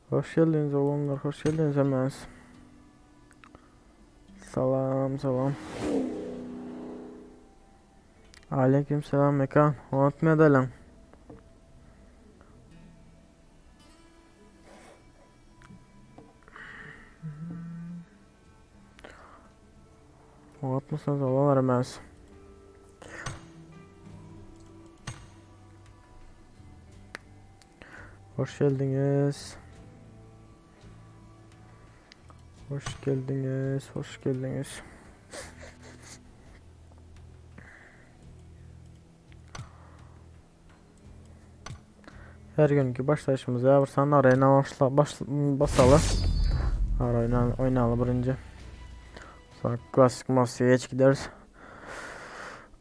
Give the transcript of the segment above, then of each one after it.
Hoş geldiniz oğlanlar, hoş geldiniz hemen. Salam, salam. Aleyküm selam mekan. Unutma edelim. Unutmasanız olanlar hemen. Hoş geldiniz. Hoş geldiniz, hoş geldiniz. Her günkü başlayışımıza bir san arena başla, baş, basalı. Arena oynalı birinci. Sonra klasik masaya geç gideriz.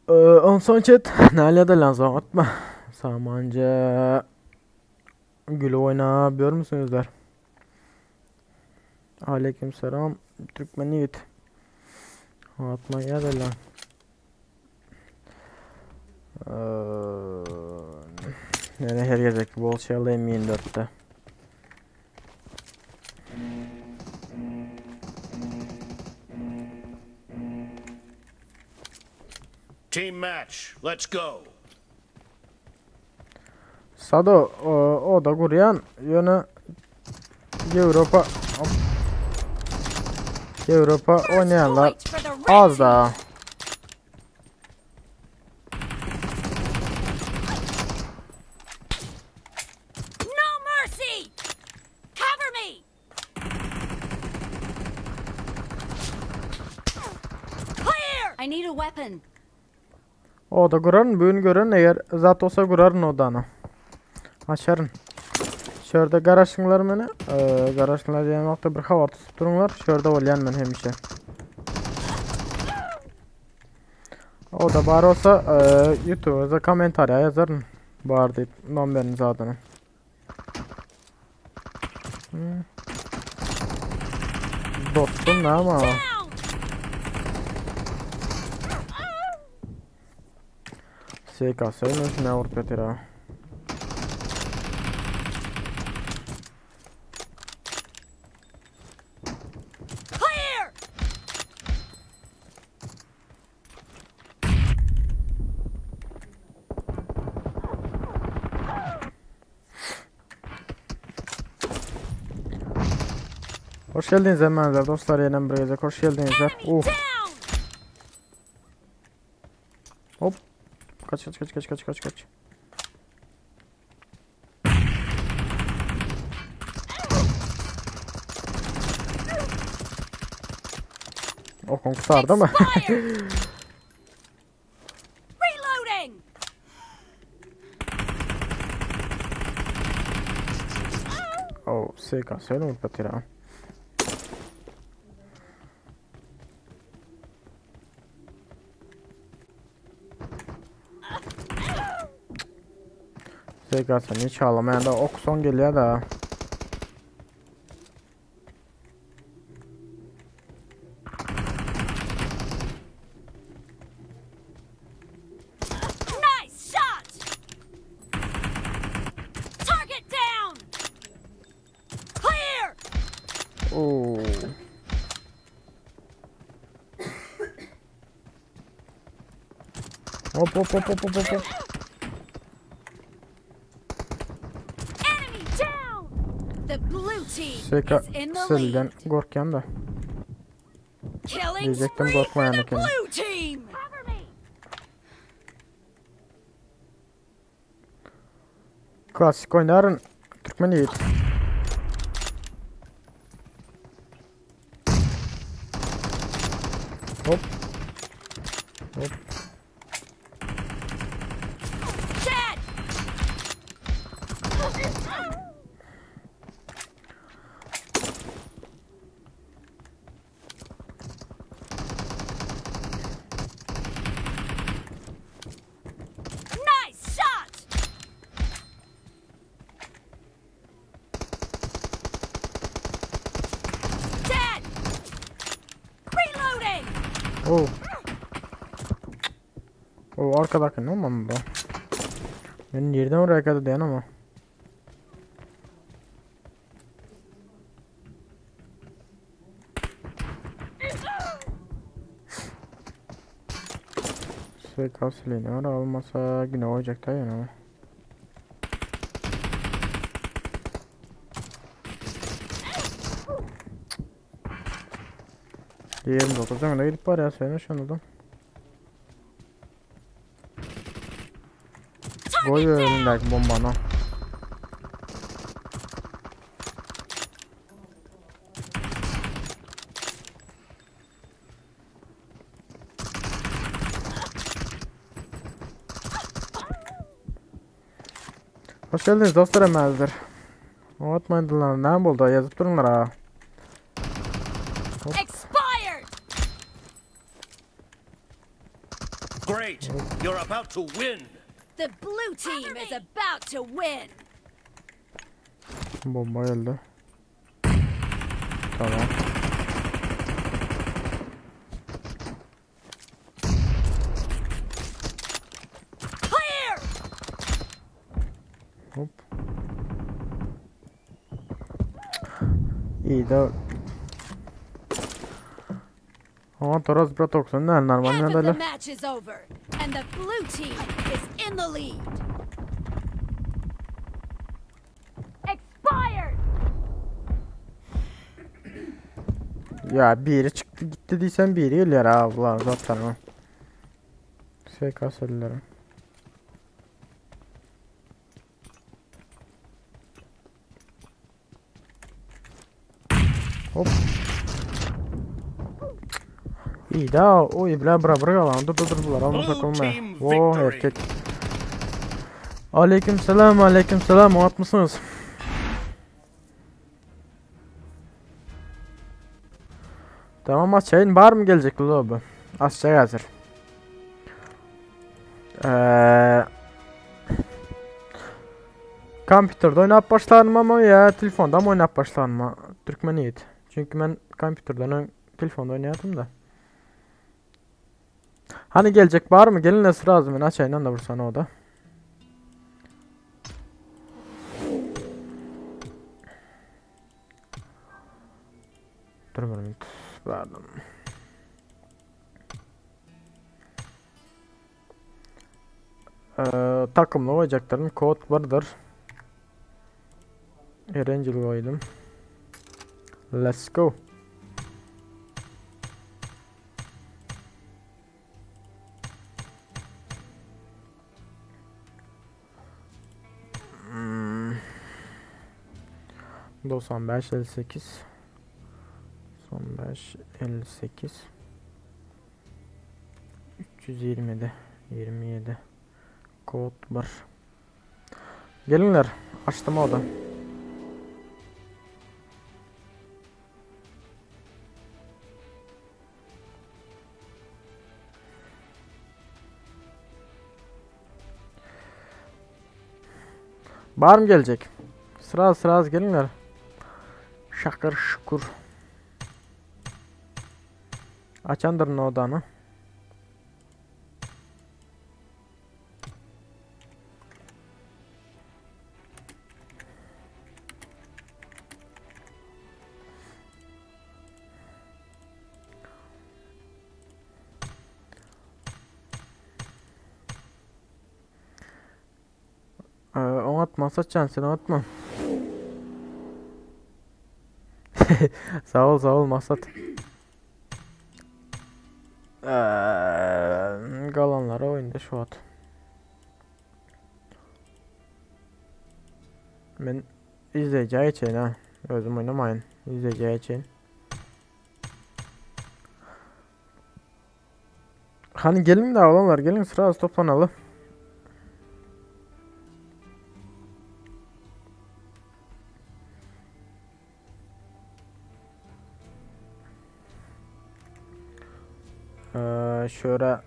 Ee, on son chat. Nerede lan son atma. Samanca Gülü oynayabiliyor musunuzlar? Aleyküm selam. Türkmen yiğit. Atma gel lan. Ee, yani her geceki bol şey alayım 24'te. Team match. Let's go. Sado o, o da guryan ýöne Ýewropa Ýewropa oýnaýanlar az da. No mercy! Cover me! Clear! I need a weapon. O da guraryn, bu gün görerin, eger zat bolsa guraryn odany. Açaryn. Şu ýerde garaşyňlar meni. Ee, garaşyňlar diýen wagtda bir habar tutup duruňlar. Şu ýerde bolýan men hemişe. O da bar bolsa e, YouTube'da kommentariýa ýazaryn. Bar diýip nomerini zadyny. Hmm. Dostum näme? SKS ne vurup ýatyr ha. Hoş geldiniz hemenler dostlar yine bir gecek hoş geldinizler. Uf. Hop. Kaç kaç kaç kaç kaç kaç kaç. Okun kurtardı mı? Reloading. Oh, SKS öyle patira. SKS hiç ağlamayan da ok son geliyor da. Nice shot. Target down. Clear. Oo. Hop hop hop hop hop hop. Enemy down. The blue team SK is in the Selden lead. korkýan da. Killing Diyecektim spree for korkmayan the ekeni. blue team. Cover me. Klasik oynaryn Türkmen yiğit. Hop. Hop. Dead. Oh. O arkadaki ne olmam bu? Ben yerden oraya kadar diyen ama. SKS'li var olmasa yine olacak da yani ama. Yerinde oturacağım öyle gidip var ya söyle şunu da. Target Koy down! önündeki bombanı. Hoş geldiniz dostlar emezdir. Unutmayın ne buldu yazıp durunlar ha. Expired! Great. You're about to win. The blue team is about to win. Bomba geldi. Tamam. Clear! Hop. İyi de Ama Toraz браток, sen ne normal Half ne of the öyle. match is over, and the blue team is in the lead. Expired! Ya biri çıktı gitti diysen biri geliyor ha abla zaten o. SKS'lilerim. Hop. İyi de o ibne bıra bıra lan dur dur dur bunlar almasak Blue olmuyor. team Oh victory. erkek. Aleyküm selam aleyküm selam o mısınız? Tamam açayın var mı gelecek Lulu abi? Açacak hazır. Eee Kompüterde oynap başlarım ama ya telefonda mı oynap başlarım Türkmen yiğit. Çünkü ben kompüterden ön telefonda oynayatım da. Hani gelecek var mı? Gelin nasıl razı ben açayım da vursana o da. Dur bir minut. Pardon. Takımlı olacakların kod vardır. Erencil koydum. Let's go. Hmm. 95 58 95 58 327 27 kod var. Gelinler açtım o da. Var mı gelecek? Sıra sıra az gelinler. Şakır şukur. Açandır ne odanı. Onu atma saçan sen atma. Sağ ol sağ ol Masat. Galanlara oyunda şu at. Ben izleyeceği için ha. Özüm oynamayın. İzleyeceği için. Hani gelin de olanlar gelin sıra az toplanalım. Şöyle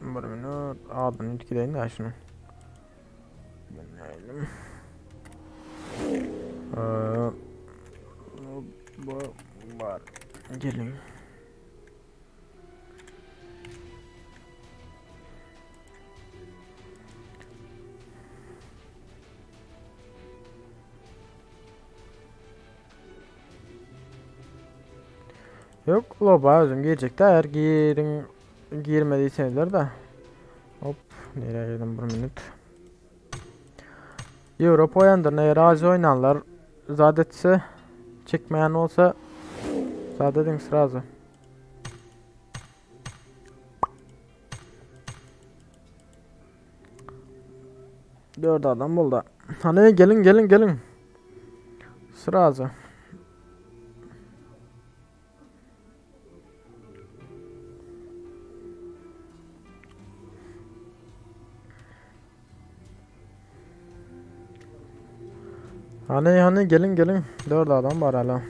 bir minut adını etkileyin de şunu. Bilmeyelim. Bu var. Gelin. Yok loba özüm girecek de eğer girin girmediyseniz de. Hop nereye girdim bir minut. Avrupa oýandyr eğer Aziya oynanlar zat etse çekmeyen olsa zat edin sırası. Dört adam oldu. Hani gelin gelin gelin. Sırası. Hani hani gelin gelin. Dört adam var hala.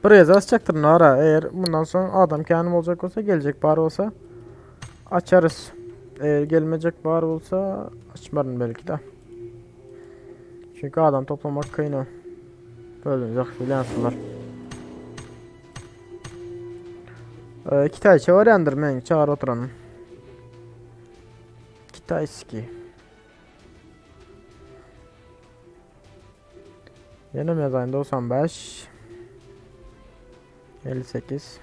Buraya açacaktır Nara. Eğer bundan sonra adam kendim olacak olsa gelecek bari olsa açarız. Eğer gelmeyecek bari olsa açmarım belki de. Çünkü adam toplamak kıyın Böyle yaxşı bilənsinlər. Ee, Kitayça var yandır men çağır oturanım. Kitayski. Yine mi yazayım 95 58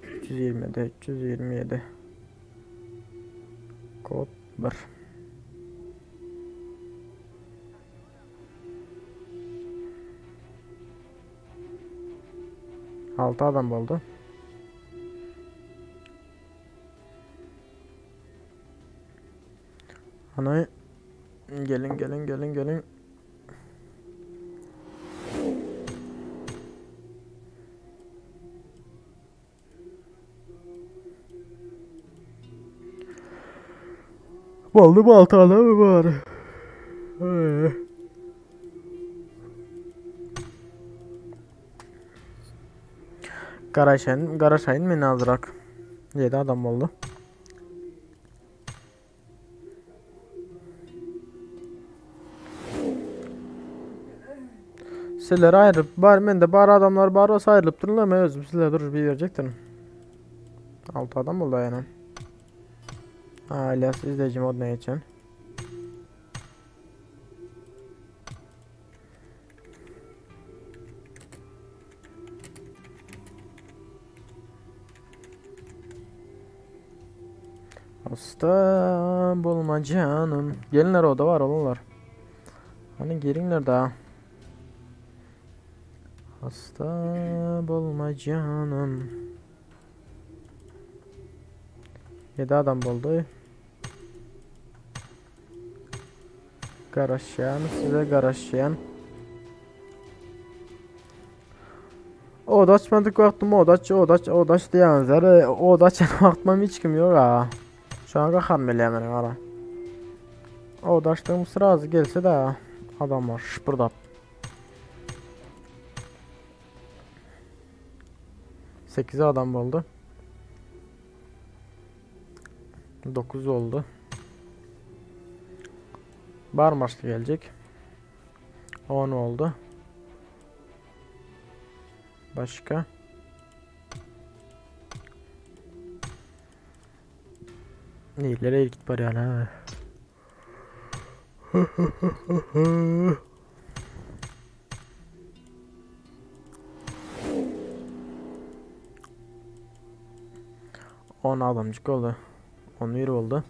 327 327 Kod 1 6 adam oldu. Ana gelin gelin gelin gelin. Boldy bu 6 adam var. Ee. Garaşayın, Garaşayın meni azrak. 7 adam oldu. Sizler ayrılıp bar men de bar adamlar bar olsa ayrılıp durun ama özüm sizler durur bir verecektim. 6 adam oldu yani. Ha İlyas izleyici moduna geçen. Hasta bulma canım. Gelinler oda var olurlar. Hani gelinler daha. Hasta bulma canım. 7 adam buldu. Garaşyan size garaşyan. Oda açmadık vaxtım oda aç oda aç oda aç diyenler oda açan vaxtım hiç kim yok ha. Şu an qaxarım elə mənə ara. Oda açdığım sıra gelse de adamlar şıpırdap. 8 adam oldu. 9 oldu. Bar maçlı gelecek. 10 oldu. Başka. Nereye git bari ha. On adamcık oldu. 11 oldu.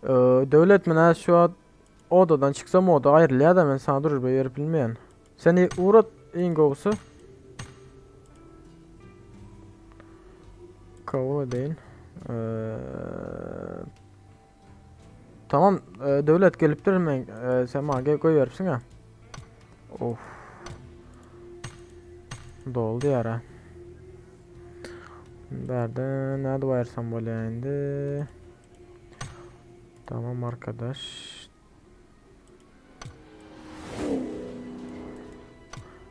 Ee, devlet mi şu an odadan çıksam oda ayrılıyor da ben sana durur be yer bilmeyen. Seni uğrat ingosu. Kabul değil. Ee, tamam e, devlet gelip durmayın. E, sen bana gel koyuyorsun ha. Of. Doldu yara. Nerede? Nerede varsam böyle indi. Tamam arkadaş.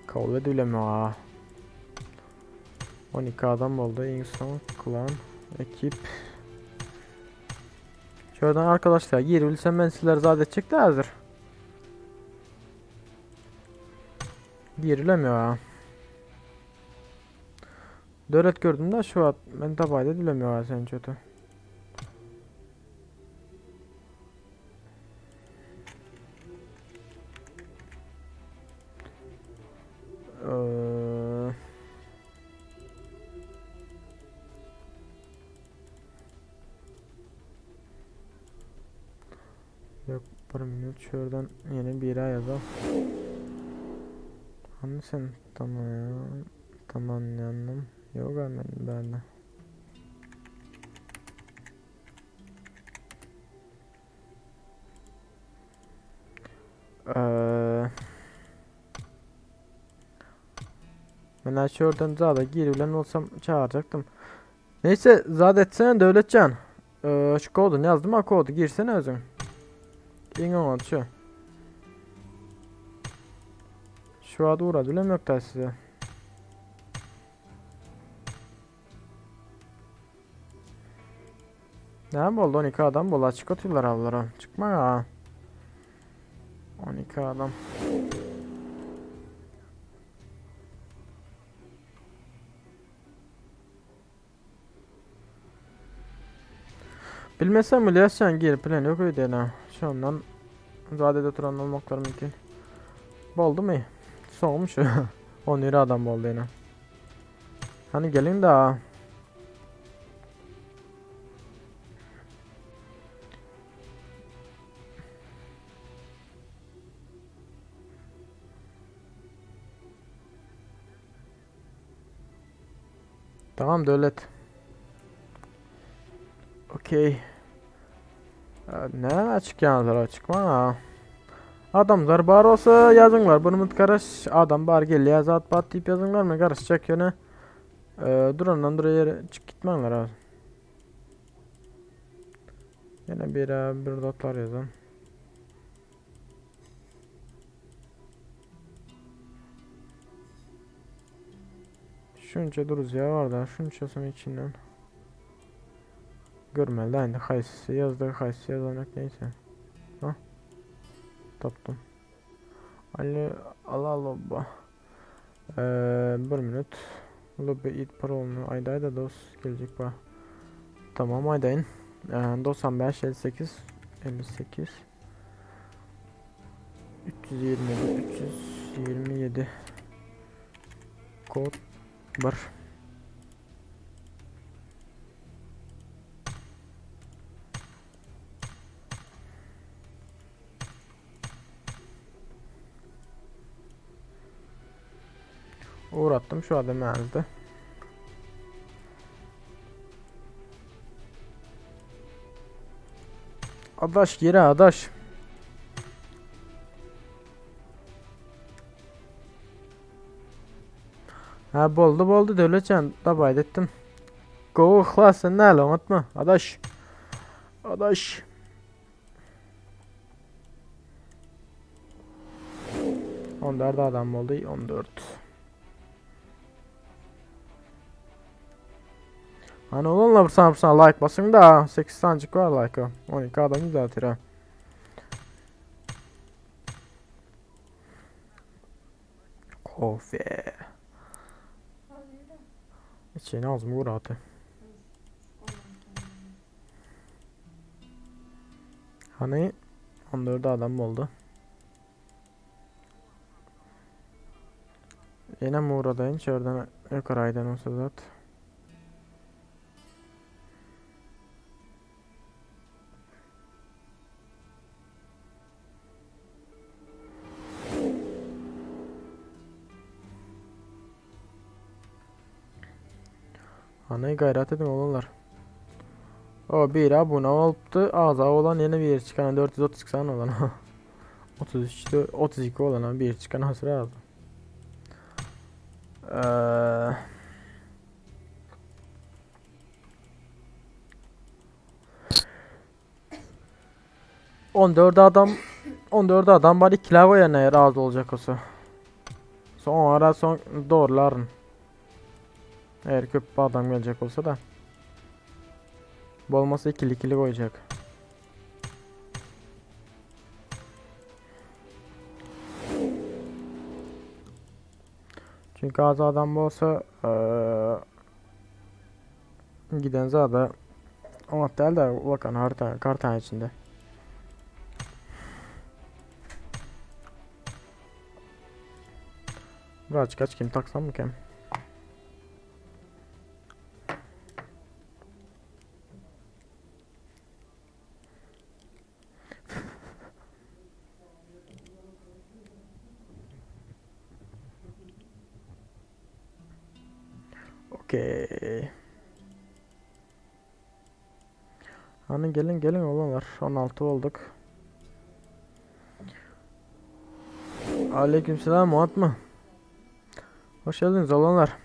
Kabul edilemiyor ha. 12 adam oldu. İnsan, klan, ekip. Şuradan arkadaşlar girebilsem ben sizler zaten çıktı hazır. Girilemiyor ha. Devlet gördüm de şu an ben tabi edilemiyor ha sen kötü. Bir minut şu ýerden ýene biri aýaza. Hany sen tanaýan, tananýanym ýok-a men bärde. Eee Men şu ýerden zada giribilen bolsam çağırjaktym. Neyse zat etsene Döwletjan. Ee, şu koduny ýazdym ha kody girsene özüň. Iň oňat şu. Şu wagt ugrady bilen ýok size. Näme boldy 12 adam boldy açyk otyrlar awlara. Çykma ha. 12 adam. Bilmesem bilýärsen girip bilen ýok öýdene. Şondan zadede oturan olmaklary mümkin. Boldumy? Soňum şu. 11 adam boldy ýene. Hani gelin da. Tamam Döwlet. Okey. Näme çykýanlar çykma. Adamlar bar bolsa ýazyňlar. Bir minut garaş. Adam bar gelýär zat bat diýip ýazyňlar. Men garaşjak ýöne. Durandan dura ýere çyk gitmäňler az. Ýene bir bir zatlar ýazan. Şunça duruzya var da şunçasının içinden. Görmeli de indi haýsysy ýazdy, haýsysy ýazanak neyse. Ha? Tapdym. Ali Alalobba. Ee, bir minut. Lobby it parolunu aýdaý da dos geljek ba. Tamam aýdaýyn. Ee, 95 58 58 327 327 kod 1 Uğrattım şu adam yazdı. Adaş geri adaş. Ha boldy boldy Döwletjan dabaýt etdim. Gowy yhlas sen näle oňatma adaş. Adaş. 14 adam boldy 14. Hani olanla bir sana bir sana like basın da 8 tanecik var like 12 adam güzel ha. Kofe. İçine az mı uğradı? Hani 14 adam oldu. Yine mi uğradayın? Şuradan yukarı aydan olsa zat. Hani gayret edin olanlar. O bir abone olupdu. Aza olan yeni bir çıkan 432 tane olan. 33 32 olan bir çıkan hasır aldı. Ee, 14 adam 14 adam var 2 lava ne razı olacak olsa. Son ara son doğruların. Eğer köp adam gelecek olsa da. Bu olmasa ikili ikili koyacak. Çünkü az adam olsa ee, giden zada o değil de bakan harita kartan içinde. Birazcık aç kim taksam mı kim? Okey. Hani gelin gelin olanlar. 16 olduk. Aleykümselam Murat mı? Hoş geldiniz olanlar.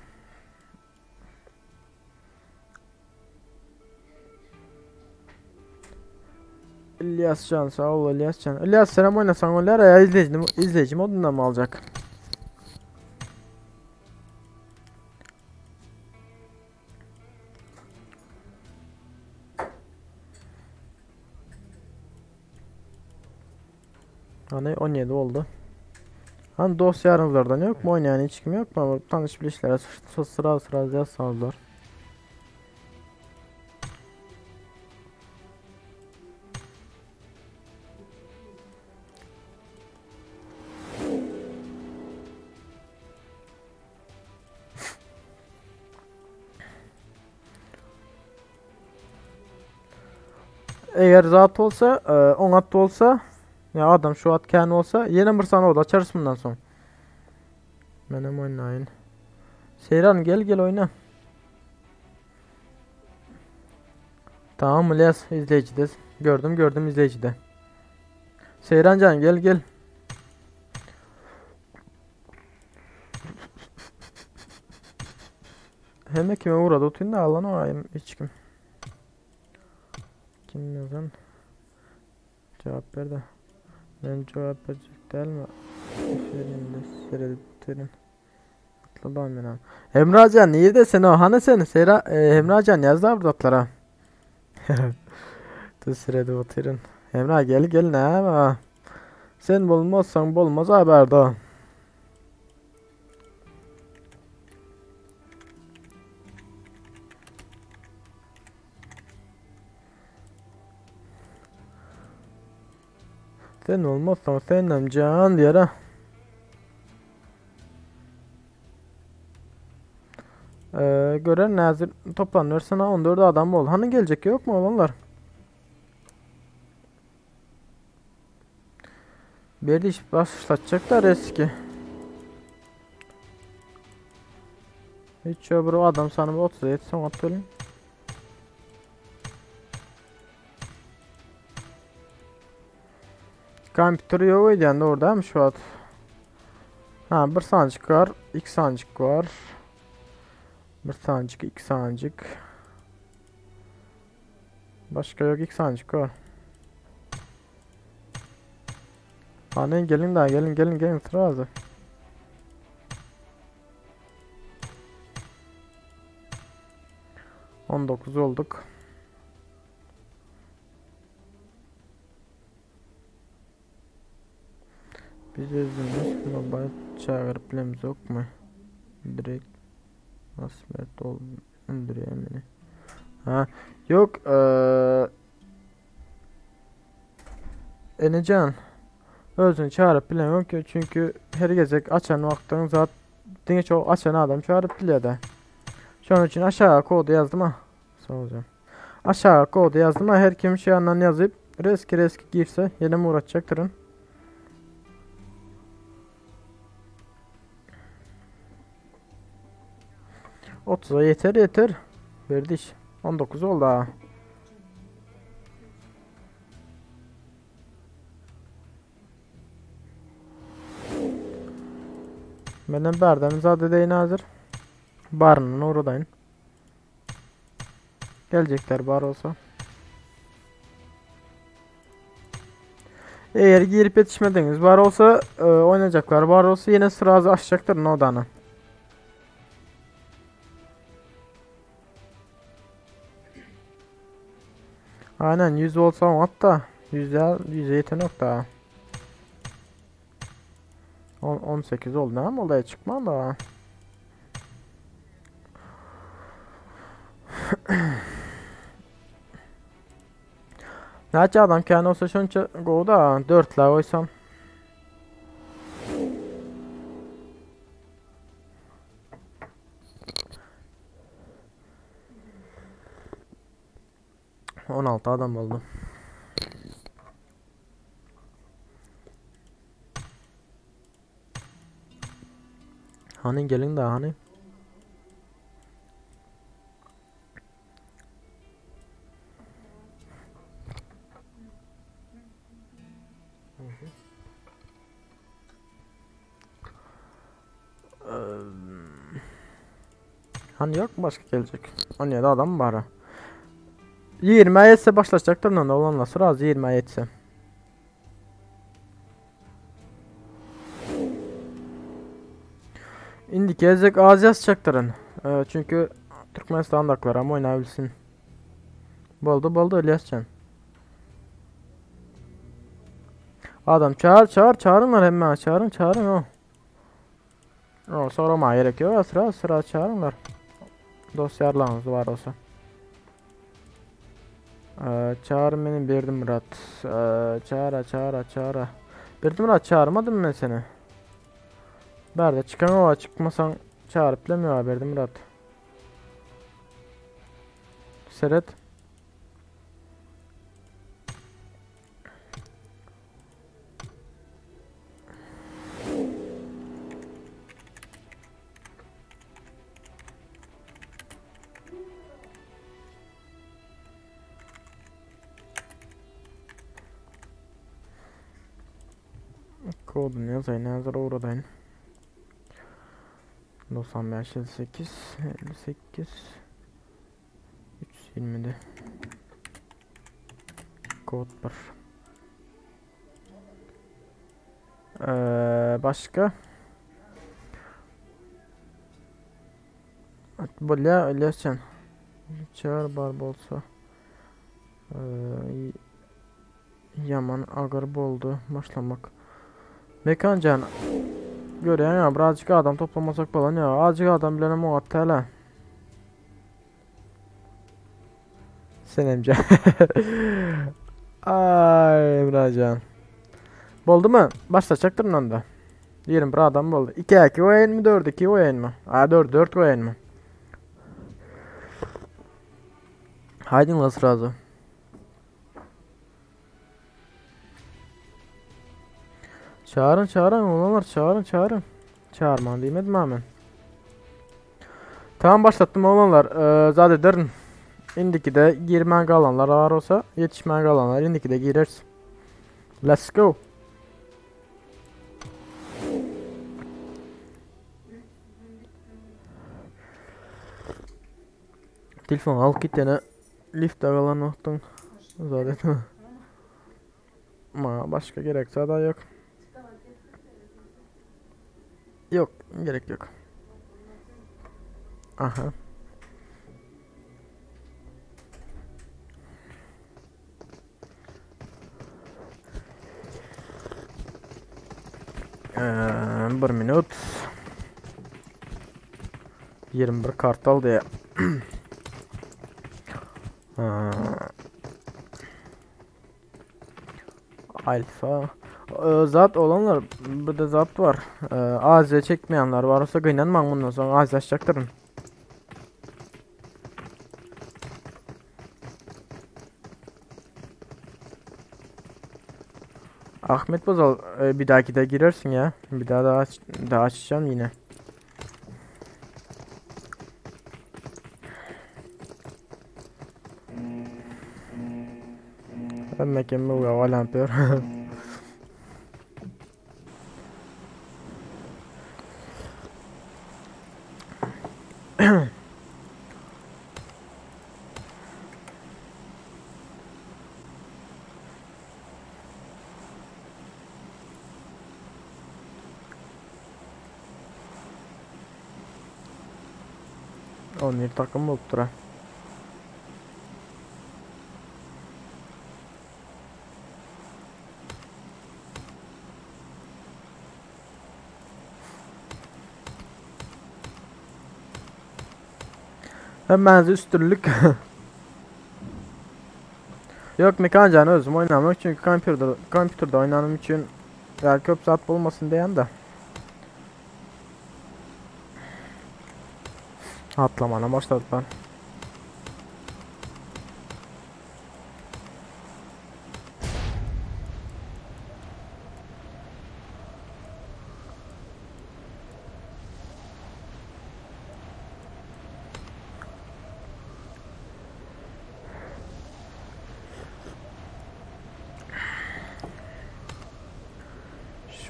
İlyas Can sağ ol İlyas Can. İlyas selam oynasan olar ya izleyici, izleyici modundan mı alacak? Hani 17 oldu. Hani dost yarınlardan yok mu oynayan hiç kim yok mu? Ama tanış bilişlere sıra sıra sıra yazsanızlar. Eger zat bolsa, oňat bolsa, ya adam şu at kän bolsa, ýene bir sany oda açarys bundan soň. Menem oýnaýyn. Seýran gel gel oýna. Tamam İlyas izleyicide. Gördüm gördüm izleyicide. Seyrancan gel gel. Hem kime uğradı otuyun da alan o ayım hiç kim. Kim yazan? Cevap ver de. Ben cevap verecek değil mi? Aferin de seyredip Atladı ben Emracan iyi de sen o hani sen Seyra e, Emracan yaz da buradalara. Dur seyredip oturun. Emrah gel gel ne ama. Sen bulmazsan bulmaz haber Sen olmazsan senem can diyor ha. Gören nazir toplanıyor sana 14 adam ol. Hani gelecek yok mu olanlar? Bir iş başlatacaklar eski. Hiç öbür adam sana 30 yetsin atölün. Kompüter yok idi orada mı şu an? Ha bir sancık var, iki sancık var. Bir sancık, iki sancık. Başka yok, iki sancık var. Hani gelin daha gelin gelin gelin sıra hazır. 19 olduk. Biz özümüz mobile çağırıp bilemiz yok mu? Direkt Asmert ol öldürüyor beni. Ha yok Enecan özünü çağırıp bilemiyorum ki çünkü her gece açan vaxtın zat diňe çok açan adam çağırıp biliyor da. Şunun için aşağı kodu yazdım ha. Sağ olacağım. Aşağı kodu yazdım ha. Her kim şey andan yazıp reski reski girse yine mi uğraşacaktırın. 30'a yeter yeter. Verdi iş. 19 oldu ha. Benden berdem zade deyin hazır. Barının oradayım. Gelecekler bar olsa. Eğer girip yetişmediniz var olsa oynayacaklar var olsa yine sırazı açacaktır odanı. Aynen 100 olsa hatta 100'e yeten yok daha. 18 oldu ama olaya çıkma da. Näçe adam kän olsa şunça go da 4 la oysam. 16 adam oldu. Hani gelin daha hani. Hani yok mu başka gelecek? 17 adam var. 20 yetse başlaşacaktır lan olanlar sıra 20 yetse. Indi gezek az yazacaktırın. Ee, çünkü Türkmenistan'dakiler ama oynayabilsin. Boldy boldy Ilyasjan. Adam çağır çağır çağırınlar hemen çağırın çağırın o. O sorama gerek yok sıra sıra çağırınlar. Dosyalarınız var olsa. Ee, çağır beni Berdi Murat. Ee, çağıra çağıra çağıra. Berdi Murat çağırmadım ben seni. Berde çıkan o çıkmasan çağırıp bilemiyor Berdi Murat. Seret. Kodunu yazayım yazar uğradayım. 95 58 58 320'de kod 1. Ee, başka Bolýa Ilyasjan. Çar bar bolsa. Ee, Yaman agyr boldy başlamak. Mekan jan görýän ýa birazjyk adam toplamasak bolan ýa azjyk adam bilenem oňat dälä. Senemjan. Ay Emrajan. Boldumy? Başlaşaktyryn onda. 21 adam boldy. 2 2 goýaýynmy 4 2 goýaýynmy? A 4 4 goýaýynmy? Haýdyňlar srazu. Çağırın çağırın olanlar çağırın çağırın. Çağırman diýmedim ha men. Tamam başlatdym oglanlar. Ee, zat ederin. Indikide girmän galanlar bar bolsa, ýetişmän galanlar indikide gireris. Let's go. Telefon alyp git ýene liftde galan wagtyň zat etme. Ma başga gerek zada ýok. Ýok, gerek ýok. Aha. Ee, bir minut. 21 kartal diye. Ee, Alfa. Ee, zat olanlar burada zat var. Ee, AZ çekmeyenler varsa gynanmaň bundan soň AZ açjakdyryn. Ahmet Bozal e, bir dahaki de girersin ya. Bir daha daha, aç, daha açacağım yine. Ben mekemmel yapıyor. On bir takım bolupdyr ha. Hemmäňize üstünlik. Yok Mekancan özüm oynamok çünki kompýuter kompýuterde oýnanym üçin ýa köp zat bolmasyn diýen de. Atlamana başladylar.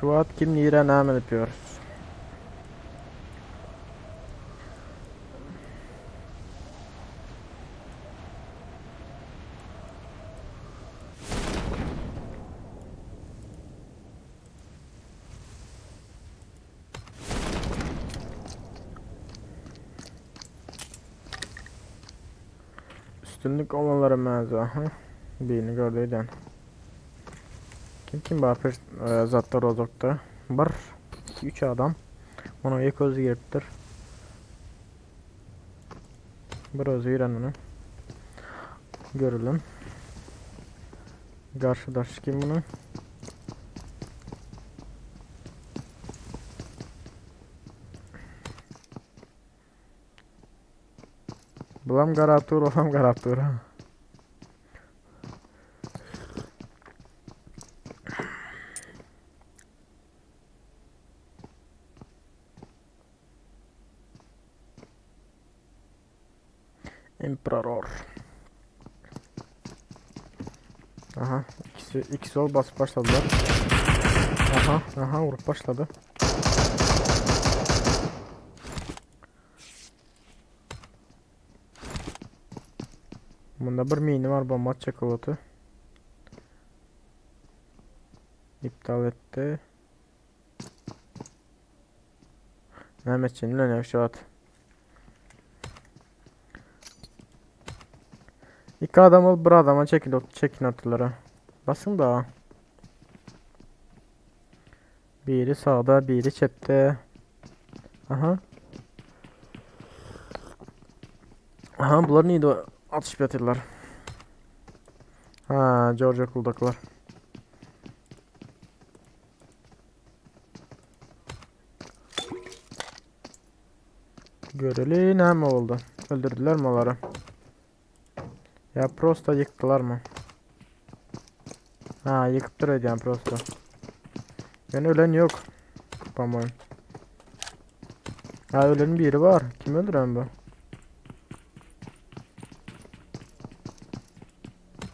Şu wagt kim nirä näme edip ýör? Üstünlük olanlara mäzi. Aha. Birini gördü eden. Kim kim bar pers zatlar ozokda. Bir, 2, 3 adam. Ona ilk özü giripdir. Bir özü giren bunu. Görelim. Garşydaş kim bunu? Bulam garap dur, olam garap dur. Emperor. Aha, ikisi, ikisi ol basıp başladılar. Aha, aha vurup başladı. Bunda bir mini var, bomba atacak otu. İptal etti. Mehmetçiğin dönüyor şu at. İki adam ol, bir adama çekil, çekin ortalara. Basın da. Biri sağda, biri çepte. Aha. Aha, bunlar neydi? Atışıp yatırlar. Ha, George okuldakılar. Göreli ne mi oldu? Öldürdüler mi onları? Ya prosta yıktılar mı? Ha, yıkıp duruyor yani prosta. Yani ölen yok. По-моему. Ha, ölenin biri var. Kim öldüren bu?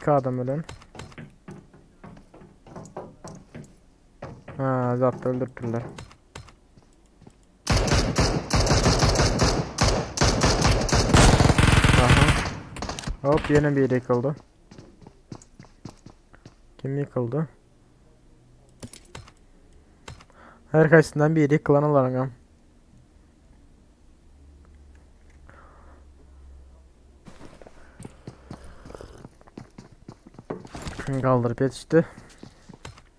İki adam ölen. Ha, zaten öldürdüler. Aha. Hop, yine biri yıkıldı. Kim yıkıldı? Her kaçından biri yıkılan olarak. Kaldırıp yetişti.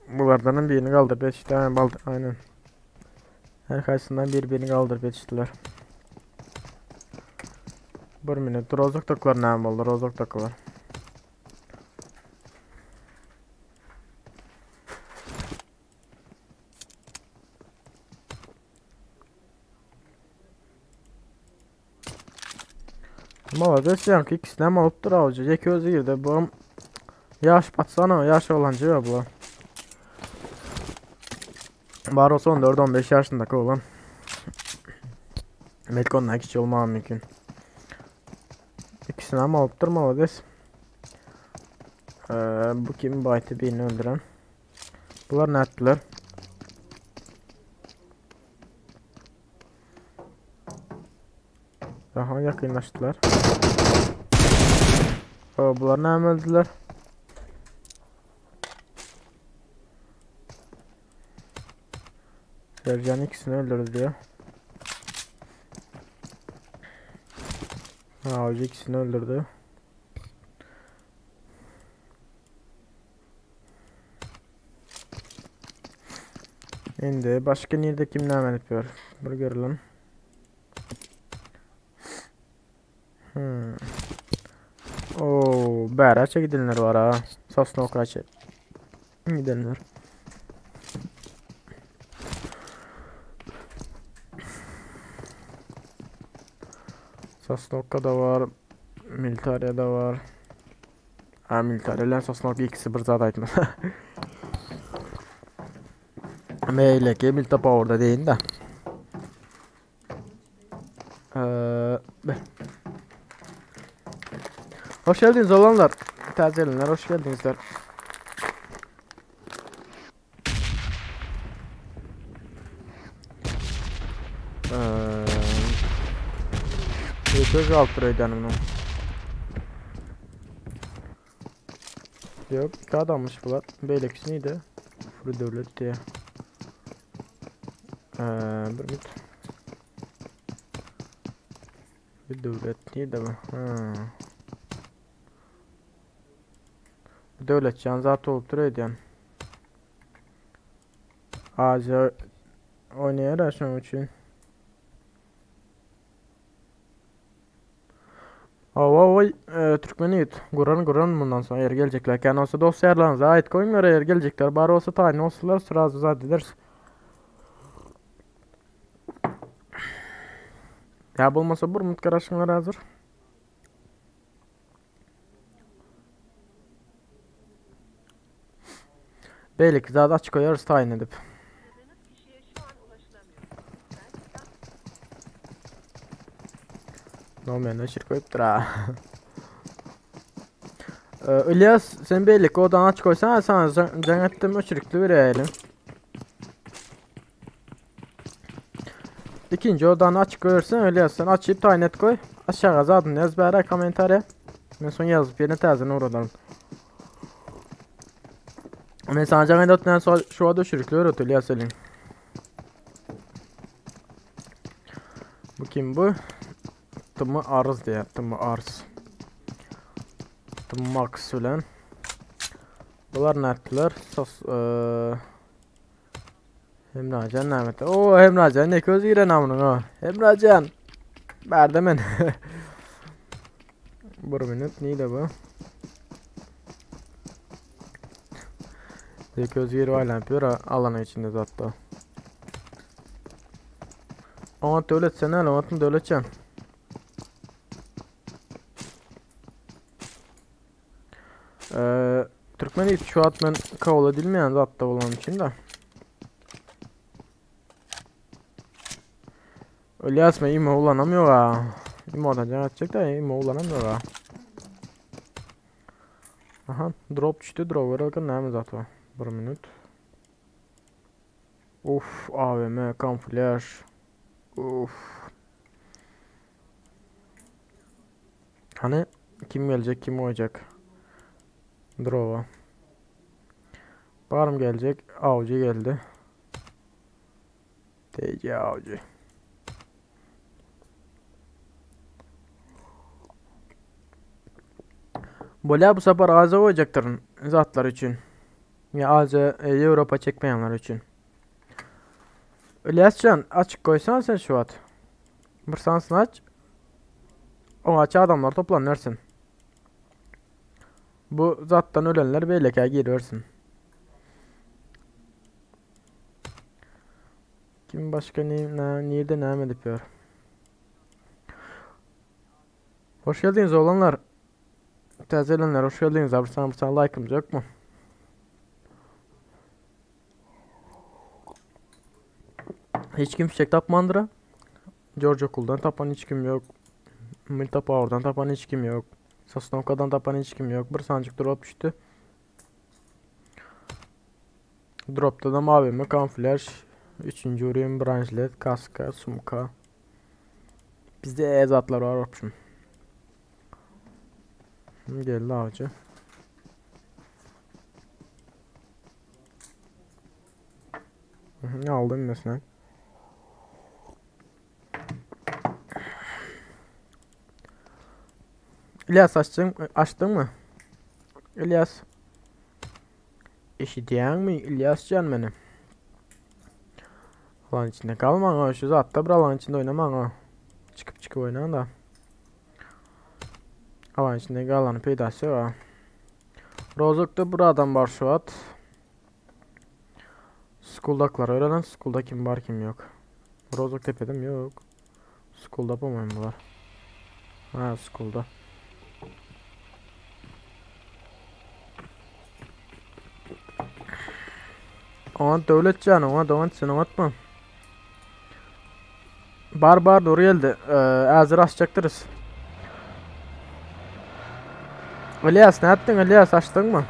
Bunlardan birini kaldırıp yetişti. Aynen, aynen. Her kaçından birbirini kaldırıp yetiştiler. Bir minut. Rozok takılar ne oldu? Rozok takılar. Молодец, yanki ikisini hem alıp dur avcı. Yeki özü girdi. Bu yaş batsana, yaş olancı ya bu. Var olsa 14-15 yaşındaki olan. Belki ondan küçük olmam mümkün. İkisini hem alıp dur молодец. Bu kim baytı birini öldüren. Bunlar ne ettiler? Aha, yakınlaştılar. O, bunlar ne öldüler? Sercan ikisini öldürdü diyor. Ha, avcı ikisini öldürdü. Şimdi başka nerede kim ne yapıyor? Bir görelim. Oo, Bäraça gidenler var ha. Sosnovkaça gidenler. Sosnovka da var. Militaria da var. Ha, Militaria ile Sosnovka ikisi bir zat aytma. Meyleki Milita Power'da değil de. Hoş geldiniz olanlar. Tazelenler hoş geldinizler. Söz alt burayı bunu. Yok, iki adammış bunlar. Beylekisi neydi? Furu devlet diye. Bir git. Bir devlet neydi bu? Ha. Döwletjan zat bolupdyr öýdýän. Aziýa oýnaýar şonuň üçin. Hawa oý e, türkmen ýigit guran guran mundan soň eger geljekler kän bolsa dost ýarlaryňyza aýt goýuňlar eger geljekler bar bolsa taýyn bolsalar srazu zat ederis. Ýa bolmasa bir minut garaşyňlar hazir. Beýleki zat açyk goýarys taýyn edip. Nomerini öçürip goýupdyr ha. Ee, İlyas sen beýleki odan açyk goýsana sana jaň etdim öçürikli beräýelim. İkinci odanı açık görürsen İlyas sen açıp tayin et koy. Aşağı zaten yaz bäre kommentariýa. Men soň ýazyp ýene täzeden ugradaryn. Men sana jaň edip soň şu wagt öçürikli öwret İlyas elin. Bu kim bu? Tımı arz diýär, tımı arz. Tım max bilen. Bular nätdiler? Sos eee Emrajan näme? Oo Emrajan ne köz giren amynyň o. Emrajan. Bärde men. Bir minut neydi bu? Ne köz gir aýlanyp ýör alanyň içinde zatda. Oňa döwlet sen näle, oňa döwletjan. Ee, Türkmen hiç şu at men kabul edilmeýän zatda bolan üçin de. Ölyas men imo ulanamıyor ha. Imo'dan can atacak da imo ulanamıyor ha. Aha drop düştü drop verirken näme zat var? Bir minut. Uf AVM kamuflaj. Uf. Hani kim gelecek kim koyacak? Drova. Barım gelecek. Avcı geldi. TC avcı. Bolya bu sefer Az'a koyacaktır zatlar için. Ya Az'a e, Avrupa çekmeyenler için. İlyascan açık koysan sen şu at. Bir sansın aç. O aç adamlar toplanırsın. Bu zattan ölenler beýlekä giriyorsun. Kim başka ne, ne nerede näme edip ýör? Hoş geldiniz oğlanlar. Täzelenler hoş geldiniz. Abi sana, sana like'ımız yok mu? Hiç kim fişek tapmandyra. George okuldan tapan hiç kim yok. Milta Power'dan tapan hiç kim yok. Sosnovka'dan tapan hiç kim yok. Bir sancık drop düştü. Drop'ta da mavi mi? Kamuflaj. Üçüncü ürün branşlet, kaska, sumka. Bizde ezatlar var opşum. Geldi avcı. Ne aldım mesela? İlyas açtın, açtın mı? İlyas. Eşidýäňmi İlyas jan meni? Alan içinde kalmaň şu zatda bir alan içinde oynamaň Çykyp çykyp oynaň da. Alan içinde galany peýdasy ýok. Rozukda bir adam bar şu at. Skuldaklar öğrenen Skulda kim var kim yok. Rozuk tepede mi yok. Skulda yapamam bunlar. Ha Skulda. Ona Döwletjan, ona dogan sen atma. Bar bar doğru geldi. Ee, hazır açacaktırız. İlyas ne yaptın İlyas açtın mı?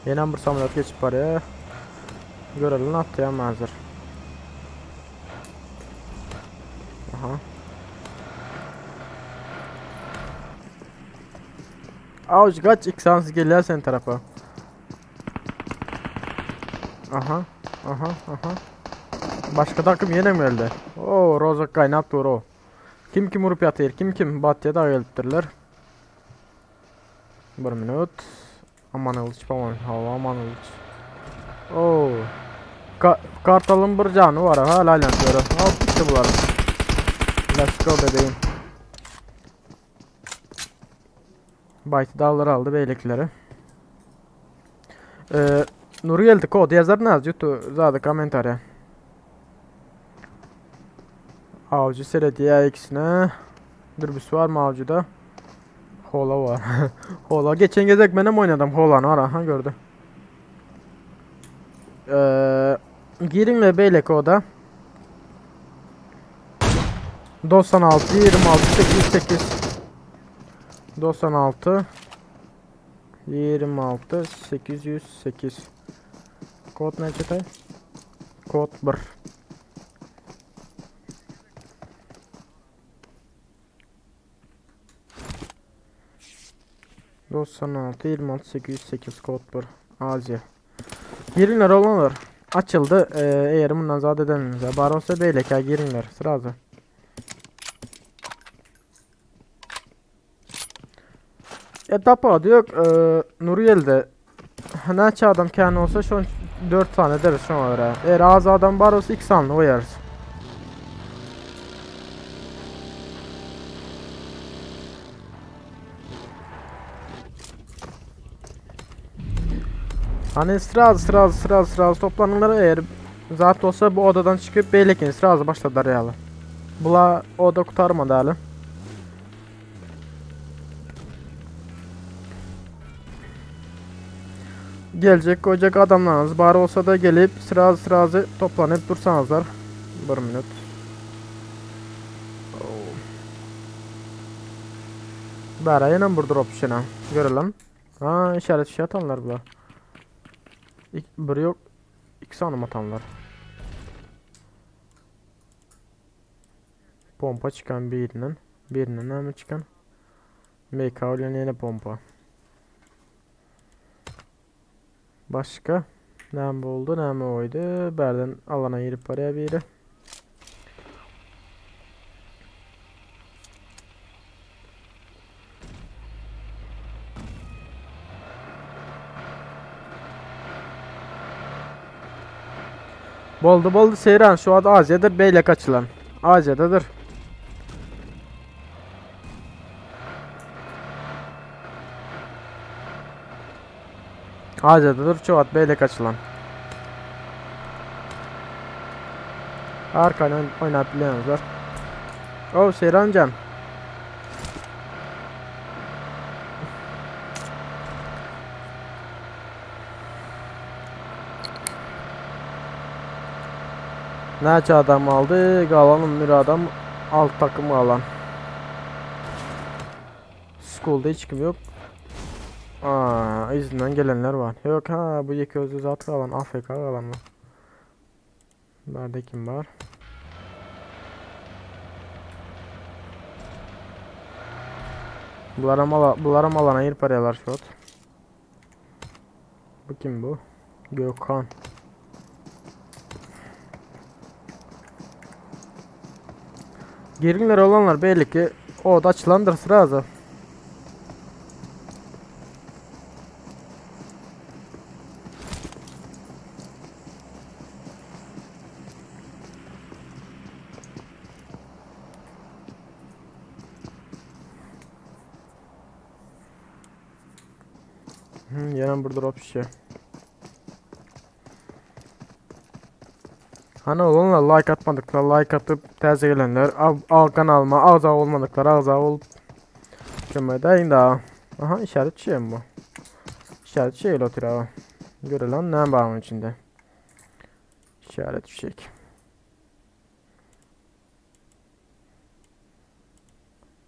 Yine bir samolyot geçip var ya. Görelim attı ya hazır. Aha. Avcı kaç iksansız geliyor sen tarafa. Aha. Aha aha. Başka takım yine mi öldü? Oo Rozok kaynap dur o. Kim kim urup ýatyr? Kim kim? Batya da gelipdirler. Bir minut. Aman Ylyç baman. Hawa Aman Ylyç. Oo. Ka Kartalın bir jany var. Ha aýlanyp ýör. Hop bitti bular. Let's go bebeğim. Bayty daglar aldy beýlekileri. Ee, Nuri geldi kod yazar naz YouTube zady kommentariýa. Awjy seredýär ikisine. Dürbüsi var mı avcıda? Hola var. Hola. Geçen gezek menem oynadym Holany ara. Ha gördü. Ee, giriňle beýleki oda. 96 26 808 96 26 808 Kod näçe Kod 1. 96 26 808 kod 1 Aziýa. Giriňler oglanlar. Açyldy. Ee, eğer bundan zat edeninize bar olsa beýlekä giriňler. Srazu. E tapawudy ýok. Ee, Nurgeldi. Näçe adam kän bolsa şon 4 sany ederiz şoňa görä. Eğer az adam bar bolsa 2 sany goýarys. Hani srazu srazu srazu srazu toplananlar eğer zat olsa bu odadan çykyp beýlekini srazu başladar ýaly. Bula oda gutarmady hali. Geljek goýjak adamlaryňyz bar bolsa-da gelip srazu srazu toplanyp dursaňyzlar. Bir minut. Bära ýenem bir drop düşene. Görelim. Ha, işaret fişe atanlar bular. İk, bir yok. İki sanım atanlar. Pompa çıkan birinden. Birinden näme çıkan? MK bilen ýene pompa. Başga näme boldy, näme goýdy? Bärden alana girip barýar biri. Boldy boldy Seýran şu wagt Aziýadyr beýleki açylan. Aziýadadyr. Aziýadadyr şu wagt beýleki açylan. Arkaýyn oýnap bilýäňizler. Oh Seýranjan. Näçe adam aldy? Galan 11 adam. Alt takım galan. School'da hiç kim yok. Aa, izinden gelenler var. Yok ha bu iki özü zat kalan AFK kalan mı? Nerede kim var? Bulara mala, bulara malana girip barýarlar şu wagt. Bu kim bu? Gökhan. Giriňler oglanlar belli od açylandyr srazu. Hmm, ýene bir drop şişe. Hany oglanlar like atmadyklar like atyp täze gelenler al kanalyma agza bolmadyklar agza bolup kömek edäýiň da. Aha işaret şişemi bu? İşaret şişeýli otyr aga. Görelim näme bar onuň içinde. İşaret fişek.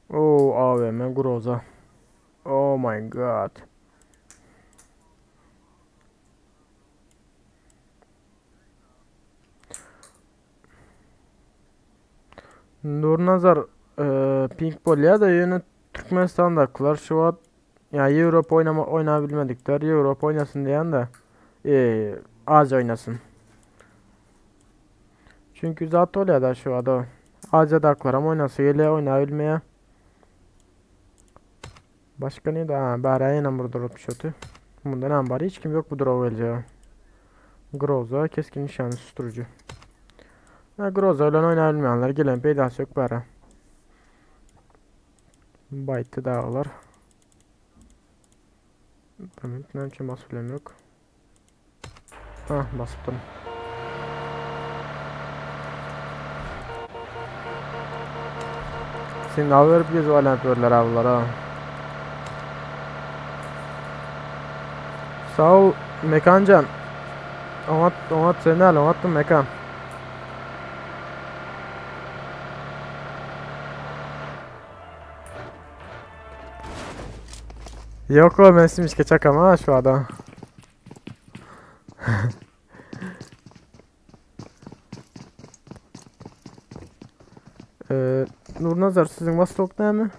Oo AVM Groza. Oh my god. Nurnazar e, pink bolýar da ýöne Türkmenistandakylar şu wagt ýa Ýewropa oýnama oýnabilmedikler Ýewropa oýnasyn diýen de e, Aziýa oýnasyn. Çünki zat bolýar da şu wagt o. Aziýadakylaram oýnasy gelýär, oýnabilmeýär. Başga ne daha? Bära ýene bir drop şoty. Bunda näme bar? Hiç kim yok bu drop geljek. Groza, keskin nişanly susturucu. Ha, Groza bilen oýnabilmeýänler gelen peýdasy yok bära. Baytı dağlar. Bir näme üçin basyp bilen yok. Ha, basypdym. Signal berip gezip aýlanyp ýörler ha bular ha. Sag ol Mekanjan. Oňat, oňat sen näle oňatdyň Mekan. Yok o men simişke çakam ha şu adam. Ee, Nur Nazar sizin Vostok näme?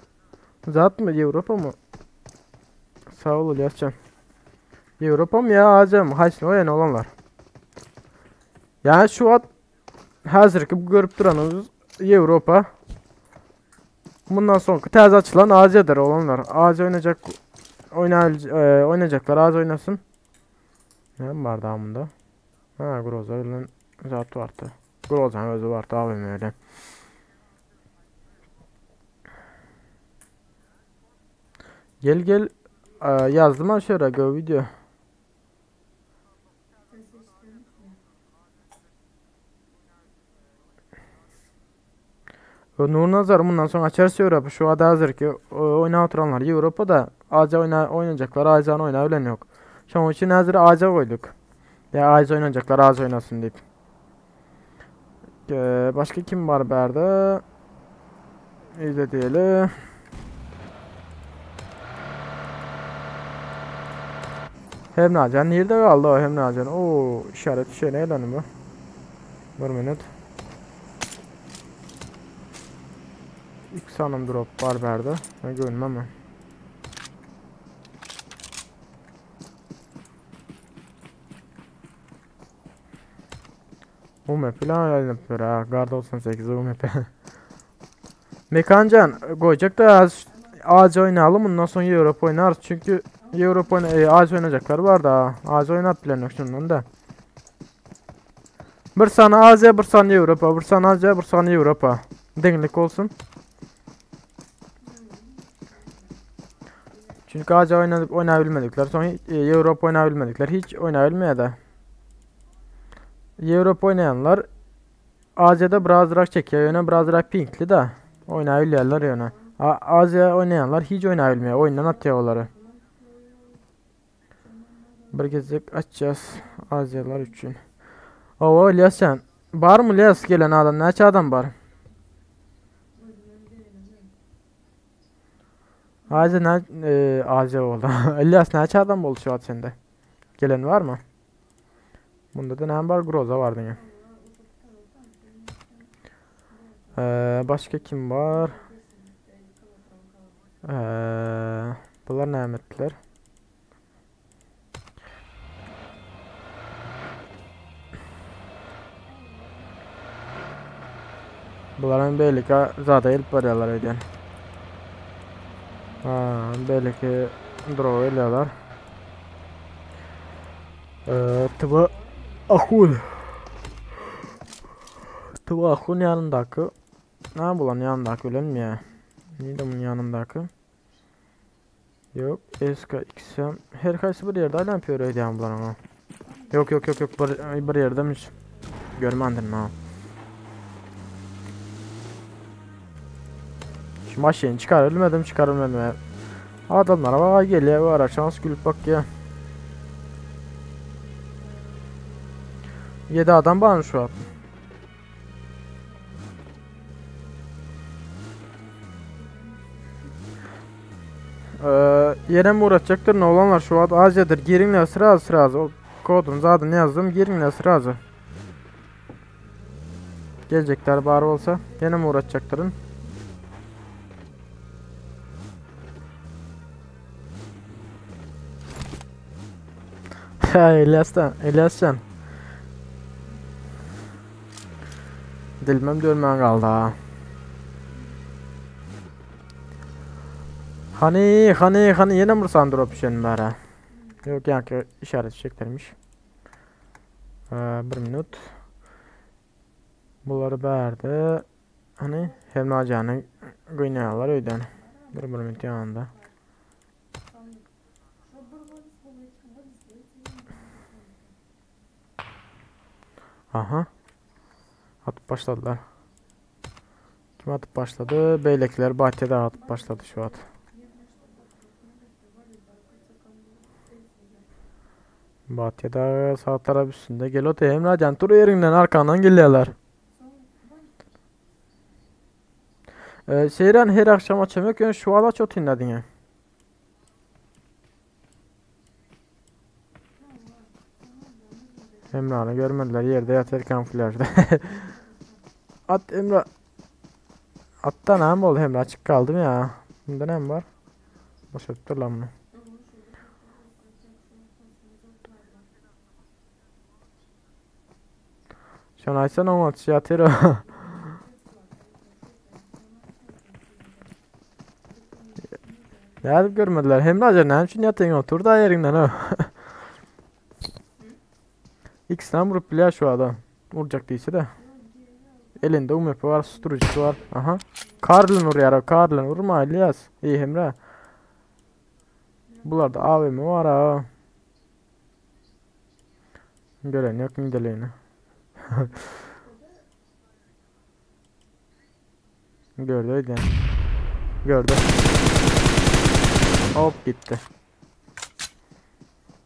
Zat mı Ýewropa mı? Sag ol Ilyasjan. Ýewropa mı ya Aziýa mı? Haýsyny oýan olanlar? Yani şu wagt häzirki görüp duranymyz Ýewropa. Bundan soňky täze açylan Aziýadyr olanlar. Aziýa oýnajak oýna e, oýnajaklar az oýnasyn. Näme bar daha bunda? Ha, Groza bilen zat bardy. Grozanyň özi bardy AVM bilen. Gel gel e, ýazdym ha şöyle go video. Nurnazar mundan soň açarys Ýewropa. Şu wagt häzirki oýnap oturanlar Ýewropada Aziýa oýna oýnajaklar Aziýany oýnap bilen ýok. Şonuň üçin häzir Aziýa goýduk. Ýa Aziýa oýnajaklar Aziýa oýnasyn diýip. Başga kim bar bärde? Ýa diýeli. Hemrajan nirde galdy o Hemrajan? Oo, işaret şey ne lan bu? Bir minut. İlk sanım drop var berde. Ben görünmem mi? UMP lan aýlanyp ýör ha. Gar 98 UMP. Mekancan goýjak da az az oýnaly mundan soň Ýewropa oýnarys. Çünki Ýewropa oýna e, az oýnajaklar bar da. Az oýnap bilenok şundan da. Bir sany Aziýa, bir sany Ýewropa, bir sany Aziýa, bir sany Ýewropa. Deňlik bolsun. Çünki Aziýa oýnadyp oýnabilmedikler, soň e, Ýewropa oýnabilmedikler hiç oýnabilmeýär da. Ýewropa oýnaýanlar Aziýada birazrak çekýär, ýöne birazrak pinkli da. Oýnabilýärler ýöne. Aziýa oýnaýanlar hiç oýnabilmeýär, oýundan atýar olary. Bir gezek açýas Aziýalar üçin. Owa Ilyasjan, barmy Ilyas gelen adam, näçe adam bar? Aziýa nä e, Aziýa boldy. Ilyas näçe adam boldy şu wagt sende? Gelen barmy? Bunda da näme bar? Groza bar diňe. Ee, başga kim bar? Ee, bular näme etdiler? Bular hem beýleki zada gelip barýarlar öýdýän. Ha, beýleki droga gelýärler. Ee, Tıva Ahun. Tıva Ahun ýanyndaky Ne bulan ýanyndaky bilen ya? Neydi bunun ýanyndaky? Yok, SK XM her haýsy bir ýerde aýlanyp ýör öýdýän bularyň ha. Yok yok yok yok bir, bir ýerdemiş. Görmändim ha. Şu maşyny çykarylmadym çykarylmadym. Adamlara bak gelýär bu ara şans gülüp bakýar. 7 adam barmy şu wagt? Ee, ýene uğratjakdyr ne olanlar şu wagt Aziýadyr. Giriňler sraz sraz. O kodun zadyny ýazdym. Giriňler sraz. Geljekler bar bolsa ýene uğratjakdyryn. Ha İlyas'tan, İlyascan. Dilmem dörmän galdy ha. Hany, hany, hany ýene bir sany drop düşen bar ha. Ýok, ýaňky işaret çekdirmiş. Bir minut. Bulary bärde hany Hemrajany gynýarlar öýden. Bir bir minut ýanynda. Aha. Atyp başladylar. Kim atyp başlady? Beýlekiler Batya da atyp başlady şu wagt. Batya da sağ taraf üstünde. Gel otur Emrecan tur yerinden arkandan geliyorlar. Seyran her akşam açamıyor ki şu an aç oturun dedin. Emrah'ını görmediler yerde yatır kamuflajda. At Emrah. Attan ne oldu Emrah açık kaldım ya. Bunda ne var? Boşalttır lan bunu. Şunu açsana o maç yatır o. Nädip görmediler? Hemrajan näme üçin ýatyň otur da ýeriňden o. İkisinden vurup bilýär şu adam. Vuracak diýse de. Elinde UMP var, susturucusu var. Aha. Karlin urýar o, Karlin urma İlyas. İyi Hemra. Bularda AVM var ha. Gören yok mideleğini. Gördü öyle. Gördü. Hop gitti.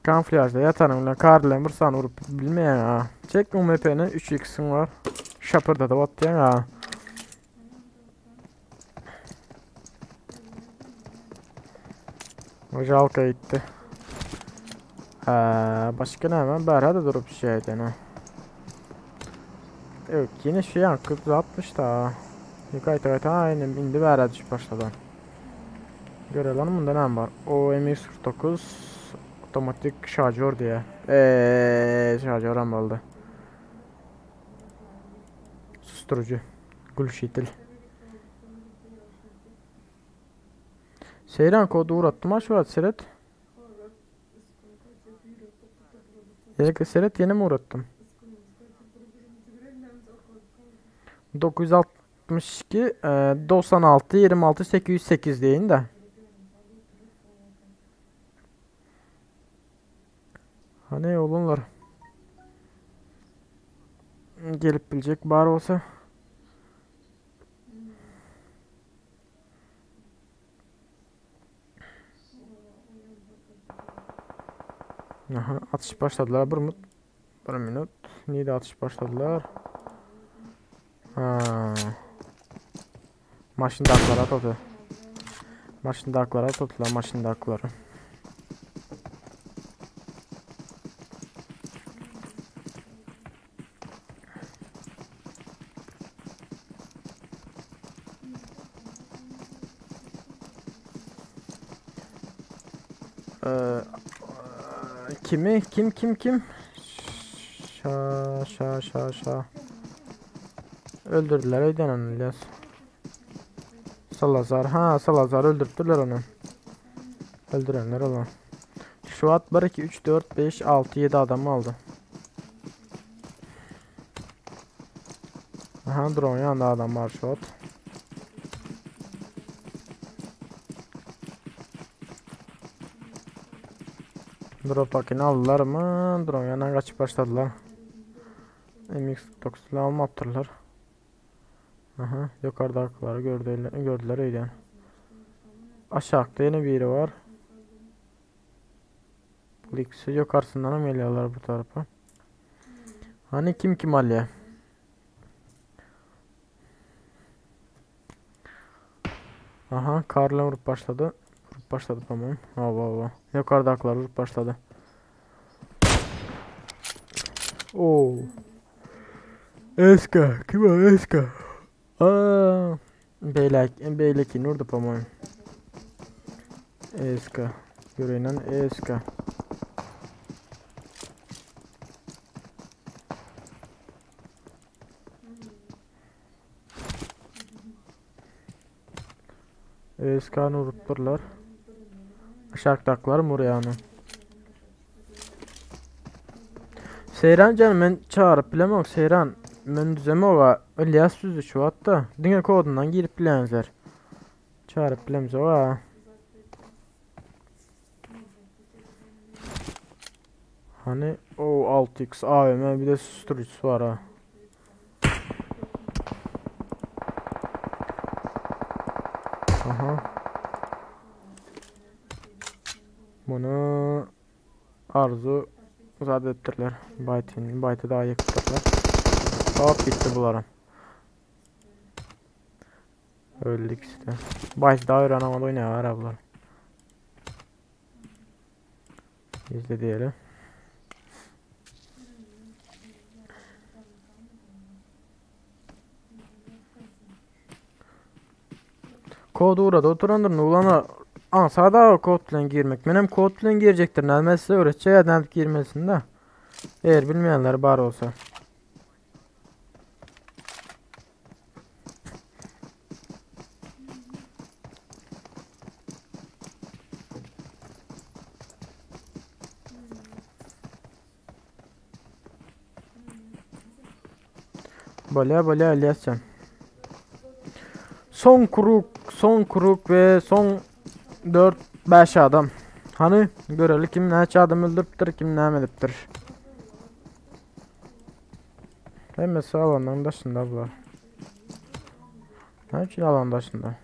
Kamuflajda yatanımla Karlin vursan vurup bilmeyen ha. Çek UMP'ni 3x'in var. Şapırda da batyan ha. Jalka gitti. Başka ne hemen Berha da durup şeyden ha. Evet yine şey yankı atmış da. Yukarı tarafta aynen indi Berha düşüp başladı. Görelim bunda ne var? O MX-49 otomatik şarjör diye. Şarjör am oldu. Susturucu. Gülşitil. Seyran kodu uğrattım ha şu seret. Yeni seret yeni mi uğrattım? 962 96 26 808 deyin de. Hani olurlar. Gelip bilecek bar olsa. Aha, atış başladılar. Bir minut. Bir minut. Niye de atış başladılar? Ha. Maşındaklara atıldı. Maşındaklara atıldılar. Maşındakları. Kimi? Kim kim kim? Şa şa şa şa. Öldürdüler öyle onu İlyas. Salazar. Ha Salazar öldürdüler onu. Öldürenler olan. Şu at 1 2 3 4 5 6 7 adam aldı. Aha drone yanında adam var şu at. Drop pakini aldılar mı? Drone yanına kaçıp başladılar. MX-9 ile almaptırlar. Aha, yukarıdakileri gördüler öyle. Aşağıda yine biri var. Bu ikisi yukarısından mı geliyorlar bu tarafa? Hani kim kim alıyor? Aha, karla vurup başladı. Vurup başladı tamam. Hava hava. Yukarıdakiler vurup başladı. Oo. Eska, kim o Eska? Aa, Beylek vurdu по-моему. Eska. Görünen Eska. Eska'nı vurupdurlar. Aşakdakylar vurýar ony. Seýran jan men çagyryp bilemok Seýran. Men düzemok Ilyas düzdü şu wagtda. Diňe kodundan girip bilýäňizler. Çagyryp bilemzok ha. Hani o 6x AVM bir de susturucusu var ha. Aha. Bunu Arzu zat etdirler. Bayt'in, Bayt'ı daha yıktırlar. Hop gitti bularım. Öldük işte. Bayt daha öğrenemedi oynuyor arabalar. İzle diyelim. Kod uğradı oturandır ulana Ansada kod bilen girmek. Menem kod bilen girecektir. Näme size öğretecek nädip girmesini de. Eğer bilmeyenler bar olsa. Bolya bolya Ilyascan. Son kuruk, son kuruk ve son 4-5 adam. Hani görelim kim näçe adam öldürüpdir, kim näme edipdir. Hemmesi alandan daşında bular. Ne için alan daşında?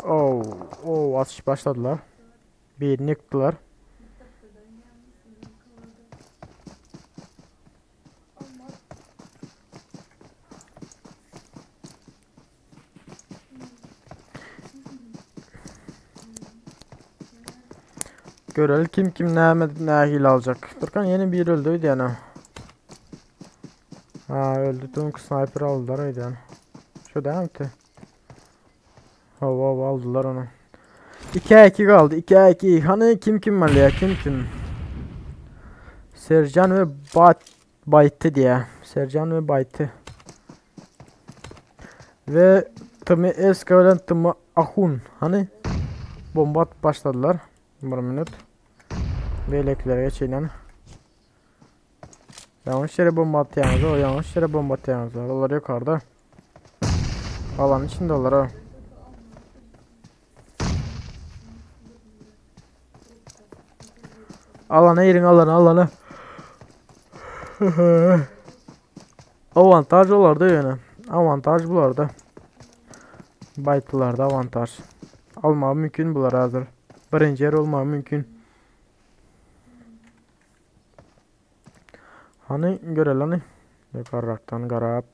Oh, oh atış başladılar. Birini yıktılar. Görelim kim kim ne ne hile alacak. Durkan yeni bir öldü yani. Ha öldü. Dunk sniper aldılar öyle yani. Şu da mı? Hava hava aldılar onu. 2'ye 2 kaldı. 2'ye 2. Hani kim kim var ya? Kim kim? Sercan ve Bat Baytı diye. Sercan ve Baytı. Ve Tımı Eska ile Tımı Ahun. Hani bomba atıp başladılar. Bir minut. Beyleklere geçelim. Yanlış yere bomba atıyorsunuz o yanlış yere bomba atıyorsunuz. Onlar yukarıda. Alanın içinde onlar ha. Alana girin alana alana. Avantaj olarda yani. Avantaj bularda. Baytlılarda avantaj. Alma mümkün bular hazır. Birinci yer olma mümkün. Hani görelim hani. Yukarıdan garap.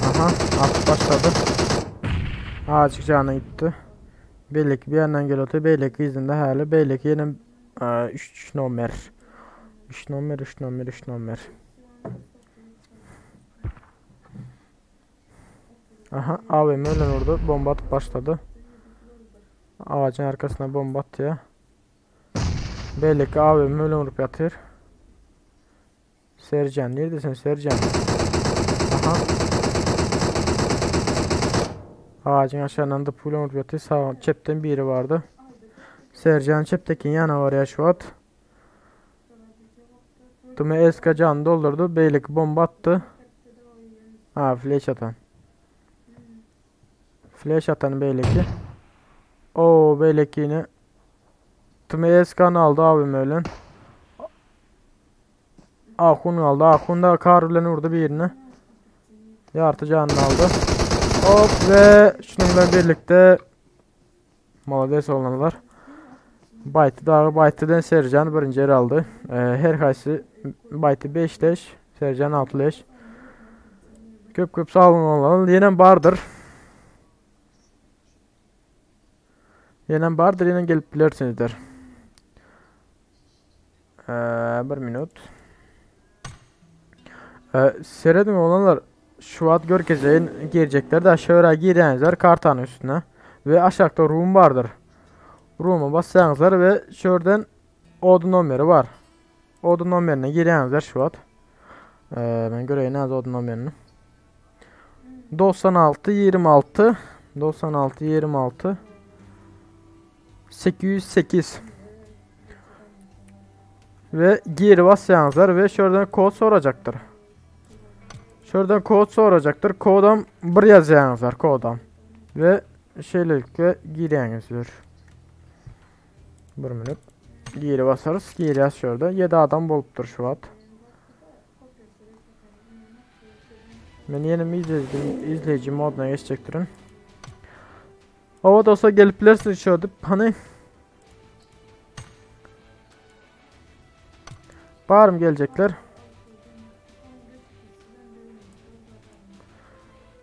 Aha at başladı. Azıcık canı gitti. Belli ki bir yandan geliyordu. Belli ki izinde hala. Belli ki yine 3 nomer. 3 nomer 3 nomer 3 nomer. Aha AVM öyle orada bomba atıp başladı. Ağacın arkasına bomba attı ya. Belli ki AVM öyle vurup yatıyor. Sercan neredesin Sercan? Aha. Ağacın aşağından da pul vurup yatıyor. Sağ çepten biri vardı. Sercan çeptekin yana var ya şu at. Tümü eska can doldurdu. Beylik bomba attı. Ha flash atan. Flash atan beyleki. O beyleki yine. Tümü eskanı aldı abim öyle. Ahun aldı. Ahun da kar bilen vurdu birini. Yartı canını aldı. Hop ve şununla birlikte Malades olanlar. Baytı daha Baytı'dan Sercan birinci yer aldı. Her kaysı Baytı 5 leş, Sercan 6 leş. Köp köp sağ olun olanlar. Yine bardır. Yine bardır yine gelip bilirsinizdir. Bir minut. Seyredin olanlar şu at görkezeyim girecekler de aşağı girenler kartanın üstüne ve aşağıda room vardır. Room'a bassanızlar ve şuradan oda nomeri var. Oda nomerine girenler şu at. Ben göreyim az oda nomerini. 96 26 96 26 808 ve gir basýaňyzlar ve şuradan kod sorajakdyr. Şuradan kod sorajakdyr. Kodam bir ýazýaňyzlar kodam. Ve şeýlelikle girýäňizler. Bir minut. Giri basarys. Girýäs şurada. 7 adam bolupdyr şu wagt. Men ýene izleýji, izleýji moduna geçjekdirin. Owa dostlar gelip bilersiniz şöyle hani Barym gelecekler.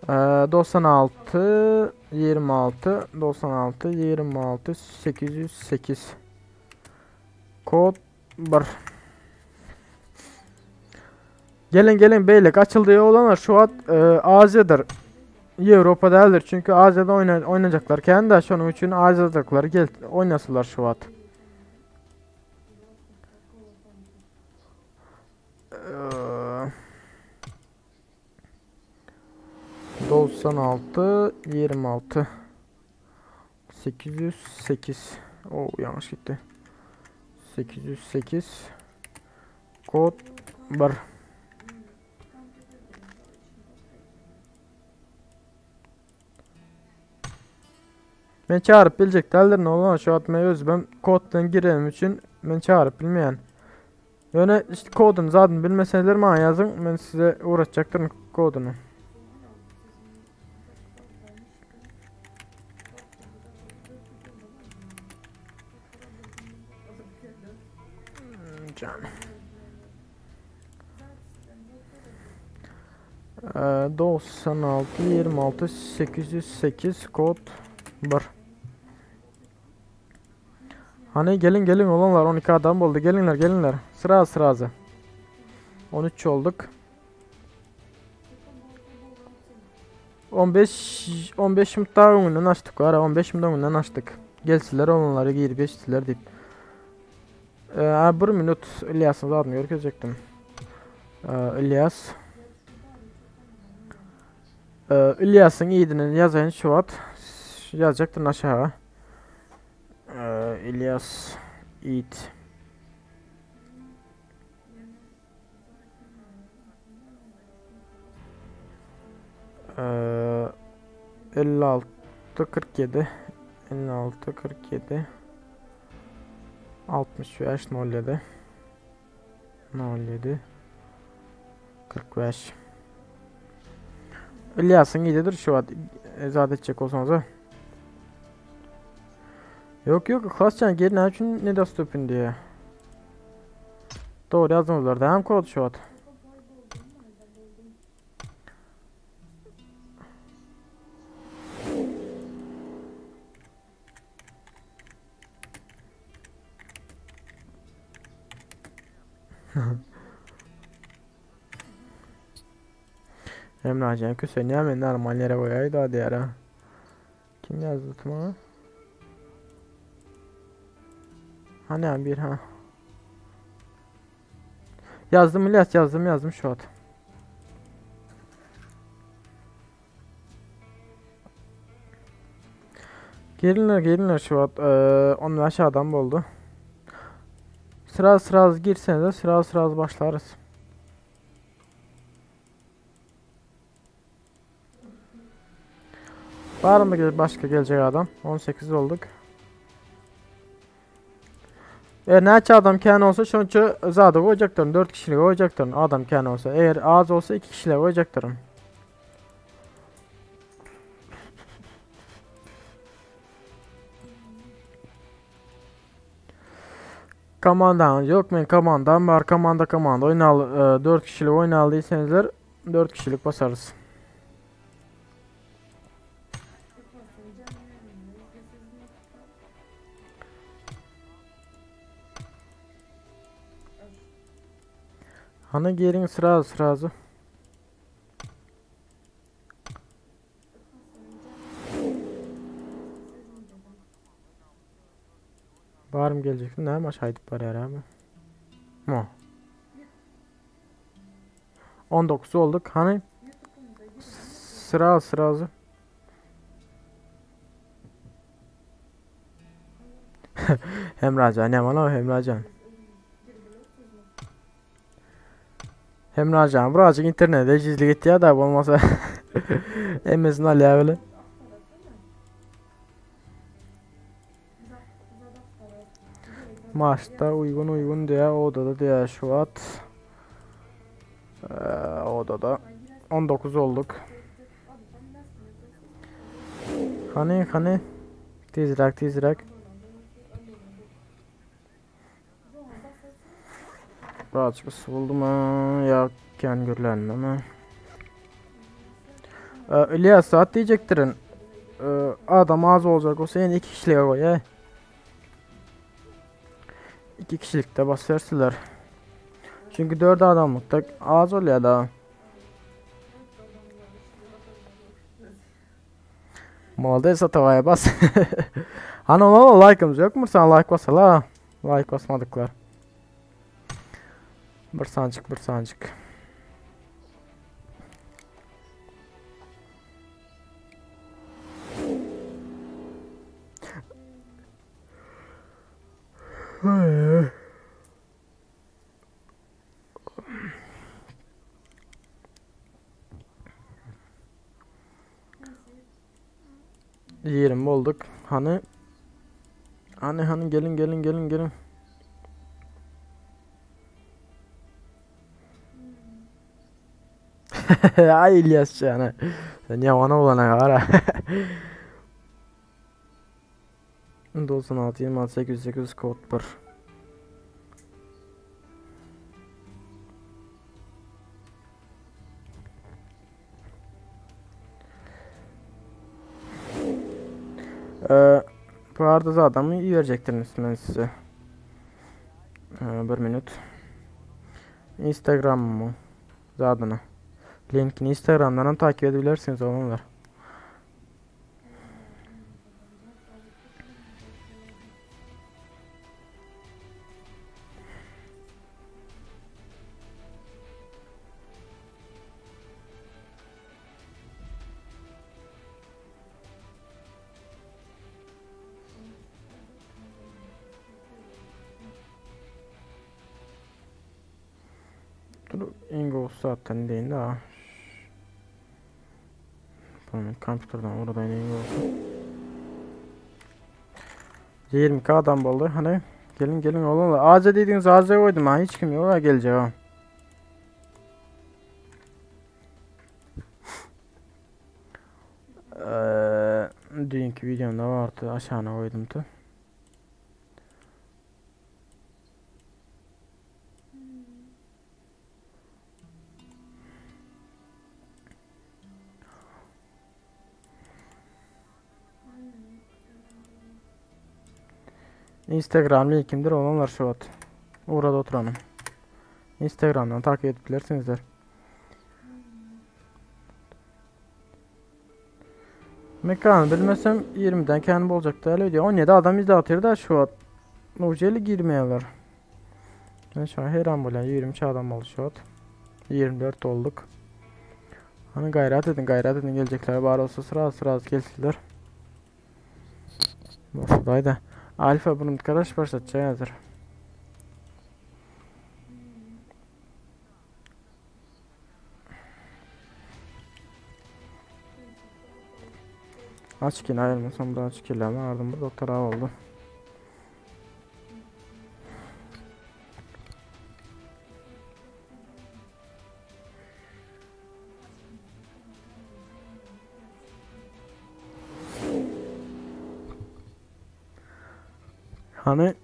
Ee, 96 26 96 26 808 Kod 1 Gelin gelin beylik açıldı olanlar şu an e, Asya'dır. Avrupa değildir çünkü Asya'da oyna, oynayacaklar. Kendi de şunun için Asya'dakiler gel oynasınlar şu an. Ee, 96 26 808 O yanlış gitti. 808 kod 1 Men çağırıp bilecek däldir ne olan şu atmaya öz ben koddan girenim üçin men çağırıp bilmeyen. Ýöne işte kodunu zaten bilmeseler bana yazın men size uğraşacaktırım kodunu. Can. Ee, 96 26 808 kod 1. Hani gelin gelin olanlar 12 adam oldu. Gelinler gelinler. Sıra sırası. 13 olduk. 15 15 minut daha öňünden açtık var. 15 minut öňünden açtık. Gelsinler olanları girip geçtiler deyip. Ee, bir minut İlyas'ın adını görkezecektim. Ee, İlyas. Ee, İlyas'ın iyidini yazayın şu at. Yazacaktın aşağı. Ee, İlyas Yiğit. Ee, 56 47 56 47 65 07 07 45 İlyas'ın iyidir şu an zat edecek olsanız ha. Yok yok Klascan geri ne için ne dostupun diye. Doğru yazdınızlar da hem kod şu an. Emrahcan Köse niye hemen normal yere koyaydı hadi yara. Kim yazdı bana? Hani bir ha. Yazdım İlyas yazdım yazdım şu an. Gelinler gelinler şu an. Ee, onun aşağıdan oldu. Sıra sıra girseniz de sıra sıra başlarız. Var mı başka gelecek adam? 18 olduk. E näçe adam kän olsa şonça zada goýjakdyryn 4 kişilik goýjakdyryn adam kän olsa. Eğer az olsa 2 kişilik goýjakdyryn. Komandan yok men komandam var. Komanda komanda oynal e, 4 kişilik oynaldıysanızlar 4 kişilik basarız. Hani gelin sıra sırası. Barım gelecekti. Ne maç haydi var abi. Mo. 19 olduk. Hani? Sıra sıra. Hemracan yaman o Hemracan. Hemracan birazcık internete gizli gitti ya da olmasa emmesin Ali öyle. Maçta uygun uygun diye odada diye şu at. Odada 19 olduk. Hani hani tizrak tizrak. Birazcık ısı buldum ha. Ya kendi görülenme mi? İlyas saat diyecektirin. Adam az olacak olsa yine 2 kişiliğe koy he. 2 kişilikte basıyorlar. Çünkü 4 adamlıkta az oluyor daha. Malda tavaya bas. Hani ona like'ımız yok mu? Sen like basala. Like basmadıklar. Bir sancık bir sancık. Yerim olduk. Hani hani hani gelin gelin gelin gelin. Ay İlyas yani. Sen yaman olana kadar ha. 96 26 808 kod 1. Bu arada adamı iyi verecektir ben size. Bir minut. Instagram mı? Zadını. Linkini Instagram'dan takip edebilirsiniz olanlar. Dur, zaten değil daha. Tamam, kompüterden orada Ingolstadt. 20k adam oldu. Hani gelin gelin oğlum. AC dediğiniz AC koydum ha. Hiç kim yok ha gelecek ha. Dünkü videomda vardı. Aşağına koydum da. Instagram linkimdir olanlar şu at. Orada oturanım. Instagram'dan takip edebilirsinizler. Mekanı bilmesem 20'den kendi olacak da öyle diyor. 17 adam izle atıyor da şu at. Uceli girmeyeler. Ben şu an heyran böyle 23 adam oldu şu at. 24 olduk. Hani gayret edin gayret edin gelecekler bari olsa sıra sıra gelsinler. Buradaydı. Alfa bunun arkadaş başlatacak hazır. Aç ki ayrılmasam da aç ki ardından bu doktor oldu. Hani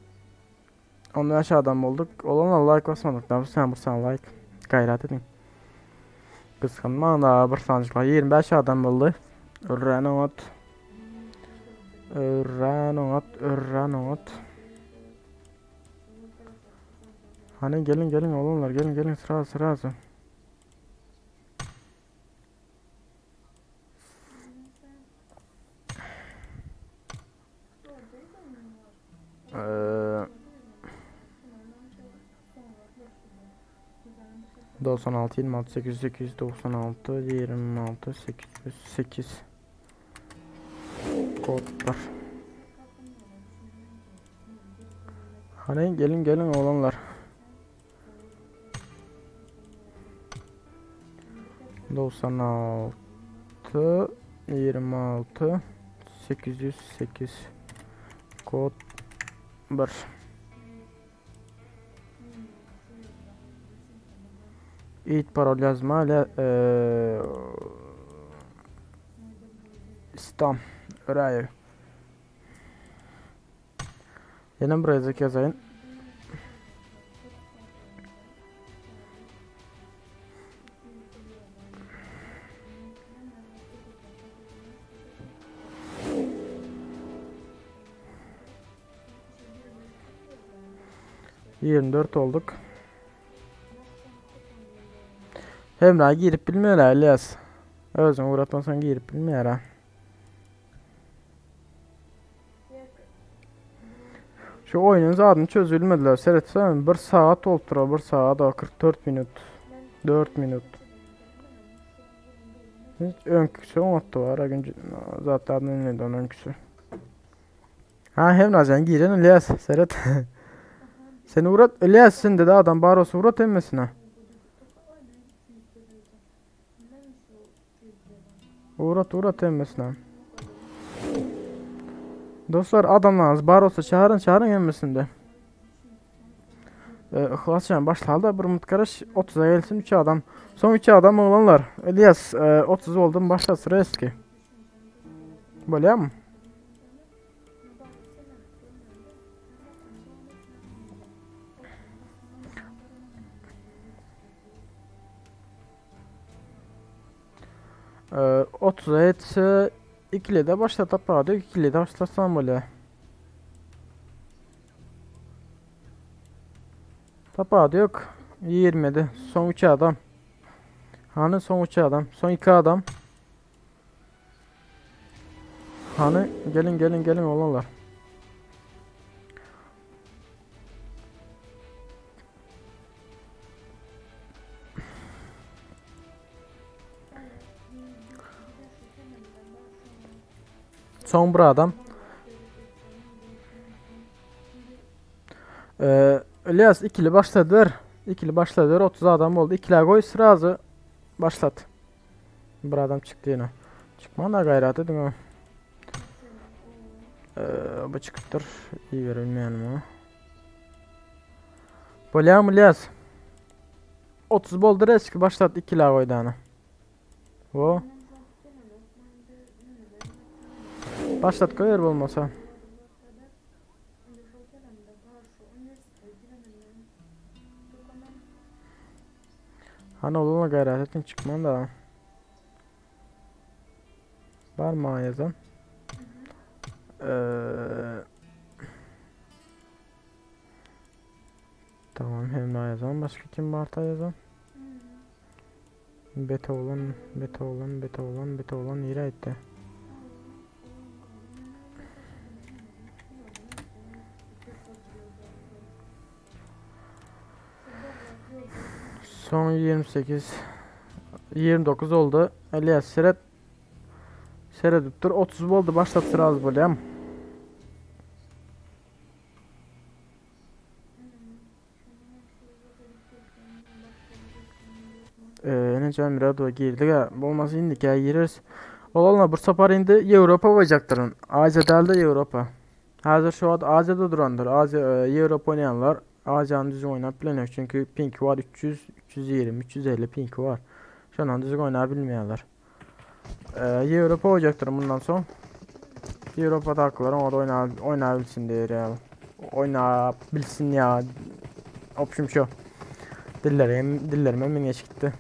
onu aşağıdan bulduk. Olana like basmadık. Da sen bu like. Gayret edin. Kıskanma da bir sancıkla 25 adam buldu. Öğren ot. Öğren ot. Öğren ot. Hani gelin gelin oğlanlar gelin gelin sıra sıra sıra. 96 26 808 96 26 808 Kod 1. Hany gelin gelin oglanlar. 96 26 808 kod 1. It parol ýazma ile İslam Öräýew. Ýene bir gezek ýazaýyn. 24 olduk. Hemra girip bilmeýär Elias. Özüň ugratmasaň girip bilmeýär. Şu oýnuň zadyny çözülmediler. Seretsem 1 sagat bolup durar, 1 sagat 44 minut. 4 minut. Hiç öňküsi oňatdy bar, gün zatlardan neydi onun öňküsi. Ha Hemra sen giren İlyas seret. Seni uğrat İlyas sen dedi adam bar olsa uğrat hemmesine. Uğrat uğrat hemmesine. Dostlar adamlarınız bar olsa çağırın çağırın hemmesinde. Ee, Ihlas yani başladı da bir umut karış 30'a gelsin 3 adam. Son 3 adam olanlar. İlyas e, 30 oldum başla sıra eski. Bolýar mı? Ee, 30'a etse ikili de başla tapar ikili de başlasam böyle. Tapar yok. 27. Son 3 adam. Hani son 3 adam. Son 2 adam. Hani gelin gelin gelin olanlar. Son bir adam. Ee, İlyas ikili başladılar. İkili başladılar. 30 adam oldu. İkili koy sırazı başlat. Bir adam çıktı yine. Çıkman da gayret edin ha. Ee, bu çıkıptır. İyi verilmeyen mi? Bolýarmy İlyas? 30 boldy eski başlat 2 la goýdany. Wo. Başlat goýer bolmasa. Hani olana gayret ettin çıkman da. Var mı yazan? Ee, tamam Hemra yazan. Başka kim var ta yazan? Beta olan, beta olan, beta olan, beta olan nere etti? Son 28 29 oldu. Elias seret Seyredip dur. 30 oldu. Başlat sıra az bolýam. Ee, ene Miradowa girdik ha. Bolmasa indik ya gireris. Olanlar bir sapar indi Ýewropa goýjakdyryn. Aziýa däl-de Ýewropa. Häzir şu wagt Aziýada durandyr. Aziýa, e, Ýewropa oýnaýanlar Aziýany düzgün oýnap bilenok. Çünki pinki bar 300, 320, 350 pinki bar. Şondan düzgün oýnap bilmeýärler. Ee, Ýewropa goýjakdyryn bundan soň. Ýewropadakylar oňa oýna oýnabilsin diýer ýaly. Oýnap bilsin ýa. Opşum şu. Dillerim, dillerime min gitdi.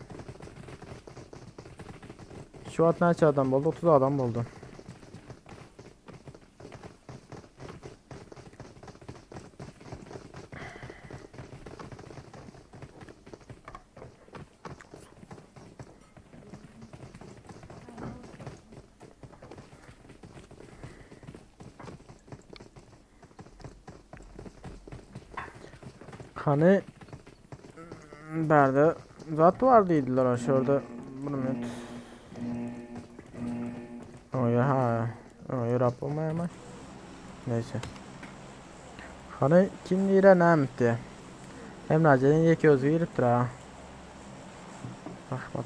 Şu wagt näçe adam boldy? 30 adam boldy. Hany bärde Zat var diýdiler şu ýerde. Bir minut. Oý ha. Oý ýöräp bolmaýarmy? Neyse. Hany kim nire näme etdi? Emrajenin ýeke özi giripdir ha. Rahmat.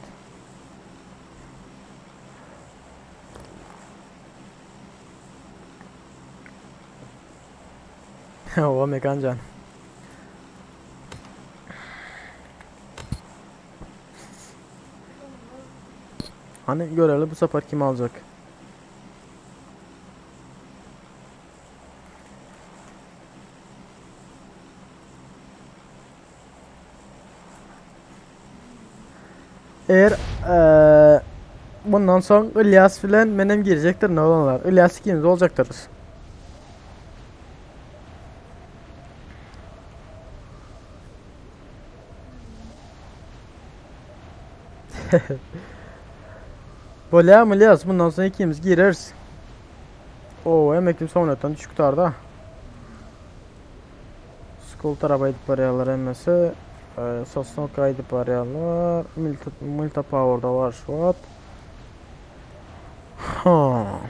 Owa Mekanjan. Hani göreli bu sefer kim alacak? Eğer eee, bundan soň İlyas bilen menem girecektir ne olanlar. İlyas ikimiz olacaktırız. Bolýarmy İlyas bundan soň ikimiz gireris. Oo emekim soňratdan düşük tutarda. Skol tarapa gidip barýarlar hemmesi. Ee, Sosnovka gidip barýarlar. Milta, Milta Power'da var şu wagt. Ha.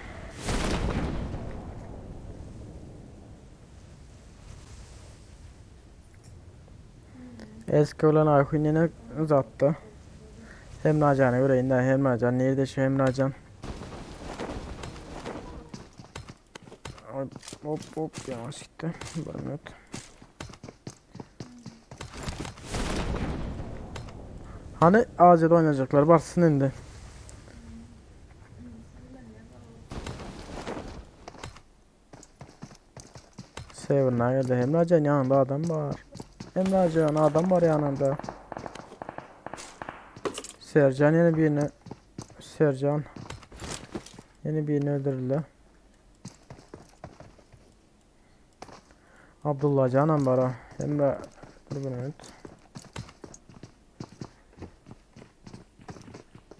Eski bilen Ayhun ýene uzatdy. Hemrajana göreýin da Hemrajan nirde şu Hemrajan? Hop hop hop yavaş gitti. Bir minut. Hani AC'de oynayacaklar barsın indi. Seven'a geldi. Emrecan yanında adam var. Emrecan adam var yanında. Sercan yine birini Sercan yine birini öldürdü. Abdullah Canan var ha. Emre dur bir minut.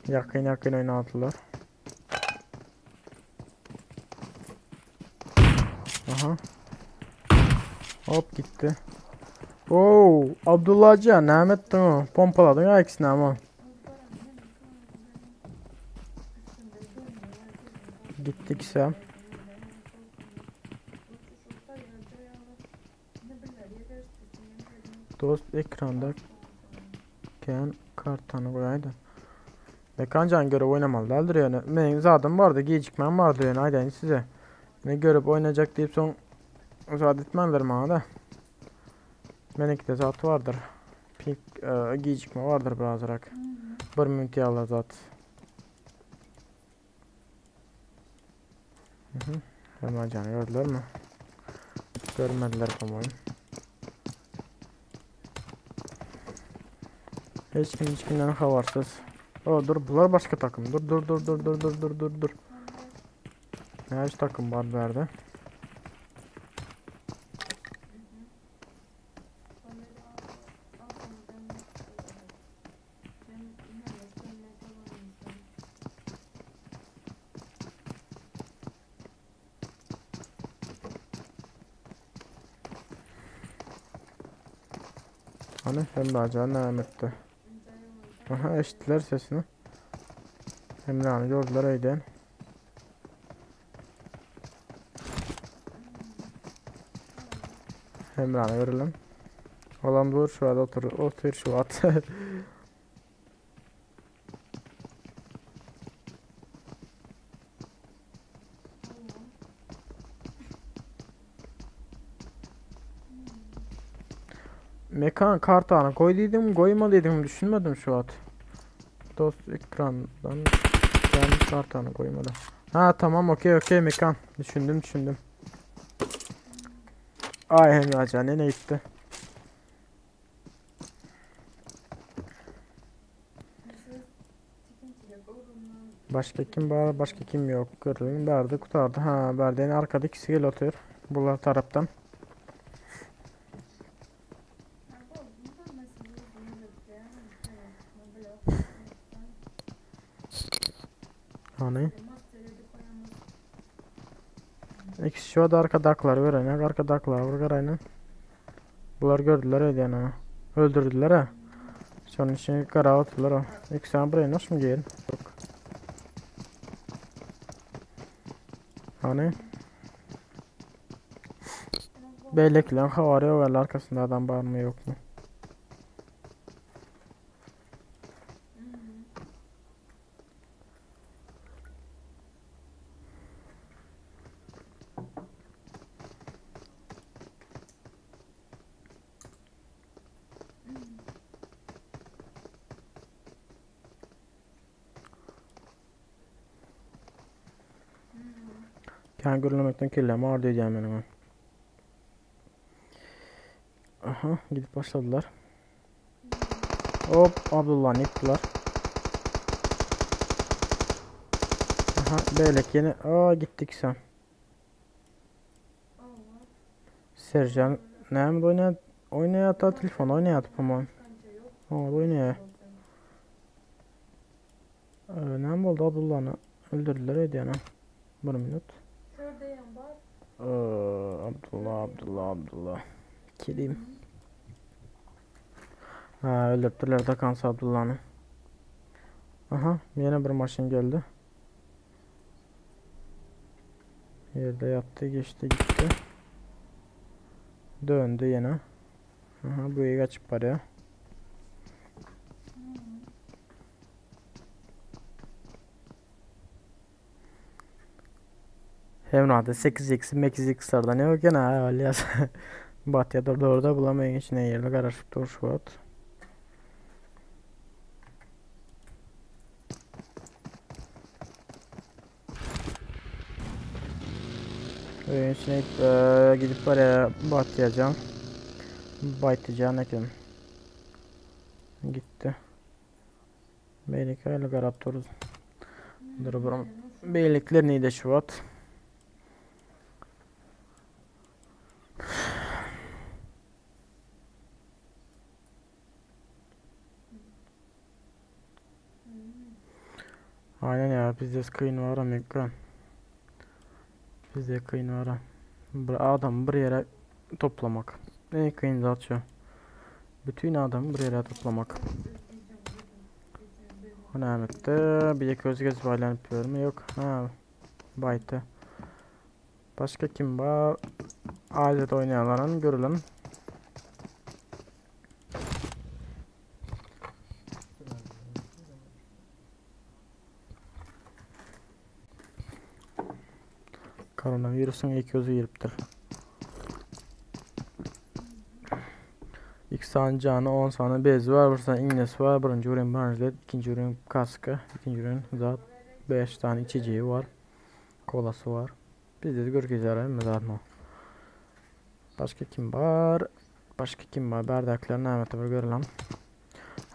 Yakın yakın oynadılar. Aha. Hop gitti. Oo, Abdullah Can näme etdiň o? Pompaladyň ha ikisini ama. Gitti ikisi. Dost ekranda ken kartany goýaýdy. Mekancan görüp oynamaly däldir ýöne. Meniň zadym bardy, gecikmem bardy ýöne aýdaýyn size. Ne görüp oynayacak diýip soň zat etmändir maňa da. Meniňkide zat bardyr. Pik e, gecikme bardyr birazrak. Bir minut ýaly zat. Mhm. Hemen gördüler mi? Görmediler по-моему. Hiç kim hiç kimden habarsyz. O dur bular başka takım. Dur dur dur dur dur dur dur dur dur. Näçe takım var bu ýerde? Hani Emre näme etdi? Aha eşittiler sesini. Emre'ni gördüler öýden. Emre'ni görelim. Olan dur şu an otur otur şu at. Mekan kartana koy dedim koyma dedim düşünmedim şu at. Dost ekrandan ben kartana koymadım. Ha tamam okey okey mekan. Düşündüm düşündüm. Ay Emrecan yine gitti. Başka kim var? Başka kim yok? Görelim. Berdi kurtardı. Ha Berdi'nin arkada ikisi gel oturuyor. Bunlar taraftan. Hani? İkisi şu anda arkadaklar gören arkadaklar var aynen. Bunlar gördüler öyle yani. Öldürdüler ha. Şonuň üçin garap oturlar o. İki sany buraya nasıl mı giyelim? Yok. Hani? Beýlekileň habary ýok ýaly arkasynda adam barmy ýokmy. Kän gürlemekden kellem agyrdy öýdýän meniň. Aha, gidip başladylar. Hop, Abdullahny ýykdylar. Aha, beýleki ýene, aa gitdi ikisi. Serjan näme oýnaýar? Oýnaýar ta telefon oýnaýar po-moýem. O, oýnaýar. Ee, näme boldy Abdullany öldürdüler öýdýän. Bir minut. Ee, Abdullah, Abdullah, Abdullah. Kerim. Ha, öldüripdirler da Kansu Abdullany. Aha, ýene bir maşyn geldi. Ýerde ýatdy, geçdi, gitdi. Döndü ýene. Aha, bu ýere gaçyp barýar. Hemrada 8x, 8x'lardan ýok ýene alýas. Batýa durdy orada, bulam öýüň içine girdi, garaşyp dur şu wagt. Öýüň içine e, gidip barýa Batýajan. Baýtyjan eken. Gitdi. Beýleki aýly garap duruz. Dur bir beýlekiler neyde şu wagt? Aynen ya bizde kyn var Amerika. Bizde kyn var. Bir adam bir yere toplamak. En kyn zat şu. Bütün adamı bir yere toplamak. O nämetdi? Bir göz göz baýlanyp ýörmi? Ýok. Ha. Baýtdy. Başga kim bar? Aziýada oýnaýanlaram görelim. Koronawirusyň ilk özü giripdir. 2 sany jany, 10 sany bezi bar, bir sany iňnesi bar, birinji uren bronjilet, ikinji uren kaska, ikinji uren zat, 5 sany içeceği bar, kolasy bar. Bizde de görkezýär hemme zadyny. Başga kim bar? Başga kim bar? Bärdäkiler näme bir görelim.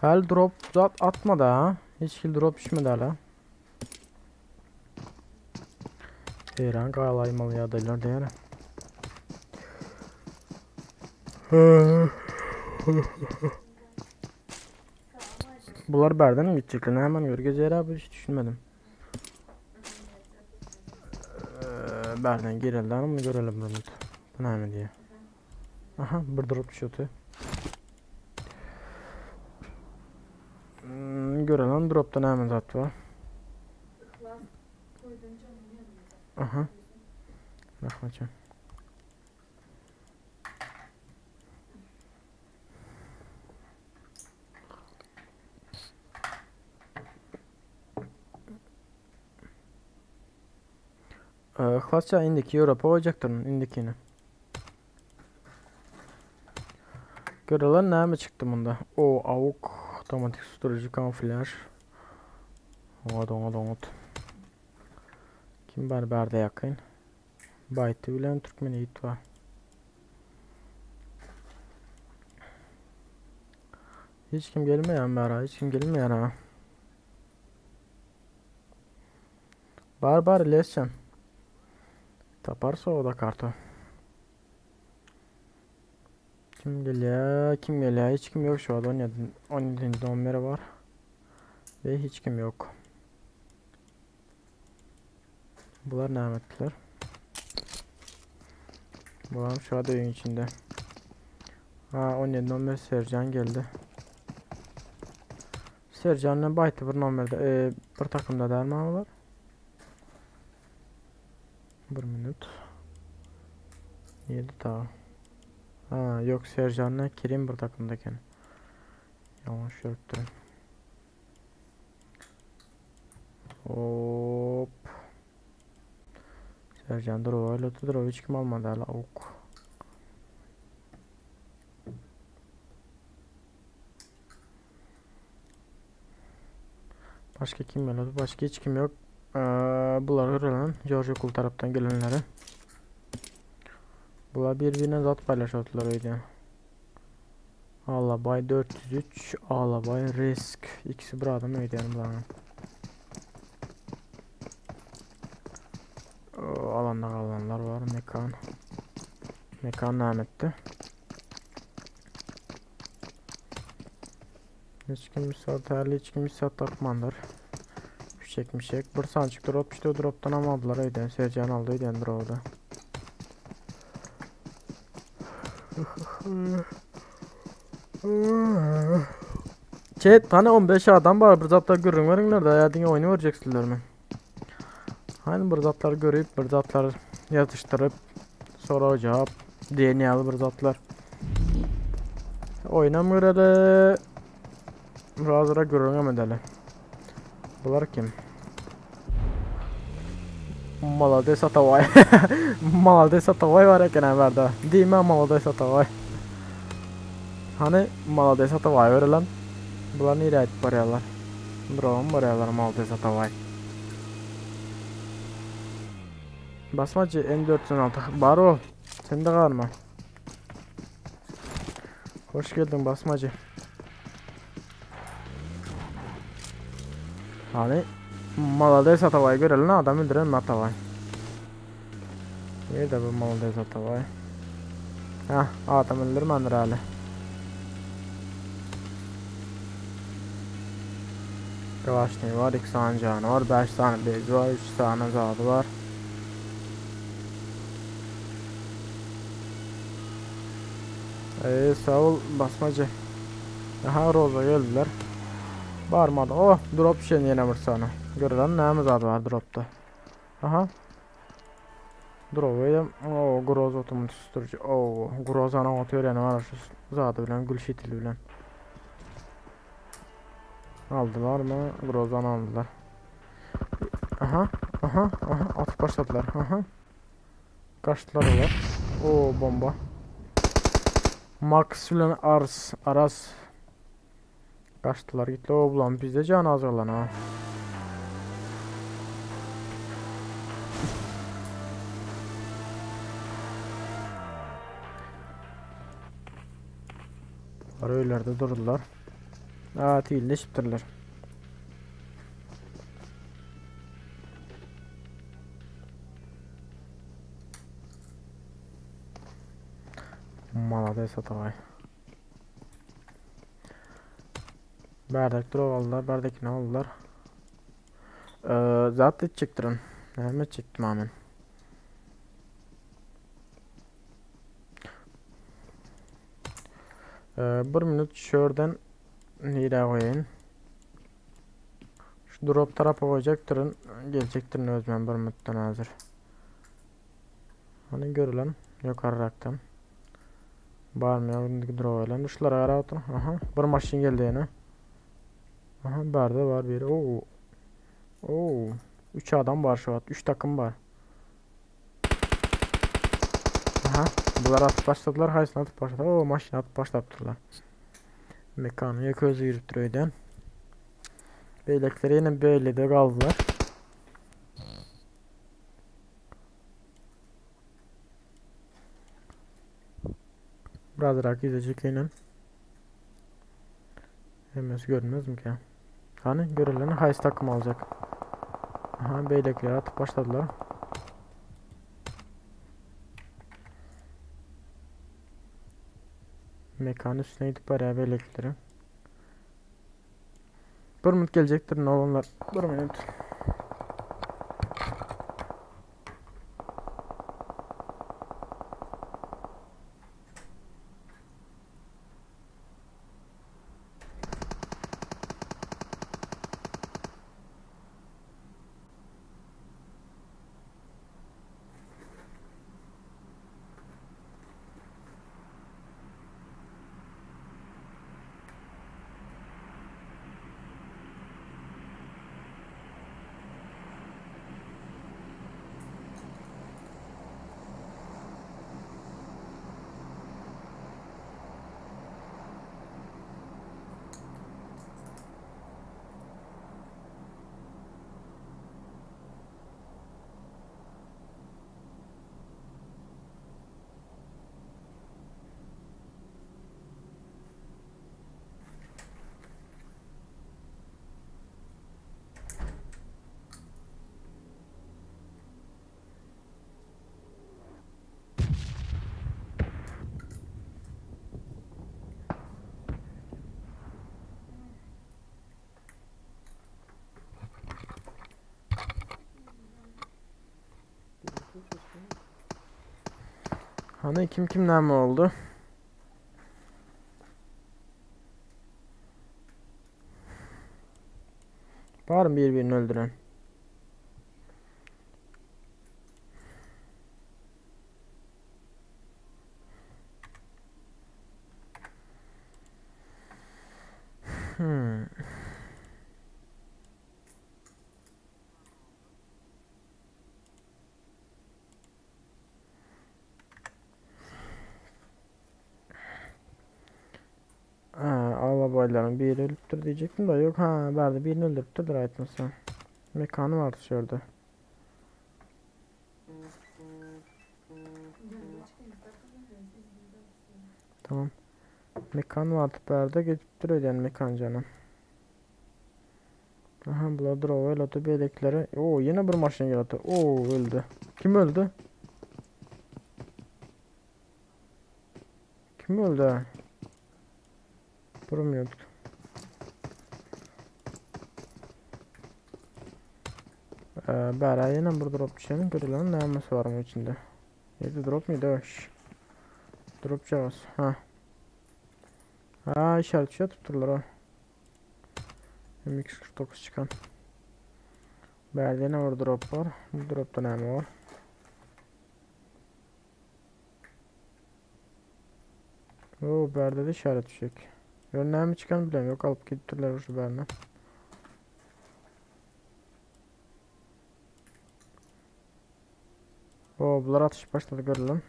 Hal drop zat atmady ha. Hiç hil drop düşmedi hala. Eýran galaýmaly ýagdaýlar diýýär. Bular bärden mi gidecekler? Hemen gör gezer abi hiç düşünmedim. Ee, bärden girelim mi görelim bunu. Bu näme diýýär? Aha bir drop düşüyordu. Hmm, görelim dropta näme zat var. Aha. Rahmetçi. Yhlasja indiki Ýewropa goýjakdyryn indikini. Görelen näme çykdy munda? O awuk, otomatik susturyjy, kamuflýaž. Oňat, oňat, oňat. Kim bar bärde ýakyn? Baýty bilen türkmen ýigit bar. Hiç kim gelmeýär bära, hiç kim gelmeýär ha. Bar bar Lesjan. Taparsa o da karta. Kim gelýär? Kim gelýär? Hiç kim yok şu an. 17 17. nomeri var. Ve hiç kim yok. Bular näme etdiler? Bular şu an öýüň içinde. Ha 17 nomer Sercan geldi. Serjan bilen Baýty bir nomerde, e, bir takymda dälmi olar? Bir minut. Nirede ta? Ha, yok Serjan'la Kerim bir takımda eken. Yanlış görüpdürin. Hop. Serjan Drowa öyle Drowa hiç kim almadı hala ok. Başka kim geldi? Başka hiç kim yok. Ee, bular görelim. George okul taraftan gelenleri. Bular birbirine zat paylaşıyorlar öyle. Alabay 403, Alabay Risk. İkisi bir adam öyle yani buların. Alanda kalanlar var. Mekan. Mekan nametdi. Hiç kim saat hiç kim saat tapmandyr. Fişek mişek. Bir sançık drop işte drop'tan almadılar öýden. Sercan aldy öýden drop'da. Chat hani 15 adam bar bir zatlar gürrüň beriňler de ýa diňe oýny görjeksizlermi? Hani bir zatlar görüp bir zatlar ýazyşdyryp sorag jogap diýen ýaly bir zatlar. Oýnam göreli. Birazara gürrüňem edeli. Bular kim? Malades Ataway. Malades Ataway bar eken ha bärde. Diýme Malades Ataway. Hany Malades Ataway berelen. Bular nirä gidip barýarlar? Droga mı barýarlar Malades Ataway? Basmacı M416 bar ol. Sen de garma. Hoş geldin basmacı. Hany Malades Ataway göreli adam öldüren Ataway. Nerede bu Malades Ataway? Hah adam öldürmändir hali. Kalaşnik var, 2 sany jany var, 5 sany bezi var, 3 sany zady var. Eee sag bol basmacı. Aha Roza geldiler. Barmadı. Oh drop düşen ýene bir sany. Görülen näme zady var dropda. Aha. Drop eýem. Oh groza otomatik susturucu. Oh grozanyň oty berýäni bar şu zady bilen gül şitili bilen. Aldylar mı? Grozany aldylar. Aha, aha, aha atyp başladylar. Aha. Kaçdylar olar. Oo bomba. Max bilen Ars, Aras. Kaçdylar gitdi. O bulan bizde can az galan ha. Var öylerde durdular. Aa tilleşipdirler. Malades Ataway. Bärdek drop aldylar, bärdekini aldylar. Ee, zat etjekdirin. Näme etjekdim ha men? Ee, bir minut şörden nirä goýaýyn? Şu drop tarapa goýjakdyryn. Geljekdirin özümem bir minutdan hazır. Hani görülen ýokarrakdan. Barmy ýok drop bilen. Şulara garap otur. Aha, bir maşyn geldi ýene. Aha, bärde bar biri. Oo. Oo. 3 adam bar şu wagt. 3 takım bar. Aha, bular atyp başladylar. Haýsyny atyp başladylar? Oo, maşyny atyp başlapdyrlar. Mekanyň ýeke özi giripdir öýden. Beýlekiler ýene beýlede galdylar. Birazrak ýüze çekeýinem. Hemmesi görünmezmikä? Hany göreliň haýsy takym aljak. Aha beýlekiler atyp başladylar. Mekan üstüne gidip barýar beýlekileri. Bir minut geljekdir ne olanlar. Bir minut. Hany kim kim näme boldy? Barmy bir-birini öldüren? Hmm. Ha, alabaylaryň biri ölüpdir diyecektim da yok ha bärde birini öldürüpdürdür aýtmasa. Mekany vardı şu ýerde. Tamam. Mekan vardı bärde geçipdir öýdýän mekan janam. Aha bular drova elati beýlekilere. Oo ýene bir maşyn geldi. Oo öldü. Kim öldü? Kim öldü? Durmuyorduk. Ee, bära ýene bir drop düşeni görülen nämesi var mı içinde? Neydi drop muydu? Şş. Drop çağız. Ha. Ha işaret şey tutturlar ha. MX-49 çykan. Bärde ýene bir drop bar. Bu dropda näme bar? Oo, bärde de işaret fişek. Ýöne näme çykan bilem ýok, alyp gidipdirler şu bärine. Oo, bular atyşyp başlady görülen.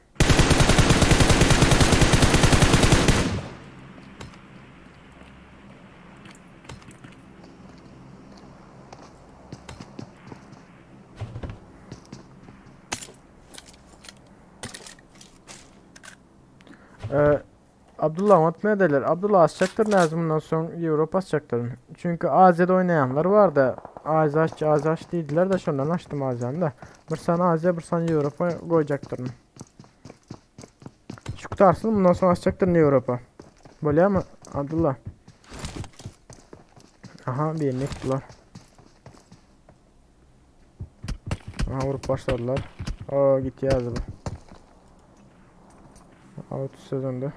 Ee, Abdullah unutma ederler. Abdullah açacaktır lazım bundan sonra Avrupa açacaktır. Çünkü Azia'da oynayanlar var da Aziya aç, Aziya aç değildiler de şondan açtım Azia'nı da. Bir sany Aziya, bir sany Avrupa goýjakdyryn. Şu gutarsyn bundan soň açjakdyryn Avrupa. Bolýarmy Abdullah? Aha birini ýykdylar. Aha vurup başladylar. Aa git yazdı bu. Out sezonda.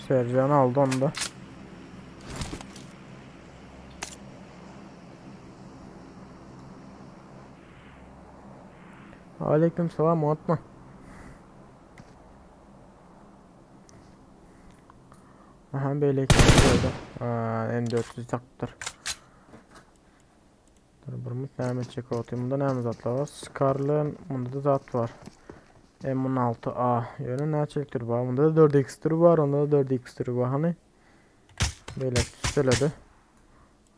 Sercan aldı onu da. Aleyküm selam unutma. Aha beýleki ýerde. M400 takdyr. Dur bir mut näme etjek otyryn. Munda näme zatlar bar? Scarlet, munda da zat bar. M16A. Ýöne näçelik tür bar? Munda da 4x türü bar, onda da 4x türü bar. Hany? Beýleki tüsteledi.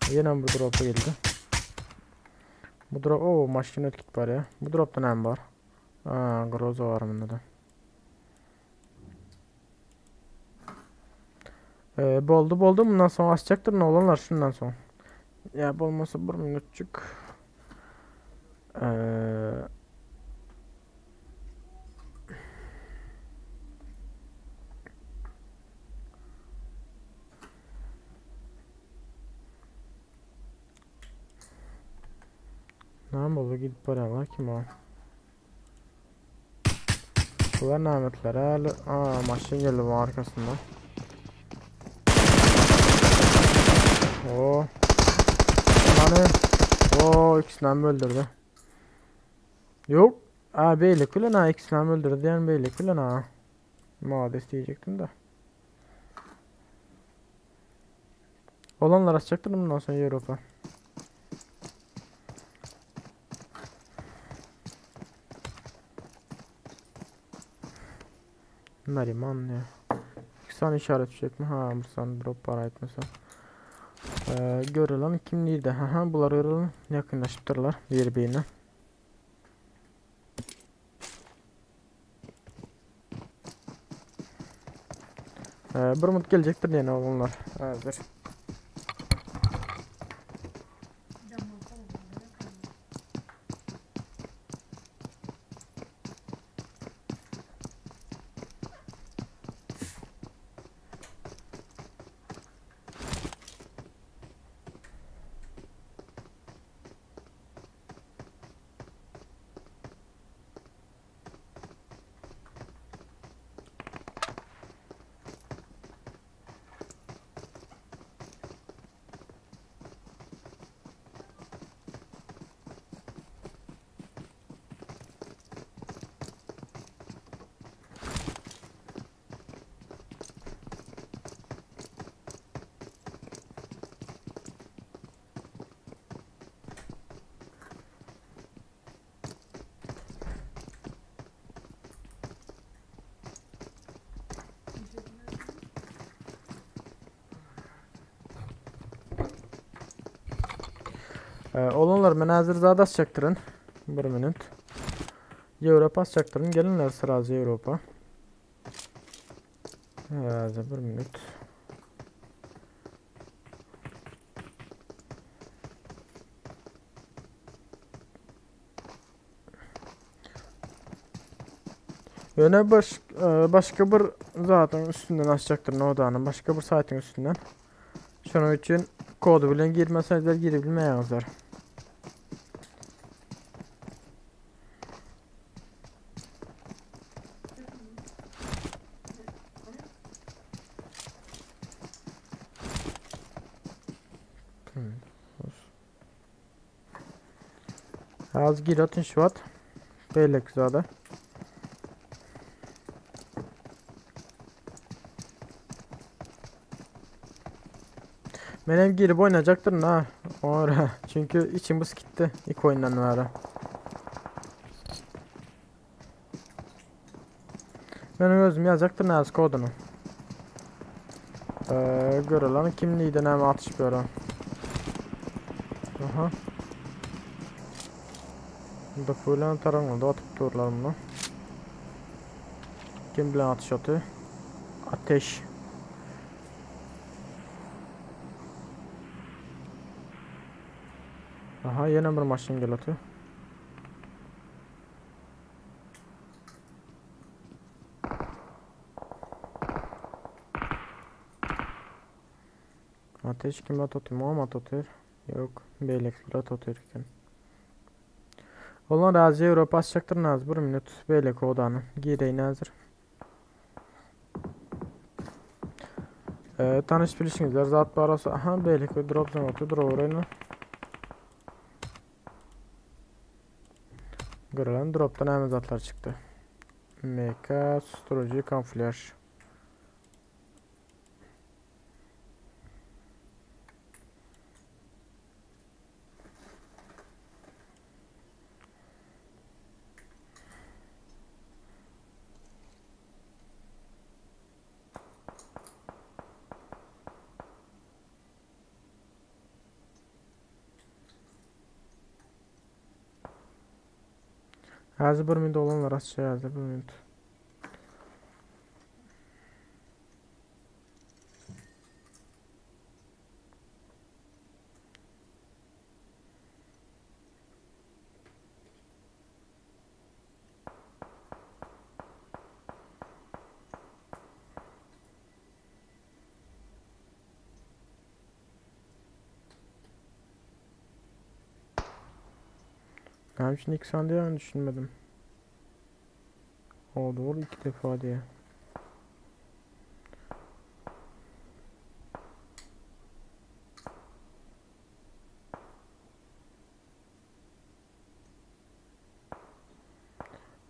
Ýene bir dropa geldi. Bu drop, o maşyn ötüp gidip barýar. Bu dropda näme bar? Aa, groza bar munda da. Ee, boldy boldy mundan soň açjakdyr oglanlar şundan soň. Ya bolmasa bir minutçuk. Ee, Näme boldy gidip barýarlar kim o? Bular nametler häli. Aa maşyn geldi bu arkasyndan. Oo. Hany. Oo ikisini hem öldürdü. Yok. Aa beýleki bilen ha ikisini hem öldürdü diýen beýleki bilen ha. Mades diýjekdim de. Olanlar açacaktır bundan sonra Avrupa. Nariman ya. İki sany işaret fişek mi? Ha, bir sany drop bar aýtmasa. Ee, görülen kim nirde? Ha ha, bular görülen yakınlaşıpdyrlar bir-birine. Ee, bir mut gelecektir ýene oglanlar. Häzir. Oglanlar men häzir zat açjakdyryn. Bir minut. Ýewropa açjakdyryn. Gelinler srazu Ýewropa. Häzir bir minut. Ýöne baş, e, başga bir zadyň üstünden açjakdyr nodany, başga bir saýtyň üstünden. Şonuň üçin kody bilen girmeseňizler girip bilmeýäňizler. Az gir atın şu at. Beýleki zada. Men hem girip oynayacaktım ha. Ora. Çünkü içim buz gitti. İlk oyundan beri. Men özüm yazacaktım az kodunu. Ee, görelim kim neyden hem atış böyle. Aha. Da taranıldı atıp dururlar bunu. Kim bilen atış atı? Ateş. Aha yine bir maşın gel atıyor. Ateş kim at atıyor? Muhammed atıyor. Yok. Beylikler at atıyor iken. Olan razı Avropa açacaktır Naz. Bir minut. Beylik odanı. Gireyim hazır. Ee, tanış bilişinizler zat barası. Aha beylik drop zone atıyor. Drop orayını. Görülen drop'tan hemen zatlar çıktı. MK susturucu kamuflaj. Hazır bir minut olanlar aşağı hazır bir minut. Ben şimdi ilk sen diye düşünmedim. O doğru iki defa diye.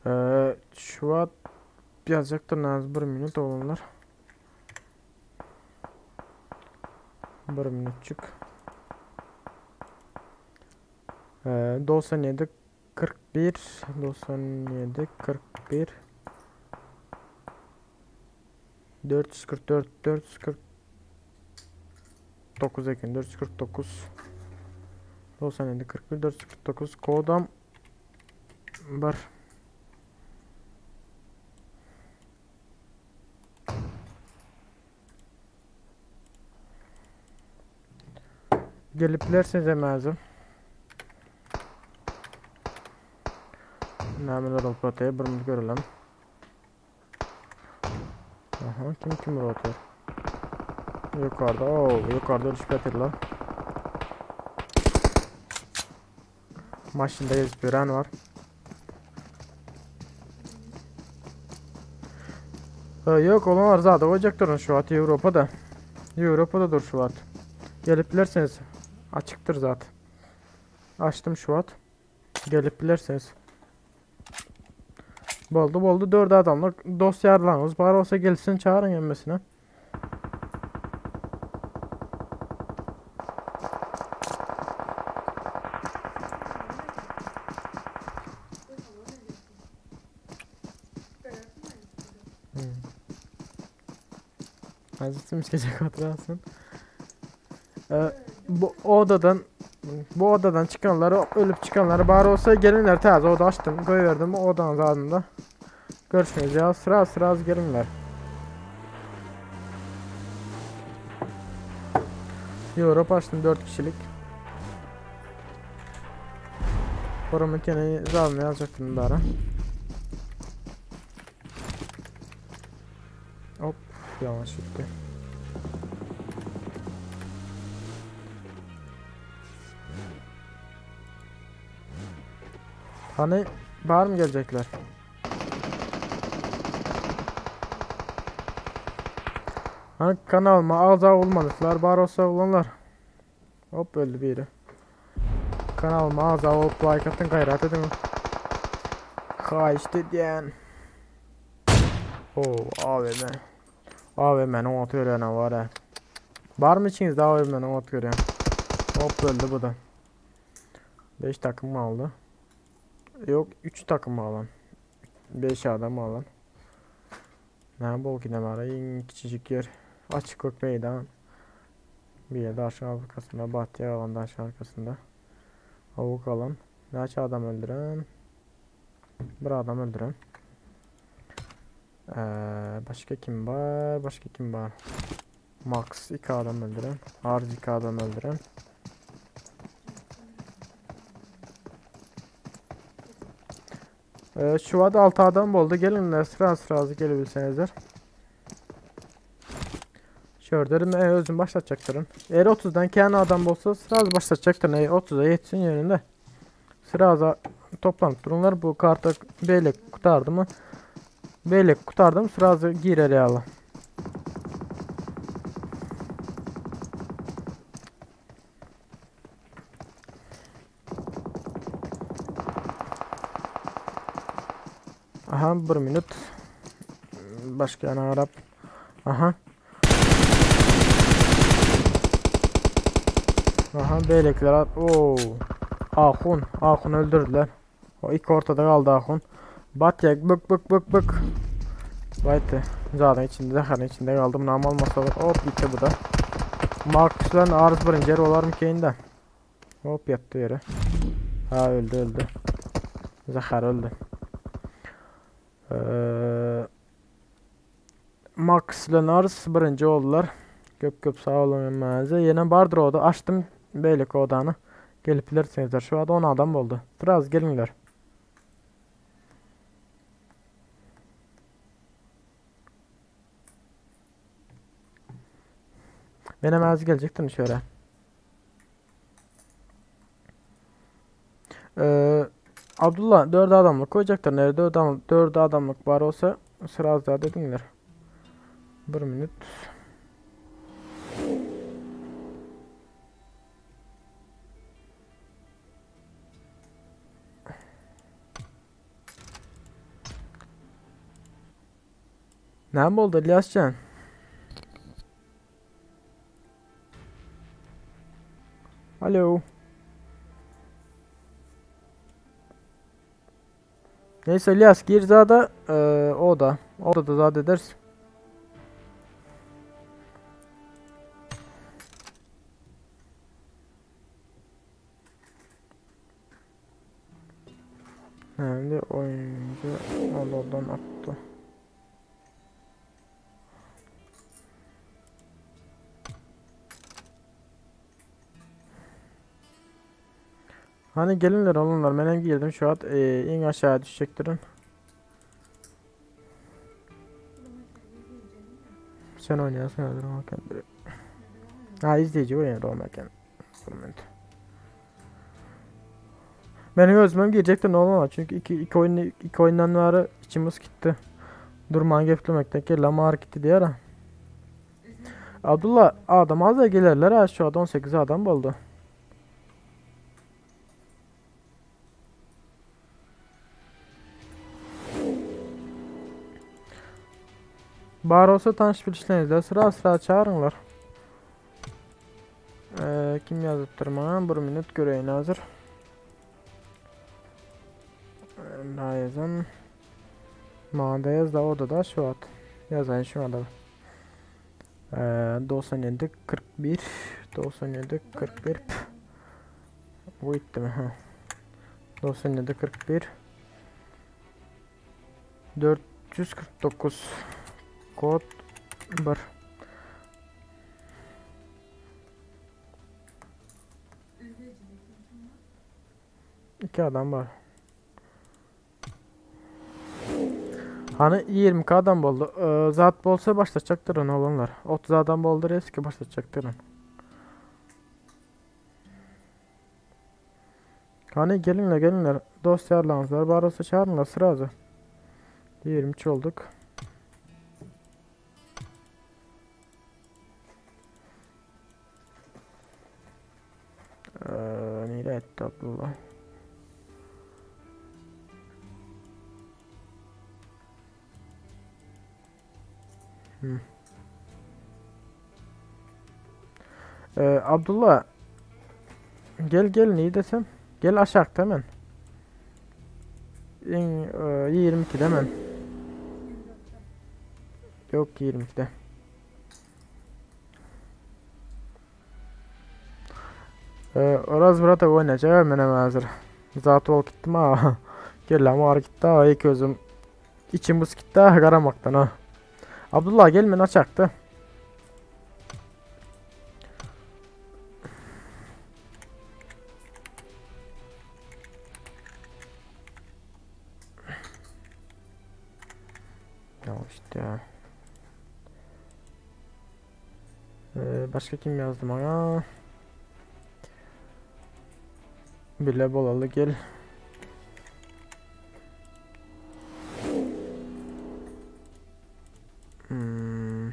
Ee, şu an yazacaktır az bir minut olanlar. Bir minutçuk. Ee, 97 41 97 41 444 449 eken 449 97 41 449 kodam var. Gelip bilersiniz lazım. Nämeler olup öteye bir minut görelim. Aha kim kim atıyor? Yukarıda. Oo yukarıda ölüşüp yatırlar. Maşında gezip gören var. Ee, yok olanlar zaten olacak şu at Avrupa'da. Avrupa'da dur şu at. Gelip bilirsiniz. Açıktır zaten. Açtım şu at. Gelip bilirsiniz. Boldu boldu 4 adamlık dost yarlarınız bar olsa gelsin çağırın emmesine. Hmm. Azizim gece oturasın. Ee, bu odadan Bu odadan çykanlar, ölüp çykanlar bar olsa gelinler täze oda açdym, goýberdim odanın zadynda. Görüşmek ýaly sıra sıra gelinler. Europe açtım 4 kişilik. Forumun kene zadını yazacaktım bari. Hop yanlış gitti. Hani var mı gelecekler? Hani kanalıma ağza olmadıklar, bar olsa olanlar. Hop öldü biri. Kanalıma ağza olup like atın gayret edin. Xahiş edýän. Oo AVM. AVM'nin ot görýän var ha. Var mı içinizde AVM'nin ot görýän? Hop öldü bu da. 5 takım aldı. Yok 3 takım alan. 5 adam alan. Ne bol ki ne var? En kiçicik yer. Açıklık meydan. Bir yerde aşağı arkasında, Bahtiyar alan da aşağı arkasında. Avuk alan. Neçə adam öldüren? Bir adam öldüren. Ee, başka kim var? Başka kim var? Max 2 adam öldüren. Arz 2 adam öldüren. Ee, şu anda 6 adam oldu. Gelinler sıra sıra gelebilsenizler. Şöyle e, özüm başlatacaktırım. Eğer 30'dan kendi adam olsa sıra başlatacaktır. E, 30'a yetsin yerinde. Sıra toplanıp durumlar bu kartı böyle kurtardı mı? Böyle kurtardım sıra girer yalı. Aha bir minut. Başka yana Arap. Aha. Aha beylekler. Oo. Ahun. Ahun öldürdüler. O ilk ortada kaldı Ahun. Batyak bık bık bık bık. Vayte. Zaten içinde zaharın içinde kaldım. Nam olmasa olur. Hop gitti bu da. Marcus'ların arız birinci yer olar mı keyinde? Hop yattı yere. Ha öldü öldü. Zahar öldü. Ee, Max ile Nars birinci oldular. Köp köp sağ olun hemmäňize. Ýene bardyr oda. Açtım beýleki odany. Gelip bilersiňizler. Şu ada 10 adam boldy. Biraz geliňler. Menem az gelecektim şöyle. Ee, Abdullah 4 adamlık koyacaklar. Nerede 4 adam, 4 adamlık var olsa sıra az daha dedinler. Bir minut. Ne oldu İlyascan? Alo. Neyse İlyas gir zada e, o da. O da da zat edersin. Şimdi oyuncu odadan attı. Hani gelinler alınlar. Ben hem girdim şu an e, en aşağı düşecektirim. Sen oynayasın öldürürken. Ha izleyici oynar olmakken. Benim özümüm girecekti ne olmaz çünkü iki, iki oyun iki oyundan var içimiz gitti. Durman geplemekten kelle mar gitti diye ara. Abdullah adam az da gelirler ha şu an 18 adam oldu. Bar olsa tanış bilişlerinizde sıra sıra çağırınlar. Ee, kim yazıptır bana? Bir minut göreyim hazır. Daha yazan. Bana da yaz da orada da şu at. Yazayım şu anda. Ee, 97 41 97 41. Bu gitdimi? Ha. 97 41 449 kod 1. İki adam bar. Hany 22 adam boldy. Zat bolsa başlatjakdyryn oglanlar. 30 adam boldy reski başlatjakdyryn. Hany geliňler geliňler. Dost ýarlaryňyzlar bar bolsa çagyryňlar srazu. 23 olduk. Ee, nire etti Abdullah? Hmm. Ee, Abdullah gel gel neyi desem? Gel aşakta hemen. İn, e, 22'de hemen. Yok 22'de. Oraz brata oýnajak menem häzir. Zat bolup gitdim ha. Kellem agyryp gitdi ha, iki gözüm içim bus gitdi ha garamakdan ha. Abdullah gel men açakda. Ya işte ya. Ee, başka kim yazdı bana? Bile bolaly gel. Hmm.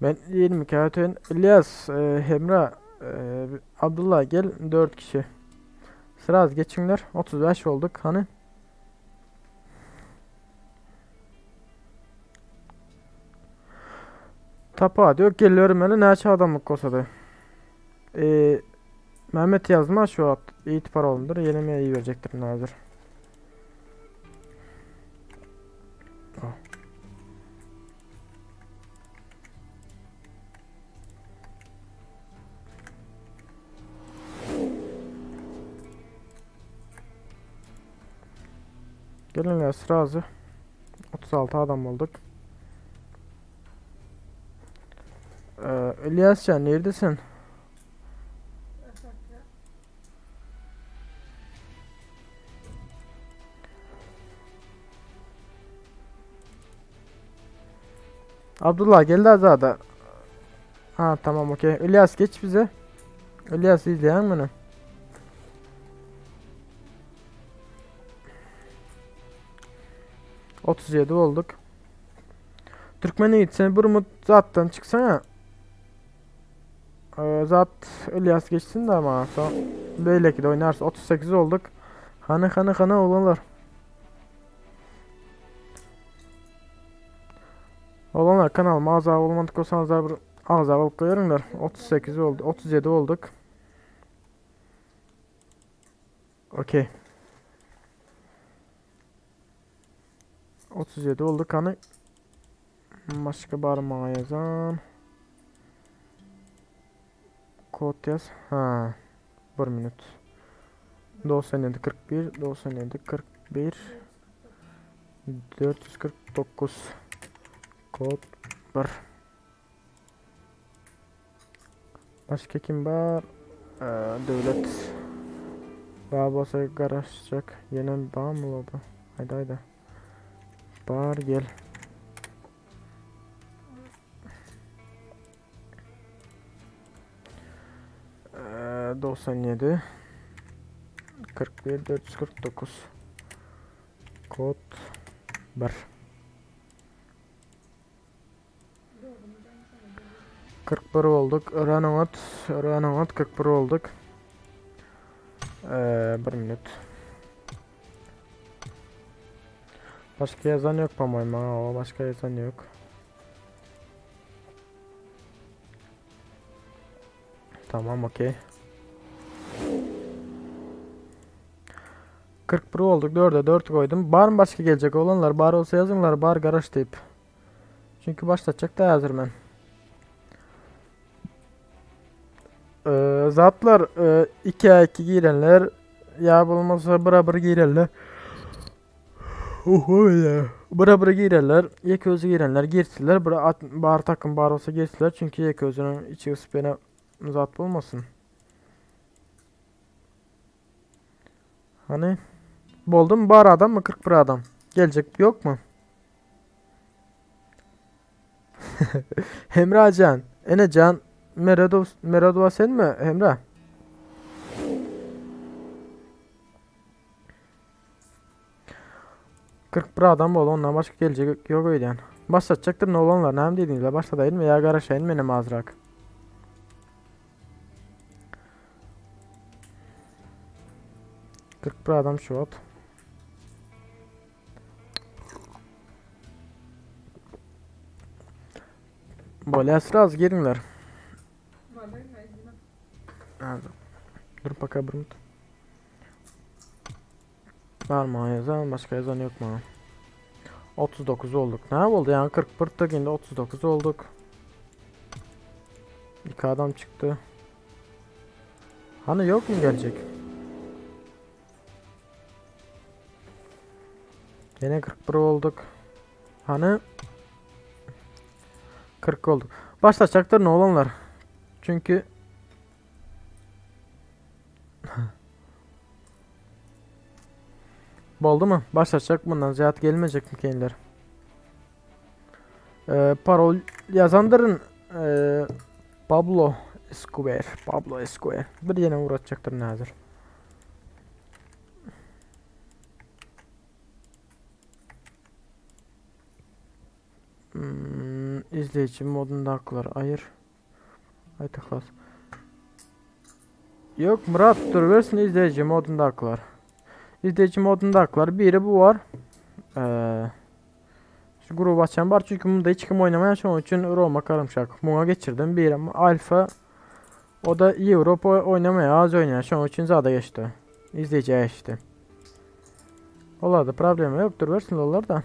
Ben 22 öten İlyas, e, Hemra, e, Abdullah gel 4 kişi. Sıra geçinler. 35 olduk hani. Tapa diyor geliyorum näçe adamlyk bolsady. E, Mehmet yazma şu at itibar olundur. Ýene iyi verecektir nazır. Oh. Gelin sıra 36 adam olduk. Ee, İlyascan neredesin? Abdullah geldi azada. Ha tamam okey. İlyas geç bize. İlyas izleyen bunu. 37 olduk. Türkmen Yiğit sen bir umut zattan çıksana. Ee, zat İlyas geçsin de ama son belki de oynarsa 38 olduk. Hani hani hani olanlar. Olanlar kanalıma agza bolmadyk bolsaňyzlar bir agza bolup goýaryňlar. 38 oldu. 37 olduk. Okey. 37 olduk hani başka bar maňa ýazan. Kod ýaz. Ha. 1 minut. 97 41 97 41 449 kod 1 Başka kim bar? Ee, Döwlet. Bar bolsa garaşjak. Ýene barmy bu? Haýda haýda. Bar gel. Ee, 97 41 449 kod 1 41 olduk. Örän oňat, örän oňat 41 olduk. Ee, bir minut. Başka yazan yok по-моему. Başka yazan yok. Tamam okey. 41 olduk. 4'e 4 koydum. Bar mı başka gelecek olanlar? Bar olsa yazınlar. Bar garaj deyip. Çünkü başlatacak da hazır ben. Zatlar 2'ye 2 girenler ya bolmasa bira bir girenler. Oho ya. Bira bir girenler, ýeke özi girenler girsinler, bir at, bar takım bar bolsa girsinler çünki ýeke özüniň içi gysyp ýene zat bolmasyn. Hani boldumy bar adam mı 41 adam? Gelecek yok mu? Hemrajan, Enejan, Meredov, Meredova sen mi Hemra? 41 adam boldy ondan başga geljek ýok öýdýän. Başlatjakdyr olanlar näme diýdiňizler başladaýynmy ýa garaşaýyn menem azrak. 41 adam şu wagt. Bolýa sraz giriňler. Dur paka bir minut. Var mı yazan başka yazan yok mu? 39 olduk. Ne oldu yani 41 tık indi 39 olduk. İki adam çıktı. Hani yok mu gelecek? Yine 41 olduk. Hani 40 olduk. Başlatacaklar ne olanlar? Çünkü Boldu mu? Başlatacak bundan ziyade gelmeyecek mi kendileri? Parol yazandırın Pablo Escobar. Pablo Escobar. Bir yine uğratacaktır nazır. İzleyici modunda haklar. Ayır. Ay tıklas. Yok Murat dur versin izleyici modunda haklar. İzleyici modunda haklar. Biri bu var. Şu grubu açan var çünkü bunda hiç kim oynamayan şu için Roma karımşak. Buna geçirdim. Bir Alfa o da Avrupa oynamaya az oynayan şu için zada geçti. İzleyici geçti. Olarda problemi yoktur versin onlar da.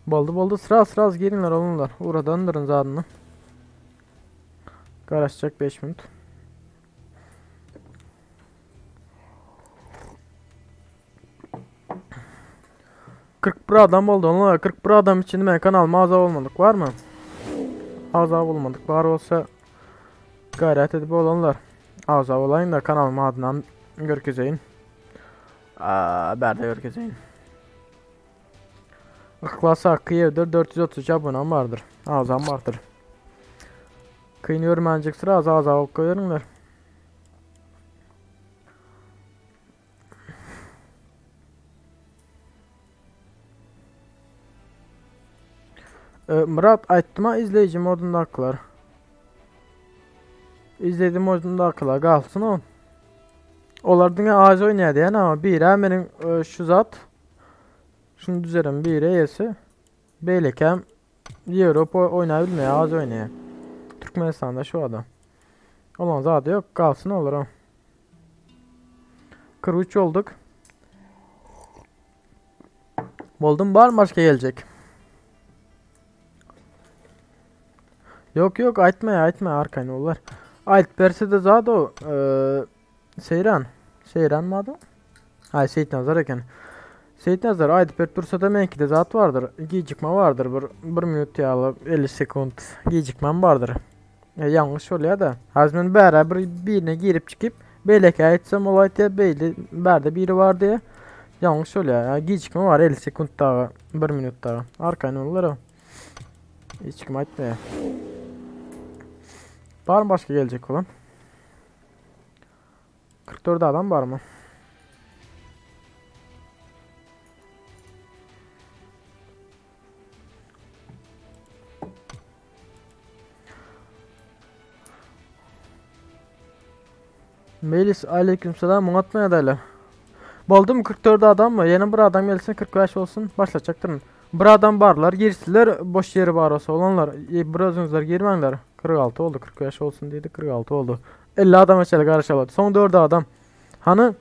Boldu boldu sıra sıra az gelinler olurlar. Uğradandırın zadını. Karışacak 5 minut. ...41 adam oldu onlar 41 adam için ben kanalıma aza olmadık var mı? Aza olmadık var olsa gayret edip olanlar aza olayım da kanalıma adından görkezeyim. Berde görkezeyim. İhlas hakkı evdir 433 abonem vardır. Azam vardır. Kıyın görmeyecek sıra az az alıp koyarlar. Murat aytma izleyici modunda haklar. İzleyici modunda haklar kalsın o. Onlar dünya ağzı oynadı yani ama bir benim şu zat. Şunu düzerim bir eyesi. Beylekem Avrupa oynayabilmeye az oynaya. Türkmenistan'da şu adam. Olan zaten yok kalsın olur o. 43 olduk. Buldum var mı başka gelecek? Yok yok aytma aytma arkayın olar. Ayt berse de zaten o Seyran. Seyran mı adı? Hay Seyit Nazar eken. Seyit Nazar ayt berip dursa da menki de zat vardır. Gecikme vardır. Bir minut ýaly 50 sekund gecikmem vardır. Yanlış oluyor da. Hazmen beraber birine girip çıkıp belki aytsam olay diye belli berde biri var diye. Yanlış oluyor ya. Gecikme var 50 sekund daha 1 minut daha. Arkayın olur o. Hiç kim aytmıyor. Var mı başka gelecek olan? 44 adam var mı? Melis aleykümselam unutmaya adaylar. Boldu mu 44 adam mı? Yeni bir adam gelsin 45 olsun başlatacaktır. Bir adam barlar girsinler boş yeri var olsa olanlar bir özünüzler girmenler. 46 oldu 45 olsun dedi 46 oldu. 50 adam açalım karışalım. Son 4 adam. Hani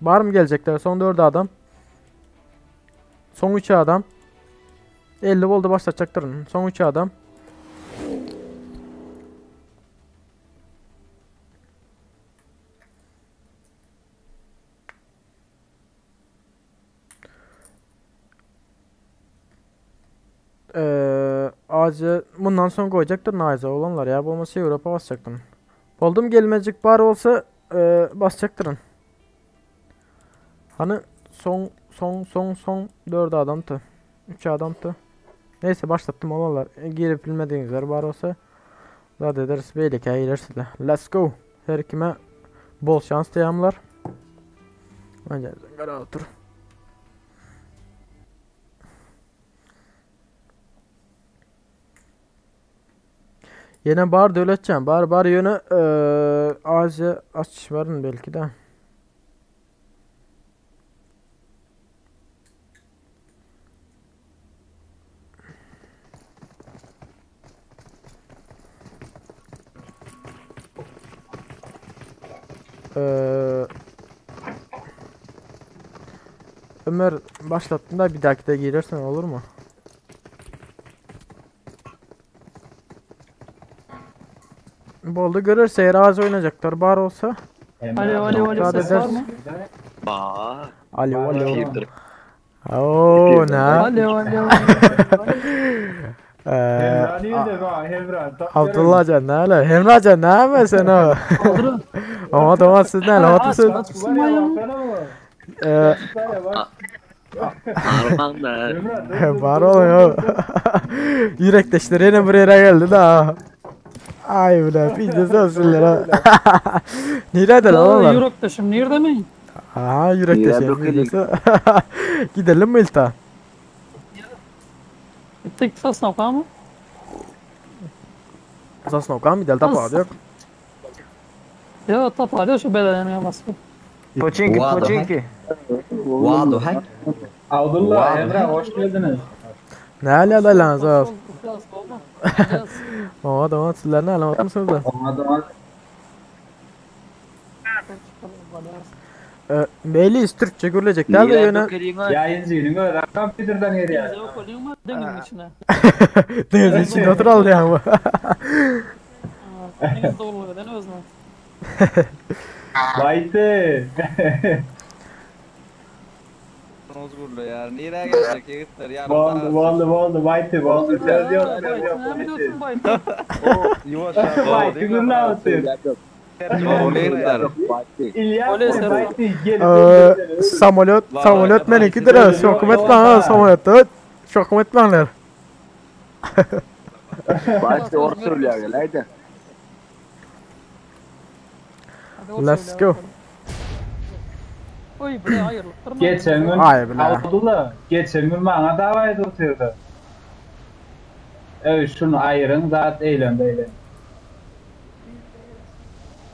var mı gelecekler? Son 4 adam. Son 3 adam. 50 boldy başlatjakdyryn. Soň 3 adam. Eee, Aziýa mundan soň goýjakdyryn Aziýa oglanlar ýa bolmasa Ýewropa basjakdyryn. Boldum gelmejik bar bolsa eee, basjakdyryn. Hany soň soň soň soň 4 adamdy. 3 adamdy. Neyse başlatdym oglanlar. E, girip bilmedigiňizler bar bolsa zat ederiz beýlekä girersizler. Let's go. Her kime bol şans diýýärler. Önce gara otur. Ýene bar döwletjan bar bar ýöne Aziýa açyş baryn belki de. Ee, Ömer başlattın da bir dahaki de gelirsen olur mu? Boldy görerse eger az oýnajaklar bar bolsa. Alo alo alo ses var mı? Ba. Alo alo. Girdir. Oo ne? Alo alo. Ee, Hemra nirde ba Hemra? Abdullah can ne hala? Hemra can ne yapıyorsun sen o? Ama tamam siz ne hala? Aç Siz aç mı? Ee, Arman da. var olun ya. Yürekdeşler yine buraya geldi da. Ay bile pizza sözler ha. Nerede lan onlar? Yürek nerede mi? Aha yürekdeşler. Nerede pizzası. Gidelim mi İlta? Gittik Sosnovka mı? Sosnovka mı gidelim? Tapa yok. Ya tapa şu bedenen basıyor. Poçinki, poçinki. Waduh. Abdullah Hemra hoş geldiniz. Ne hala lan sağ ol. Mama tamam sizler ne hala mısınız da? Ee, Beyliyiz Türkçe görülecekler de yöne Yayıncının öyle kompüterden geliyor. Denizin içine. denizin içinde oturalım yani bu. Deniz doğru eden özüne. Baytı. Ozgurlu ya. Nereye gelecek yigitler? Yarın Boldu boldu boldu baytı boldu. Söz yok söz yok. Ne biliyorsun baytı? Baytı gürle Yigitler. İlyas baytı gel. Ee, Samolyot, samolyot meninkidir ha. Şokum etme ha samolyotta. Şokum etmeler. Başta orta gelaydi. Let's go. Oy bre hayırlı. Geçen gün Ay bile. Abdullah geçen gün bana davayı tutuyordu. Evet şunu ayırın zat eğlen eğlen.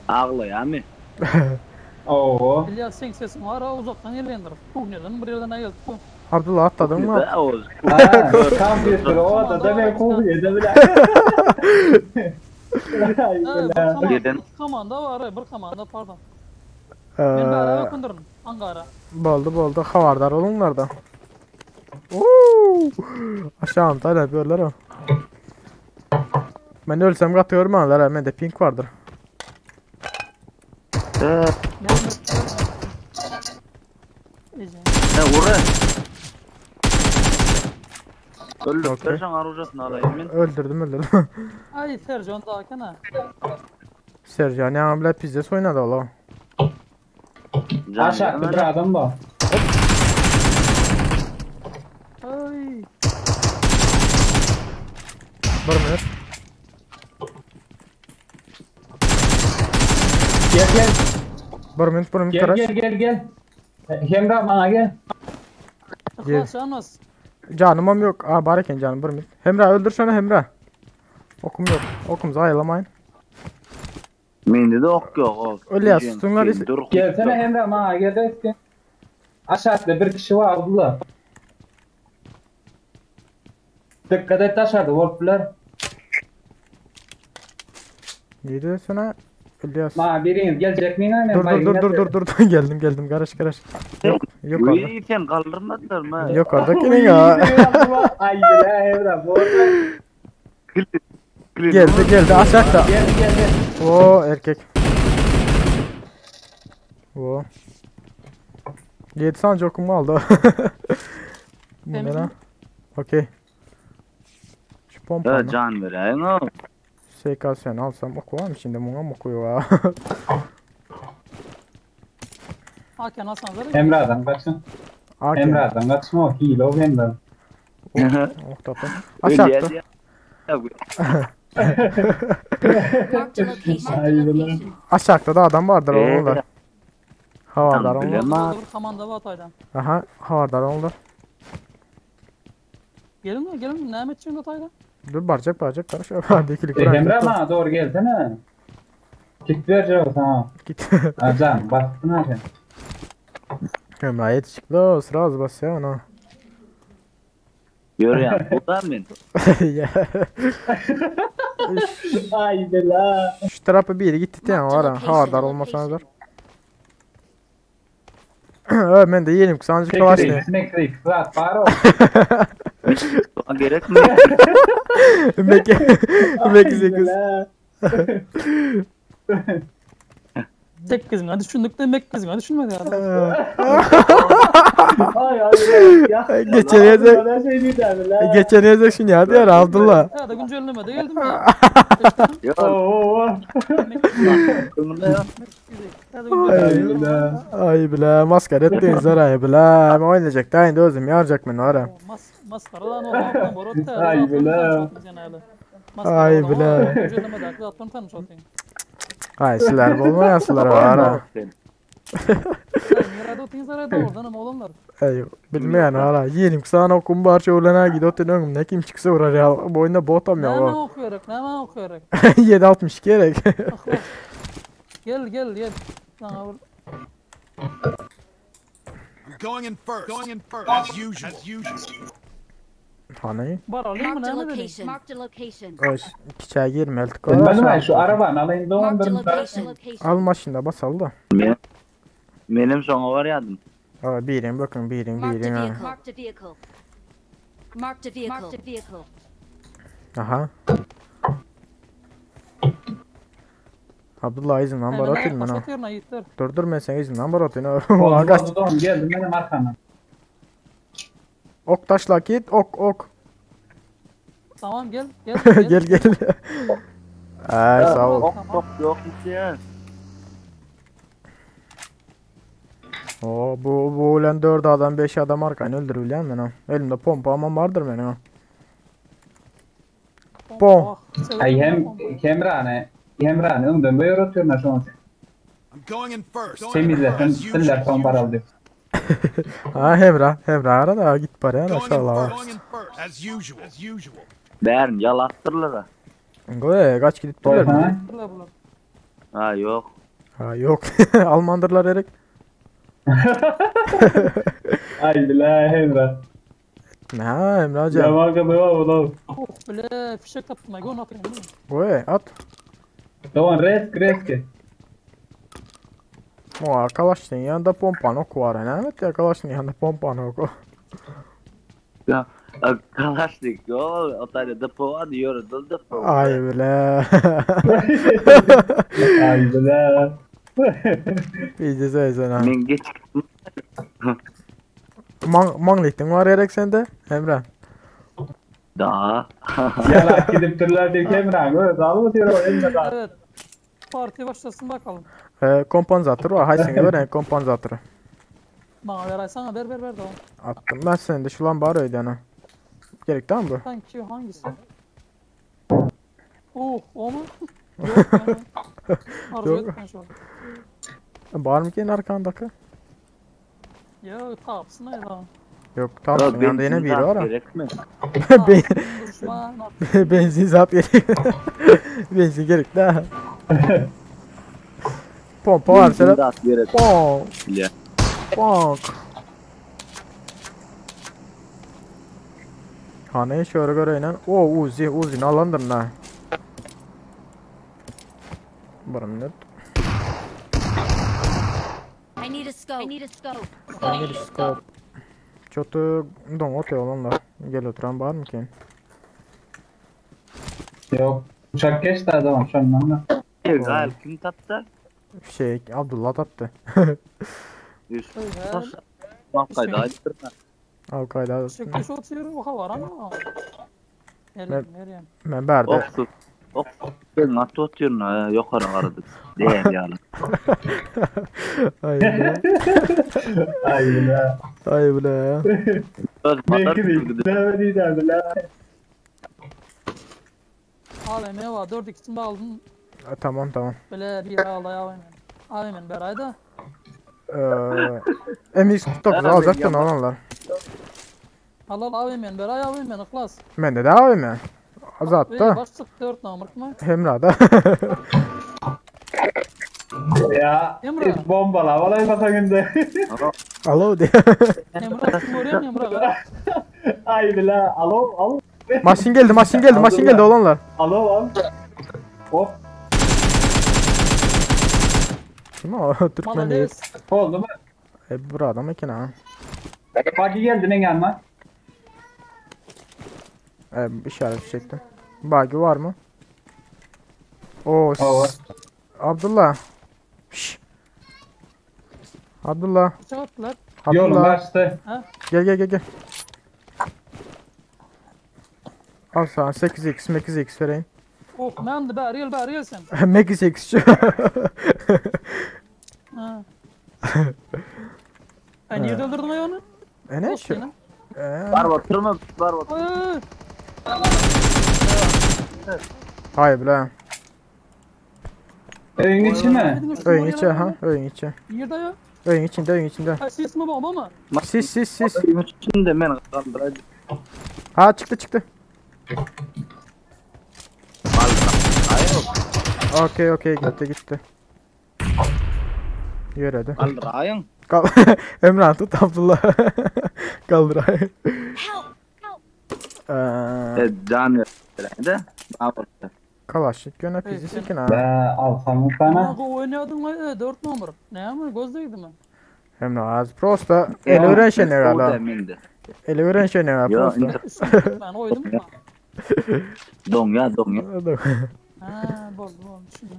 Ağlayami. Oo. İlyas sen sesin var ha uzaktan eğlendir. Kuhneden bir yerden ayıldı. Abdullah atladın mı? Oz. Ha, kompüter o da da ben kuhyada bile. Ay bile. Yerden- Komanda var bir komanda pardon. Ben beraber Ee, kundurun. Ankara. boldu boldu havardar olunlar da. Oo! Aşağı Antalya yapıyorlar o. Ben ölsem katı görmezler ha. Bende pink vardır. Ne ura? Öldük. Okey. Perşan arujasını alayım men. Öldürdüm öldürdüm. Ay Sercan daha kana. Sercan ya bile pizza oynadı ola. Aşağı bir adam var. Ay. Bir minut. Gel gel. Bir minut bir minut Gel karaş. gel gel gel. Hemra bana gel. Gel. İhlas canmaz. Canımam yok. Aa bari eken canım bir minut. Hemra öldür şunu Hemra. Okum yok. Okum zayılamayın. Mende de ok yok. Öyle ya, sütunlar is- Gelsene Hemra bana gel de. Aşağıda bir kişi var Abdullah. Dikkat et aşağıda wolflar. Neydi sana? Ölýäs. Maňa biriňiz geljekmiň men Dur dur dur dur dur dur dur geldim geldim garaş garaş. Yok yukarıda. Uy sen kaldırmadılar mı? Yukarıda kimin ya? Ay bile Emre bu. Geldi geldi aşağıda. Geldi geldi. O erkek. O. 7 tane jokum aldı. Bu ne Temiz lan? mi? Okey. Şu Ya pompanı. can vereyim o. SKS'ni alsam oku var mı şimdi? Buna mı okuyor ha? Hakan Hasan zaten. Emre'den kaçın. AK. Emre'den kaçın o hile o Emre. Oh tapın. Aşağıda. Ölýär. Marked a location. Ay bile. Aşağıda da adam vardır Ee, onlar. Havadar onlar. bilemem. Dur komanda var Hatay'dan. Aha havadar onlar. Gelin mi? Gelin mi? Ne edeceğim Hatay'dan? Dur baracak baracak karış. Hadi ikilik E, Emre bana doğru gelsene. Git vereceğim sana. Git. Ha, Can bastın ha sen. Emre yetişikli sıra az bas ya ona. Görýän, bu da men. Ya. Ay bela. Şu tarafa biri gitti diyen Marked var a ha. location. Havadar olmasanızlar. Evet ben de yiyelim sancı kalaş ne? Sinek sinek zat var o. Ona gerek mi? Mek Mek 8. Tek kızım. Düşündük de mek kızım. Düşünmedi ya. Ay ay ya. Geçen yerde Ben şey diyeceğim la. geçen yerde şunu ya diyor Abdullah. Ya da güncellemede geldim ya. Yok. Oo. Mek kızım. Öňünde yok. Ya da güncelleme. Ay bela. Ay bile maskara ettiniz ay bile. Ben oynayacak da indi özüm yaracak beni var ha. Mas maskara lan o borot da. Ay bile. Ay bile. Güncelleme de atlan tanış atayım. Ay sizler bolmaýaslar var ha. Sen. Nerede otayız nerede oradan ama olanlar. Ey bilmeyen hala yerim sana okum bar şöyle gidot önüm ne kim çıksa uğrar ya. Bu oyunda botam Ne ya. hemen o. okuyarak ne hemen okuyarak. 7.62 gerek. Ah, bak. Gel gel gel. Lan abi. I'm going in first. Going in first. As usual. As usual. Hani? Bar alayım mı Marked ne a edelim? location. Marked a location. Oy kiçäge girmeldik. Ben ben şu arabanı alayım da Marked a onların location. Location. Al maşında basal da. Men Menem soňa barýardym. Aa, birin bakın birin Marked a birin ha. vehicle. Marked a vehicle. Marked a vehicle. Marked a vehicle. Aha. Abdullah izin lan bar atayım ben ha. Başlat yerine yiğitler. Dur dur ben sana izin lan bar atayım. Oldu Kaç. oldu oldu geldim benim arkana. Ok taşla git ok ok. Tamam gel gel gel. gel gel. Ay sağ ol. Ok ok yok ya. Oo, bu bu ulan 4 adam 5 adam arkanı öldürülen ben ha. Elimde pompa ama vardır benim ha. Pom. Oh, severim Ay hem pompa. Emre'ne Emre'ne önden böyle öğretiyorum ben şu an. I'm going in first. Temizlesin As usual. siller son paral diyor. Ha Hemra, Hemra ara da git paraya Going in aşağı first. Going in first. As usual. As usual. Bärin ýalakdyrlar ha. Goy kaç gidip duruyor mu? Ha? Bunlar bunlar. Ha yok. Ha yok. Almandırlar erek. Ay bile Emre. Ha Emre hocam. Yaman kadar var oğlum. Oh bile fişek taptım. Ay onu atayım. Goy at. Tamam risk risk. O arkadaşın yanında pompa oku var. Ne evet ya arkadaşın yanında pompa oku. Ya kalaşnik yok. O tane depo var diyor. Depo. Ay bile. Ay bile. İyice söylesene. ha. Men geç Man manglitin var erek sende Emre. daha. Yalak gidip dururlar diyor ki Emre. Öyle dağılma diyor o Emre dağıl. Evet. Parti başlasın bakalım. Ee, kompenzatör var. Haysın göre kompenzatörü. Bana ver sana ver ver ver de o. Attım ben seni de şu lan bari öyle ana. Gerek tamam bu. Sanki hangisi? Oh o mu? Yok yani. Arzu Yok. etme şu an. Var mı ki arkandaki? Ya tapsın ya da. Yok tamam yanında yine biri var ha. Gerek mi? Be- Düşman. Benzin zap gerek. Benzin gerek de. Pompa var Benzin selam. zat gerek. Bonk. Ya. Bonk. Hani şöyle göre O Uzi Uzi alandın ha. Bir minut. I need a scope. I need a scope. I need a scope. Çotu doňat oglanlar. Gel oturan bar mı Yok. Uçak geçti adam şondan da. Gal kim tapdy? Şey Abdullah tapdy. Yusuf. Bak kayda. Al kayda. Çekmiş oturuyor o havar ama. Ben- Meryem. Men bärde. Oksuz. Oksuz. Ben atı oturuyorum ha, yukarı aradık. Değil yani. Ay be. Ay la. Ay bile. Öz matar Belki de ne diyeceğim la. AVM var 4 ikisini de aldım. Ha, Tamam tamam. Böyle bir aldı AVM. AVM'nin berayda. Ee, MX-49 alacaktın olanlar. Al al AVM'nin beray AVM'nin klas. Mende de AVM. Azat Ve da. baş çık 4 namırk mı? Hemra da. Ya Emre. bombala valay basa günde. Alo diye. Emre kim oraya mı Emre? Ay la. Alo al. Maşin geldi, maşin geldi, maşin geldi olanlar. Alo al. Hop. Kim o? Türkmen değil. Malades. Oldu mu? E, bu adam eken ha. Bagi geldi ne gelme? E, işaret çektim. Bagi var mı? Oo. O var. Abdullah. Şş. Abdullah. Bıçak attılar. Yolun Abdullah. baştı. Gel gel gel gel. Al sana 8x 8x vereyim. Oh ben de bari bari sen. 8x şu. Ha. Ben niye öldürdüm hayvanı? E ne Dost şu? yine. E, Var oturma var oturma. Ay, Hayır bile. Öyün içi mi? Öyün içi ha, öyün içi. Nerede ya? Öyün içinde, öyün içinde. Ay sis mi bomba mı? Sis sis sis. Içinde ben kaldıracağım. Ha çıktı çıktı. Okey okey gitti gitti. Yürüdü. Kaldırayın. Kal Emrah tut Abdullah. Kaldır ay. Help! Help! Ee, Can ver. De. Ne yapalım? Kalaşık göne Evet, bizi sikin ha. Be al sen sana. Ama oynuyordun lan 4 numara. Ne ama göz değdi mi? Emrah az prosta el öğren şey ne O da gala. mindi. El öğren şey ne gala Yo, prosta. inter- Ben oydum mu? Don ya don ya. Ha boldu boldu şimdi.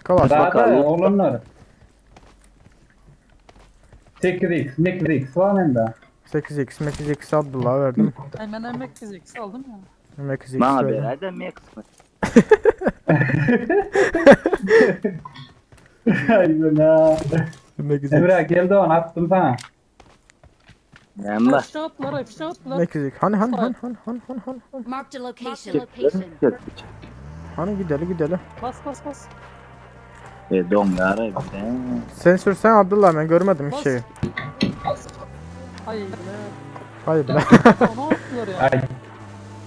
Kalaş Daha bak. da oğlanlar. 8x, 8x var mende. 8x 8x Abdullah verdim. Ay ben emek fizik aldım ya. 8x Bana verdim. ver de max. Ay la. 8x. Emre geldi onu attım sana. Yamba. Fişe attılar ay fişe attılar. 8x. Hani hani hani hani hani hani hani. Marked a location. Location. Hani gidelim gidelim. Bas bas bas. E don ya re. Sen sürsen Abdullah ben görmedim Bas. şeyi. Ay be. Hayır be. Ne attılar ya? Ay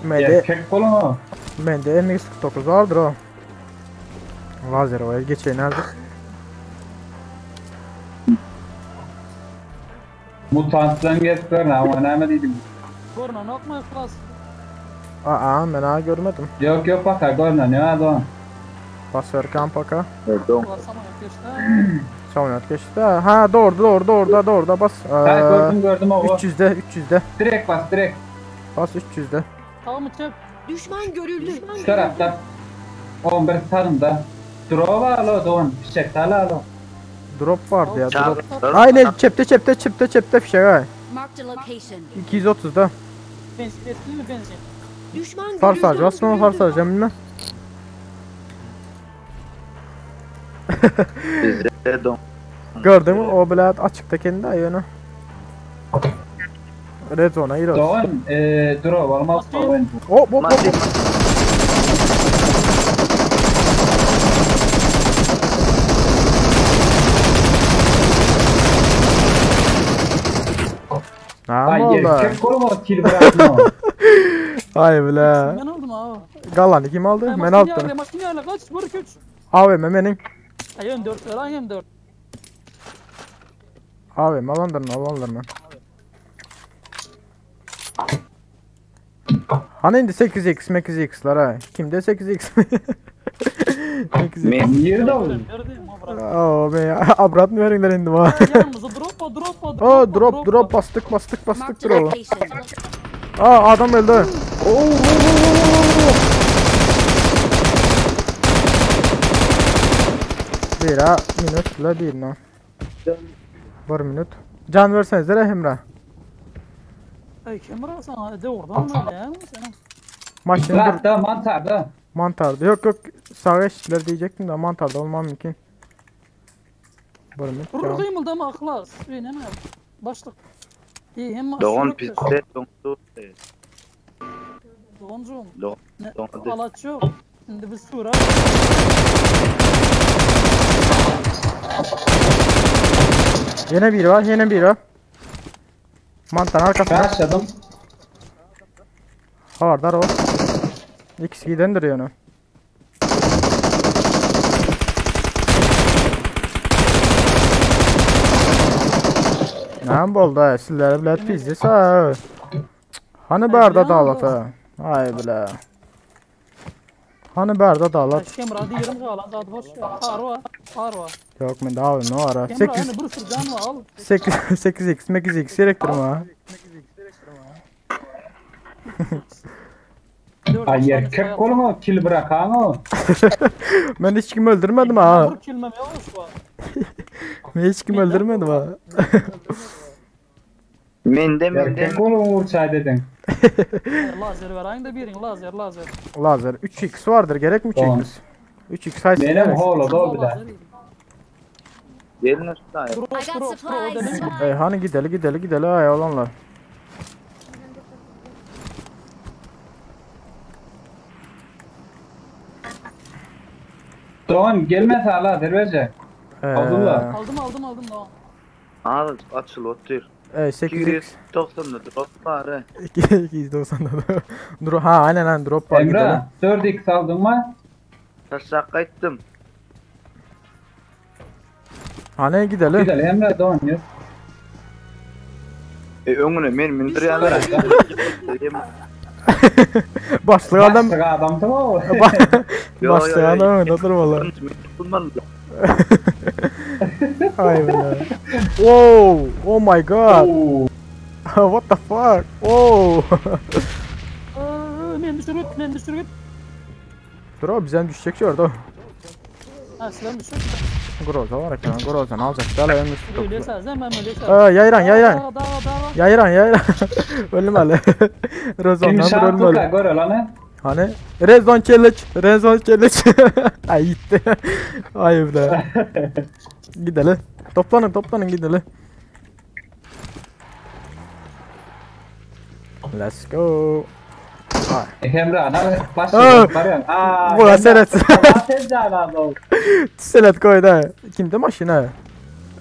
Mende erkek kolunu. mende MX-49 vardır o. Lazer o el geçeyim hazır. Mutanttan geldiler ama ne dedim. Gorna ne yapma klas. Aa ben ha görmedim. Yok yok bak ha görmüyor ne adam. Bas ver kampaka. E don. Klas ama geçti. Saunat geçti. Ha doğru doğru doğru da doğru da bas. Ha Ee, gördüm gördüm o. 300'de 300'de. Direkt bas direkt. Bas 300'de. Tamam mı çek? Düşman görüldü. Şu tarafta. 11 sarında. Drova alo don. Fişek tala alo. Drop vardı ya drop. Çağır. Aynen çepte çepte çepte çepte fişek ha. Marked a location. 230'da. Benzin ettin mi benzin? Düşman Far sarıcı basma far sarıcı bilmem. Bize don. Gördün mü o bile açıkta kendi ayağını. Red zone'a gir olsun. Don e, drova olmaz bence. Hop hop hop. Ne Ay oldu? erkek kolu mu kil bırakma. Ay bile. Ben aldım abi. Galanı kim aldı? Ay, Ben maşini aldım. yerle, maşini yerle kaç vur 3. AVM benim. Ay M4 ver ay M4. AVM alandırın alandırın. Hani indi 8x 8x'lar ha. Kimde 8x? 8x. Men Nirede o? Nerede mi bırak? Oo be abrat mı verin indi bana. Yanımıza drop var, drop var, Oo drop drop bastık bastık bastık Marked a drop'u. location. Aa adam öldü. Oo, oo, oo, oo, oo. Bir ha minut la bir no. Bir minut. Can verseniz de Emre. Ey Emre sen de oradan mı ya? Sen Maşını dur. Bırak da mantarda. Mantarda. Yok yok sağa eşitler diyecektim de mantarda olmam mümkün. Bir minut. Rur Can. kıymıldı aklas. Ne ne? Başlık. İyi hem Doğan piste dondu. Doğancum. Doğan. Ne? Doğan. Alaç yok. Şimdi biz sura. Yine biri var yine biri var. Mantarın arkasında. Başladım. Havardar o. İkisi gidendir yani. Ne oldu ha? Sizlere bile pizdi ha. Hani barda dalat ha? Ay bile. Hani barda dalat? Emre hadi yarım kalan zaten boş ver. Parva. Parva. Yok men daha ne var ha? Emre 8 hani bir sürü can var al. 8 8 x 8 x gerektir ha. Dört Ay beş yer tane kek sayalım. kolunu kil bırakan o. Ben hiç kim öldürmedim ha. Vur kilmem ya şu an. Ben hiç kim öldürmedim ha. Mende mende. Erkek kolunu vur çay dedin. Lazer ver aynı da birin lazer lazer. Lazer 3x vardır gerek mi 3x? Tamam. 3x haysi Benim gerek. holo da o bir de. Gelin usta. Drop I got drop drop supplies. dedim. Ey hani gideli gideli gideli ay olanlar. Doğan gelmese ala dervece. Ee, Abdullah. Aldım aldım aldım tamam. Al açıl otur. E, 8x 290'da drop var he. 290'da da. Dur ha aynen aynen drop var gidelim. Emre 4x aldın mı? Taşak kayıttım. Hani gidelim. Gidelim Emre Doğan yok. E önüne men mindir yani. Başlığı adam Başlık adam tamam mı? Yo, yo, Başlığı yo. adam önde dur valla. Ay be. Wow, oh my god. Oo. What the fuck? Oh. Ee, Men düşürüp men düşürüp. Dur abi bizden düşecek şey orada. Ha sizden düşürüp. Groza var ekran. Groza'nı alacak. Dala en üstü Öyle toplu. sen ben öyle sen. Aa, yayran yayran. Dağ dağ dağ. Yayran yayran. Ölmeli. Kim Rezondan dur şartı ölmeli. da gör lan. Hani Rezon Challenge, Rezon Challenge. Ay gitti. Ay be. Gidelim. Toplanın toplanın gidelim. Let's go. Emre ana Aa. başlık varıyorsun. Aa. Bu seret. Sen de adam. Selet koy da. Kimde maşina?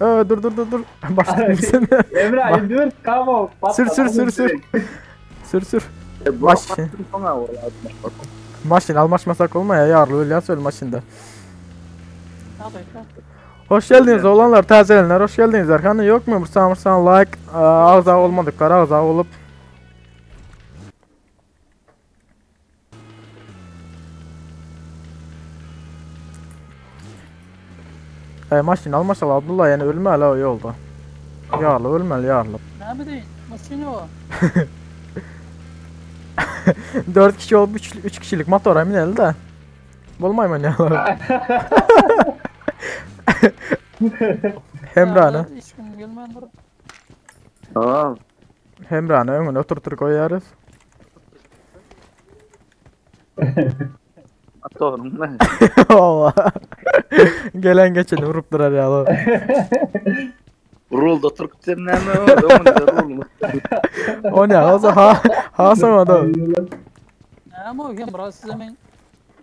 Aa, dur dur dur dur. Başladım sen. Emre indir kamo. Sür sür sür sür. Sür sür. Baş. Maşin almaşmasak olmaya yarlı İlyas öl maşında. Hoş geldiniz oğlanlar, tazelenler hoş geldiniz. Erkan'ın yok mu? Vursan vursan like, ağza olmadıkları ağza olup. E, maşin almaşal Abdullah yani ölme hala o yolda. Yarlı ölmeli yarlı. Ne bileyim maşini o. 4 kişi olup 3 kişilik motora bineli de. Bolmay mı ne? Hemra'nı. Hiç gün gelmeyendir. Tamam. Hemra'nı önüne oturtur koyarız. Atıyorum ne? Valla. Gelen geçeni vurup durar ya. lan. Rulda Türkçem ne mi? Rul. O ne? O zaman ha ha sonra da. Ama o Emre size men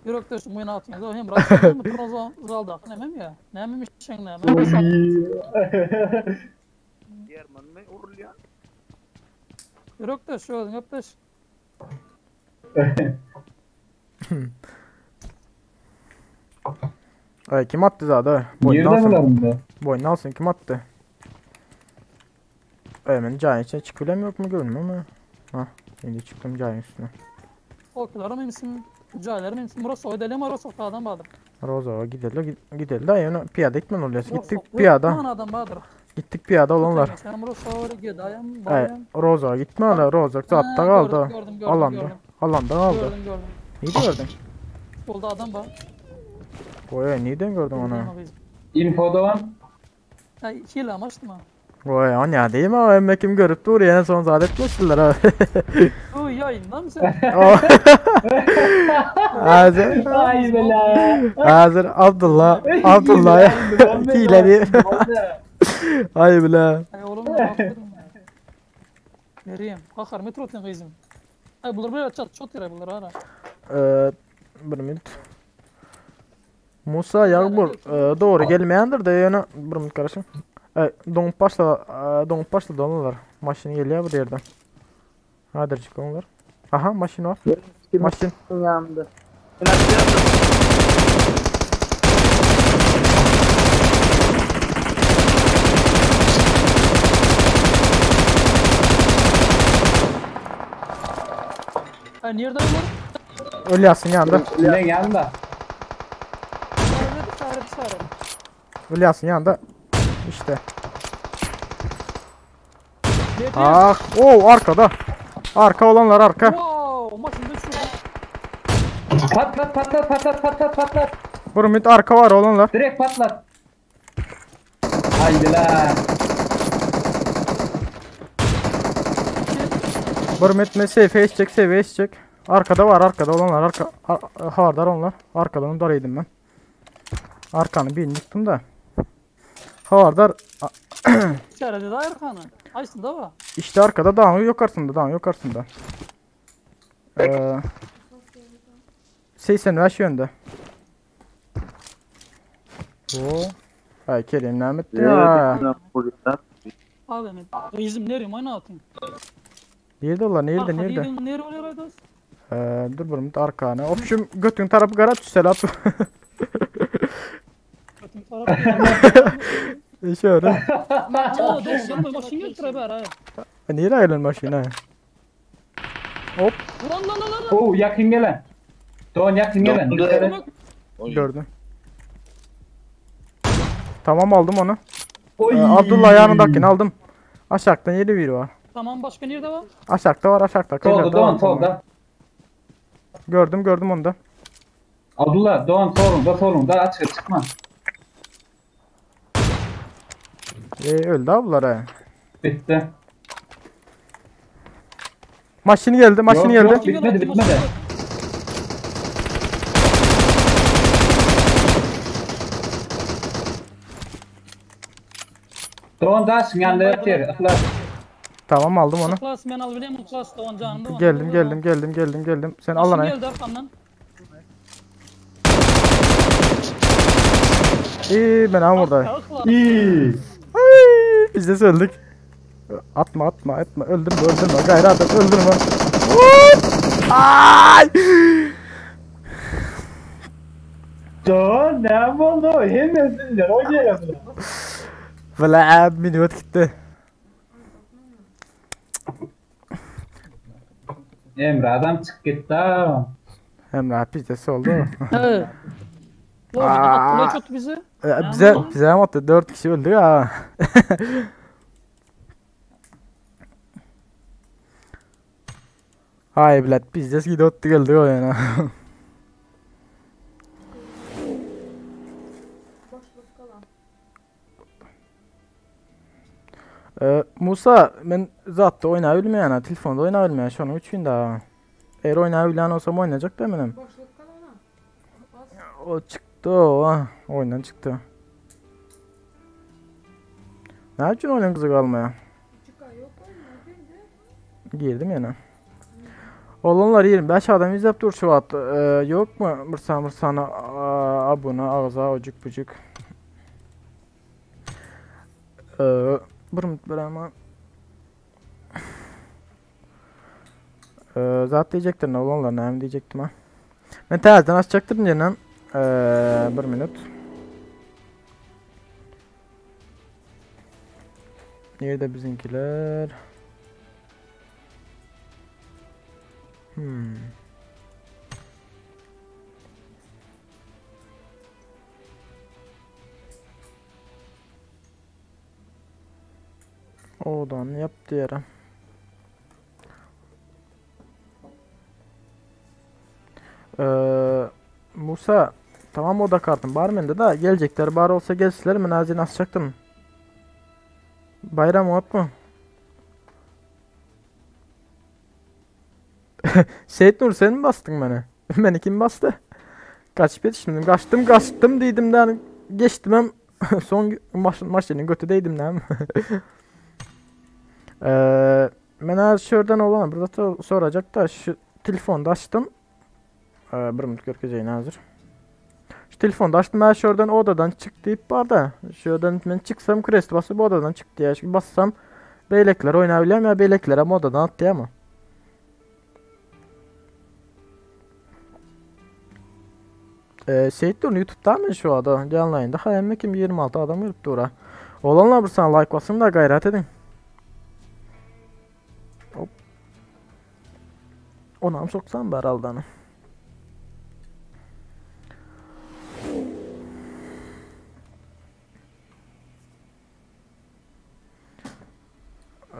Yürek bu ne atıyorsunuz? O Emre size mi prozo zalda ne mem ya? Ne mem işin ne mem? German mı? Urul ya. Yürek de şu yürek Ay kim attı zaten? Boynunu Nerede alsın. bulalım da? Boynunu alsın kim attı? Hemen cahil içine çıkıyorum yok mu görünmüyor mu? Ha, şimdi çıktım cahil üstüne. Okularım imsim. Jaýlar men Rosoga gidelim, Rosokda adam bardyr. Rozoga gideli, gideli da ýöne piýada gitmeli bolýar. Gitdik piýada. Adam bardyr. Gitdik piýada olanlar. Sen Rosoga gidaýam, Aý, barýam. Rozoga gitme hala, Rozok zatda galdy. Gördüm, gördüm, Alanda. gördüm. Alanda galdy. Gördüm, gördüm. Nirde gördün? Solda adam bar. Oý, nirden gördün onu? Info dogan. Ay hile amaçtı mı? Oý, on ya değil mi? O emme kim görüp dur ýene son zat etmişdiler ha. Oy yayında mı sen? Hazır. Ay bela. Hazır Abdullah. Abdullah. Hileli. Ay bile. Ay oğlum ne yaptın? Nereyim? Kakar metro ten kızım. Ay bunlar böyle çat çat yere bunlar ara. Ee, bir minut. Musa Yağmur e, doğru gelmeyendir de ýöne bir minut karışım. E, doňup başla, e, doňup başladı onlar. Maşyn gelýär bir ýerden. Hadirjik onlar. Aha maşyn var. Maşyn. Yandı. Ay nerede bunlar? Ölyasın yanında. Ne yanında? Sarı sarı sarı. Ölyasın yanında. İşte. Nerede? Ah, o arkada. Arka olanlar arka. Wow, maşında şu. Patlat patlat patlat patlat patlat. Bir minut arka var olanlar. Direkt patlat. Haydi la. Bir minut me seyfe içecek, seyfe içecek. Arkada var, arkada olanlar, arka ar hardar onlar. Arkadan daraydım ben. Arkanı birini yıktım da. Havardar İçeride de arkanı. Aysın da var. işte arkada dağın yukarısında, dağın yukarısında. Ee, 85 yönde. Oo. Ay Kerim Mehmet ya. Abi ben kızım nereye oyna atayım? Nerede ulan nerede Arka nerede? değilim, Nereye oluyor Aydos? Ee, dur bir minut arkana. Opşum götün tarafı gara düşsel at. Götüm tarafı. Şöyle. Aa, doğru, maşın götür be ara. Nereye ayrılan maşina? Hop Lan lan lan lan. Oo yakın gelen. Doğan yakın gelen. Dondu. Evet. gördüm. Tamam aldım onu. Oy. Ee, Abdullah yanındakini aldım. Aşağıdan yeni biri var. Tamam başka nerede var? Aşağıda var aşağıda. Solda Kıyılarda Doğan var. solda. Gördüm gördüm onu da. Abdullah Doğan solunda solunda açık çıkma. Ee, öldü ablar ha. Bitti. Maşini geldi maşini Yok, geldi. yok. Bitmedi, bitmedi. Doğan da açın yanında yatıyor. Akla. Tamam aldım onu. Klas ben alabilirim klas Doğan canım Doğan. Geldim geldim geldim geldim geldim. Sen al Maşın lan. geldi arkamdan. İyi ben am burada. Akla. İyi. Ay, biz de öldük. Atma atma atma öldürme öldürme gayrı adam öldürme. Hop! Ay! Doğan ne oldu? Hemen sizler oynayalım. Valla minut gitti. Emre adam çık gitti ha. Emre biz de oldu. Evet. Doğru, Aa. attılar çok bizi. Ee, bize bize hem attı 4 kişi öldü ya. Hay bilet biz de gidiyor geldi o yani. Ee, Musa men zatda oýnabilmeýän, ha, telefonda oýnabilmeýän, şonuň üçin da. Eger oýnabilýän bolsam oýnajak da menem. O çykdy o, ha, oýundan çykdy. Ne üçin oýun gyzyk almaya? Girdim ýene. Olanlar 25 adam izlep dur şu at. Ee, yok mu Mırsa Mırsana abone ağza ocuk bucuk. Ee, bir minut bir ama. Ee, zat diyecektim ne olanlar ne diyecektim ha. Ben tersten açacaktım canım. Ee, bir minut. Nerede bizimkiler? Hmm. Odany ýap diýere. Ee, Musa tamam oda kartım bar mende da gelecekler bar olsa gelsinler men azin asjaktym. Bayram otmy? Seyit Nur sen mi bastın beni? Beni kim bastı? Kaçıp yetiştim. Kaçtım kaçtım dedim de geçtim hem son maş maşinin götü değdim lan. Eee men az şuradan olan burada soracak da şu telefonda açtım. Ee, bir minut görkezeyim hazır. Şu telefonda açtım ben şuradan odadan çık deyip var da. Şuradan ben çıksam crest basıp odadan çık diye. Şimdi bassam beylekler oynayabiliyorum ya beylekler ama odadan attı ama. Ee, Seyit Durun YouTube'da mı şu ada canlı yayında? Ha emmi kim 26 adam görüp dura. Olanlar bir sana like basın da gayret edin. Hop. Onam soksan bari aldanı.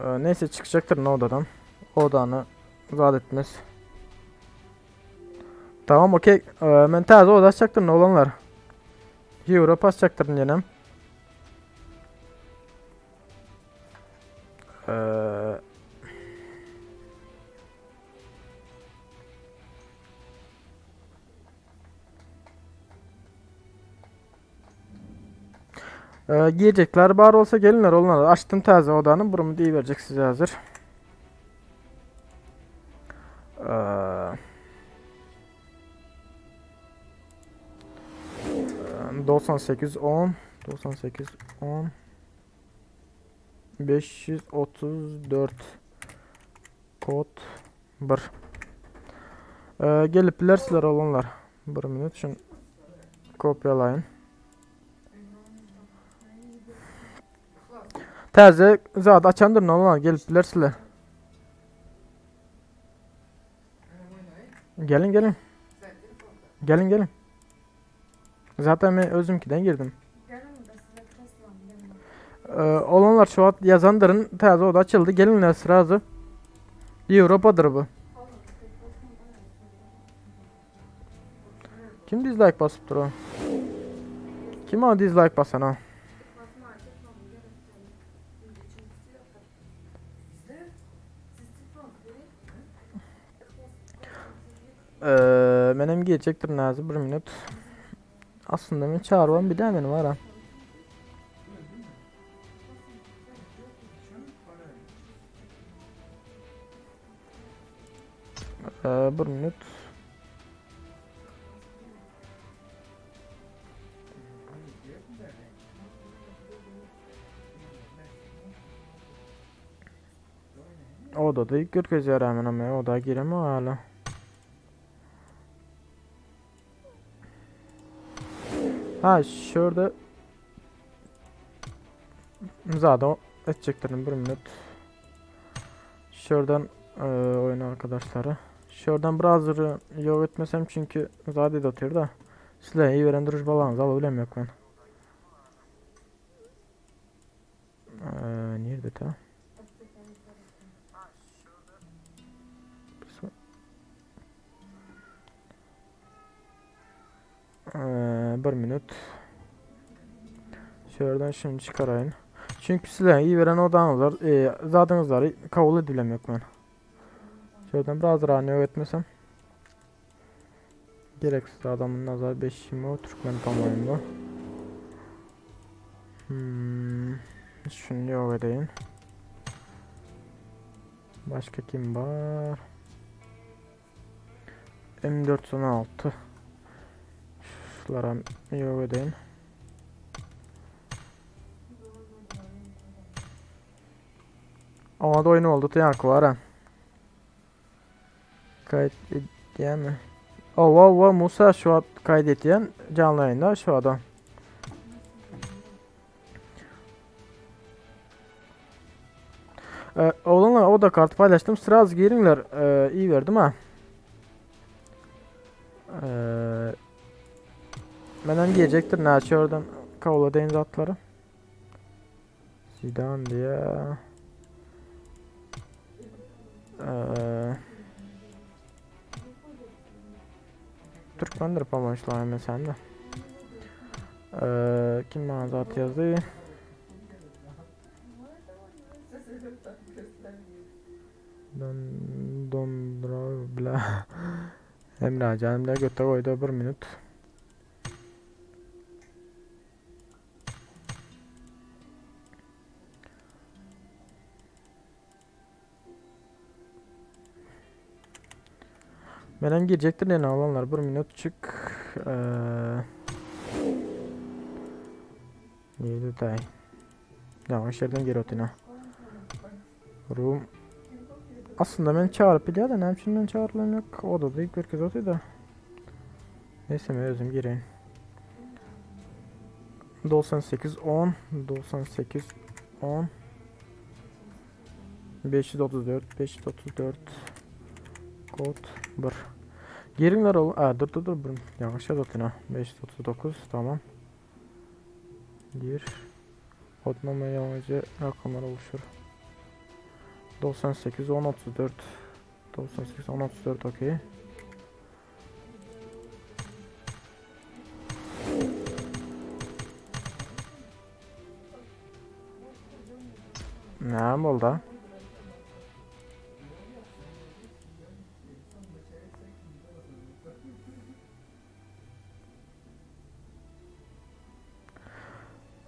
Ee, neyse çıkacaktır ne odadan. Odanı zat etmez. Tamam okey. Ee, men täze oda açacaktır ne olanlar. Euro açacaktır yenem. Ee, e, giyecekler bar olsa gelinler olanlar. Açtım täze odanı. Burumu verecek size hazır. Ee, 98 10 98 10 534 kod 1 ee, gelip bilersizler olanlar. Bir minut şunu kopyalayın. Täze zat açandyr ne olanlar gelip bilersizler. Gelin gelin. Gelin gelin. Zaten ben özümkiden girdim. Ee, olanlar şu an yazandırın täze oda açıldı. Gelinler sırası. Avrupa'dır bu. Kim dislike basıp dur o? Kim o dislike basan o? Ee, benim gelecektir Nazı bir minut. Aslında ben çağırmam bir daha benim var ha. Ee, bir minut. Odada ilk görkezýär hemen ama oda gireme hala. Ha şurada zaten edeceklerim bir minut. Şuradan e, oyun arkadaşları. Şuradan browser'ı yok etmesem çünkü zaten atıyor da. Size iyi veren duruş balanız alabilem yok ben. Ee, nerede ta? Ee, bir minut. Şuradan şunu çıkarayım. Çünkü size iyi veren odanızlar, e, zadınızları kabul edilem yok ben. Şuradan browser'ı yok etmesem. Gereksiz adamın nazar 5 o Türkmen pamuğunda. Hmm, şunu yok edeyim. Başka kim var? M416 Şulara yok edeyim. Ama da oyun oldu yankı var ha. Kayıt edeyim mi? Oh, oh, oh, Musa şu an kaydetyen canlı yayında şu adam. Ee, oğlanlar o da kart paylaştım. Sıra az girinler. Ee, iyi verdim ha. Ee, Menen giyecektir. Ne oradan kavla deniz atları. Zidane diye. Başlandyr pomoçlar sen de. Ee, kim bana zat yazdı? Don dondra bla. Emre canım da göte koydu bir minut. Menem girecektir ne alanlar bir minut çık. Ee, neydi day? Yanlış yerden geri otuna. Room. Aslında ben çağırıp biliyor da ne için ben çağrılan yok. O da ilk bir kez otuydu da. Neyse ben özüm gireyim. 98 10 98 10 534 534 kod 1 Girinler ol. Aa, dur dur dur. Yanlış yazdım ha. 539 tamam. Gir. Kodlama yalnızca rakamlar oluşur. 98 10 34 98 10 34 okey. Ne oldu?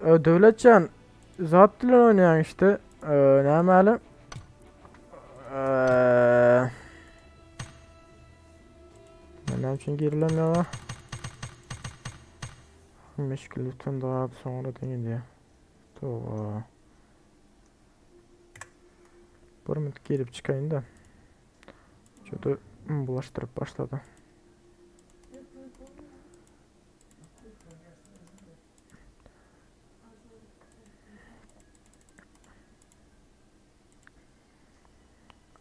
Ee, Devletcan zat bilen oynayan işte. Ee, ne malum? Ee, ne için girilemiyor la? Meşguliyetden daha sonra değil diye. Tova. Bir minut girip çıkayım da. Şurada bulaştırıp başladı.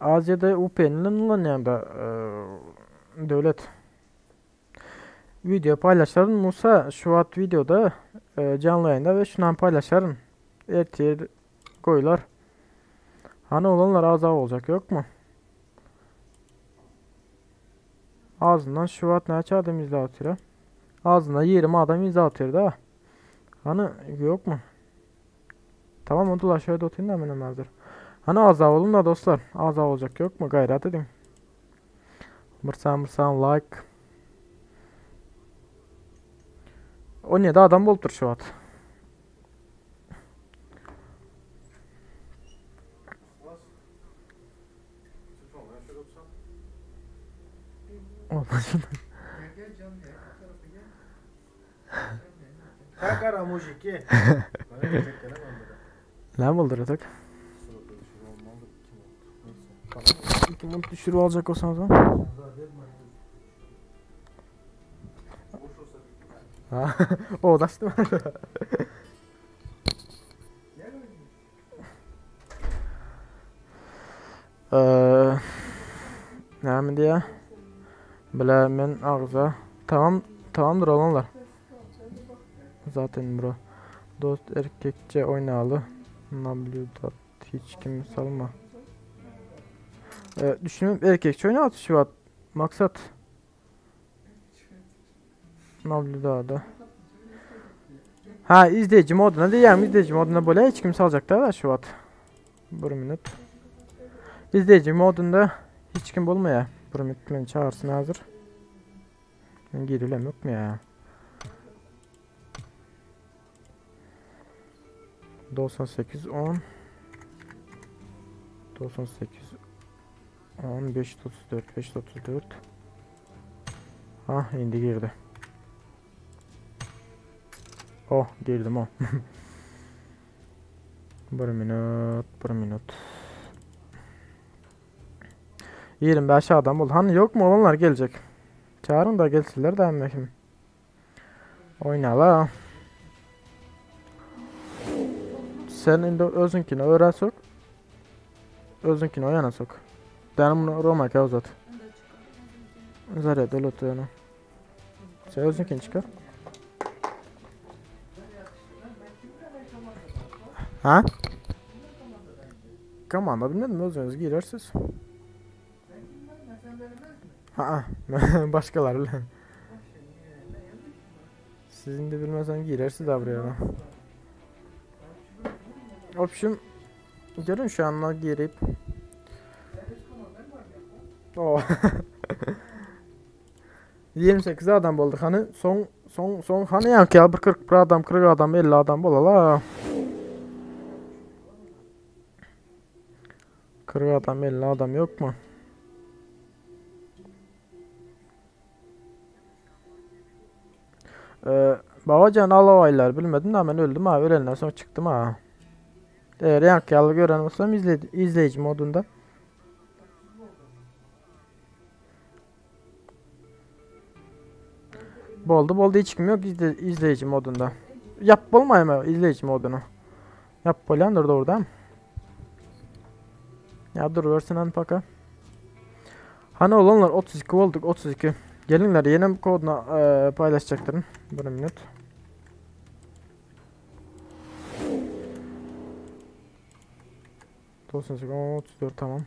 Aziýada UPN-den ulanýan da e, döwlet. Video paylaşaryn Musa şu wagt videoda e, janly ýaýynda we şundan paylaşaryn. Ertir goýlar. Hani olanlar aza olacak yok mu? Ağzından şu wagt näçe adam izle atıyor? Ağzından 20 adam izle atıyor da. Hani yok mu? Tamam onu da şöyle oturayım da hemen hazır. Hani aza olun da dostlar. Aza olacak yok mu? Gayret edin. Mırsan mırsan like. 17 adam bolupdyr şu wagt. Olmaz. Kakara mujiki. Ne buldur atak? İki mont düşürü alacak olsan o zaman. Ha, o da Eee näme diýä? Bile men agza. Tamam, tamamdır olanlar. Zaten bro. Dost erkekçe oynalı. Nablüdat hiç kim salma. Ee, düşünüyorum erkekçe oynalı şu an. Maksat. Nablüdada. Ha izleyici moduna diýýän izleyici moduna böyle hiç kim salacak da şu an. Bir minut. İzleyici modunda hiç kim bolmaýar. Bir minut meni çağırsın hazır. Men girilem yok mu ya? 98 10 98 10 534 534 Ha indi girdi. Oh girdim o. Bir minut, bir minut. 25 adam oldu. Hani yok mu olanlar gelecek. Çağırın da gelsinler de hem Oyna la. Sen indi özünkini öğren sok. Özünkini oyana sok. Ben bunu Roma'ya uzat. Zarya dölet onu. Sen özünkini çıkar. Ha? Komanda bilmedim özünüz girersiniz. Ha, başkaları bilen. Siz indi bilmesen girersiz da buraya. Opşum görün şu anda girip. O. 28 adam olduk hani son son son hani ya ya bir 41 adam 40 adam 50 adam olala. 40 adam 50 adam yok mu? Ee, Babacan alavaylar bilmedim de ben öldüm ha ölenden sonra çıktım ha. Eğer yank gören olsam izle, izleyici modunda. Boldu boldu hiç kim yok izle, izleyici modunda. Yap olmayayım mı izleyici modunu. Yap bolyandır doğrudan. Ya dur versin han paka. Hani olanlar 32 olduk 32. Gelinler yeni kodunu e, paylaşacaktırım. Bir minut. Olsun 34 tamam.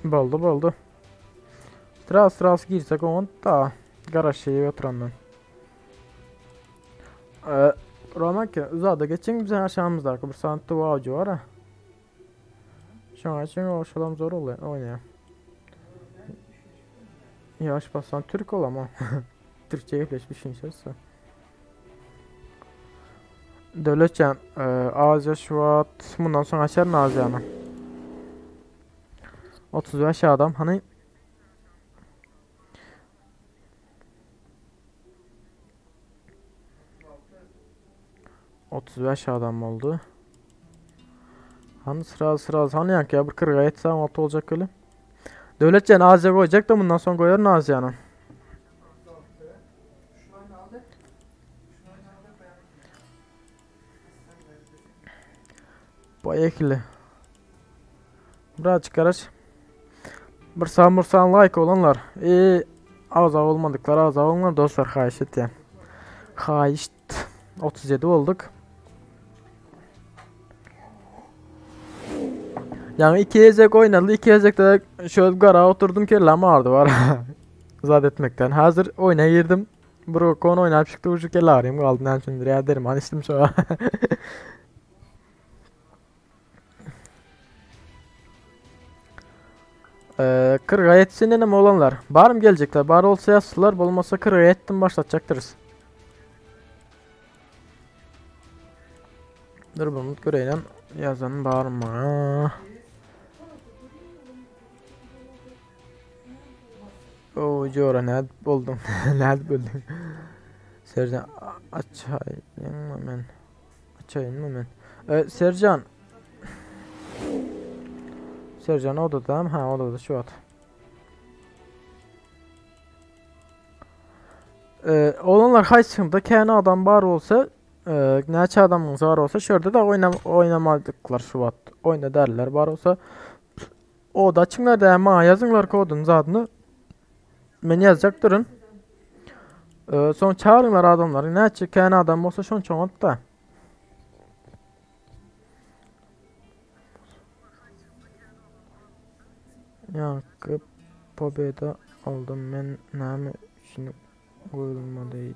Boldu boldu. Tras tras girsek on da garaj şeyi oturandan. Ee, Roman ki uzada geçin bize aşağımızda bir saat avcı var ha. Şu an için o şolam zor oluyor oynuyor. Yaş basan Türk ol ama. Türkçe gepleşmiş inşallah. Devletcan, e, Azia Şubat bundan sonra açar mı Azia'nı? 35 adam hani ...35 adam oldu. Hani sıra sıra hani yank ya bir 40 yetse 6 olacak öyle. Devletcan Azia koyacak da bundan sonra koyar Azia'nı. Bayekli. Birazcık araç. Bir sağ mursan like olanlar. Ee, az olmadıklar az olanlar dostlar xahiş et ya. Xahiş 37 olduk. Yani iki ezek oynadı. iki ezek de şöyle gara oturdum ki lama vardı var. Zat etmekten. Hazır oyuna girdim. Bro konu oynayıp çıktı ucu kelle arayayım kaldı. Ne şimdi ya derim hani istedim şu an. Ee, 40 yetsin inim olanlar. Barım gelecekler. Bar olsa yazsınlar. Olmasa 40 yettim başlatacaktırız. Dur bunu görelim. Yazan bağırma. Oo Jora ne buldum. ne buldum. Sercan açayım mı ben? Açayım mı ben? Ee, Sercan. Sercan odada mı? Ha odada şu at. Ee, olanlar haysında kendi adam var olsa e, neçə adamınız var olsa şurada da oynam oynamadıklar şu at. Oyna derler var olsa o da açınlar da ma yazınlar kodun adını men yazacak durun. Ee, son çağırınlar adamları. Neçə kendi adam olsa şon çoğalt da. Yankı pobeda aldım men näme üçin goýulmady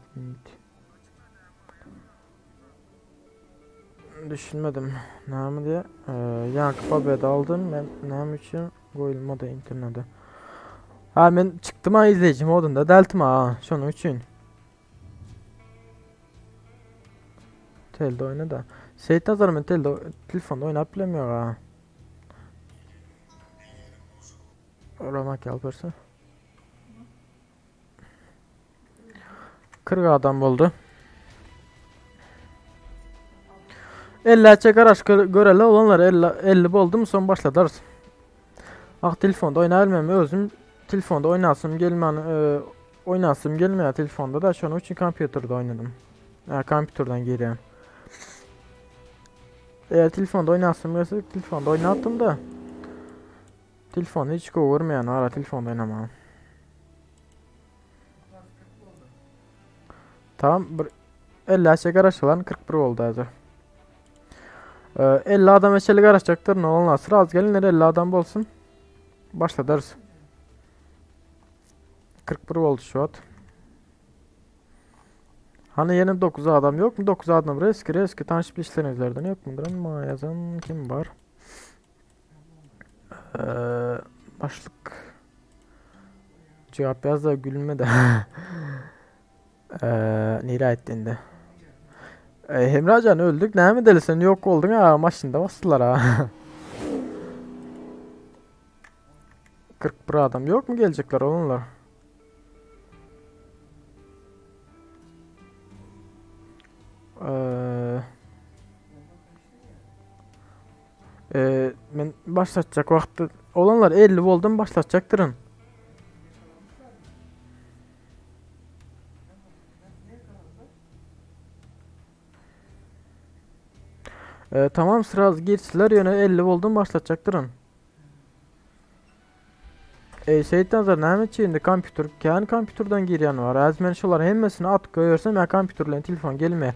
Düşünmedim. Näme diye. Ee, yankı pobeda aldım men näme üçin goýulmady internete. Ha men çıktım ha izleyici modunda deltim ha şonuň üçin. Telde oyna da. Seyit Nazar men telde telefonda oynap bilemiyor ha. Ramak alperse. 40 adam oldu. 50 açık araç göreli olanlar 50, 50 oldu mu son başladarız. Ah telefonda oynayabilmem özüm telefonda oynasım gelmän e, oynasım gelmeýär telefonda da şonuň üçin kompýuterde oynadım. Yani kompýuterden girýän. Eğer telefonda oynasım gelse telefonda oynattım da. Telefonu hiç görmeýän ara telefonda oynamam. Tamam bir 50 açık araçlar 41 oldu hazır. 50 adam eşeli garaşjakdyr. Olanlar sraz gelinler 50 adam bolsun. Başladarız. 41 oldu şu an. Hani yeni 9 adam yok mu? 9 adam eski eski tanış bilişlerinizlerden yok mudur? Ama yazan kim var? Ee, başlık. Cevap yaz da gülme de. Nira ettiğinde. Hemracan öldük. Ne mi deli sen yok oldun ha maçında bastılar ha. 41 adam yok mu gelecekler onunla? Ee, e, men başlatacak vakti olanlar 50 oldum başlatacaktırın. Tamam sıra girsiler yöne 50 oldum başlatacaktırın. Seyit Nazar näme üçin kompýuter, kän kompýuterden girýän var. Az men şolar hemmesini at goýursam ya kompýuterden telefon gelmeýär.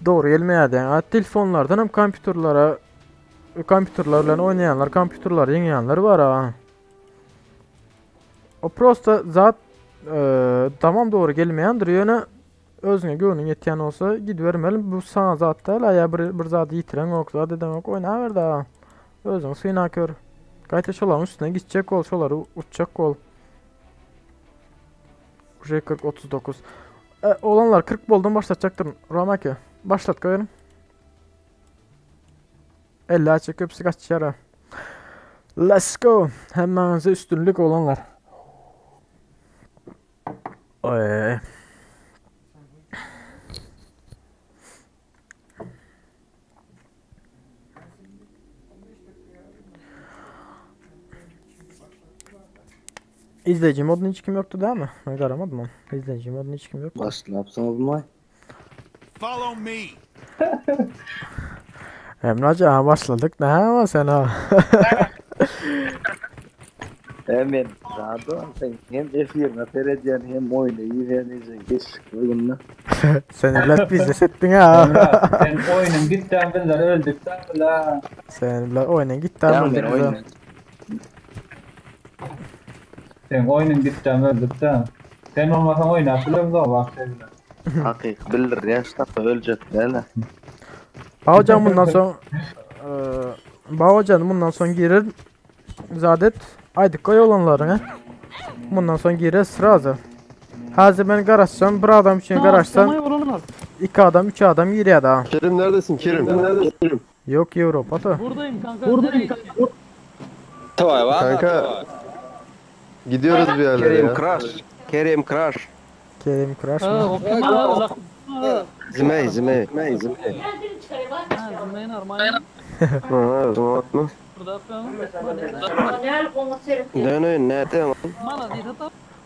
Dogry gelmeýär diýen. A telefonlardan hem kompýuterlere kompýuterler bilen oýnaýanlar, kompýuterler ýeňýänler bar ha. O prosta zat e, tamam dogry gelmeýändir ýöne özüňe göwnüň ýetýän bolsa gidibermeli. Bu sana zat däl, ya bir, bir zat ýitiren yok, zat eden yok, oýnaber da. Özüň syna kör. Gaýta şolaryň üstüne gitjek bol, şolary uçjak bol. J 40 39. Olanlar 40 boldan başlatjakdyr. Romaki. Başlat goýarym. 50 açık köpüsü kaçýar. Let's go. Hemmäňize üstünlik olanlar. Oy. İzleyici modunu hiç kim yoktu değil mi? Ben garamadım onu. İzleyici modunu hiç kim yoktu. Başlapsyňyz mı? Follow me. Emre ha başladık. Ne ama sen ha? Hemen rahat ol sen hem efirine seredýän hem oýny ýerine geçdik bugün. Sen evlat bizi settin ha. Emrah sen oyunun gitden bizler öldükten bile. Sen evlat oyna git Ýa tamam men oýny. Sen oyunun gitden öldük de. Sen olmasan oynap bilemiz o bak şey bile. Hakyky bildirýär ştapa öljek däl. Babacan bundan sonra Babacan bundan sonra girer Zadet Haydi koy olanların ha. Bundan sonra girer sırası. Hazır ben garaşsam bir adam için garaşsam iki adam üç adam giriyor daha. Kerim neredesin Kerim? Neredesin Kerim? Yok Avrupa'da. Buradayım kanka. Buradayım kanka. Kanka gidiyoruz bir yerlere Kerim ya. Crash. Kerim Crash. Kerim Crash mı? Zimey zimey. Zimey zimey. Ha, zimey. Dönün ne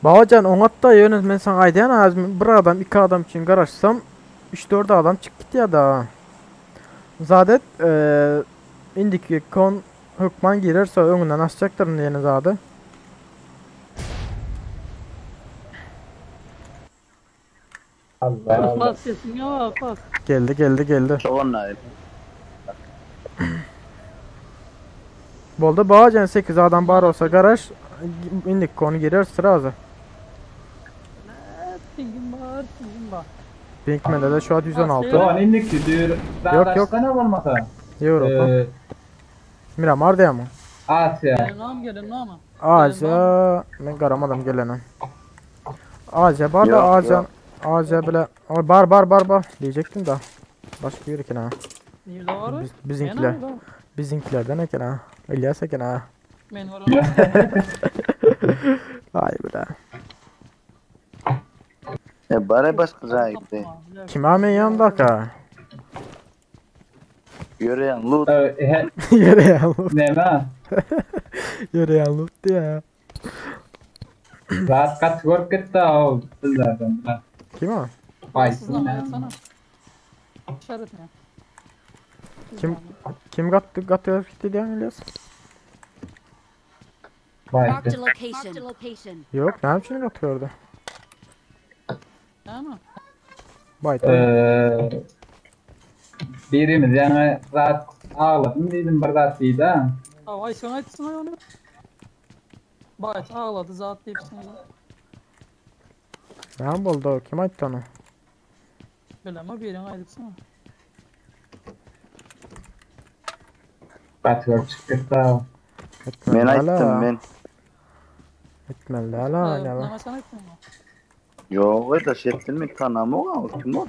Babacan oňat da ýöne men sana aýdýan az bir adam iki adam üçin garaşsam 3-4 adam çykyp gitýär da. Zadet indiki kon hökman girerse öňünden açjakdyr ýene zady. Allah Allah. Bas sesin ya bas. Geldi geldi geldi. Şoňa Boldy Babacan 8 adam bar olsa garaş indiki konu girer sırazy. Pingim var, pingim var. Pinkmen'de de şu an 116. Doğan indik gidiyor. Yok, yok. Ne olmasa? Avrupa. Ee, Miramar diýemi? Asya. Gelin nam gelin nam. Aziya men garamadım gelene. Aziya bar da Yok, Aziya yok. Aziya bile Ay, bar bar bar bar diyecektim da. Başka bir eken ha. Nerede var? Biz, bizimkiler. Bizimkilerden eken ha. İlyas eken ha. Men var. Ay bile. E bare başga jaýdy. Kim ha men yanımda Ýöreýän loot. He, Yere yanlıp. ne mi? Yere yanlıp ya. Rahat kat görüp gitti o bizlerden. Kim o? Baysın. Sana. İşaret ne? Kim kim kattı kattı gitti diyen İlyas? Marked Baysın. a location. Marked a location. Yok ne yapayım katıyordu. Değil mi? Bayta. Ee, Birimiz ýaňy zat agladym diýdim bir zat diýdi. Aý sen aýtsyň ony. Baýt aglady zat diýipsiň. Näme boldy? Kim aýtdy ony? Bileme biriň aýdypsyň. Gaty görüp çykdyk da. Men aýtdym men. Etmeli däl ha, näme? Näme sen aýtdyňmy? Ýok, da şetdin men tanamok, kim o?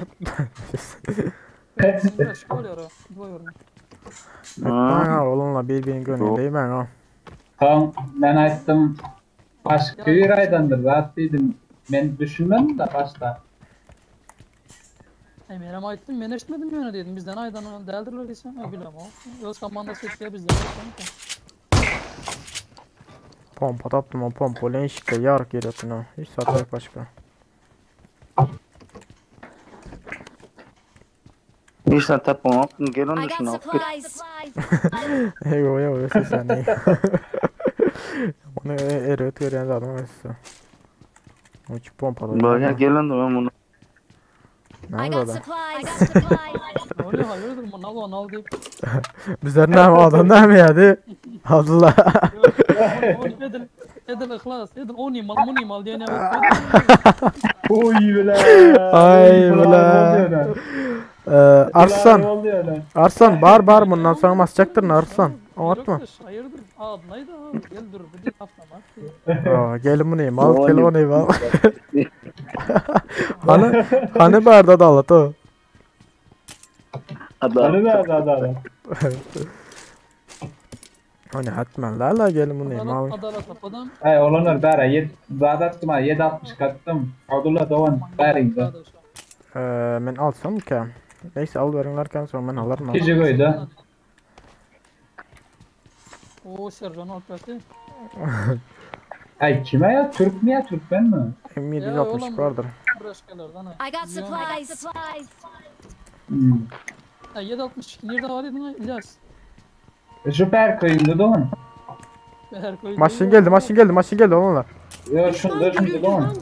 Başga bolýar o. Doýurma. Etmäň oğlumla bir-birini gönü diýmäň ha. Soň men aýtdym. Başga bir aýdandyr zat diýdim. Men düşünmedim de başda. Ey menem aýtdym, men eşitmedim ýöne dedim. Bizden aýdan däldirler diýsem, ha bilem o. Öz komandasy etdi bizden. aýtdy. Pompa tapdym o pompa bilen işikde ýaryk ýeretini. Hiç zat yok başga. Hiç zat tapamapdym, gel I onda got şunu alyp git. supplies. Ey oy oy sen ne? Onu erbet görýän zadyň ösü. Uç pompa da. Böyle gel onda ben bunu. I Näme got zada? supplies. I got supplies. Öyle hayırdır bu nal nal deyip. Bizler näme adam näme ýady? Abdullah. Edil edil ihlas, edil oni mal, muni mal diýen ýa. Oy bile. Ay bile. Ee, Arslan, Oldu öyle. Arslan bar bar bundan sonra basacaktır Arslan. Atma. Hayırdır? Adnaydı ha. Gel dur bir de hafta Aa, gelin bunu al, gel onu al. Hani hani barda da alat o. Adam. Hadi da da da. Hani hatman la gelin bunu al. Adalet apadan. Ay olanlar bära yet zat attım ha 760 kattım. Abdullah Doğan bäriňde. Ee, men alsam ki. Neyse al verin sonra ben alırım. Gece koydu. O Sercan Alperti. Ay kime ya Türk mü ya Türkmen mi? M760 vardır. Başkalardan ha. I got supplies. Supplies. Hmm. Ha 762 nerede var dedin ha İlyas? Şu koyundu Doğan. Her koydu. Maşın geldi, maşın geldi, maşın geldi oğlanlar. Yo şunda şunda Doğan.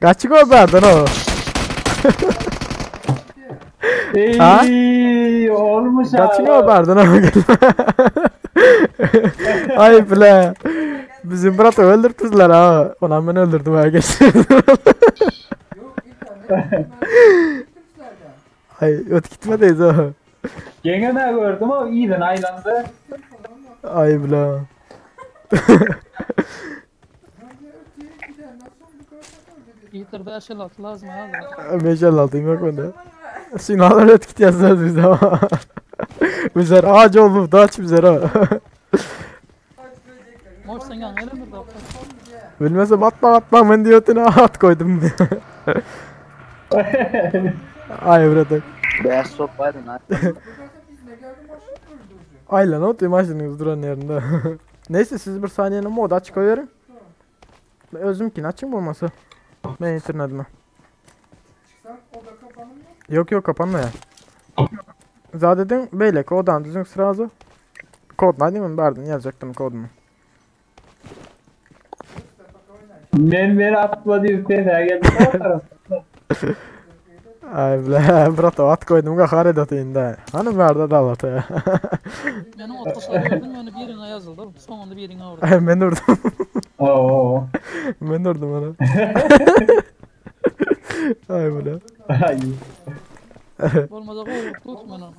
Kaçık o berden o. Ha? Ey olmuş ha. Kaçık o berden o. Ay bile. Bizim Murat'ı öldürttüler ha. Ulan ben öldürdüm ha geçti. Ay öt gitmedeyiz ha. Gene ne gördüm o iyiden aylandı. Ay bile. Yitirde eşelat lazım ha. 556 yok bende. Sinalar öt git yazarız biz ama. Bizler ağaç oldu da aç bizler ha. Moş sen gel hele bir dakika. Bilmezsem atma atma ben diyotuna at koydum. Ay bırak. Beyaz sopaydın ha. Ay lan o maşınız duran yerinde. Neyse siz bir saniyenin mod açık koyarım. Ben özümkini açayım olmasa. Ben internetime. Yok yok kapanma ya. Zaten böyle kodan düzün sırası. Kod ne değil mi? Verdin yazacaktım kodumu. Men beni atma diyor sen geldi. O taraf. Ay ble, brata at koydum gahar edatında. Hani verdi dalat ya. Benim otosları gördüm yani birine yazıldı. Sonunda birine vurdu. Ay ben durdum. Oo. Ben durdum ona. Ay ble. Ay. Olmadı o tut bana.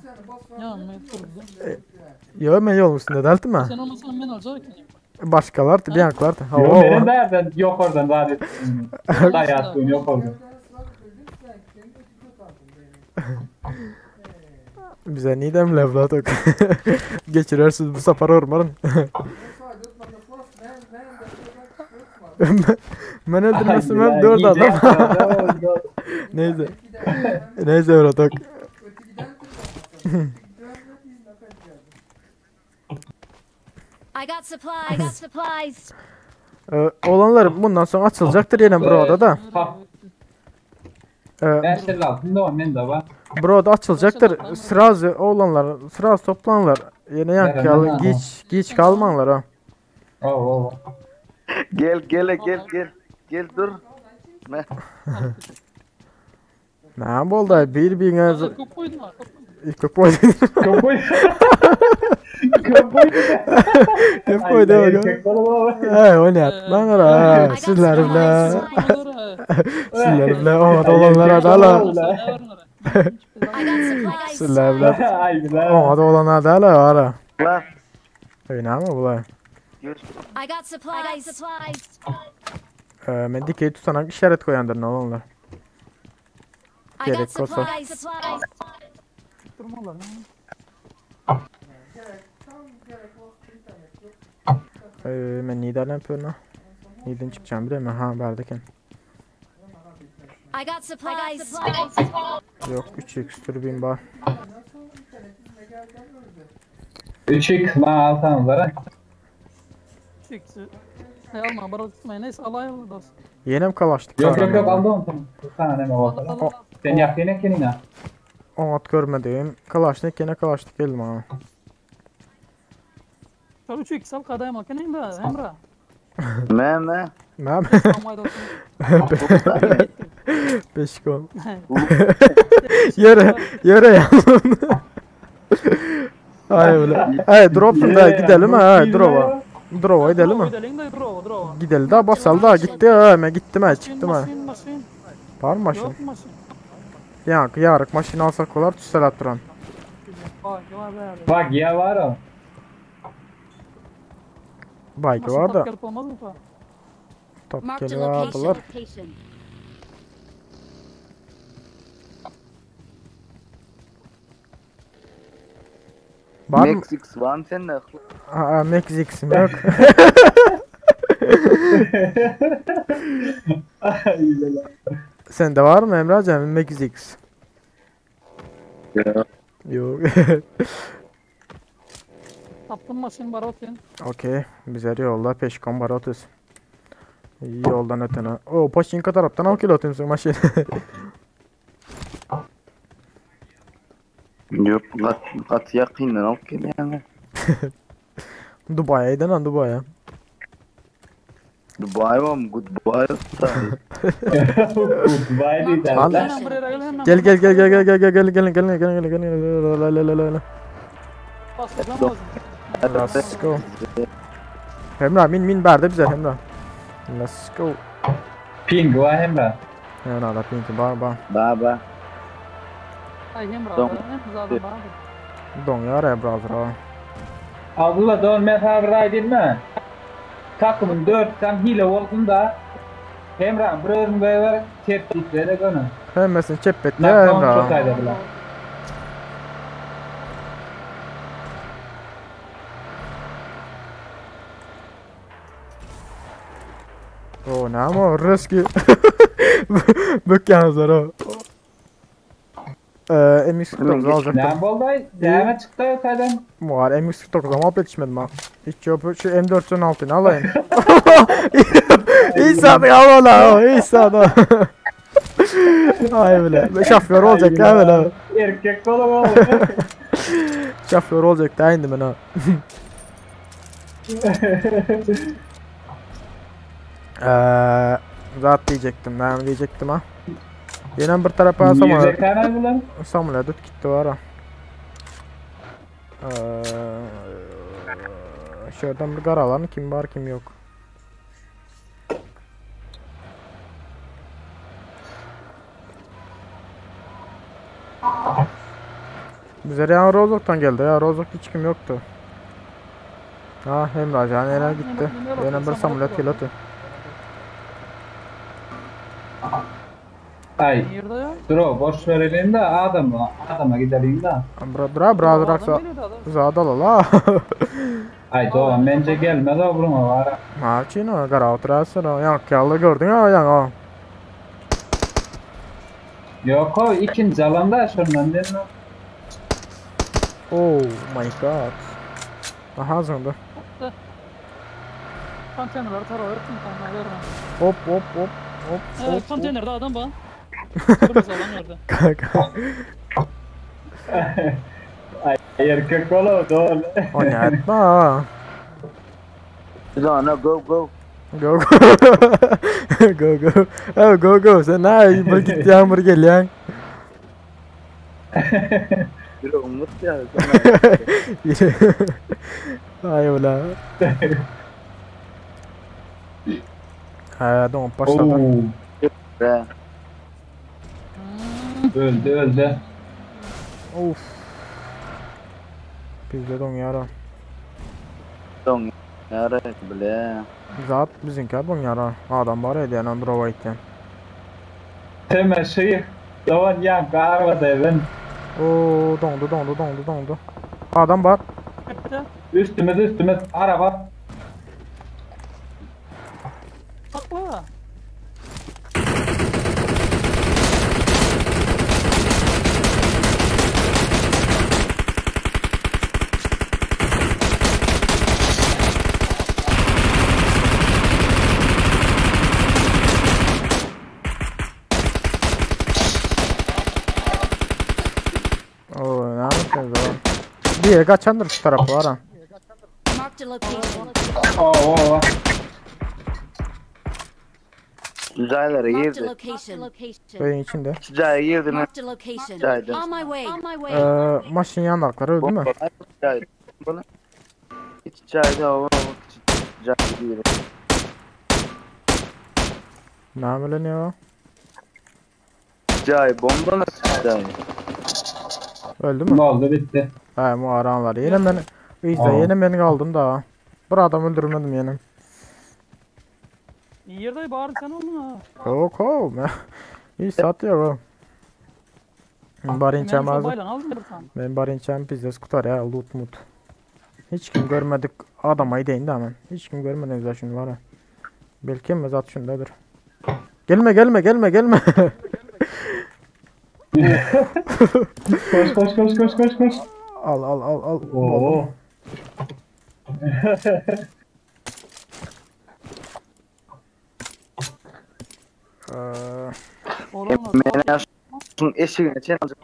Ya ben durdum. Yo ben yolmuşsun dedi mi? Sen olmasan ben alacak ki. Başkalar, biyanklar. Ha Yo o. benim nereden yok oradan var ettim. Dayattım yok oradan. Bize nidem levladık. Geçirirsiniz bu sefer ormanın. Ben öldürmesi ben dört adam. Neyse. Neyse bırak. I got supplies. I got supplies. Ee, olanlar bundan sonra açılacaktır yine burada da. Ha. Ee, Ben şey altında o men de var. burada açılacaktır. Sırası olanlar, sırası toplanlar. Yine Nerede, yankalı nerede? geç geç kalmanlar ha. Oo. Gel gel gel gel. Gel dur. Ne? Näme boldy? Bir biriňe Köp koydum ha. Köp koydum. Köp koydum. Köp koydum. Köp koydum. Hey, oynat lan ara. Sizler bilen. Sizler bilen oňat olanlara dala. Sizler bilen. Oňat olanlara dala ara. Ey, näme bular? I got supplies. Ee, men dikey tutanak işaret koýandyr ne olanlar. I got Gerek bolsa. supplies. Durmalar. Ee, men niden yapıyorum Niden çıkacağım bilemiyorum. Ha berdeken. I got supplies. Yok 3x türbin var. 3x ma alsan var. 3x. Ne alma bara tutmayın. Neyse alayım dost. Yine mi kalaştık? Yok yok yok aldım onu. Sana ne Al var? al al. Sen yak yine kendine. Onat görmedim. Kalaşnik yine kalaştık geldim ha. Şöyle 3x al kadayım al. Kendin de Emre. Ne ne? Ne? Tamam dostum. Beş gol. Yere yere yalnız. Ay öyle. Hey drop da gidelim ha drop'a. Drop'a gidelim ha. Gidelim de drova drova. Gidelim daha basal daha gitti ha ben gittim ha çıktım ha. Maşin maşin. Var mı maşin? Yok maşin. Ya yarık maşin alsak olar tüsel duran. Bak var be. Bak ya var o. Bayki var da. Gelip olmaz mı fa? Top Marked a geliyor location. aldılar. Var mı? Max X var sen ne? Ha, Max X'im yok. Sende var mı Emrecan? Max X. Yok. Yok. Taptım maşin barotin. Okey. Bize yolda peşkan barotus. Yoldan ötene. O paşinka taraftan al kilo atıyorsun maşin. Yok kat, kat yakından al gel yani. Dubai'ye giden lan Dubai'ye. Dubai mı? Goodbye. Goodbye değil Al. Hemen buraya gel hemen. Gel gel gel gel gel gel gel gel gel gel gel gel gel gel gel gel gel Basacağım lazım. Let's go. Emrah min min berde bize Emrah. Let's go. Ping var Emre. Emrah da pinki bar bar. Baba. Ay Emre. Tamam. Hem zaten bana. Don yar ya brother. Abdullah don ben sana bir ay değil mi? Takımın 4 tane hile olsun da Emre bir beraber tertipleri gönü. Hemmesini çep etti ya Nakon çok Emrah. aydadılar. O ne ama riski. Bök yalnızlar o. Ee, MX-49 alacaktım. Ne oldu? Ne çıktı yukarıdan? Var MX-49 ama yetişmedim ha. Hiç yok şu M4'ün alayım. İnsan ya la o insan o. Ay bile. Şoför olacak ya böyle. Erkek oğlum oğlum. Şoför olacak da indim ben ha. Eee zat diyecektim, ben diyecektim ha. Yine bir tarafa Samuel, Yiyecek tane bulan. Samuel tut gitti var ha. Eee şuradan bir karalan kim var kim yok. Bize ya Rozok'tan geldi ya Rozok hiç kim yoktu. Ha Emrah Can nereye gitti? Yine bir Samuel pilotu. Ay Nerede ya? dur o boş verelim de adamı adama gidelim de. Bra bra bra bra Adam geliyordu adam. Zada la. Ay doğan bence gelmez o buruma var. Ha çino gara oturasın o ya kâlı gördün ha ya o. Yok o ikinci alanda şundan değil mi? Oh my god. Aha zındı. Konteynerleri tarafa ettim tamam vermem. Hop hop hop hop Evet hop. konteynerde adam var. Kırmızı alan orada. Kanka. Ay erkek oğlum doğru. O ne etme ha. Zona go go. Go go. Go go. Oh, go go. Sen ne bir gitýäň bir gelýäň. Ýüregim gitýär. Aý ula. Ha, doňup başlady. Oo. Be. Öldü öldü. Of. Bizde doňýar o. Doň. Ýara bile. Zat biziňkä doňýar o. Adam bar edýän on drowa gitýän. Teme şyh. Dogan ýaňky aglady ben. Oo, doňdy, doňdy, doňdy, doňdy. Adam bar. Bitti. Üstümüz üstümüz araba. Sakla. Oo, ne yapıyorsun o? Bir yere kaçandır şu tarafı var ha. Marked a location. Oo oo. Caylara Marked a girdi. location. Köyün içinde. Caya girdi mi? Marked a location. Cayda. On my way. On my way. Ee, maşın yanakları öldü mü? Cayda. Hiç cayda o. Cayda girdi. Ne yapıyorsun ya? Cay bomba nasıl cay? Öldü mü? Ne oldu bitti. He, bu aran var. Yine ben İzle, Aa. yine ben kaldım da. Bir adam öldürmedim yine. Yerden bağırın sen oğlum ha. Yok oğlum ya. İyi satıyor oğlum. Barin Ben çamazı. sobayla aldım bir tane. Ben barin çam pizdes kutar ya loot mut. Hiç kim görmedik adama değindi hemen. Hiç kim görmediniz zaten şimdi var ha. Belki mi zat şundadır. Gelme gelme gelme gelme. Koş koş koş koş koş koş. al al al al. Oo. Ee, Oğlum Mene şunun eşiğine çen alacak.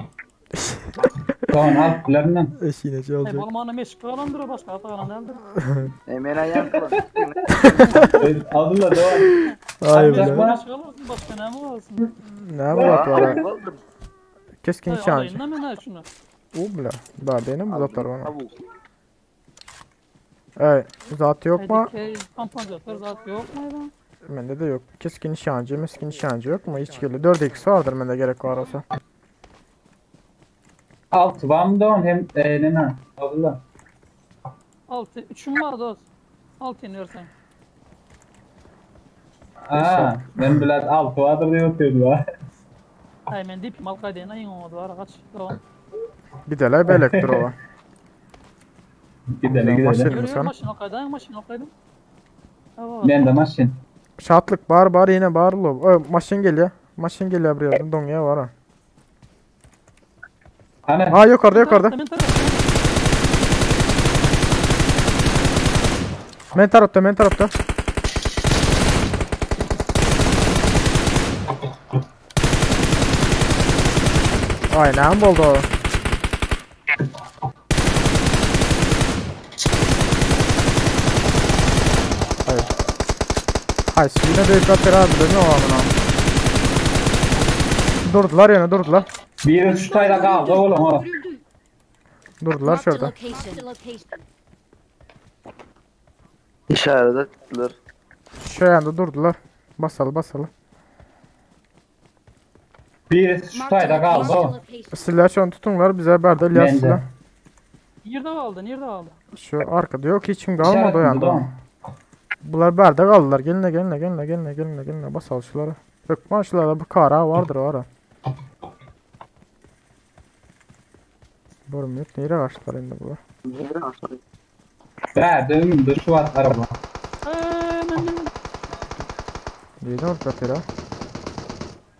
Tamam al kullarından. eşiğine şey Hey, olacak. oğlum anam eşik kalandır başka hata kalan değildir. Mene yan kılan. Abdullah Doğan. Ay Alacak bile. mı? Eşik alırsın başka ne mi olsun? Ne bu var var? Keskin Hey, nişancı. alayım da men şunu. O bile. Daha benim bu zatlar bana. Evet, zat yok mu? Hey, tampon zat yok mu? ya? Bende de yok. Keskin nişancı, meskin nişancı yok mu? Hiç geliyor. 4x vardır bende gerek var olsa. Altı var mı Doğan hem e, ne ne? Abdullah. Altı, üçüm var dost. Altı iniyorsan. Aa, ben biraz altı vardır diye bakıyordum ha. Hey, men dip mal kaydına in olmadı var kaç. Tamam. Bir de la belektir o. Gidelim gidelim. Maşın Yürü sen. maşın okaydın maşın okaydın. Evet. Ben de maşın. Şatlık bar bar yine bar lo. O maşın geliyor. Maşın geliyor buraya. Donya var ha. Hani Ha yukarıda yukarıda. Men tarafta. Men tarafta men tarafta. Aynen boldu o. Hayır. Hayır yine büyük atlar abi ne o amına. Durdular yine durdular. biri şu tayda kaldı oğlum o. Durdular Marked a şurada. location. İşaret ettiler. Şu yanda durdular. Basalı basalı. Biri şu Marked a tayda kaldı o. location. Silah şu an tutunlar bize berde Ben de. silah. Nerede kaldı? Nerede kaldı? Şu arkada yok hiç kim kalmadı o İşaret mi yanda. Doğan? Bunlar berde kaldılar. Geline geline geline geline geline geline basalım şulara. Yok şularda bu kara vardır o ara. Görmüyor. Nereye kaçtılar şimdi bunlar? Be dönüm şu var araba. Eee men men. Neydi orada tera?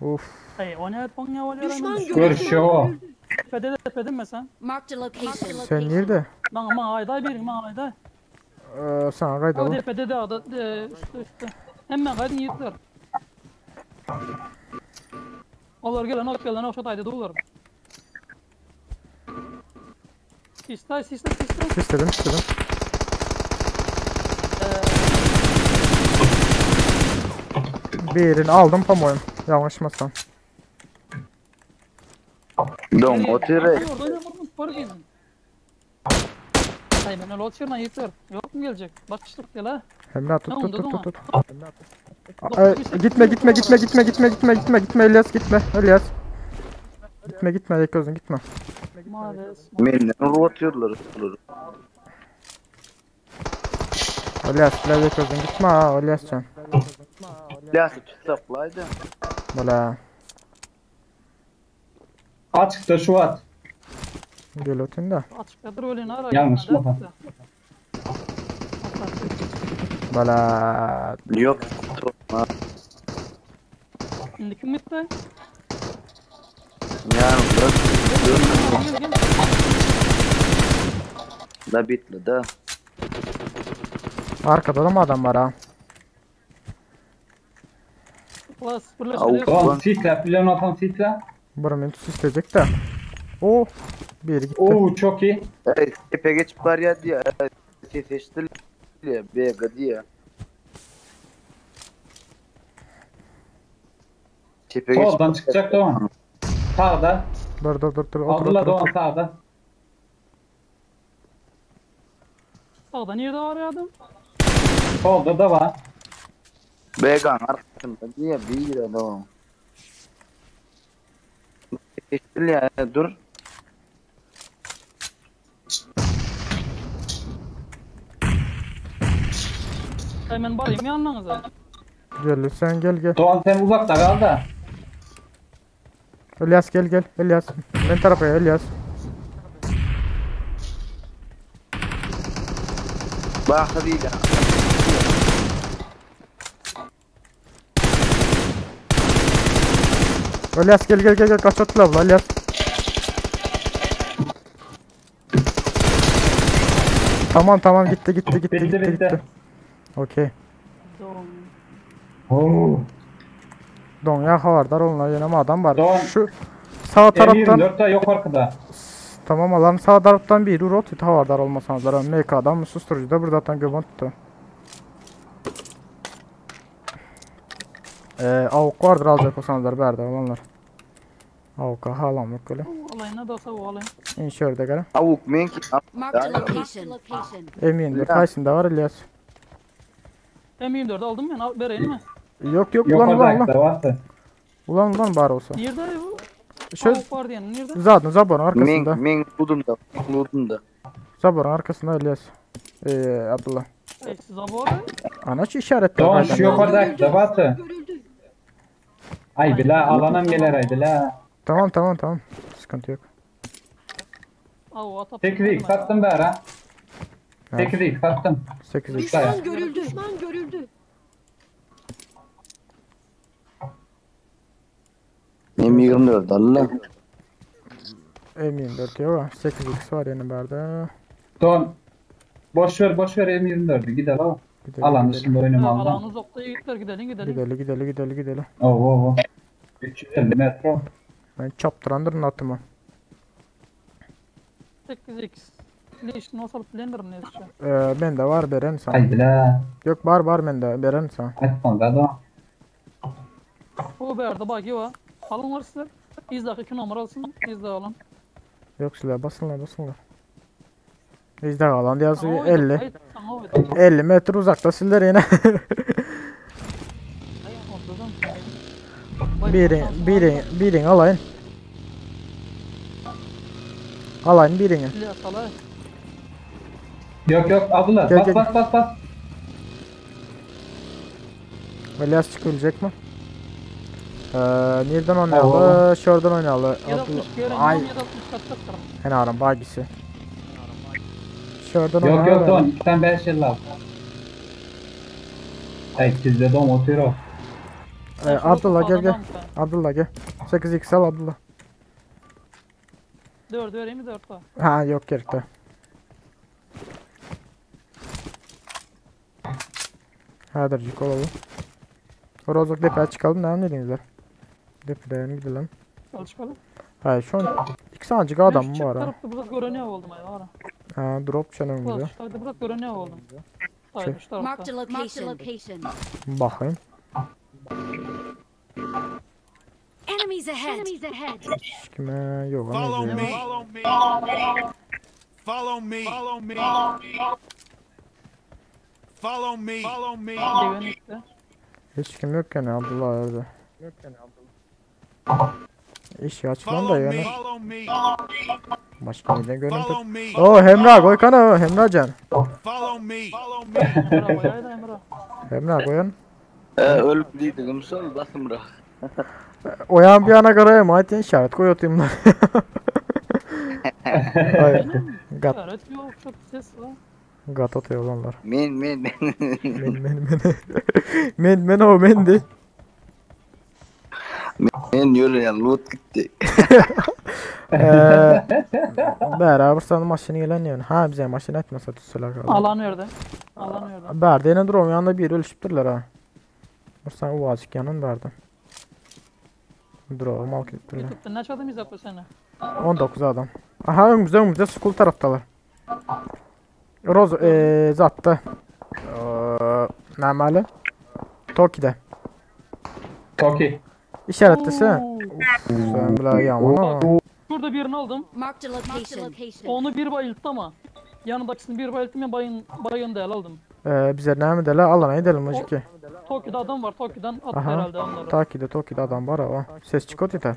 Of. Hey, o ne o ne oluyor? Düşman Gör şu o. Tepede tepede mi sen? Marked a location. Sen nerede? Bana bana ayday verin bana ayday. Ee, sen O kaydalım. tepede de ada üstte üstte. Hemen kaydın yiğitler. Onlar gelen ok gelen ok şataydı dolar. Sisle sisle sisle. İstedim istedim. Birini aldım по-моему. Yanlışmasam. Don otur. Orada oynamam var gezin. Ay ben öyle oturuyorum yeter. Yok mu gelecek? Bakışlık gel ha. Emrah tut Tamam, tut tut dedim tut tut. Aa, gitme gitme gitme gitme gitme gitme gitme gitme İlyas gitme İlyas. Gitme gitme yek gözün gitme. Maalesef. Menden urup atıyorlar. İlyas bile yek gözün gitme ha İlyascan. İlyas'ı tutsaklaydı. Bula Açıkta şu at. gel ötün de. Açıktadır öyle ne ara. Yanlış mı? Bula Yok. Ha, Şimdi kim gitti? Yani bırak. Gel gel. Da bitli da. Arkada da mı adam var ha? Plus Au. birleştiriyor. Doğan sisle. Bilen atan sisle. Buram isteyecek de. Oh bir gitti. Oo çok iyi. Ey, tepe geçip var ya diye. Seçti diye. BG diye. Tepe geçip Soldan çıkacak Doğan. Sağda. Dur dur dur dur otur Abdullah otur. Doğan otur. sağda. Sağda nerede var ya adam? Solda da var. BG'nin arkasında diye bir adam. Geçti ya dur. Hemen varayım yanınıza. Gel sen gel gel. Doğan sen uzakta kal da. İlyas gel gel İlyas. Ben tarafa gel İlyas. Bakı değil ya. İlyas gel gel gel gel kaç atla abla İlyas. Tamam tamam gitti gitti gitti Bitti, gitti bitti. gitti. Okey. Doğru. Oo. Don ya havardar onlar yine mi adam var? Don. Şu sağ taraftan M24 de yok arkada. tamam alan sağ taraftan bir rot havardar olmasanızlar MK'dan mı susturucu da burada zaten göbon tuttu. Avuk vardır alacak olsanızlar berde olanlar. Avuka halam yok öyle. Alayına da olsa o alayım. İnşörde gele. Avuk menki. Marked a location. Location. M24 kaysında var İlyas. M24 aldım ben. Al, vereyim mi? Yok yok ulan ulan ulan. Yukarıda vardı. Ulan ulan bari olsa. Nerede bu? Şöyle Avuk var diyen nerede? zaten zaborun Men, arkasında. men budum da. Budum da. Zaborun arkasında İlyas. Abdullah. Ey siz abi Ana şu işaretler. Doğan nereden şu geldi? yukarıda vardı. Ay bila alanam gelir ay bila. Tamam tamam tamam. Sıkıntı yok. Avu atıp. 8x sattım be ara. 8x sattım. 8x. Düşman görüldü. Düşman görüldü. M24 Allah. M24 yok. 8x var yine berde. Doğan boş ver boş ver M24'ü gidelim al. Gidelim, Alan gidelim. dışında oynamalı. Alan uzakta yiğitler gidelim gidelim. Gidelim gidelim gidelim gidelim. Oo oo oo. 350 metre. Ben çaptırandırın atımı. 8x. Leşin olsa alıp blenderım ne şu. Ben de var beren sana. Ay bila. Yok var var bende beren sana. Açma da Doğan. O berde bagi var. Alın var size. İzdaki 2 numara alsın. İzde alın. Yok silah basınlar basınlar. İzde kalan yazı Sana oydu, 50. hayır, sana oydu. 50 metre uzakta siller yine. Ay, ortadan. Vay, Birin, şansım birin, var. birin alayın. Alayın birini. İlyas alay. Yok yok Abdullah Gel, bas gel. bas bas bas. İlyas çıkabilecek mi? Nereden oynayalı? Şuradan oynayalı. 760 gören Ay, 760 kaçacaktır. henaram bagisi. Şuradan Yok yok oynayalı. Doğan 2'den 5 56. Ay sizde Doğan oturuyor. Abdullah gel gel. Abdullah gel. 8x al Abdullah. 4 vereyim mi 4 var. Ha yok gerekti. Hadircik olalım. Rozok depoya çıkalım. Ne dedinizler? Depoya gidelim. Gel çıkalım. Hayır şu an iki sancık adam Ben şu var ha. tarafta burada görünüyor oldum ay var. Ha drop channel Ulan bize. şu tarafta burada görünüyor oldum. Hayır şu Marked tarafta. a location. Marked a location. Bakayım. Enemies ahead. Enemies ahead. Hiç kime yok Follow ama me. Follow me. Follow me. Follow me. Follow me. Degen işte. Hiç kim yok yani Abdullah orada. İş açılan da Follow me. yani. Follow me. Başka yerden görüntü. Follow me. Oo Hemra koy kana Hemra can. Follow me. Follow me. Emre bayağı da Emre. Hemra koyun. Ee, ölüp diýdim şol basımrak. Oyan bir yana karaya ait işaret koy atayım lan. Ay, gat Evet yok çok ses var. gat atıyor olanlar. Men men. Men men men. Men men o mendi. Men ýörýän loot gitdi. Eee beraber sana maşını gelen yani. Ha bize maşını etmese tutsalar kaldı. Alan verdi. Alan verdi. Berdi yine durum yanında bir ölüşüptürler ha. Bursan uvacık yanın verdi. Drone mal gittiler. YouTube'da ne çaldım izah seni? 19 adam. Aha önümüzde önümüzde school taraftalar. Roz zattı. Eee nämeli? Toki'de. Toki. İşaretlese. Oo. Sen bile yaman ama. Şurada birini aldım. Marked a location. Onu bir bayılttı ama. Yanındakisini bir bayılttım ya bayın, bayın değil aldım. Bize näme dele alana gidelim acık. Tokyo'da adam var. Tokyo'dan attı Aha. herhalde onları. Toki'de Toki'de adam var o. Ses çıkıyor yeter.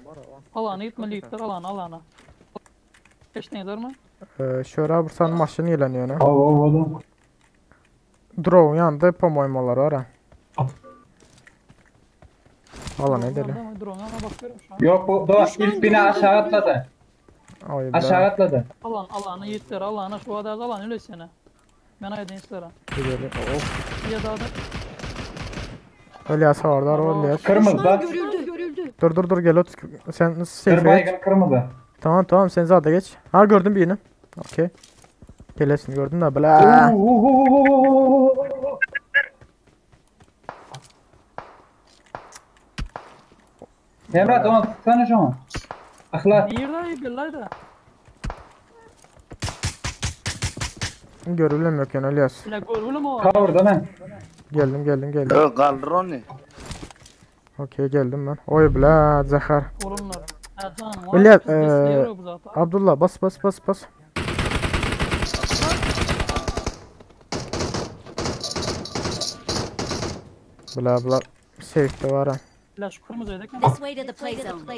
Alana gitmeli gittiler alana alana. Geçtiniz mi? Şöyle bursan maşını yeleniyor ne? Ov ov oğlum. Drone yandı pomoymalar var ha. Alana gidelim. Drone'a bakıyorum şu an. Yok bu doğa ilk bina aşağı atladı. Ay be. Aşağı atladı. Alan alana gittiler alana şu adada alan öyle sene. Ben aydın işlere. Gidelim. Of. Ya da da Elias var da o Elias. Kırmızı da. Görüldü. Görüldü. Dur dur dur gel ot. Sen Kır safe geç. baygın kırmızı. Tamam tamam sen zaten geç. Ha gördüm birini. Okey. Gelesin gördüm de bla. Uhuhuhuhuhuhuhu. Emrah onu tutsana şunu. Akla. Nerede billahi da. Görülüm yok yani Elias. La görülüm o. Cover'da ben. Geldim geldim geldim. Ö galdyr ony. Okey geldim ben. Oy bla zahar. Olumlar. Ha canım. Öyle, Biz besliyoruz zaten. Abdullah bas bas bas bas. Bla bla. Safe de var ha. La şu kırmızıydı. This way to the play zone.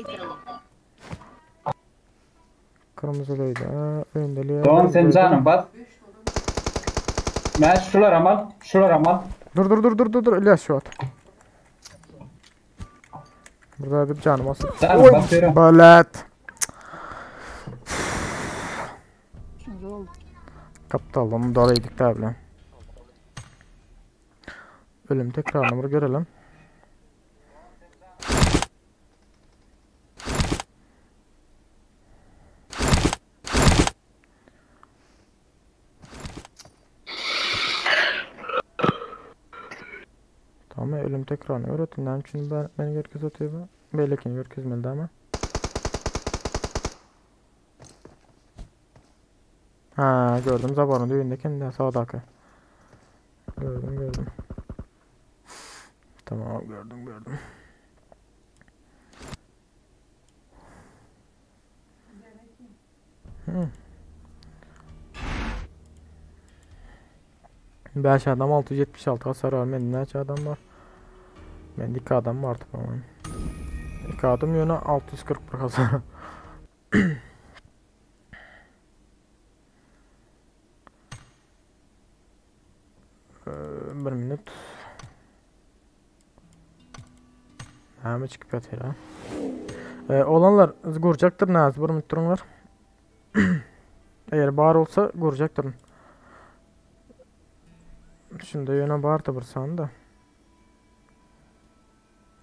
Kırmızılıydı. Ha, Öndeliğe. Doğan sen canım bas. Ben şular amal. Şular amal. Dur dur dur dur dur dur İlyas şu at. Burada bir canım olsun. Canım basıyorum. Balet. Üçüncü oldu. Kaptalım dolaydık da bile. Ölüm tekrarını bir görelim. Tamam ölüm tekrarını öğretin. Ne için ben beni görkez atıyor bu? Belki görkezmeli ama. Ha gördüm zabanın düğündeki de sağdaki. Gördüm gördüm. Tamam gördüm gördüm. Hı. 5 adam 676 hasar var. Bende neçə adam var? Bende 2 adam var tamam. 2 adam yönü 641 hasar. Bir minut. Näme çykyp ýatyr ha? Olanlar gurjakdyr näz bir minut duruňlar. Eğer bar olsa gurjakdyr. Şimdi ýöne bardy bir sanda.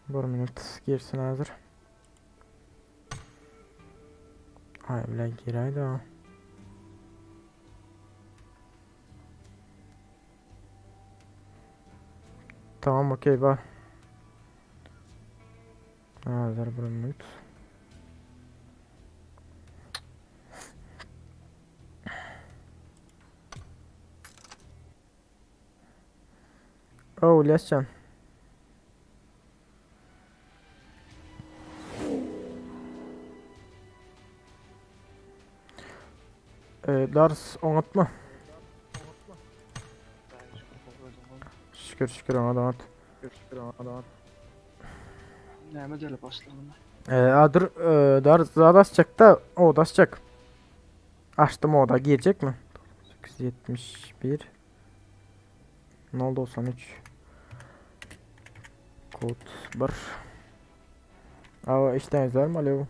Bir minut girsin hazır. Ay bile giraydı ha. Tamam okey var. Hazır bir minut. Oh, Lescan. Dars oňatma. Şükür şükür oňat oňat. Näme gelip başladyň? Ee, a dur e, Dars zat açjak da o da açjak. Açtım o da girecek mi? 871 093 Kod 1 Aa işten var mı? Alo.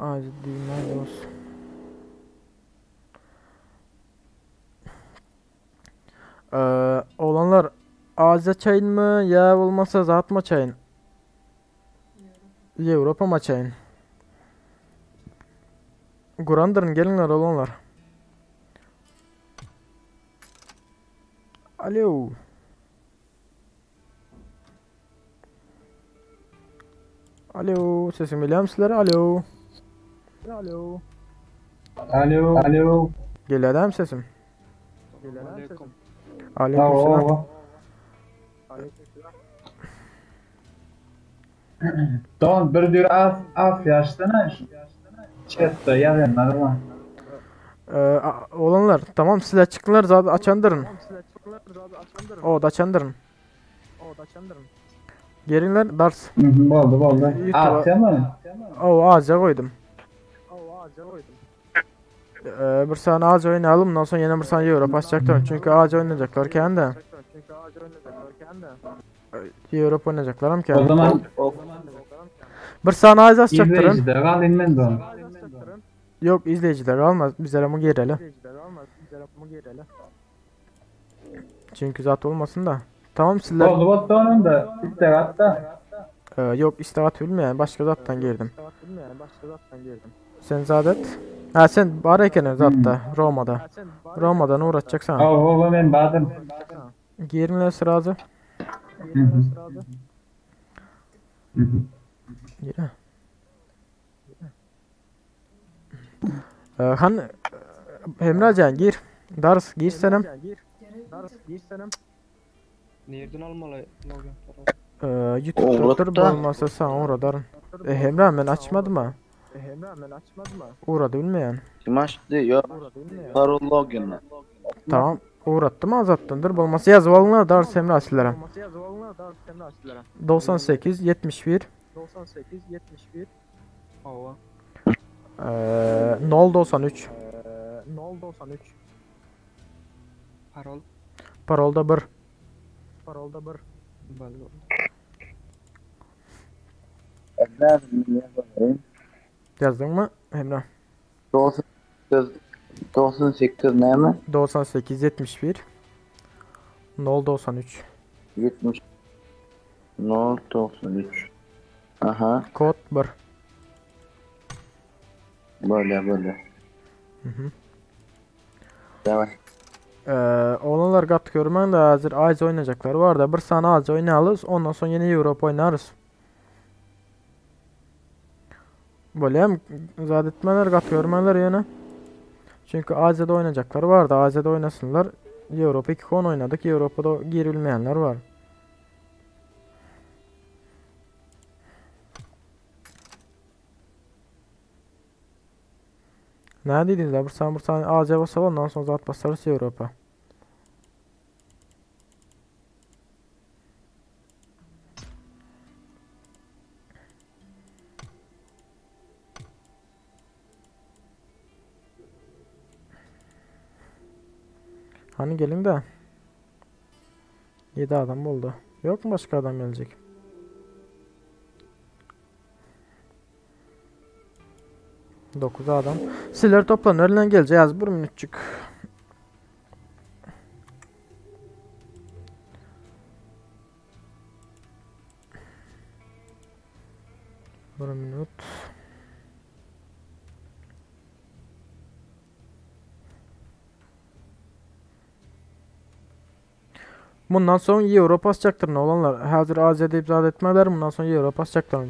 Acil düğme olsun. Ee, oğlanlar Aziya çayın mı ya olmasa zat mı çayın? Avrupa mı çayın? Gurandırın gelinler oğlanlar. Alo. Alo sesim geliyor mu sizlere? Alo. Alo. Alo. Alo. Geliyor değil mi sesim? Aleyküm. Aleykümselam. Alo. Don bir dür az az yaştana. Chatta yazanlar var. Ee, a- oğlanlar tamam sizler çıktılar zaten açandırın. O da açandırın. Gelinler dars. Hı hı, Boldu boldu. YouTube'a- Asya mı? O ağaca koydum. Ee, bir saniye ağaç oynayalım ondan sonra yine bir saniye Avrupa açacaklar. Çünkü ağaç oynayacaklar kendi. Ee, Avrupa oynayacaklar hem O kendi. zaman Bir saniye ağaç açacaktırın. izleyicide kalayım ben don. Yok izleyiciler almaz. Bizlere mi girelim? Çünkü zaten olmasın da. Tamam sizler Boldu boldu onun da istek hatta. Ee, yok istihat bilmeyen başka zattan girdim. Sen zadet. Ha sen Bareken'e zatta Roma'da. Roma'dan uğraşacaksan. Aa baba ben badım. Girinler sırası. Hı hı. Hı hı. Gir. Ee, han Emrecan gir. Dars gir senem. Nereden almalı login Ee, YouTube'da Oğlum dur da. olmazsa sen uğradarım. E, Emre ben açmadım ha. Uğradı bilmeyen. Kim açtı? Yok. Parol login'le. Tamam. Uğrattım azattındır. Bolmasa yaz valına dars Emre asilere. 98 71 Ava. Eee 0 93 Parol. Parolda 1 Boldy. Efendim, ne Yazdın mı Emre? 98 98 ne mi? 98 71 0 93 70 0 93. Aha, Kod 1 böyle böyle. Hı hı. Devam. Eee oğlanlar gat görmen de hazır Ayz oynayacaklar var da bir sana az oynayalız ondan sonra yeni Avrupa oynarız. Böyle hem zat etmeler gat görmeler yine. Çünkü Asya'da oynayacaklar var da Asya'da oynasınlar. Avrupa 2 konu oynadık. Avrupa'da girilmeyenler var. Ne dediniz la? Bir saniye bir saniye Asya basalım ondan sonra zat basarız Avrupa. Hani gelin de. 7 adam oldu. Yok mu başka adam gelecek? 9 adam. Sizler toplan öğlen geleceğiz. Bir minutçuk. Bir minut. Bundan sonra Euro basacaktır ne olanlar. Hazır AZ deyip zat etmeler bundan sonra Euro basacaktır.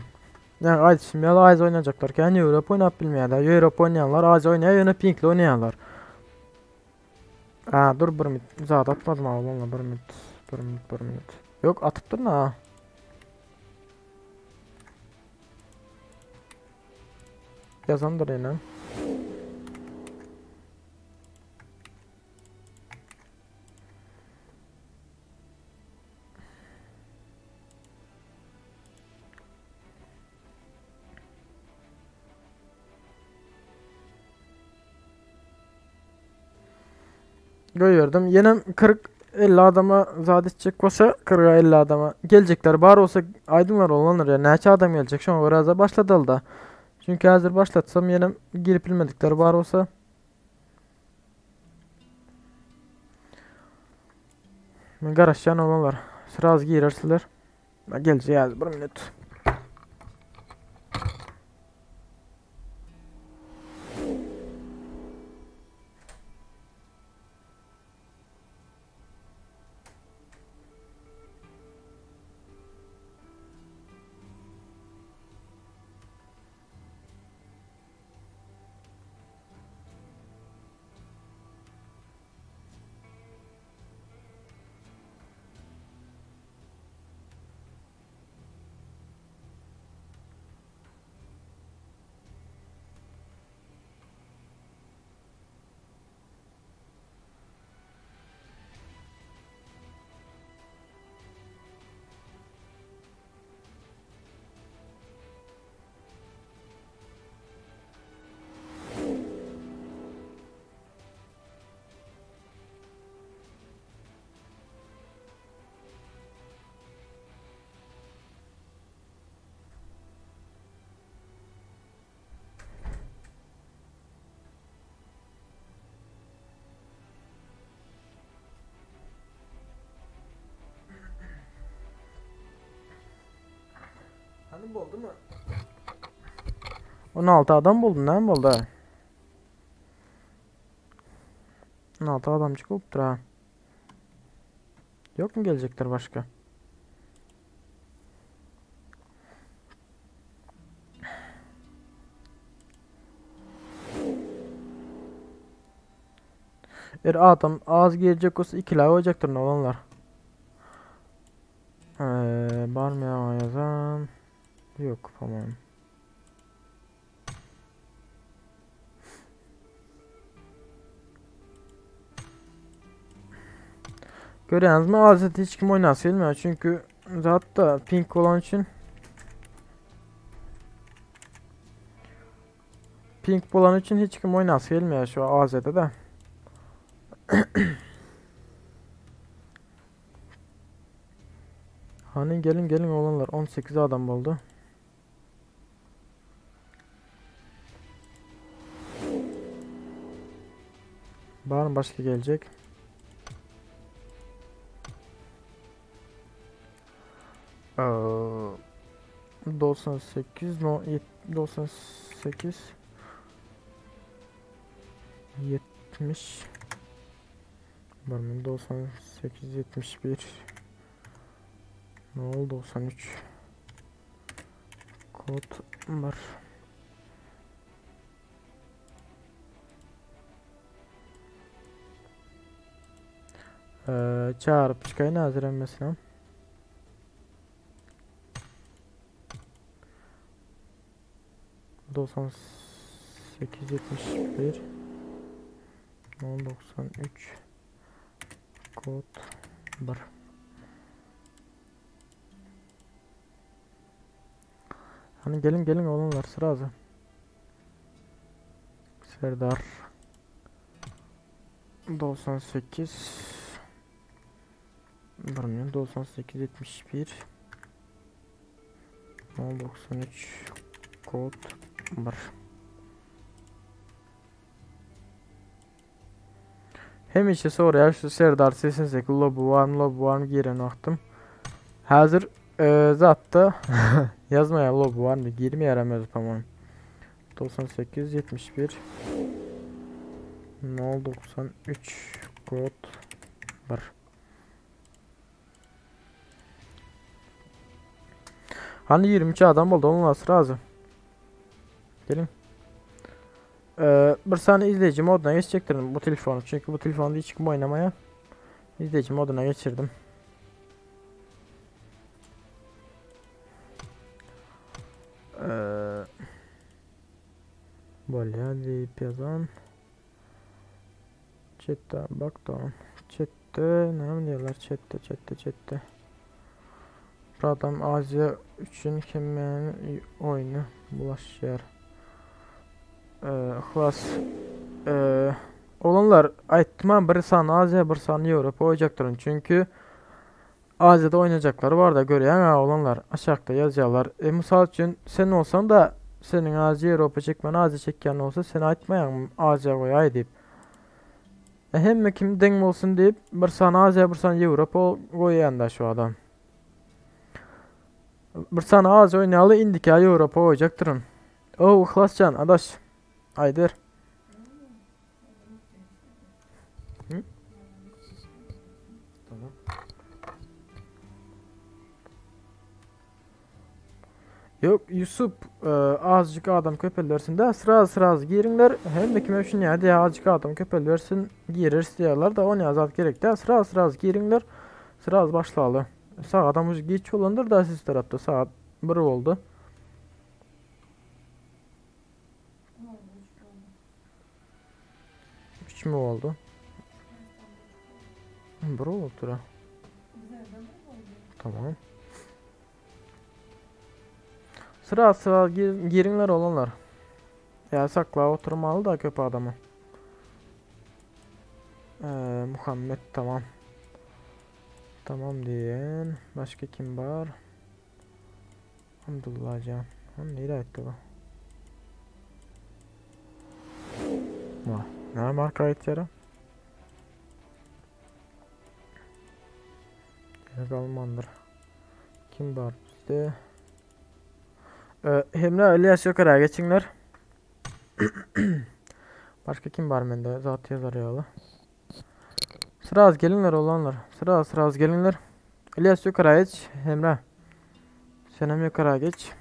Yani ay şimdi ya AZ oynayacaklar. Yani Avrupa oynayıp bilmeyenler. Avrupa oynayanlar AZ oynayan yine pinkli oynayanlar. Ha dur bir minut. Zat atmadım abi valla bir minut. Bir minut bir minut. Yok atıp ha. Yazandır yine. Goýberdim. Ýenem 40-50 adama zat etjek bolsa 40-50 adama geljekler bar bolsa aýdyňlar olanlar ya näçe adam geljek şoňa görä hazır başladaly da. Çünki hazır başlatsam ýenem girip bilmedikler bar bolsa Men garaşýan olanlar. Sraz girersiler. Geljek bir minut. Hanım oldu mu? 16 adam buldun ne oldu ha? 16 adamcık olupdur ha. Yok mu gelecekler başka? Er adam az gelecek olsa 2 lay olacaktır ne olanlar. Ee, var mı ya yazan? Yok tamam. Görüyorsunuz mu? Azet hiç kim oynasın bilmiyor çünkü zaten pink olan için pink olan için hiç kim oynasın bilmiyor şu AZ'de de. Hani gelin gelin olanlar 18 adam oldu. Var mı başka gelecek? Ee, 98 no 98 70 var mı 98 71 ne oldu 93 kod var. Ee, çağırıp çıkayın hazırım mesela. 98 71 93 kod 1 Hani gelin gelin oğlanlar sıra Serdar 98 Bilmiyorum 98 71 93 kod 1 Hemişe soruyor şu Serdar 88 lobu var mı lobu var mı giren vaxtım. Hazır e, zatta yazmaya lobu var mı girmeyerem tamam. 98 71 093 kod 1 Hani 22 adam oldu onun razı. Gelin. Ee, bir sany izleýji moduna geçjekdirin bu telefony. Çünki bu telefonda hiç kim oýnamaýar. İzleyici moduna geçirdim. Ee, bolýar diýip ýazan. Chat'e bak da. Chat'te näme diýerler? Chat'te, chat'te, chat'te. Bir adam Aziýa üçin hemmäni oýny bulaşýar. Ee, Yhlas. Ee, oglanlar aýtdym bir sany Aziýa, bir sany Ýewropa goýjakdyryn. Çünki Aziýada oýnajaklar bar-da görýäň-ä oglanlar aşakda ýazýarlar. E mysal üçin sen bolsaň da seniň Aziýa Ýewropa çekmän Aziýa çekýän bolsa sen aýtmaýaňmy Aziýa goýaý diýip. E hemme kim deň bolsun diýip bir sany Aziýa bir sany Ýewropa goýýan-da şu adam. Bir sany Aziýa oýnaýaly indiki aý Ýewropa goýjakdyryn. O Yhlasjan adaş aýdyber. Hı? Tamam. Yok Yusuf e, azıcık adam köpeldersin de sıra sıra girinler hem de kime şunu ya diye azıcık adam köpeldersin gireriz diyorlar da o ne azat gerek de sıra sıra girinler sıra başlalı. Sağ adam geç olandır da siz tarafta saat 1 oldu. 3 mü oldu? 1 oldu ha. Tamam. Sıra sıra gir, girinler olanlar. Ya sakla oturmalı da köp adamı. Ee, Muhammed tamam. Tamam diyen. Başka kim var? Abdullah Can. Onu nereye etti bu? Vah. Ne marka ayetleri? Gerek Almandır. Kim var bizde? Ee, Hemre İlyas yukarıya geçinler. Başka kim var bende? Zat yazar yalı. Sıra az gelinler olanlar. Sıra az sıra az gelinler. İlyas yukarıya geç. Hemre. Senem yukarıya geç.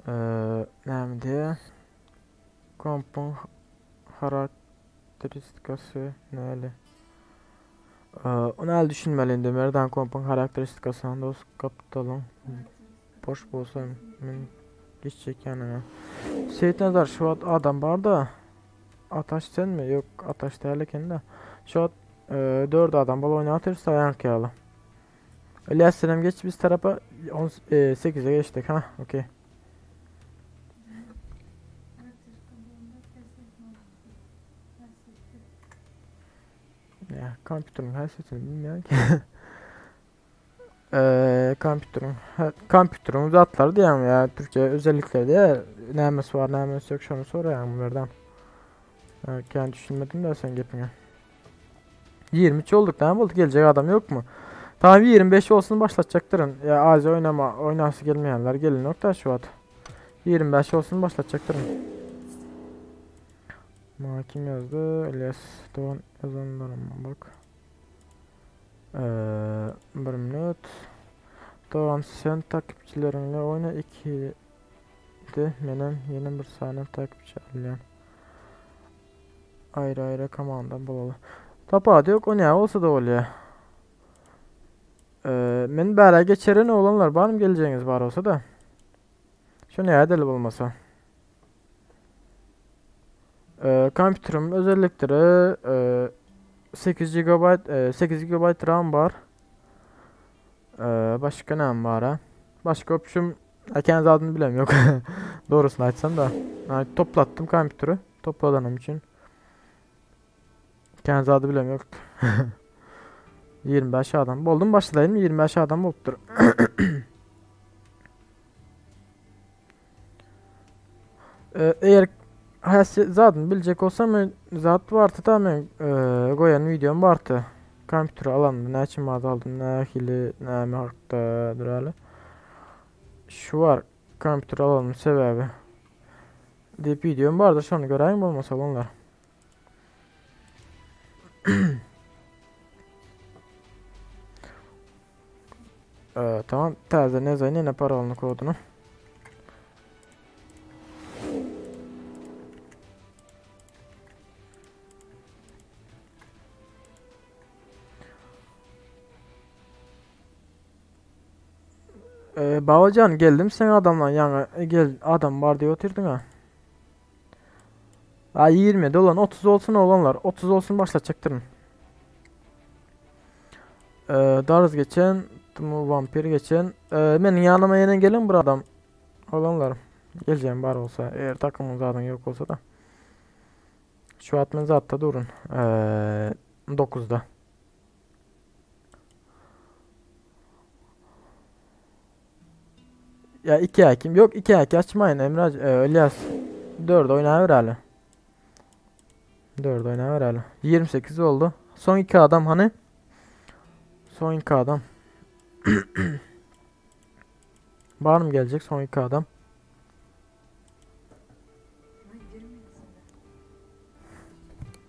Ee, näme Kompun harakteristikasy näle? Ee, onu el düşünmeli indi. Merdan kompun harakteristikasyny dost kapitalyň boş bolsa men geçjek ýanyňa. Seýitnazar şu wagt adam bar da. Ataş sen mi? Yok Ataş däl eken de. Şu wagt e, 4 adam bol oýnatyrys aýanky ýaly. İlyas senem geç biz tarapa 8'e geçtik ha okey. Ya kompüterin her sesini bilmiyorum ki. Eee kompüterin kompüterin zatları diýen ya Türkçe özellikleri diye nämesi var nämesi yok şonu soraýan bunlardan. Ya, kendi düşünmedim de sen gepine. 23 olduk ne oldu gelecek adam yok mu? Tamam 25 olsun başlatacaktırın. Ya Aziya oynama oynası gelmeyenler gelin nokta şu at. 25 olsun başlatacaktırın. Ma kim yazdı? Elias Doğan yazanlarıma bak. Ee, bir minut. Doğan sen takipçilerinle oyna 2 de menem yeni bir saniye takipçi alyan. Ayrı ayrı komanda bolaly. Tapady yok o ne olsa da oluyor. Ee, men bära geçerin olanlar bar mı geleceğiniz var olsa da. Şu ne edeli olmasa. Ee, kompüterim özellikleri e, 8 GB e, 8 GB RAM var. Ee, başka ne var ha? Başka option kendi adını bilem yok. Doğrusunu açsam da. Yani toplattım kompüteri. Topladanım için. Kendi adı bilem yok. 25 adam. Buldum başlayayım 25 adam olupdur. Ee, eğer zaten bilecek olsam zat vardı da men e, goýan videom vardı. Kompüter alandı, näçe mad aldım, nähili, näme hakda duraly. Şu var kompüter alanım sebebi. Deyip videom vardı, şonu göreyim olmasa onlar. Ee, tamam, täze ne zayn ne parolunu kodunu. Ee, Babajan geldim sen adamla ýaňy gel adam bar diýip otyrdyň ha. A 20 olan 30 olsun olanlar 30 olsun başlatjakdyryn. Ee, Darız geçen, Tmu vampir geçen. Ee, meniň ýanyma ýene gelen bir adam olanlar. Geleceğim bar olsa, eğer takımın zaten yok olsa da. Şu wagt men zatda durun. Ee, 9-da. Ya 2 hakim yok 2 hakim açmayın Emrah e, İlyas 4 oynaver hali. 4 oynaver hali. 28 oldu. Son 2 adam hani? Son 2 adam. Var mı gelecek son 2 adam?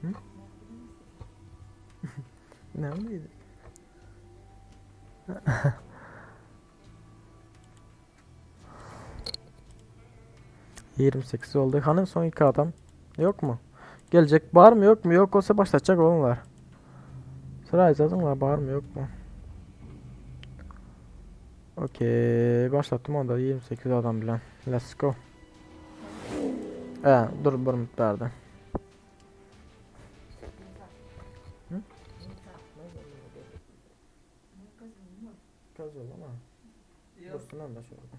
Hı? Ne miydi? 28 oldu. Hanım son 2 adam. Yok mu? Gelecek var mı yok mu? Yok olsa başlatacak onlar. Sıra yazın var var mı yok mu? Okey başlattım onda 28 adam bilen. Let's go. Ee, dur bir miktarda. Dursun onda şurada.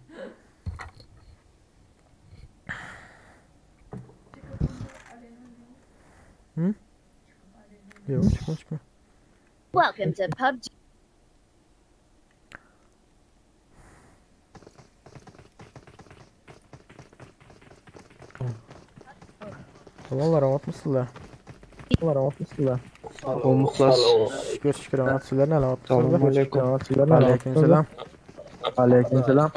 Hı? Yok çıkma çıkma. Welcome to PUBG. Olanlar amatmısınlar. Olanlar amatmısınlar. Olmuklar. Şükür şükür amatçılar ne amatmısınlar. Selamünaleyküm. Aleykümselam. Aleykümselam.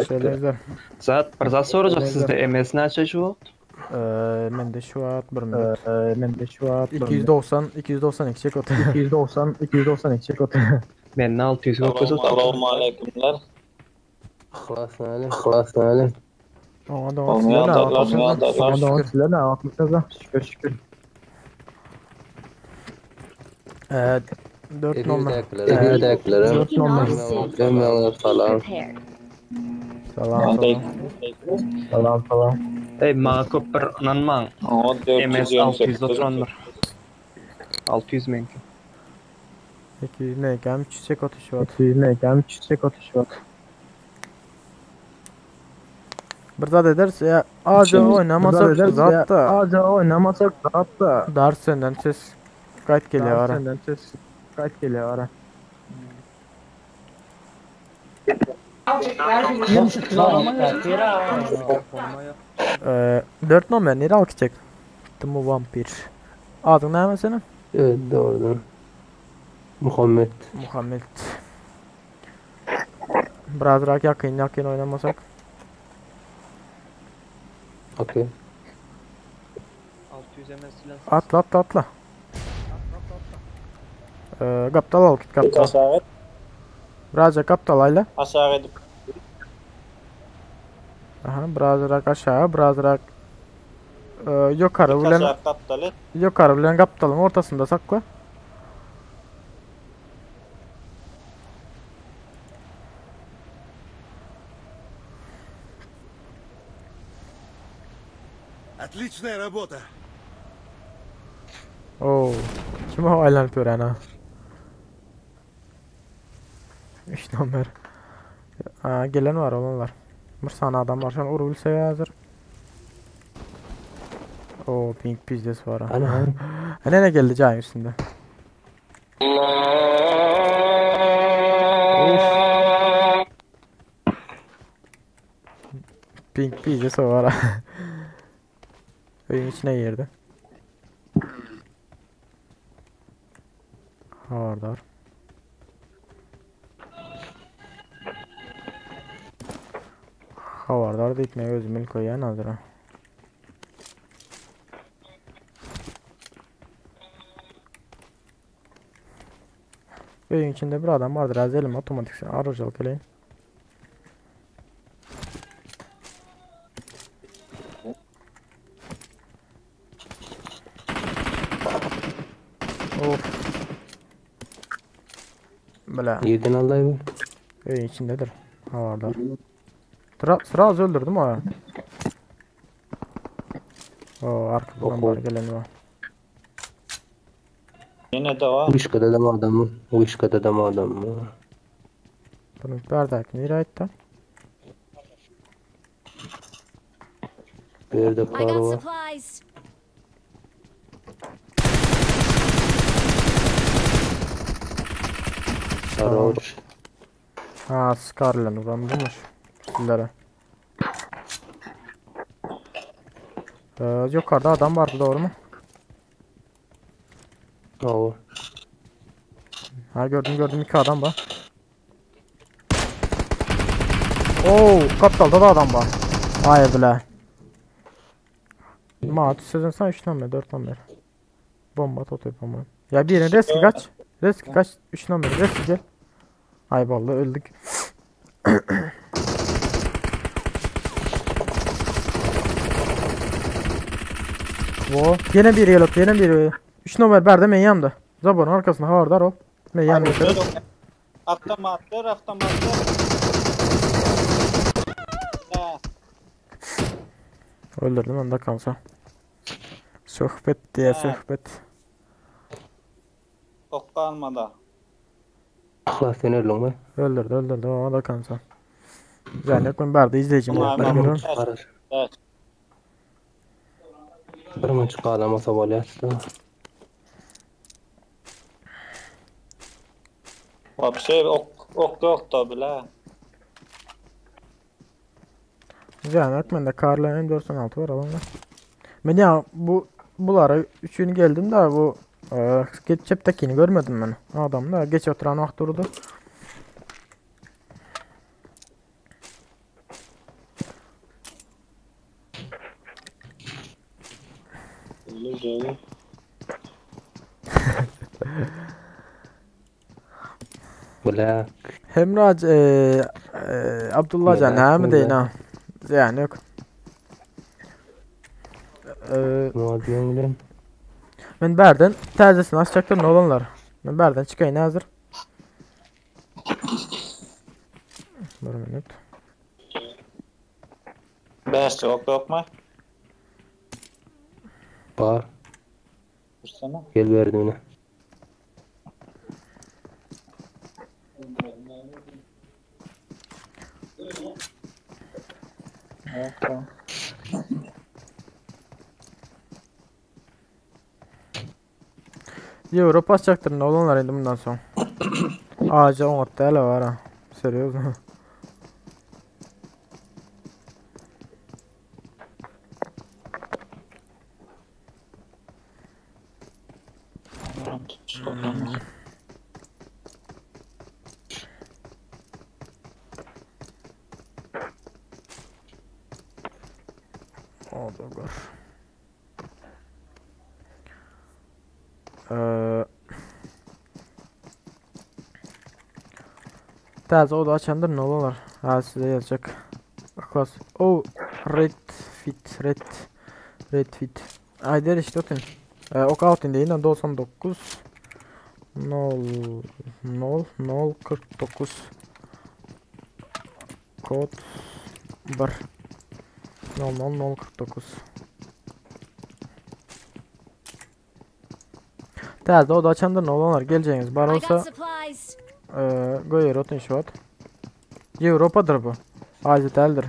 Şöyle Zat bir zat soracak sizde MS näçe şu wagt? Ee, men de şu at bir minut. Ee, men de şu at 290 292 çek otu. 290 292 çek otu. Men 600 Aleykümler. Khlas näle? Khlas näle? Ona da Olmayan amatçılar ne adamlar, olmayan amatmısınlar. adamlar. Ondan sizler ne atmışsınız Şükür şükür. Ee, 4 numara. Evdäkilere. Taking off soon. Salam. Prepared. Salam salam. Salam salam. Ey maňa köp bir ynanmaň. O MS 428. 600 oturandyr. 600 meňki. 200 ne gelmiş çiçek otu şu at. Ne gelmiş çiçek otu şu at. Bir zat ederse ya ağaca oynamasak zat da Ağaca oynamasak zat da. dar senden ses kayıt geliyor ara. Senden ses kayıt geliyor ara. 28 adama Ee, 4 numara nereye al çiçek? Tımı vampir. Adın ne senin? Evet doğrudur. Muhammed. Muhammed. Biraz rak yakın yakın oynamasak. Okey. 600 MS bilen Atla atla atla. Ee, kaptal al git kaptal. Aşağı et. Birazca kaptal ayla. Aşağı edip. Aha birazrak aşağı birazrak ee, yukarı bilen Aşağı kaptalı. yukarı bilen kaptalın ortasında sakla. Отличная работа. Oo. Kim o aylanıp öğren ha? 3 numara. Aa, gelen var olan var. Bir tane adam var. Şu an urulsa hazır. Oo pink pizdes var ha. Ana. Ha, ne geldi cayın üstünde. Of. Pink pizdes var ha. Öyün içine girdi. Havardar. Havardar da itmeye özümül koyan hazır ha. Öyün içinde bir adam vardır. Azelim otomatik arıcılık eleyin. Of. Böyle Yerden alday bu. öyün içindedir. Havardar. Tra sraz öldürdüm o. O arkadan bar gelen var. Yine de var. Wişkada da adamı. Wişkada da adamı. Bunu bardak nereye ait Bir yerde I kar got var. supplies. Sarhoş. Ha Scarlet ulan bulmuş. Sizlere. Ee, yukarıda adam vardı doğru mu? Oo. Ha gördüm gördüm iki adam var. Oo, kaptalda da adam var. Ay bile. Mat sözün sen 3 numara 4 numara. Bomba tutuyor bomba. Ya birini reski kaç. Reski kaç 3 numara reski gel. Ay vallahi öldük. Vo, yine biri gelip yine biri. 3 numara berde men yandı. Zaborun arkasında havardar ol. Men yandı. Avtomatlar, avtomatlar. Ha, Öldürdüm onda kalsa. Söhbet diye Ha. söhbet. ok kalmadı. Allah sen öldün mü? Öldürdü öldürdü o da kansa. Yani ben berde izleyicim. Ulan Ben ben- görüyorum. Karar. Evet. Bir maç kalamasa bolýar. Вообще ok, ok yok da bile. Yani ben de Karla M416 var alalım. Ben ya bu bulara üçün geldim de bu e, geç çeptekini görmedim ben. Adam da geç oturan vakt durdu. Bula. Hemraj e, e, Abdullah Can Merak ha mı değil etme. ha? Yani yok. E, Ne diyorsun bilen? ben berden tazesini açacaktım ne olanlar. Ben berden çıkayım hazır. Bir minut. Beş ok yok mu? Bar. Dursana. Gel verdim yine. Evet, tamam. Avrupa açacaktır ne olanlar indi bundan sonra. Ağaca 10 hatta hele var ha. Seriöz. Tamam, tutmuş bakalım. O da var. Ee, Təzə o da açandır nə olar? Ha sizə yazacak. Klas. O red fit red red fit. Ay der işte otin. Ee, ok out değil 99 0 0 0 49 kod 1 0 0 0 49 Təzə o da açandır nə olanlar geleceğiniz bar I got olsa supplies. Ee, Goyer otun şu at. Avrupa'dır bu. Aziz eldir.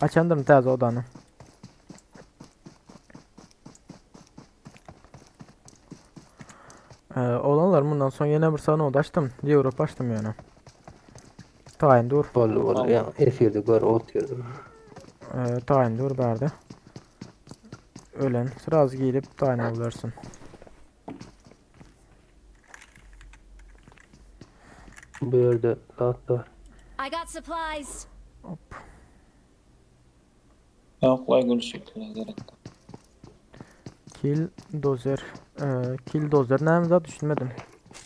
Açandır təzə odanı. Ee, olanlar bundan sonra yine bir sana oda açtım. Avrupa açtım yani. Tayin dur. Bol bol ya efirde gör oturdum. Ee, tayin dur berdi. Ölen sıraz giyilip tayin olursun. Bu yerde tat var. I got supplies. Yok lay gül şekline gerek. Kill dozer. Ee, kill dozer ne daha düşünmedim.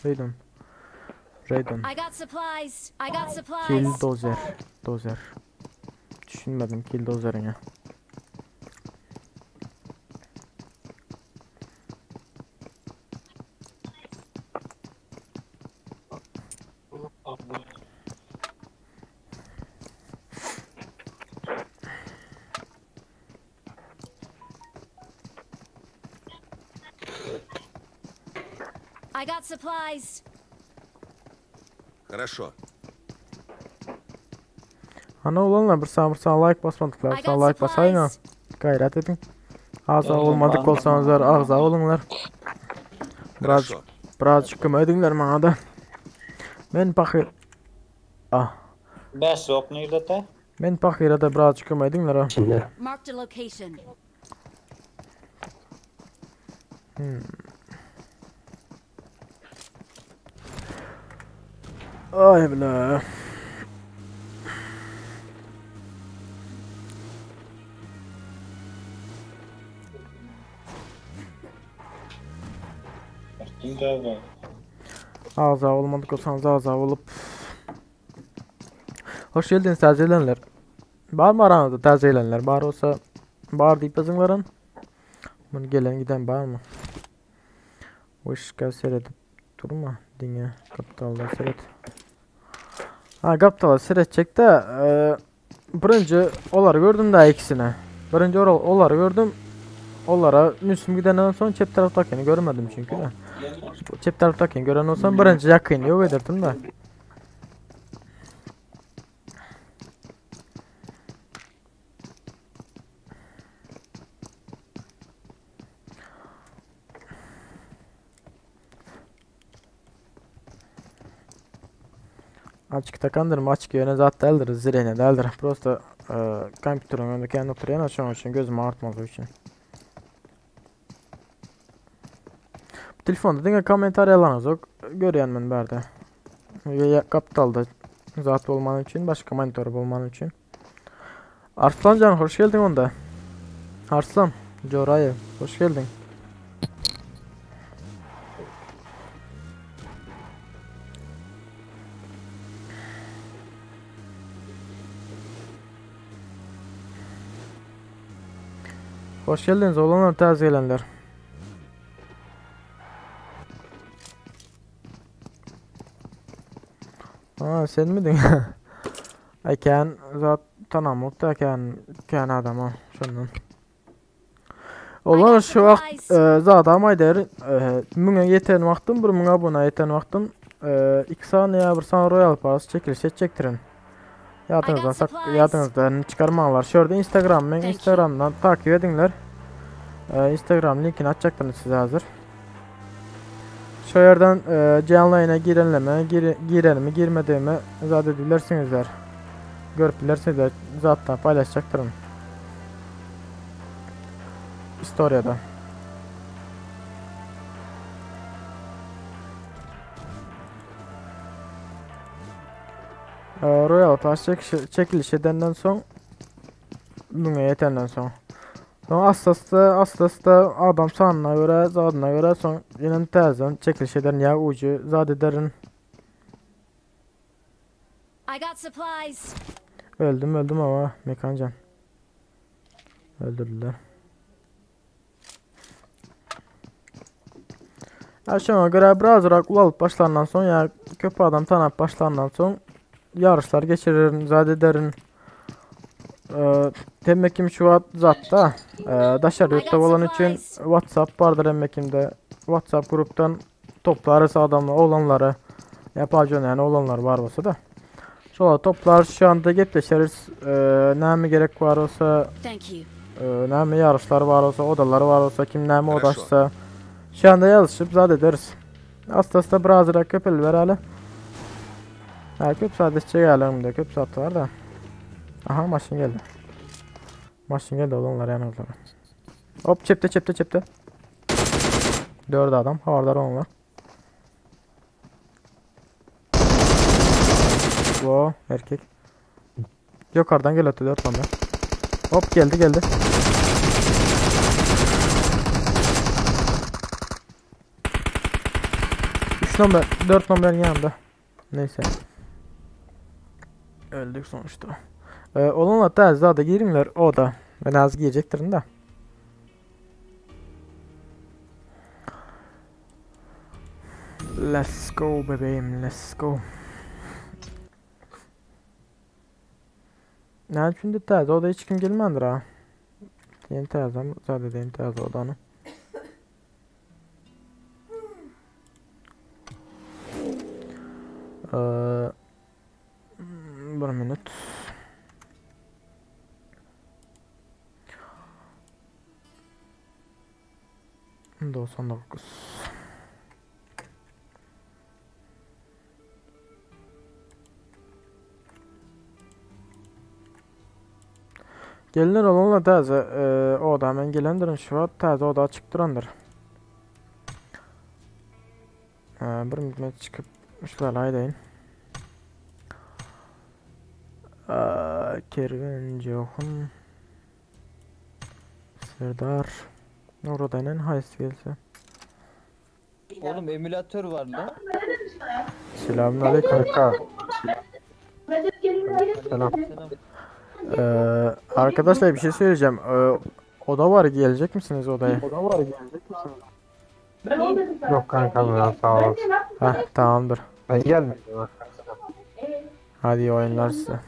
Raydon. Raydon. I got supplies. I got Kill supplies. dozer. Dozer. Düşünmedim kill dozer'ini. I got supplies. Хорошо. Ana olanlar bir saniye bir saniye like basmadıklar. I Bir saniye got like basayın ha. supplies. Gayret edin. Ağza Gel, olmadık ben- olsanızlar ağza olunlar. Birazcık Хорошо. birazcık kömek edinler bana da. Men pakir Ah, Bäş yok nirde te? men pakire de birazcık kömek edinler ha. İçinde. Marked a location. Ay bile. Kim dövbe? Ağza olmadık olsanız ağza olup. Hoş geldiniz tazelenler. Var mı aranızda tazelenler? Var olsa var deyip yazınların. Bunu gelen giden var mı? Hoş seyredip durma. Dinge kaptalda seyret. Ha kaptala seyredecek de e, birinci onları gördüm daha ikisini. Birinci oral onları gördüm. Onlara Müslüm gidenden son çep taraftakini görmedim çünkü de. Çep taraftakini gören olsam birinci yakın yok ederdim de. Açık takandırım açık yöne zat değildir zirene değildir. Prosto e, kompüterin önünde kendi oturuyan açan için gözüm ağrıtmadığı için. Telefonda diňe kommentariýalaryňyz yok. Görýän men bärde. Ya kapitalda zat bolman üçin, başga monitor bolman üçin. Arslanjan hoş geldin onda. Arslan, Jorayev hoş geldin. Hoş geldiniz olanlar täze gelenler. Aa sen miydin? Ay kan zat tanamok da kan kan adama şundan. Olar şu vakt e, zat ama der e, müňe ýeten wagtym bir müňe abone ýeten wagtym e, iki sany ýa bir sany Royal Pass çekiliş etjekdirin. Ýadyňyzdan sak supplies. ýadyňyzdan çykarmaňlar. Şu ýerde Instagram men Thank you. Instagramdan takip ediňler. E, Instagram linkini açacaktım size hazır. Şu yerden e, canlı yayına girenleme, gir, girenimi, girmediğimi zat edebilirsinizler. Görüp bilirsiniz zaten paylaşacaktırım. Historiada. E, Royal Pass çekişi, çekiliş edenden son Bunga yetenden son. Son asta asta adam sanına göre, zadına göre son yine täzeden çekiliş eden ya ucu zat ederin. I got supplies. Öldüm öldüm ama mekancan. Öldürdüler. Ya şuna göre biraz ulalıp başlarından son ya köp adam tanap başlarından son yarışlar geçiririm, zat ederin. Ee, demek ki şu at zatta e, daşar I yurtta got olan için supplies. WhatsApp vardır emmekimde. WhatsApp gruptan toplarız adamla olanları yapacağım yani olanlar var olsa da. Şola toplar şu anda gepleşiriz. Ee, näme gerek var olsa, Thank you. e, näme yarışlar var olsa, odalar var olsa, kim näme Хорошо. odaşsa. Şu anda yazışıp zat ederiz. Asta asta birazrak köpel ver hele. Ha köp sadece gelelim de köp saat var da. Aha maşın geldi. Maşın geldi olanlar yanımızda. Hop çepte çepte çepte. Dört adam havardar onlar. Wo erkek. Yukarıdan gel öte dört tane. Hop geldi geldi. Üç numara, dört numaranın yanında. Neyse. Öldük sonuçta. Ee, olanla da da girinler o da. Ben az giyecektirim de. Let's go bebeğim, let's go. Ne şimdi taze o da hiç kim gelmendir ha. Yeni taze, zaten yeni taze odanı. Ee, bir minut. 99. Gelinler olanlar täze e, oda men gelendirin şu wagt täze oda açyk durandyr. E, bir minut çykyp şulara aýdaýyn. E, Kerwen Johan Serdar Nuradaýyn haýsy gelse. Oğlum emülatör var lan. Selamünaleyküm. Kanka. Selam. Ee, arkadaşlar bir şey söyleyeceğim. Ee, oda var gelecek misiniz odaya? Oda var gelecek misiniz? Yok kankam ya sağ olasın. Heh, tamamdır. Ben gelmedim ha. Hadi iyi oyunlar size.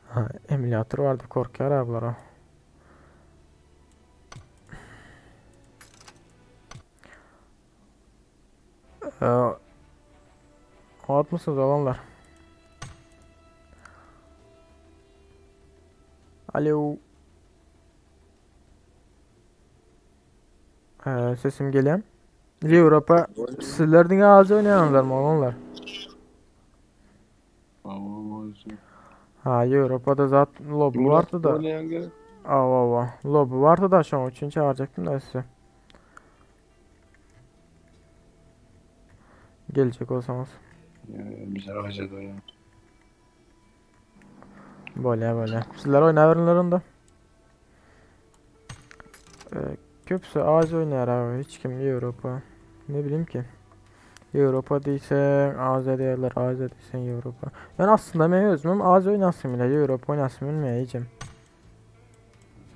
Ha, emülatör vardı korkuyor abiler o. Ee, at mısınız olanlar? Alo. Ee, sesim gelen. Avrupa sizler diňe az oynayanlar mı olanlar? Ha, Avrupa'da zaten lobi vardı da. Ava ava. Lobi vardı da şu an için çağıracaktım da size. Gelecek olsanız. Böyle böyle. Sizler oynayabilirler onda. Ee, köpüsü az oynar abi. Hiç kim Avrupa. Ne bileyim ki. Avrupa deysen Aziya deyirlər, Aziya deysen Avrupa. Yani aslında mən özümüm Aziya oynasın bile, Avrupa oynasın bilməyəcəm.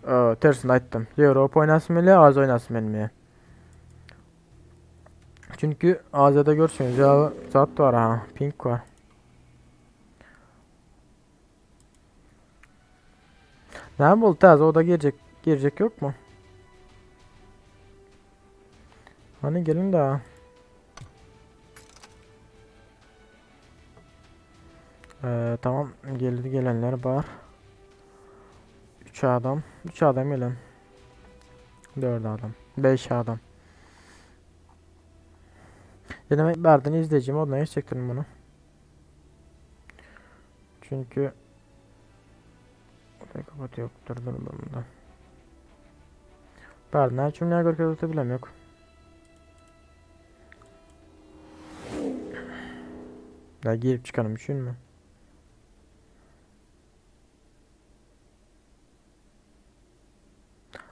Ee, tersini aytdım. Avrupa oynasın bile, Aziya oynasın bilməyə. Çünkü Aziyada görsünüz ya zat var ha, pink var. Ne oldu taze o da girecek girecek yok mu? Hani gelin daha. Ee, tamam geldi gelenler var. 3 adam. 3 adam gelen. 4 adam. 5 adam. Ne demek verdin izleyicim oduna geçecektim bunu. Çünkü Odayı kapat yoktur dur bunda. Pardon, hiç ne görkezde bilem yok. Ya girip çıkalım üçün mü?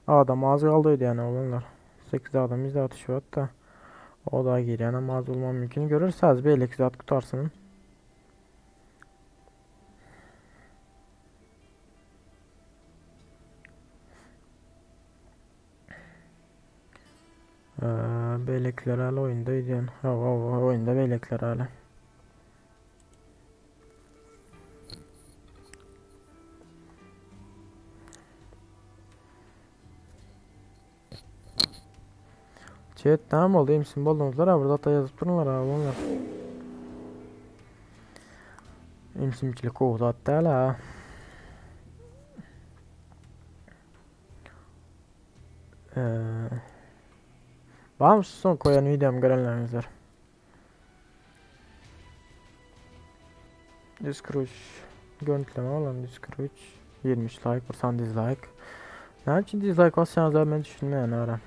Adam az kaldıydı yani olanlar. 8 adam bizde atış var da. O da gir yani az olmam mümkün görürseniz belki zat tutarsın. Ee, beylekler hala oyundaydı yani. Ha, ha, oyunda beylekler hala. Chat tamam oldu imsin buldunuzlar ha burada da yazıp durunlar ha onlar. İmsimçilik kovdu hatta hala. Ee, var mı son koyan videom görenlerinizler? 143 görüntüleme olan 143 23 like vursan dislike. Ne için dislike basacağınızı ben düşünmeyen ara.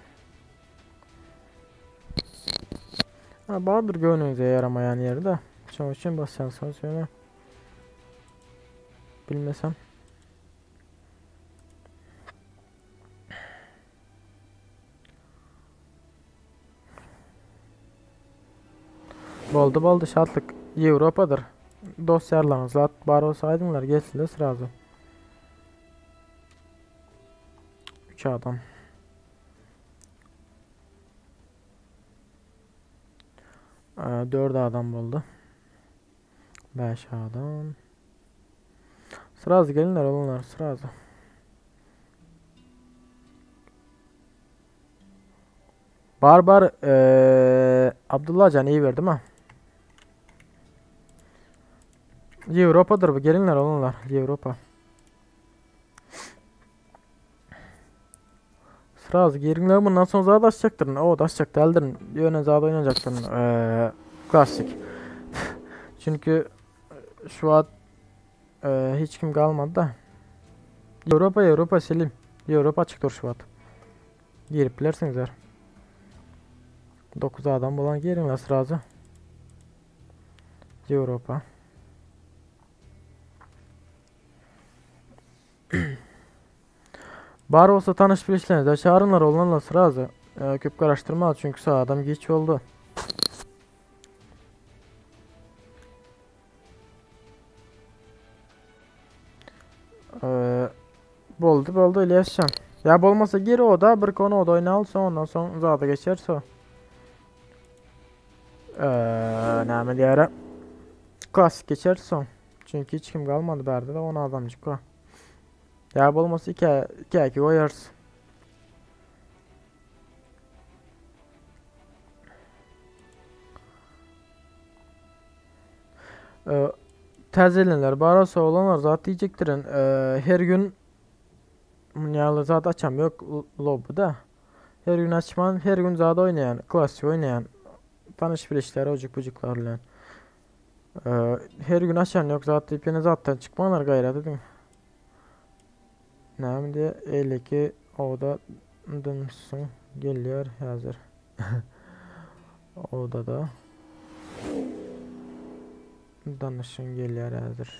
Ha, vardır gönlünüze yaramayan yeri de. Şunun için basacaksınız söyle. Bilmesem. Boldy boldy şatlyk Ýewropadyr. Dost ýarlaryňyzla at bar bolsa aýdyňlar gelsinler srazu. 3 adam. Ee, 4 adam boldy. 5 adam. Srazu gelinler olanlar srazu. Bar bar ee, Abdullah can iyi verdi mi? Ýewropadyr bu gelinler olanlar Ýewropa. Sraz giriňler bundan soň zat açjakdyryn. O açjak däldirin. Ýöne zat oýnajakdyryn. Eee klasik. Çünki şu wagt e, hiç kim galmady da. Ýewropa Ýewropa Selim. Ýewropa açyk dur şu wagt. Girip bilersiňizler. 9 adam bolan giriňler srazu. Ýewropa. Bar bolsa tanyş bilişlerinizde çağırınlar olanlar srazu. Ee, köp garaşdyrma çünki saadam geç oldu. Ee, boldy boldy İlyascan. Ya bolmasa gir oda bir konu oda oynal soň ondan soň zada geçer so. Ee, näme diýere? Klasik geçer soň. Çünki hiç kim galmady bärde de 10 adamjyk bar. Ya bolmasa 2 2 2 goýarys. Ee, täzelenler bar olsa olanlar zat diýjekdirin. Ee, her gün ýaly zat açam ýok lobbyda. Her gün açman, her gün zat oýnaýan, klasik oýnaýan. Tanyş bilişler, ojuk bujuklar bilen. Ee, her gün açan ýok zat diýip ýene zatdan çykmaňlar gaýrat ediň. Näme diýe 52 oda dymsyn gelýär häzir. Odada danyşyn gelýär häzir.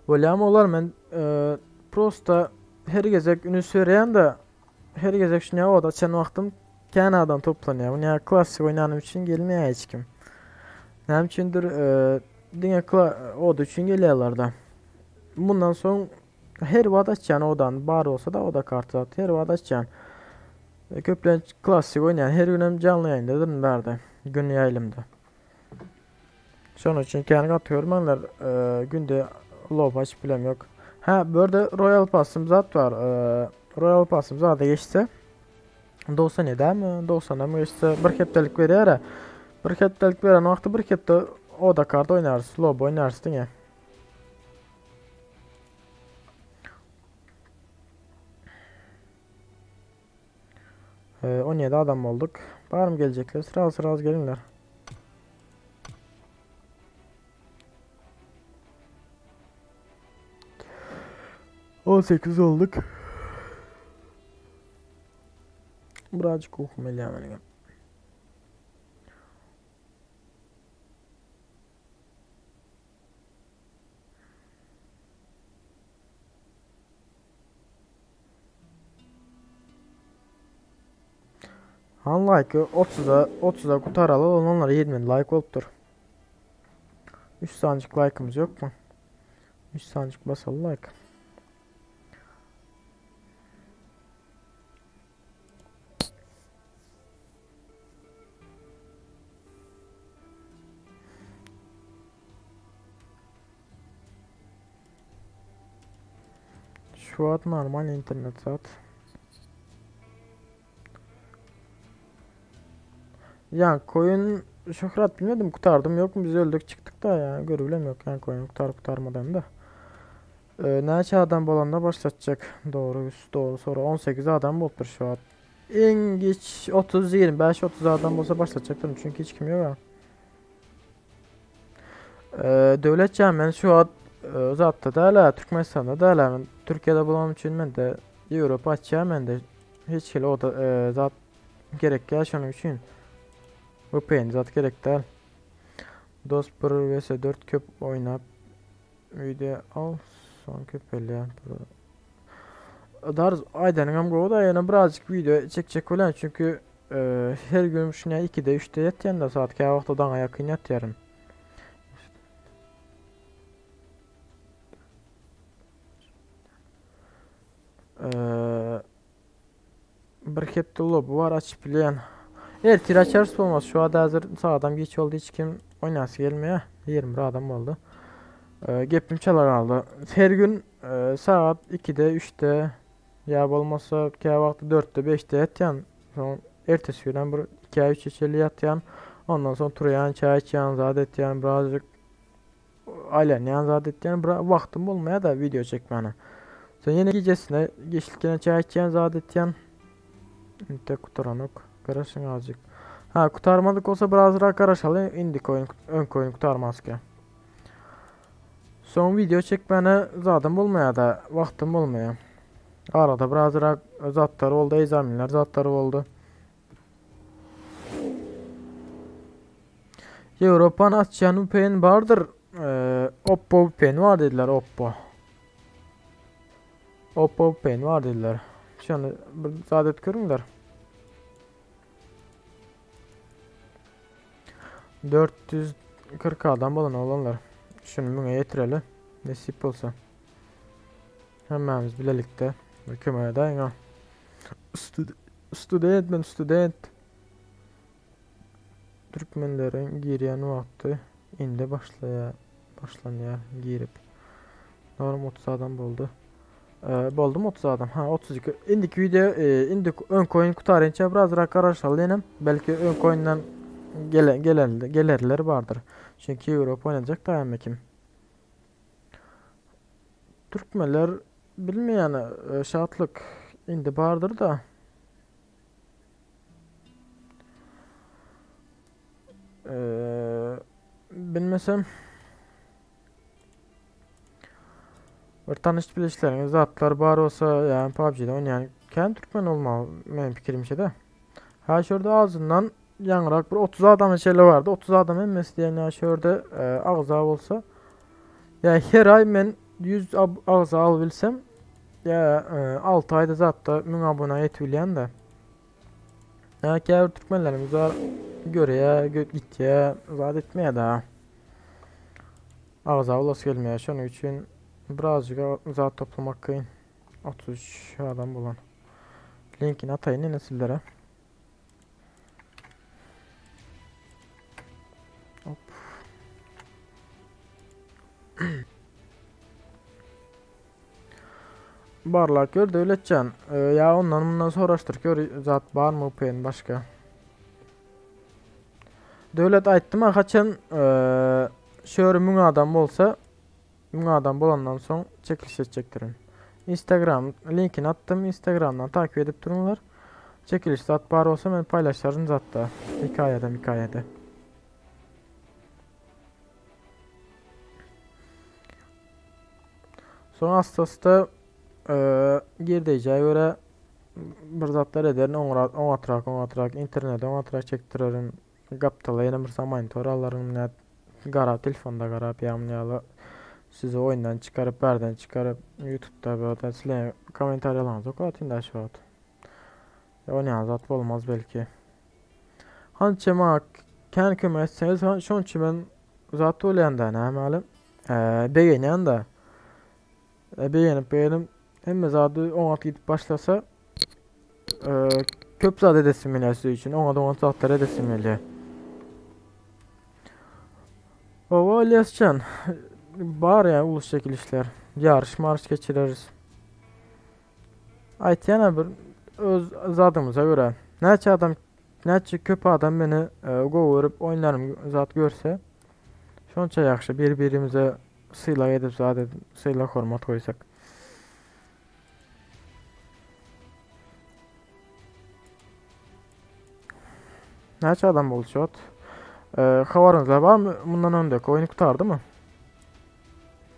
Bolýamy olar men e, prosta her gezek ünüs berýän de her gezek şuny oda açan wagtym kän adam toplanýar. Bu näme klassik oýnanym üçin gelmeýär hiç kim. Näme üçindir e, diňe oda üçin gelýärler da. Bundan soň her wagt açýan odany bar bolsa da oda karty zat her wagt açýan. E, köplenç klassik oýnaýan her günem janly ýaýyndadyryn bärde gün ýaýlymda. Şonuň üçin kän gaty görmäňler. Günde lob açyp bilem ýok. Hä, bu ýerde Royal Pass'ym zat bar. Royal Pass'ym zada geçse 97 mi, 90 mı geçse bir hepdelik berýär. Bir hepdelik beren wagty bir hepde oda kart oýnarys, lob oýnarys diňe. Ee, 17 adam olduk. Barım gelecekler. Sıra sıra az gelinler. On sekiz olduk. Birazcık uykum elýär Han like'ı 30'a 30'a gutaraly olanlar 20 like bolupdyr. 3 sanjyk like'ımız yok mu? 3 sanjyk basaly like. Şu wagt normal internet zat. Ya koyun şöhrat bilmedim kurtardım yok mu biz öldük çıktık da ya görübilem yok yani koyun kurtarıp kurtarmadan da. Ee, näçe adam bolanda başlatacak? Doğru doğru soru 18 adam bolupdyr şu an. En geç 30 25 30 adam bolsa başlatacaktım çünkü hiç kim yok ha. Ee, Döwletjan men şu wagt e, zatda däl Türkmenistanda däl men Türkiýede bolan üçin men de Ýewropa açýan men de hiç hili o da e, zat gerek ýa şonuň üçin VPN zat gerek däl. Dost 1 vs 4 köp oýnap video al soň köpelýär. Darz aýdanyňam gowy da ýöne birazjyk video çekjek bolýan çünki e, her gün şuňa 2-de 3-de ýatýan da saat käwagt daňa ýakyn ýatýaryn. Ee, bir hepde lobi var açıp bilýän. Ertir açarys bolmaz. Şu anda hazır sağdan geç oldu hiç kim oynasy gelmeýär. 21 adam oldu. Ee, gepim çalar aldı. Her gün e, saat 2'de 3'te ya bolmasa käwagtda 4'te 5'te ýatýan. Soň ertesi günem bir 2'ye 3'e çenli ýatýan. Ondan soň turýan, çaý içýän, zat etýän, birazjyk aýlanýan zat etýän, bir wagtym bolmaýar da wideo çekmäne. Soň ýene gijesine geçlik ýene çaý içýän, zat etýän. Tek gutaranok. Garaşyň azjyk. Ha, gutarmadyk bolsa birazrak garaşaly, indiki oýun, öňki oýun gutarmaska. Soň wideo çekmäne zadym bolmaýar da, wagtym bolmaýar. Arada birazrak zatlar boldy, ekzamenler zatlar boldy. Ýewropany açýan VPN bardyr. Ee, Oppo VPN bar dediler, Oppo. Oppo VPN bar dediler. Şony bir zat et görüňler. 440 adam bolan oglanlar. Şuny müňe ýetireli. Nesip bolsa. Hemmämiz bilelikde bir kömek edäýiň ha. Student men student. Türkmenleriň girýän wagty indi başlaýar, başlanýar girip. Norm 30 adam boldy. Ee, boldy 30 adam? Ha 32. Indiki video, e, indi öňki oýun gutarynça birazrak garaşaly ýene. Belki öňki oýundan gele, gelen, gelerler bardyr. Çünki Ýewropa oýnajak da hemme kim. Türkmenler bilmeýän e, şatlyk indi bardyr da. Ee, bilmesem bir tanış bilişleriňiz zatlar bar bolsa yani PUBG'de oynayan kän türkmen olmaly meň pikirimçe de. Ha şurada azından ýaňyrak bir 30 adam şeýle bardy. 30 adam hemmesi diýen ýa şurada e, agza bolsa ya her ay men 100 agza al bilsem ya e, 6 ayda zatda 1000 abone ýetip bilýän de. Ya käbir türkmenlerimiz var görýä, gitýä, zat etmeýär da. Agza bolasy gelmeýär. Şonuň üçin birazjyk zat toplamak kyn. 33 adam bolan. Linkini ataýyn ýene sizlere. Hop. Barlap gör Döwletjan. Ee, ya ondan bundan soraşdyr gör zat bar mı VPN başga. Döwlet aýtdym ha haçan e, şöyle 1000 adam bolsa 1000 adam bolandan soň çekiliş etjekdirin. Instagram linkini atdym. Instagramdan takip edip durunlar. Çekiliş zat bar bolsa men paylaşarım zatda. Hikayede hikayede. Soň asta-asta e, girdejä görä bir zatlar ederin, oňra oňatrak, oňatrak internete oňatrak çekdirerin. Gapdala ýene bir monitor alaryn, nä garap telefonda garap ýagny ýaly sizi oýundan çykaryp, bärden çykaryp, YouTube'da böyle sizler kommentariýalaryňyzy okatyn da şu wagt. Oýnaýan zat bolmaz belki. Hança maňa kän kömek etseňiz, şonça men zat bolýan da, näme aly? Begenýän da. Begenip begenip hemme zady oňat gidip başlasa, köp zat edesim gelýär siz üçin. Oňat oňat zatlar edesim gelýär. Owa Ilyasjan, bar ya ulus çekilişler. Ýaryş maryş geçireris. Aýtýan bir öz zadymyza görä. Näçe adam, näçe köp adam meni e, gowy görüp oýunlarym zat görse, şonça ýagşy bir-birimize sylag edip zat edip sylag hormat goýsak. Näçe adam boldy şu wagt? E, habaryňyzda barmy? Mundan öňdeki oýny gutardymy?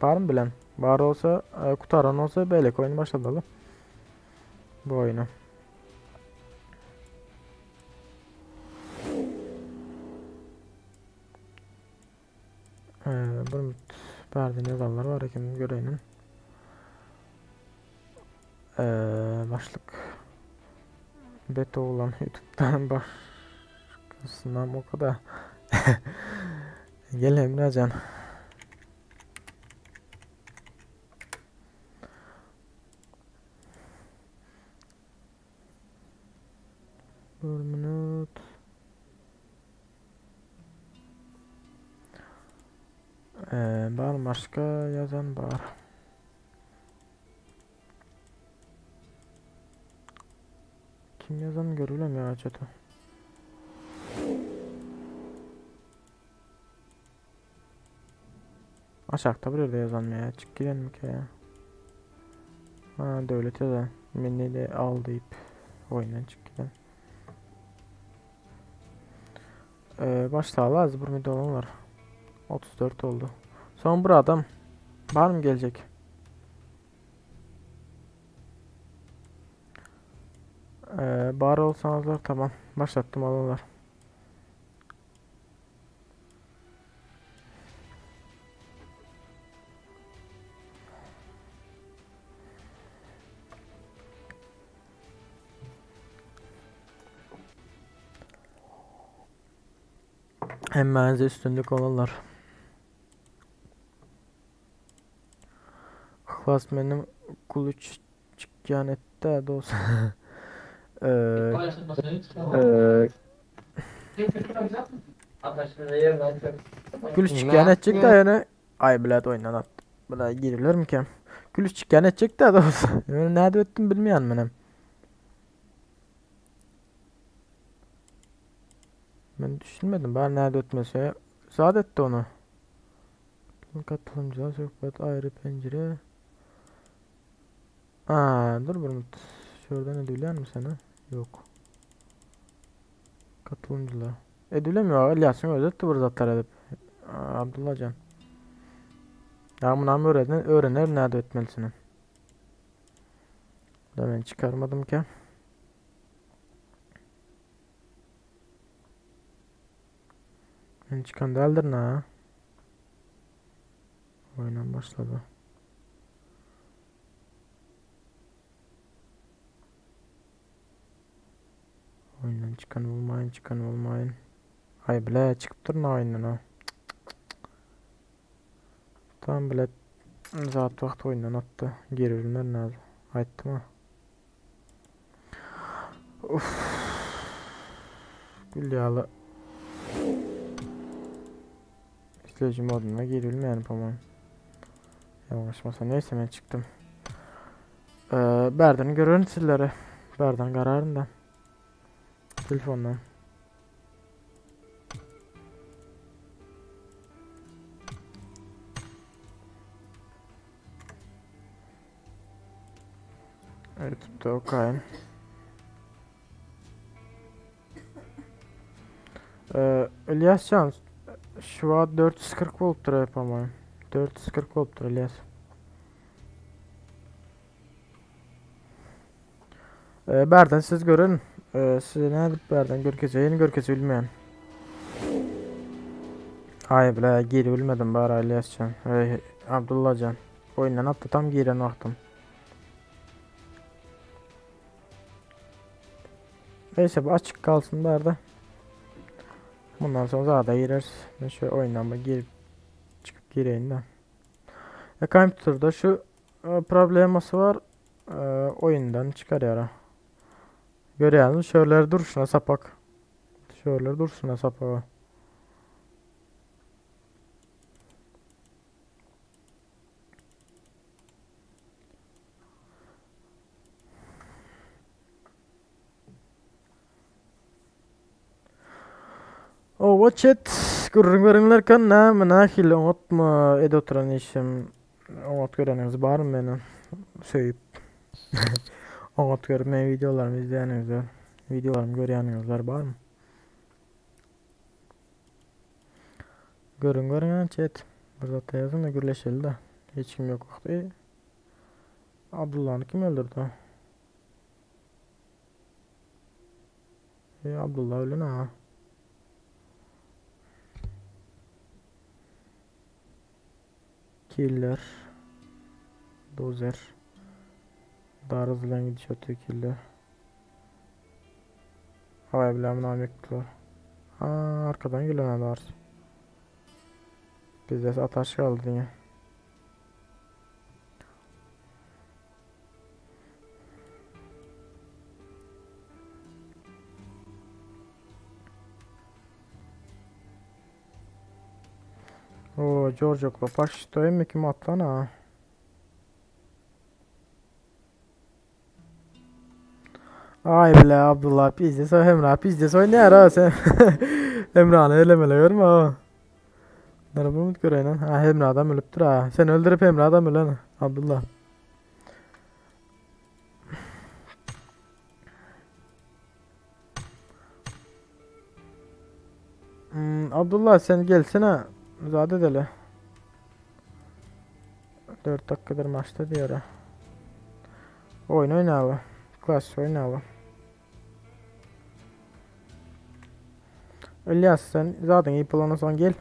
Barmy bilen? Bar bolsa, e, gutaran bolsa beýleki oýny başladaly. Bu oýny. Ee, bir minut. Bärde yazanlar var eken göreýin. Ee, başlyk. Bet oglan YouTube'dan başkasından o kadar. Gel Emrecan. Bir minut. Ee, bar başka yazan bar. Kim yazan görülemiyor acaba? Aşakda bir ýerde ýazanmy ýa çyk gidenmikä ýa? Ha, döwlet ýazan. Meni de al diýip oýundan çyk giden. Ee, başlaly az bir müddet olanlar. 34 oldu. Son bir adam. Var mı gelecek? Ee, bar olsanızlar tamam. Başlattım alırlar. Hemmäňize üstünlik olanlar. Yhlas meniň guluç çykýan etdä dos. Gülüş çykýan etjek-dä ýöne Aý bilet oýundan at. Bile girilermikä? Gülüş çykýan etjek-dä dos. Ýöne nädip etdim bilmeýän menem. Men düşünmedim bari nädip etmese. Zat etdi onu. Katılımcılar söhbet ayrı pencere. Aa, dur bir minut. Şuradan edilýärmi sana? Yok. Katılımcılar. Edilemiyor. İlyas'ın özü etdi bir zatlar edip. Abdullah can. Ya bunu öğrenir, öğrenir nerede etmelisini. Da ben çıkarmadım ki. Ben çıkan değildir ne? Oyundan başladı. Oýundan çykan bolmaýyn, çykan bolmaýyn. Aý bile çykypdyr na oýundan o. Tam bile zat wagt oýundan atdy. Geri bilmez näde. Aýtdym ha. Uf. Gül ýaly. İzleyici moduna girilmeýän po-moýem. Ýalňyşmasa neyse men çykdym. Ee, bärden görerin sizleri. Bärden gararyn da. Telefondan. YouTube'da okayım. Ee, İlyascan şu wagt 440 bolupdyr po-moýem. 440 bolupdyr İlyas. Ee, bärden siz görün. Ee, size nädip bärden görkezeyini görkeze bilmeýän. Aý bile giri bilmedim bara İlyascan. Ey Abdullacan. Oýundan atdy tam giren wagtym. Neyse bu açık kalsın bärde. Bundan sonra zada gireriz. Ben şöyle oyundan bir girip çıkıp gireyim de. E, computer'da şu e, probleması var. E, oyundan çıkar yara. Görýäňizmi? Şöyle durşuna sapak. Şöyle durşuna sapak. Owa chat gürrüň beriňlerkä näme nähili oňatmy edip oturan işim oňat göreniňiz barmy meni söýüp oňat görüp meniň wideolarymy izleýäniňizler wideolarymy görýäniňizler barmy görüň görüň chat bir zat ýazyň da gürleşeli de hiç kim ýok wagty Abdullany kim öldürdi Ey Abdullah ölen ha. Killer. Dozer. Daha hızlı gidiş atıyor killer. Havaya bile amına yıktılar. Ha arkadan gelen var. Bizde ataş kaldı yine. O Giorgio Klopaş mi kim atlana? Ay bile Abdullah pizdes Emrah pizdes oynayar ha sen. Emrah'ını elemele görme ha. Dur bir minut göreýin. Ha Hemra adam ölüpdir ha. Sen öldürüp Hemra adam ölen Abdullah. Hmm, Abdullah sen gelsene. Müsaade edeli. 4 dakikadır maçta diyor. ha. Oyun oynalı. Klas oynalı. İlyas sen zaten iyi planasan gel.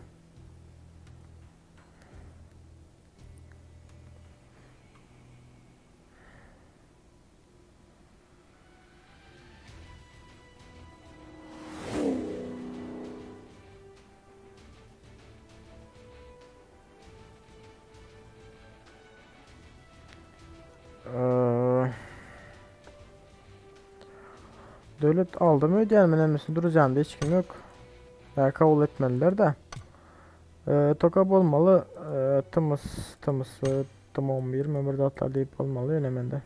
Ee, Devlet aldı mı ödeyememesi duracağım da hiç kim yok. Ya kabul etmediler de. Tokap olmalı. Tımıs, tımıs, tım 11 ömür atlar deyip olmalı önemli.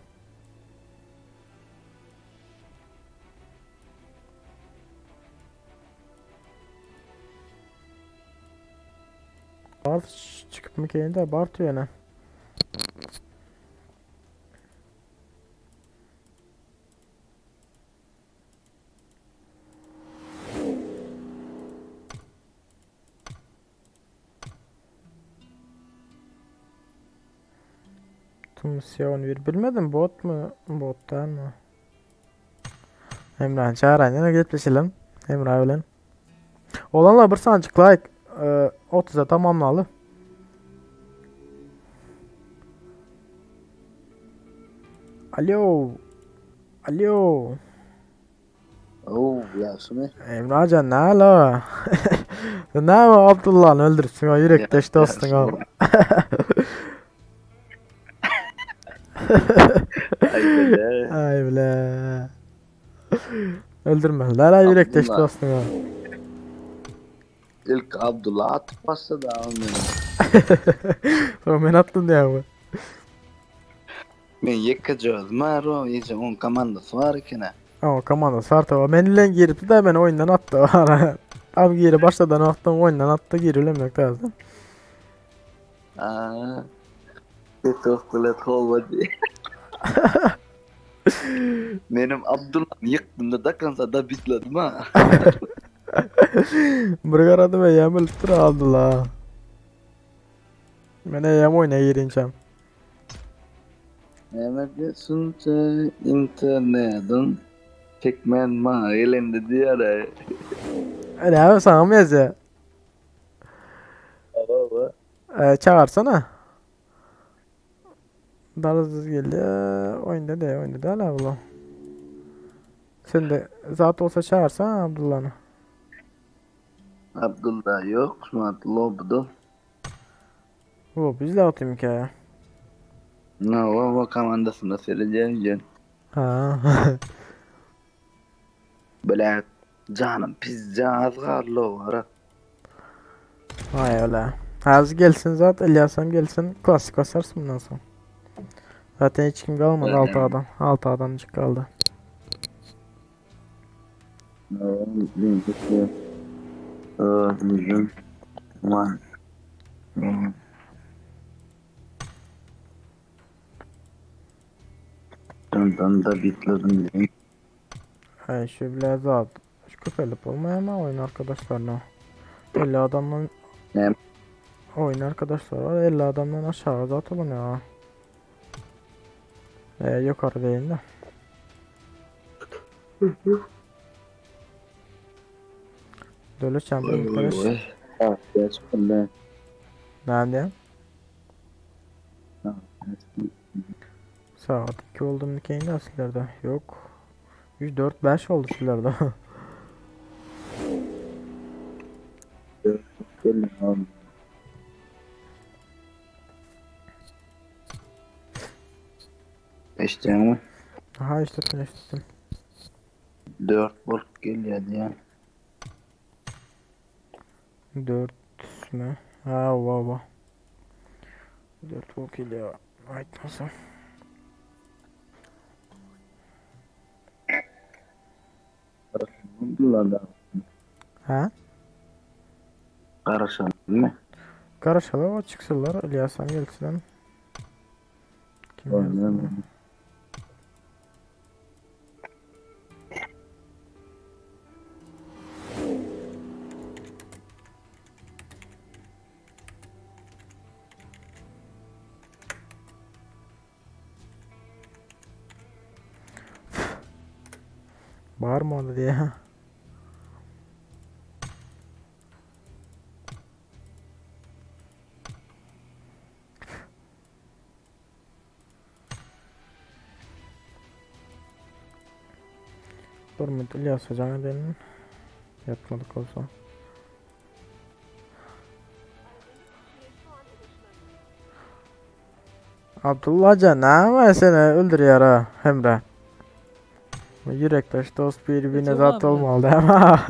Bart çıkıp mı kendi Bart yöne. Tımıs ya 11 bilmedim bot mu bottan mı? Emrah çağıran yana gitmişelim. Emrah bilen. Olanlar bir sancık like 30'a tamamlalı. Alo. Alo. Oo ýagşymy? Emrahcan ne alo? Ne Abdullah'ını öldürsün o yürekdeş dostun o. Ay bile. Ay bile. Öldürmediler ay yürekdeş Abdullah. dostun o. İlk Abdullah atyp başlady meni. Sonra men attım diye bu. Men ýekeje özüm ar o, ýeje oň komandasy bar ekeni. O komanda sartı. Men ile girip de ben oyundan attı. Tam giri başladan attım oyundan attı girilemek lazım. Aa. Çok olmadı. Benim Abdullah yıktım da dakansa da bitledim ha. Bir garadı ve yamul tur aldılar. Men eýem oýna girinçem. Mehmet sunça internetin çekmen ma elinde diyor. Öyle abi sana mı yazıyor? Baba. Çağırsana. Darız geldi. Oyunda de oyunda da hala bu. Sen de zat olsa çağırsan Abdullah'ını. Abdullah yok. Şu an lobdu. Bu biz de atayım ki. Ne o o komandasında seyredeceğim. Ha. Böyle canım pizza az kaldı var. Vay öyle. Az gelsin zaten İlyas'ım gelsin. Klasik basarsın bundan sonra. Zaten hiç kim kalmadı 6 adam. 6 adamcık kaldı. Dön da bitledim. Ay şu bile zat. Şu köpelip olmaya ama oyun arkadaşlarına. 50 adamdan Ne? Oyun arkadaşlar var 50 adamdan aşağı zat olun ya. Yukarı değil de. Dölü champion arkadaş. Nerede? Saat 2 oldu mu ki aslında? Yok. 3 4 5 oldu sizlerde. İşte mi? Aha işlettim işlettim. 4 bolup gelýär diýen. 4 mü? Ha va va. 4 bok geliyor. Aytmasam. Abdullah da Ha? garaşalım mı? Garaşaly o çyksynlar İlyasam gelsin. Kim yazdı? Bağırma onu diye. Dur İlyas hocam edelim. Yatmadık olsa. Abdullah can ne seni öldürüyor ha Emre. Yürektaş dost birbirine zat olmalı ama.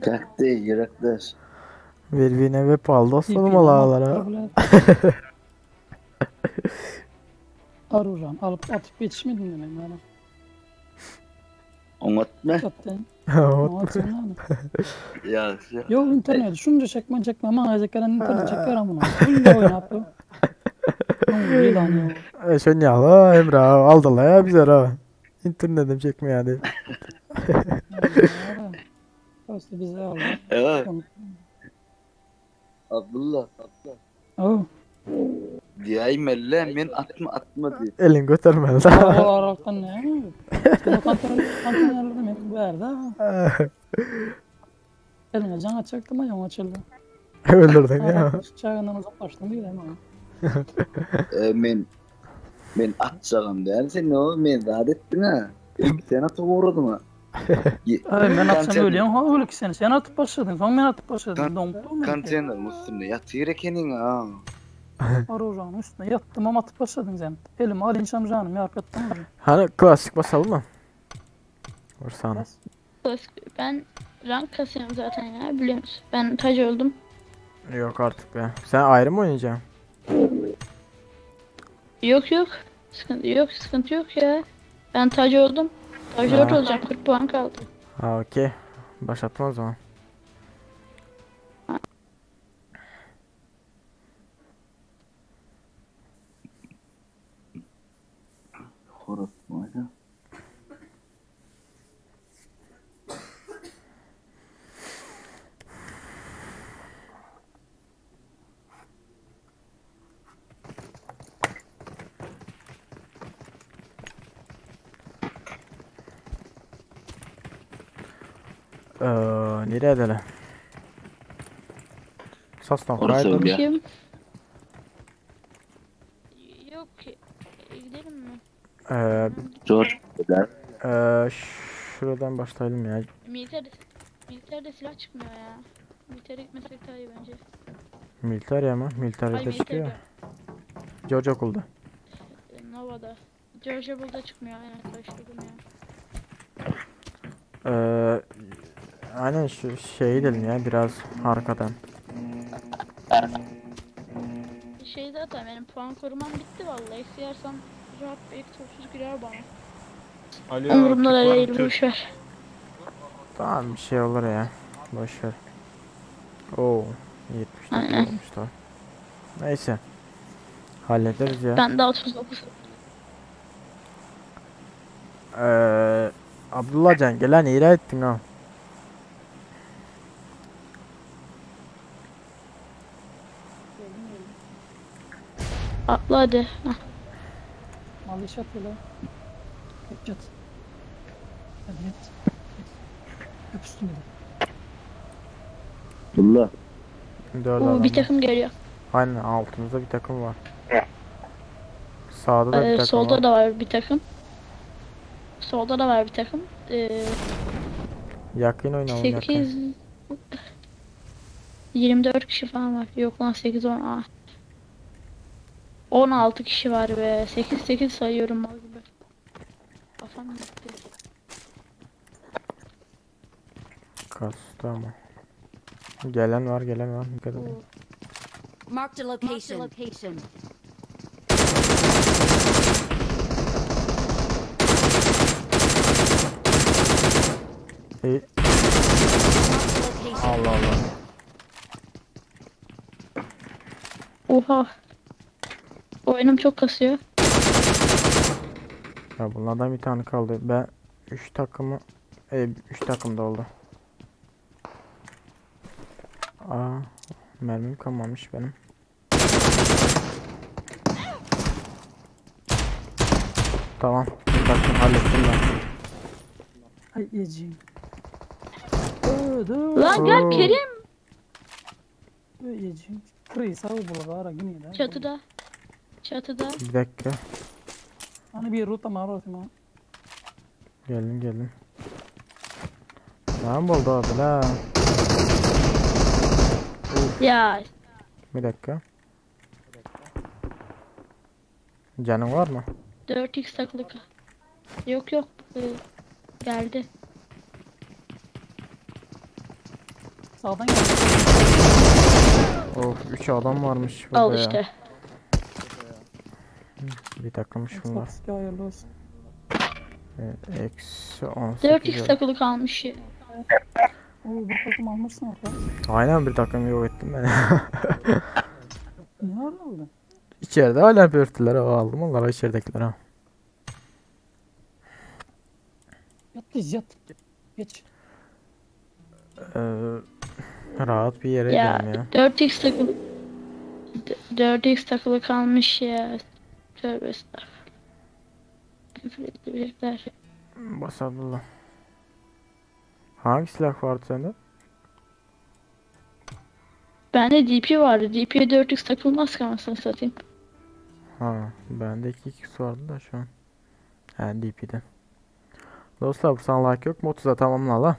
Kalktı yürektaş. Birbirine vepalı dost olmalı ağalara. Aruran alıp atıp yetişmedin demek yani. Unutma. Zaten. Unutma. Ya. Yok internet şunca çekme çekme ama ayaklarından internet çeker amına. Şunca oynaptı. Yılan ya. Sen ya la Emre aldı la ya bize ha. İnternetim çekmiyor hadi. Dostu bize aldı. Evet. Abdullah. Abdullah. Oh. Diye men atma atma diye. Elin götürmeli. O aralıktan ne? Konteynerlerde men bu yerde. Eline can açacaktım ama yan açıldı. Öldürdün ya. Çağından uzaklaştım değil ama. Men atacağım der sen o men zat ettin ha. İlk sen atıp uğradın ha. Ay ben atsam ölüyorum ha öyle ki seni. Sen atıp başladın. Son ben atıp başladım. Donktu mu? Konteynerin üstünde yatıyor ekenin ha. Aruranın üstüne yattım ama atıp başladın sen. Elimi alayım canım ya arkadaşım. Hani klasik basalım mı? Vursana. Klasik. Ben rank kasıyorum zaten ya biliyor musun? Ben tac öldüm. Yok artık be. Sen ayrı mı oynayacaksın? Yok yok. Sıkıntı yok, sıkıntı yok ya. Ben tac oldum. Tac 4 olacağım. 40 puan kaldı. Ha okey. Başlatma o zaman. Horozma. Nereye edelim? Sastan kaydır. Kim? Yok. Gidelim mi? George. Şuradan başlayalım ya. Militerde silah çıkmıyor ya. Militere gitmesek daha iyi bence. Militer mı? Militer'de çıkıyor. George okulda. Nova'da. George okulda çıkmıyor aynen karıştırdım ya. Aynen şu şeye gidelim ya biraz arkadan. Şey zaten benim puan korumam bitti vallahi. Eksi yersem rahat bir eksi 30 girer bana. Alo, Umurumda da değil boşver. Tamam bir şey olur ya. Boşver. Oo 79 olmuş da. Neyse. Hallederiz ya. Ben de 39. Abdullah Can gelen iyi ettin ha. Atla hadi. Mal iş atıyor lan. Yat. Hadi yat. Öp üstüne de. Abdullah. Oo, bir takım geliyor. Aynen altımızda bir takım var. Sağda da bir takım solda var. da var bir takım. Solda da var bir takım. Yakın oynayalım 8 yakın. 24 kişi falan var. Yok lan 8 10 ah. 16 kişi var be. 8 8 sayıyorum mal gibi. Kafam gitti. Kastı ama. Gelen var, gelen var. Dikkat edin. Marked a location. İyi. location. Allah Allah. Oha. Oyunum çok kasıyor. Ya bunlardan bir tane kaldı. Ben 3 takımı 3 takım da oldu. Aa, mermim kalmamış benim. Tamam, bir takım hallettim ben. Ay ejim. Ödü. Lan gel Oo. Kerim. Ejim. Krisa bulgara yine de. Çatıda. Çatıda. Bir dakika. Hani bir ruta maro ma. Geldim geldim. Tamam oldu abi la. Ya Bir dakika. Canın var mı? 4x takılı. Yok yok. Geldi. Sağdan geldi. Of 3 adam varmış burada Al ya. işte. Bir takımmış bunlar. Xbox hayırlı olsun. Evet, eksi 18 4x oldu. takılı kalmış ya. Oo bir takım almışsın orada. Aynen bir takım yok ettim ben. Ne oldu? İçeride hala börtüler aldım onlara içeridekiler ha. Yat kız yat. Geç. Ee, rahat bir yere Ya gidelim ya. 4x takılı 4x takılı kalmış ya. Tövbe estağfurullah. Küfür ettirecekler. Bas Abdullah. Hangi silah vardı sende? Bende DP vardı. DP'ye 4x takılmaz ki anasını satayım. Ha, bende 2x vardı da şu an. Yani DP'de. Dostlar bu sana like yok mu? 30'a tamamla la.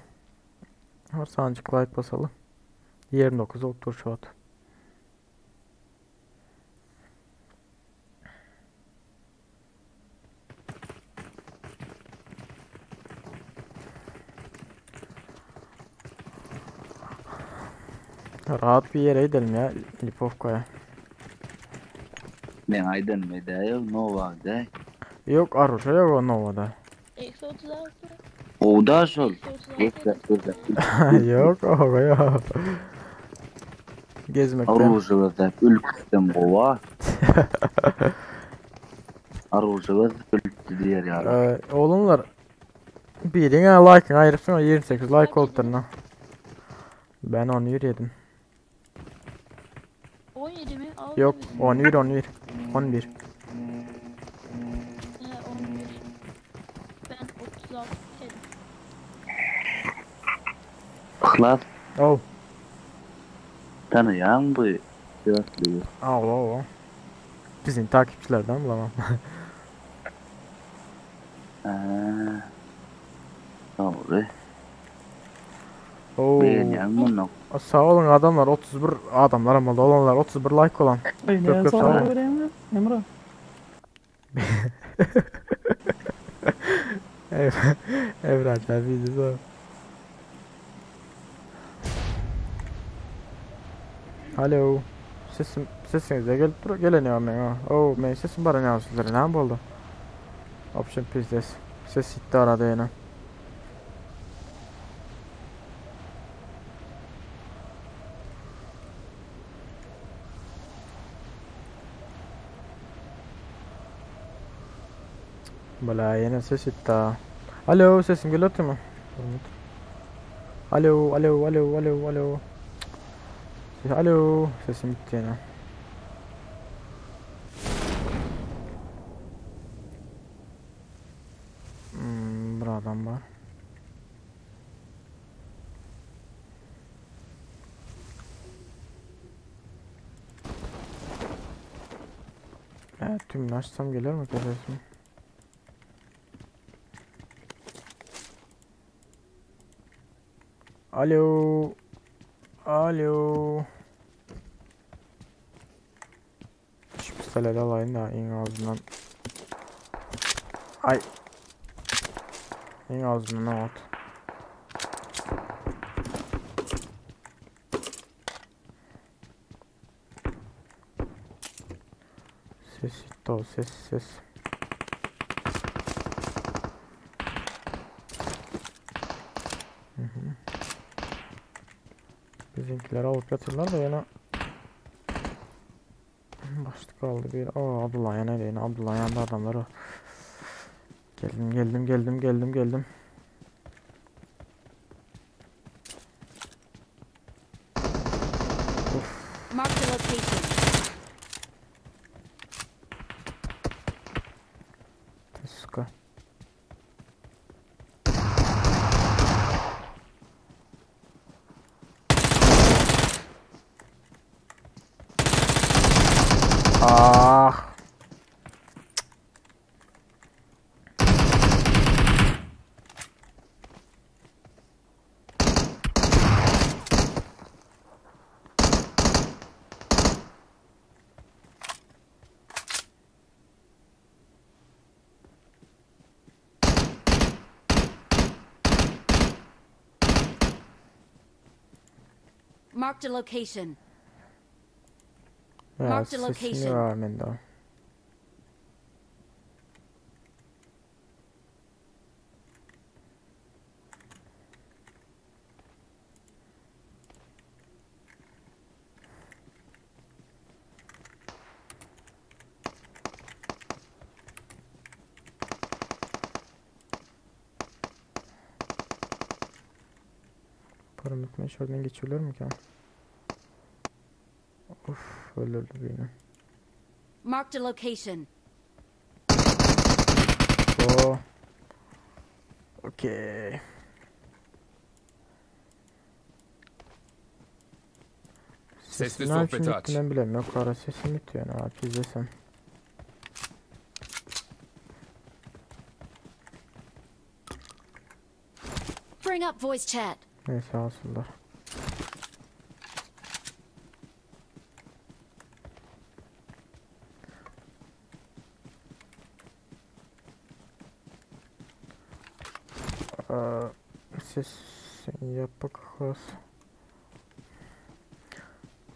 Varsa azıcık like basalım. 29 oldu şu an. Rahat bir yere gidelim ya Lipovka'ya. Men aydan medayol Nova'da. Yok Aruşa yok o Nova'da. Eksi 36. O da şol. Eksi 36. Yok o yok. Gezmekte. Aruşa ülküden bova. Aruşa ülkü diğer ya. Oğlumlar birine like ayırıpsın 28 like oldu lan. Ben 11 yedim. 17 mi? Al Yok demedim. 11 11. 11. He 11. Ben 36 dedim. Ihlas Oh. tanıyan bu. Sivaslı. Allah Allah. Bizim takipçilerden bulamam. Doğru. Oo. Beğeniyen bunu. Sağ olun adamlar 31 adamlar ama olanlar 31 like olan. Ay Köp ne köp sağ sağ olun. vereyim mi? Emre. Evet. Evren abi sağ ol. Alo. Sesim sesinize gelip dur geleniyor men ha. Oh men sesim bara ne sizlere ne oldu? Option pizdes. Ses gitti arada yine. Bala yine ses gitti ha. Alo sesim geliyor mu? Alo alo alo alo alo. Alo sesim gitti yine. Bir adam var. Evet tümünü açsam gelir mi sesim? Alo. Alo. Şu pistoleti alayım da en azından. Ay. En azından at. Ses gitti o ses ses. Hı hı. Bizimkiler alyp ýatyrlar da ýene Başlyk aldy bir. O Abdullah ýene ýene Abdullah ýanynda adamlar bar. Geldim geldim geldim geldim geldim. Marked a location. Suka. Ah. Marked a location. Ya Marked a sesim location. yok mende. Param etmeye şuradan geçiyorlar mı ki? Of öldürdü beni. Marked a location. Oh. Okey. Sesli Sesim ne sohbeti için aç. bitti ben bilemiyorum. Yok ara sesim bitiyor ne yapayım izlesem. Bring up voice chat. Neyse alsınlar. Ee, ses yapık has.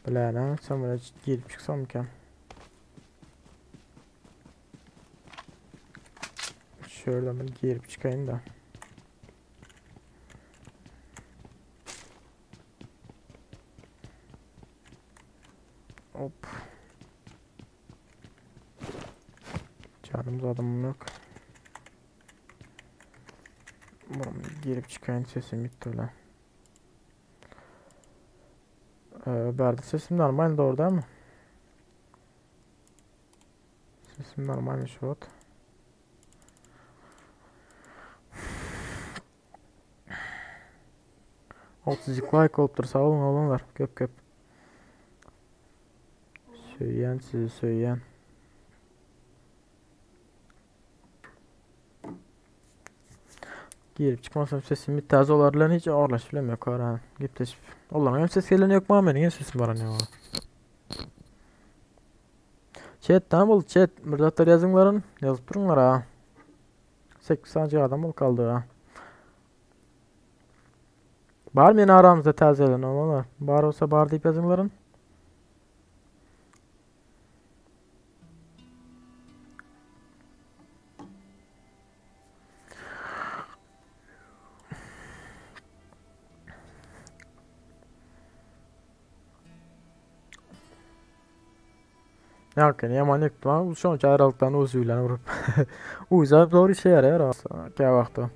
Bile sen böyle girip çıksam ki. Şöyle ben girip çıkayım da. Hop. Canımız adamım yok. Umarım girip çıkayım sesim bitti öyle. Berdi sesim normal doğru değil mi? Sesim normal şu an. 32 like olupdur sağ olun oğlanlar. Köp köp. Söyleyen sizi söyleyen. Girip çıkmasam sesim bir taze olarlar hiç ağırlaş bilemiyor ha. Git Allah'ım hem ses gelen yok mu benim hem sesim var ne var. Chat tamam ol chat. Mırdatlar yazınların yazıp durunlar ha. 8 sadece adam ol kaldı ha. Var mı yine aramızda tazelen olanlar? Bar olsa bar deyip yazınların. Ya yaman yıktı şu an aralıktan uzuyla vurup. Uzay doğru işe yarar aslında. Gel vaxtı.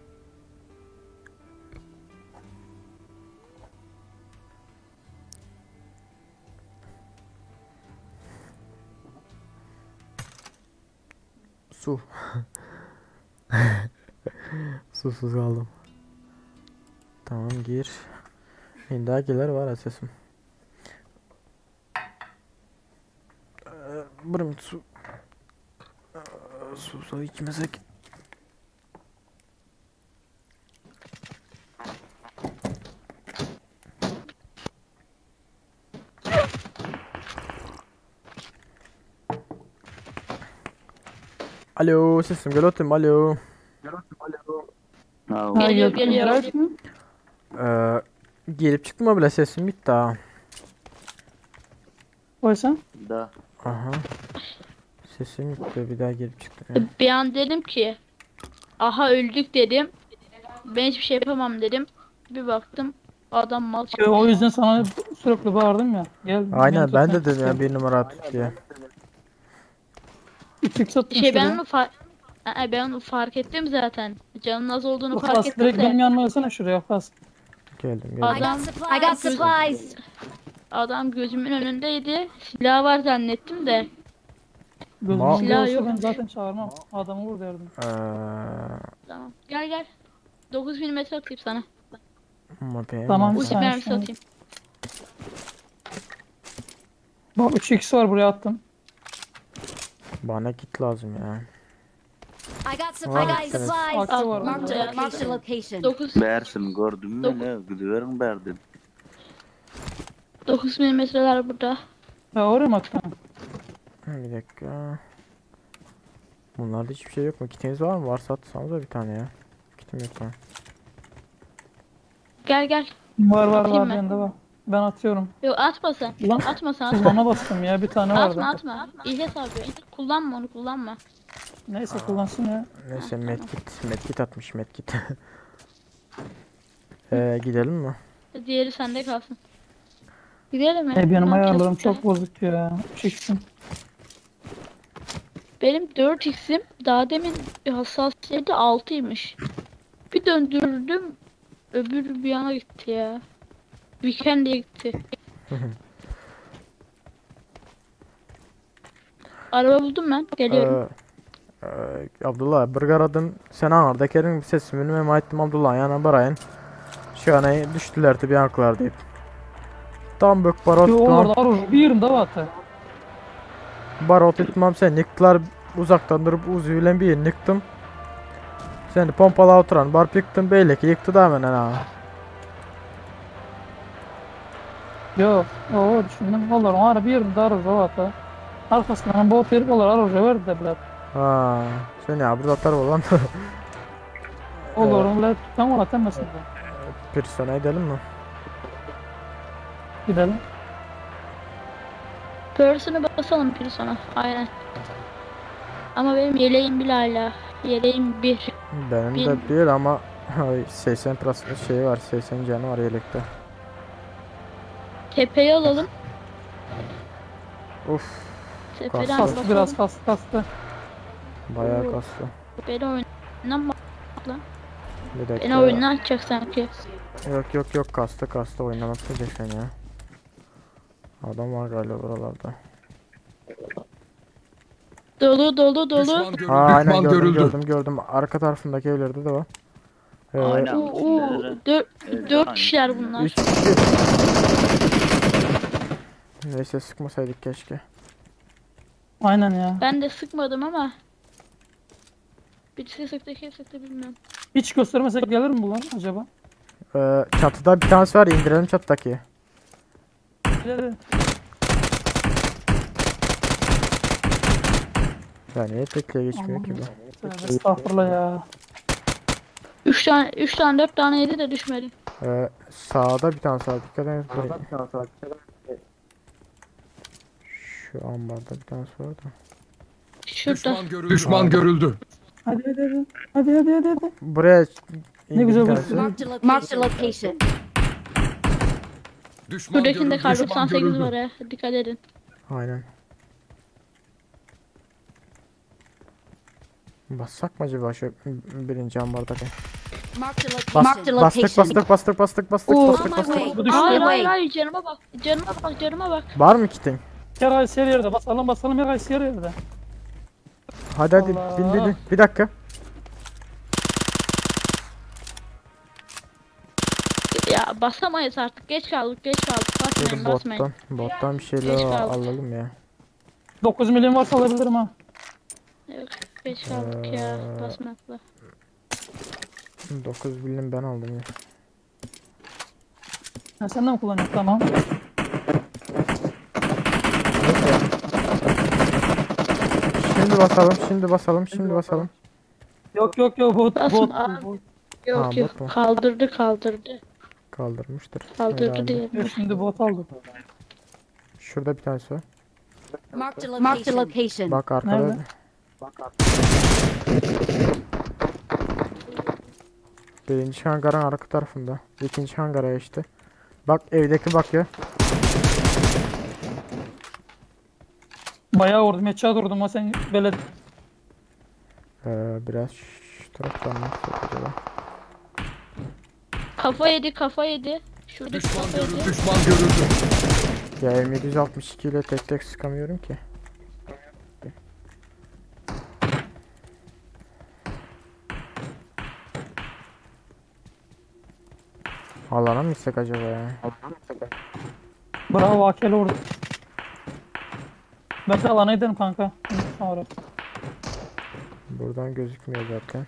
Su. Susuz kaldım. Tamam gir. İndakiler var sesim. Bırım su. Su su içmesek. Alo sesim gel oturayım alo. Geliyor geliyor. Gelip çıktım bile sesim bitti ha. Oysa? Da. Aha. Sesim gitti bir daha gelip çıktı. Yani. Bir an dedim ki aha öldük dedim. Ben hiçbir şey yapamam dedim. Bir baktım. Adam mal Yo, O yüzden sana sürekli bağırdım ya. Gel. Aynen beni ben tut, de dedim ya tut. bir numara tut diye. 3x attım Şey ben şuraya. onu fark ben onu fark ettim zaten. Canın az olduğunu fark Fas ettim direkt benim de. yanıma gelsene şuraya Fas. Geldim geldim. Adam I got supplies. Adam gözümün önündeydi. Silah var zannettim de. Gözümün Ma- önünde Silah olsa yok. ben zaten çağırmam. Adamı vur derdim. Eee Tamam. Gel gel. 9 mm atayım sana. Mape, Tamam, mape. Uzi Sen mermisi şunu- atayım. Bak 3x var buraya attım. Bana kit lazım ya. I got supplies. I got supplies. Aklı var. Marked orada. a marked a location. 9 Bersin gördün mü ne? Gidiverin berdim. 9 milimetreler burada. Ya oraya mı attın? Bir dakika. Bunlarda hiçbir şey yok mu? Kitiniz var mı? Varsa atsanıza bir tane ya. Kitim yok lan. Gel gel. Var var Atayım var mı? bende var. Ben atıyorum. Yok atma sen. Lan Atma sen atma. kullana bastım ya bir tane vardı. Atma atma. İhlas abi. Kullanma onu kullanma. Neyse kullansın ya. Neyse medkit, medkit atmış medkit. Gidelim mi? Diğeri sende kalsın. Gidelim mi? E benim Ne yapacağız ayarlarım burada? çok bozuk ya. 3x'im. Benim 4x'im daha demin hassasiyeti 6'ymış. Bir döndürdüm öbür bir yana gitti ya. Weekend'e gitti. Araba buldum ben. Geliyorum. Ee, e, Abdullah bir garadım sen anarda kerin sesimi mem aýtdym Abdullah yana baraýyn. Şu an düşdüler bir yanklar deyip. Tam bök barot Yo tutmam. orada var bir yerim de vardı. Barot tutmam sen yıktılar uzaktan durup uzu bilen bir yerini yıktım. Seni pompala oturan barp yıktım beyleki yıktı da hemen ha. Yo o düşündüm. Vallahi o bir yerim de araba vardı. Arkasından bot verip onlar araba verdi de bilet. Ha, sen ya burada atar olan. Olur onu tutan ola temmesin. Persona edelim mi? Gidelim. Person'a basalım persona. Aynen. Ama benim yeleğim bile hala. Yeleğim 1. Benim de bir ama 80 plus şey var 80 canı var yelekte. Tepeyi alalım. Uf Tepeden Kastı. Kastı basalım. biraz kastı kastı. bayağı kastı. Beni oyundan lan. Bir dakika. Beni oyundan atacak sanki. Yok yok yok kastı kastı oynamak sen ya. Adam var galiba buralarda. Dolu dolu dolu. Düşman görüldü. Ha aynen Düşman gördüm görüldü. gördüm gördüm. Arka tarafındaki evlerde de var. Ee, Aynen. Oo, 4 kişiler bunlar. 3 kişi. Neyse sıkmasaydık keşke. Aynen ya. Ben de sıkmadım ama. Birisi sıktı kim sıktı bilmiyorum. Hiç göstermesek gelir mi bunlar acaba? Çatıda bir tanesi var indirelim çatıdaki. İleri. Ya niye tekliğe geçmiyor ki bu? Tövbe Estağfurullah ya. 3 tane 3 tane 4 tane yedi de düşmedi. Sağda bir tane var dikkat edin. Şu ambarda bir tanesi var da. Şurada. Düşman görüldü. Düşman görüldü. Hadi hadi hadi. Hadi hadi hadi hadi. Buraya Ne güzel indi bir tanesi. Marked a location. Marked a location. Düşman Şuradakinde görüldü. kar Düşman 98 görüldü. var ya. Dikkat edin. Aynen. Bassak mı acaba şu birinci ambardaki? Marked a location. Bas, Marked a bastık location. bastık bastık bastık bastık Oo. bastık On my bastık. way. Bu düştü. Hayır my hayır way. hayır canıma bak. Canıma bak canıma bak. Var mı kitin? Her ay her yerde basalım basalım her ay her yerde. Hadi hadi bin bin bin. Bir dakika. Ya basamayız artık. Geç kaldık geç kaldık. Basmayın Dur basmayın. bottan. Bottan bir şeyler Geç kaldık. alalım ya. 9 milyon varsa alabilirim ha. Yok geç kaldık ya. Basmakla. 9 bilim ben aldım ya. Ha, sen de mi kullanıyorsun? Tamam. Şimdi basalım, şimdi basalım, şimdi basalım. Yok yok yok bot Basma bot. abi. bot. Yok Ha, yok bot mu? kaldırdı kaldırdı. Kaldırmıştır. Kaldırdı herhalde. diye. Yok, şimdi bot aldım. Şurada bir tanesi var. Marked a location. Marked a location. Bak arkada. Nerede? Birinci hangarın arka tarafında. İkinci hangara işte. Bak evdeki bakıyor. Bayağı vurdum. Headshot vurdum o sen böyle Ee, biraz şu taraftan mı gitsek acaba? Kafa yedi kafa yedi. Şuradaki Düşman kafa görüldü. yedi. Düşman görüldü. Ya M762 ile tek tek sıkamıyorum ki. Alana mı gitsek acaba ya? Bravo AK'li vurdu. Ben de alana gidelim kanka. Sonra. Buradan gözükmüyor zaten.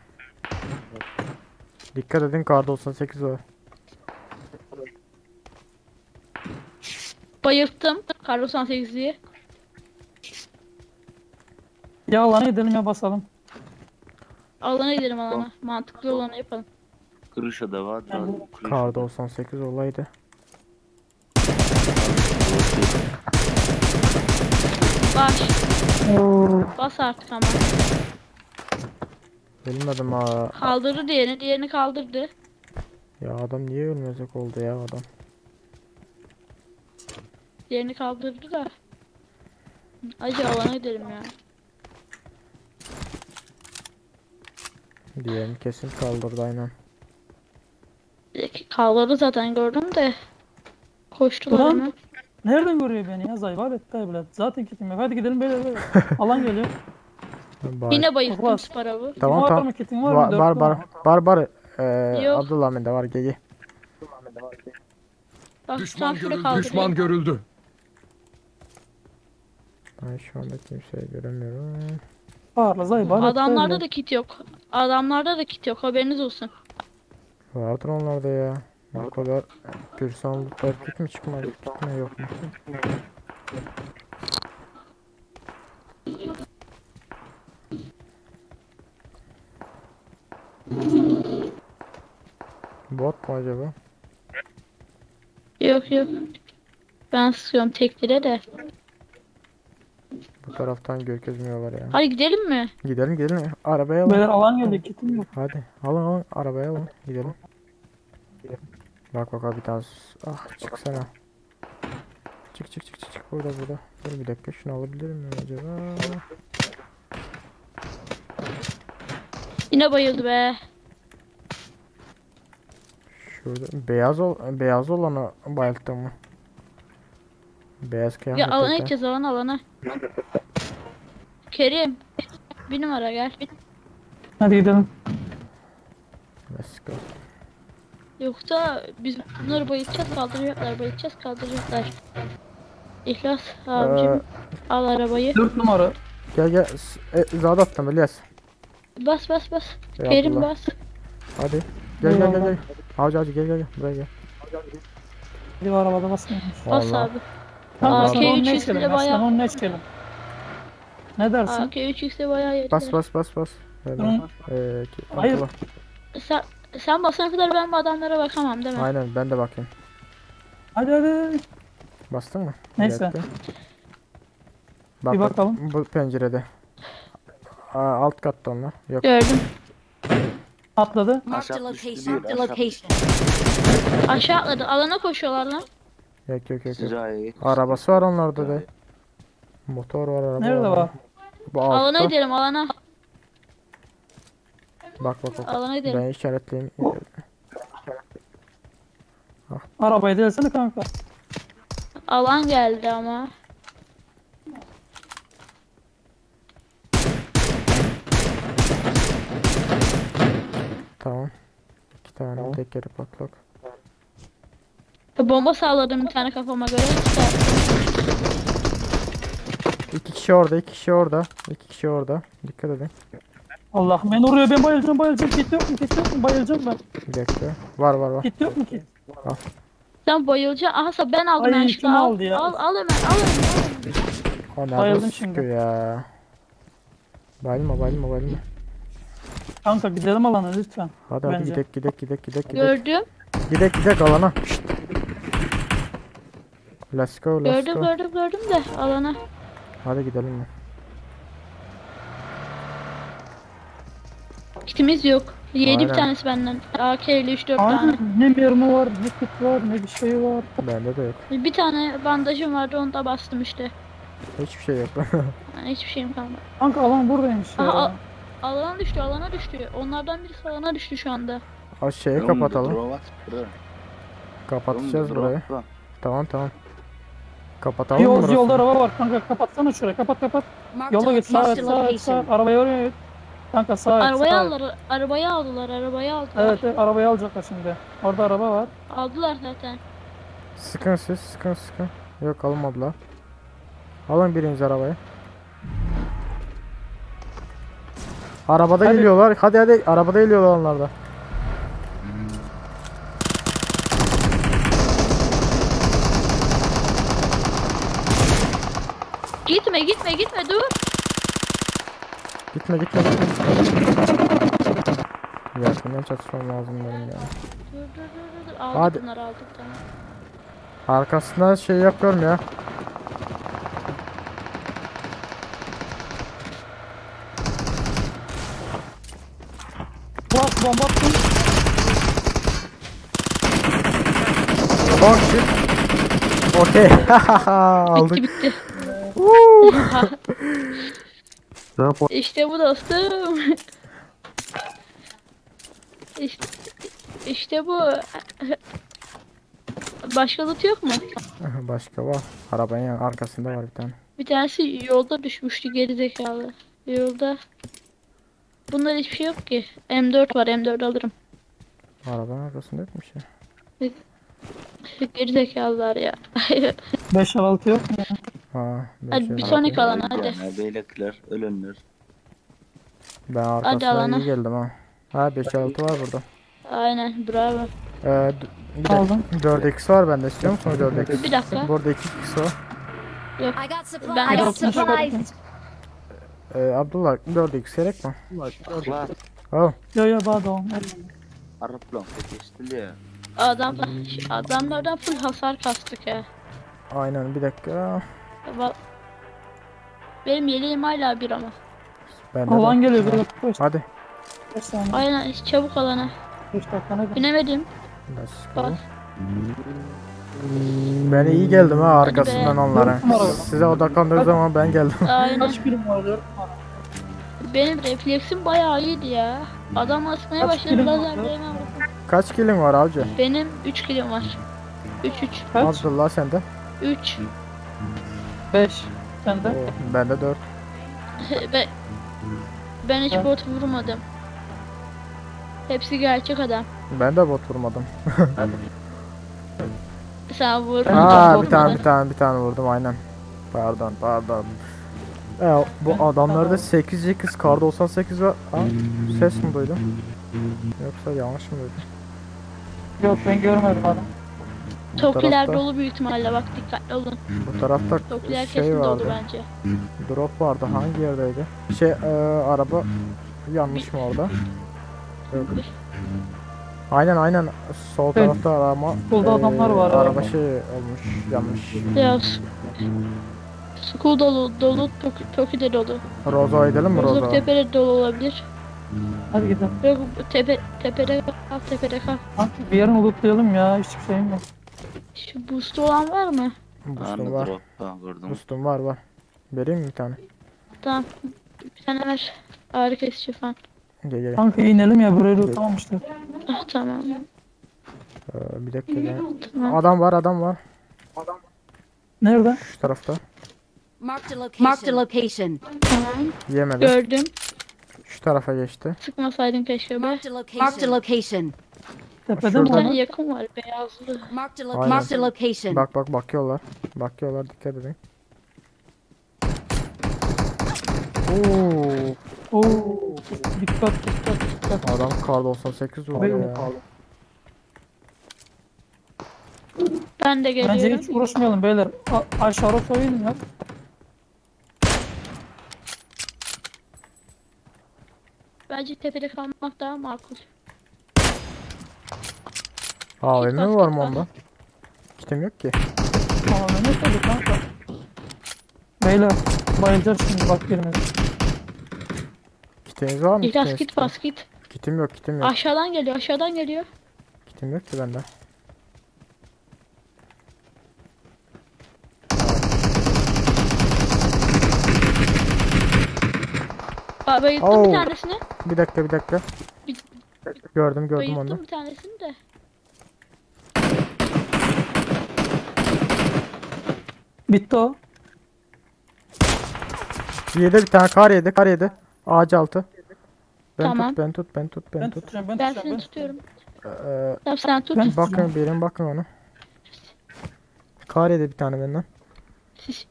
Dikkat edin kar 98 var. Bayılttım. Kar 98'liyi. Ya alana gidelim ya basalım. Alana gidelim alana. Mantıklı olanı yapalım. Kırışa da var. Kar 98 olaydı. Baş. Bas artık ama. Ölmedim ha. Kaldırdı diğerini. Diğerini kaldırdı. Ya adam niye ölmeyecek oldu ya adam. Diğerini kaldırdı da. Acı alana gidelim ya. Diğerini kesin kaldırdı aynen. Kaldırdı zaten gördüm de. Koştular Ulan. hemen. Nereden görüyor beni ya? Zayıf abi evlat. Zaten kitim yok. Hadi gidelim böyle böyle. Alan geliyor. Bari. Yine bayılttım Ulan. Sparrow'u. Tamam var tamam. mı kitin var mı? Var var Dörtlü var mü? var var. Ee, Yok. Abdullah bende var gel Bak Düşman tam şurada görüldü. kaldırıyor. Düşman görüldü. Ben şu anda kimseyi göremiyorum. Parla zayıf abi. Adamlarda da kit yok. Adamlarda da kit yok haberiniz olsun. Vardır onlarda ya. O kadar pürsan lootlar kit mi çıkmadı? Kit mi yok mu? Bot mu acaba? Yok yok. Ben sıkıyorum teklere de. Bu taraftan gözükmüyorlar ya. Hadi gidelim mi? Gidelim gidelim. Arabaya alın. Beyler alan geliyor kitim yok. Hadi alın alın arabaya alın. Gidelim. Bak bak abi bir tane. Ah çıksana. Çık çık çık çık çık burada burada. Dur bir dakika şunu alabilir miyim acaba? Yine bayıldı be. Şurada beyaz ol beyaz olanı bayılttım mı? Beyaz Ya kıyafetli. alana gideceğiz alana alana. Kerim. Bir numara gel. Hadi gidelim. Let's go. Yoksa biz bunları bayıltacağız kaldıracaklar bayıltacağız kaldıracaklar. İhlas abicim Ee, al arabayı. 4 numara. Gel gel. Zad attım İlyas. Bas bas bas. Ey Kerim Abdullah. bas. Hadi. Gel gel gel gel. Hacı hacı gel gel gel. Buraya gel. Bir arabada basmıyormuş. Bas Vallahi. abi. Tamam AK aslan onun ne 3x içelim? ile Aslan bayağı- onun ne içelim? Ne dersin? AK 3x'e bayağı yeter. Bas bas bas bas. Ver, Hı. Ee, Hayır. Abdullah. Sen, sen basana kadar ben bu adamlara bakamam değil mi? Aynen ben de bakayım. Hadi hadi. hadi. Bastın mı? Bir Neyse. dakika. Bak, Bir bak, bakalım. Bu pencerede. Aa, alt katta onlar. Yok. Gördüm. Atladı. Marked a Aşağı düştü location. bir, Marked a aşağı location. Aşağı atladı. Alana koşuyorlar lan. Yok yok yok. yok. Sıraya Arabası var onlarda da. Motor var araba Nerede var? Bu Alana altta. gidelim alana. Bak bak bak. Alana gidelim. Ben işaretleyeyim. Arabayı delsene kanka. Alan geldi ama. Tamam. İki tane tekeri patlak. Bomba sağladım bir tane kafama göre. İki kişi orada, iki kişi orada, iki kişi orada. Dikkat edin. Allah'ım ben oraya ben bayılacağım bayılacağım. Kit yok mu kit yok mu bayılacağım ben. Bir dakika. Var var var. Kit yok mu kit? Sen bayılacaksın. Aha ben aldım Ay, yanlışlıkla. kim Al, aldı ya? al, al hemen al hemen. O nerede Bayıldım sıkıyor şimdi. ya? Bayılma bayılma bayılma. Kanka gidelim alana lütfen. Hadi hadi Bence. gidek gidek gidek gidek gidek. Gördüm. Gidek gidek alana. Şşt. Let's go let's Gördüm go. gördüm gördüm de alana. Hadi gidelim mi? Kitimiz yok. Yedi bir Aynen. tanesi benden. AK ile 3 4 tane. Aynen ne mermi var, ne kit var, ne bir şey var. Bende de yok. Bir tane bandajım vardı onu da bastım işte. Hiçbir şey yok. Yani hiçbir şeyim kalmadı. Kanka alan buradaymış ya. Aha, alana düştü alana düştü. Onlardan birisi alana düştü şu anda. Az şeyi Oğlum, kapatalım. drop at, bro. Kapatacağız Oğlum, burayı. drop var. Tamam tamam. Kapatalım mı Yol, burasını? yolda araba var kanka kapatsana şurayı kapat kapat. Marked Yolda a git sağ marked et a sağ et sağ et. location. Arabaya oraya git. Kanka sağ et Arabayı sağ et. aldılar, arabayı aldılar, arabayı aldılar. Evet, evet arabayı alacaklar şimdi. Orada araba var. Aldılar zaten. Sıkın siz sıkın sıkın. Yok almadılar. Alın biriniz arabayı. Arabada Hadi. geliyorlar. Hadi hadi arabada geliyorlar onlar da. Gitme gitme gitme dur. Gitme gitme gitme. Yakından çatışmam lazım benim ya. Dur dur dur dur. Aldık Hadi. bunları aldık tamam. Arkasından şey yapıyorum ya. Bas bomba attım. Oh shit. Okey. Aldık. Bitti bitti. Woo. İşte bu dostum. İşte, işte bu. Başka loot yok mu? Başka var. Arabanın arkasında var bir tane. Bir tanesi yolda düşmüştü gerizekalı. Yolda. Bunda hiçbir şey yok ki. M4 var M4 alırım. Arabanın arkasında yok mu bir şey? Gerizekalılar ya. 5 6 yok mu ya? Ha, Hadi beş bir elli sonraki altı. alana hadi. Yani beylikler, ölenler. Ben arkasından alana. iyi geldim ha. Ha 5 6 var burada. Aynen bravo. Bir dakika. Aldım. 4x var bende istiyor musun 4x? Bir dakika. Burada 2x var. Yok. I got supplies. Ben I got 65 supplies. Abdullah 4x gerek mi? Aklar, Oh, Yo yo bana da on. Araplan geçti ya. Adam, adamlardan full hasar kastık ya. aynen bir dakika. Benim yeleğim hala bir ama. Bende Alan de. geliyor böyle 5 Hadi. saniye. Aynen çabuk alana. 5 dakika ne Binemedim. Let's go. Bas. Ben iyi geldim ha arkasından be. onlara. Dört numara. Size odaklandığım zaman ben geldim. Aynen. Kaç birim var 4 numara. Benim refleksim bayağı iyiydi ya. Adam asmaya Kaç başladı kilim lazerle vardı? hemen vurdum. Kaç kilin var avcı? Benim 3 kilim var. 3 3 Kaç? Abdullah sende. 3. 5. Sende? Oo, bende 4. Ben, ben hiç bot vurmadım. Hepsi gerçek adam. Ben de bot vurmadım. Sen vurdun. Aa bir tane bir tane bir tane vurdum aynen. Pardon pardon. Bu adamlarda 8x kar 98 var. Aa, ses mi duydum? Yoksa yanlış mı duydum? Yok ben görmedim adam. Tokiler tarafta- dolu büyük ihtimalle bak dikkatli olun. Bu tarafta Tokiler şey kesin dolu vardı. bence. Drop vardı. Hangi yerdeydi? Şey araba yanlış mı orada? Yok. Aynen aynen sol Evet. tarafta arama Solda adamlar var Araba araba. şey olmuş yanlış. Ya School dolu dolu Toki, Toki de dolu. Rozo edelim mi Rozok Rozo? tepe de dolu olabilir. Hadi gidelim. Yok tepe tepede kal tepede kal. Kanka bir yerini lootlayalım ya. Hiçbir şeyim yok. Şu boost'u olan var mı? Boost'um Anı var. drop'ta vurdum. Boost'um var var. Vereyim mi bir tane? Tamam. Bir tane ver. Ağrı kesici falan. Gel gel. Kanka inelim ya burayı lootlamamıştık. Ah tamam. Bir dakika. ya. Tamam. Adam var adam var. Nerede? Şu tarafta. Marked a location. Marked a location. Tamam. Yemedi. Gördüm. Şu tarafa geçti. Sıkmasaydın keşke be. Marked a location. Marked a location. Tepede mi Şurada. Bir tane onlar? yakın var beyazlı. Marked a Aynen. Marked a location. Bak bak bakıyorlar. Bakıyorlar dikkat edin. Oo, Oo. Dikkat dikkat dikkat. adam kar 98 vurdu Benim ya. Ben de Bence geliyorum. hiç uğraşmayalım beyler. Aşağı soyalım ya. Bence tepede kalmak daha makul. AVM Git bas, mi var git mı bas. onda? Kitim yok ki. Tamam ne tabii kanka. Beyler bayılacağız şimdi bak birimiz. Kitiniz var mı? İhlas Kitiniz? git bas git. Kitim yok kitim yok. Aşağıdan geliyor aşağıdan geliyor. Kitim yok ki bende. Bayılttım Oo. bir tanesini. Bir dakika bir dakika. Bir- Gördüm gördüm Bayılttım onu. bir tanesini de. Bitti o. Yedi bir tane kar yedi kar yedi. Ağaç altı. Ben Tamam. tut ben tut ben tut ben, Ben tut. tutacağım ben Ben tutacağım. seni Ben tutuyorum. Ee, Tamam sen tut. Ben- bakın birim bakın ona. Kar yedi bir tane benden. Siz-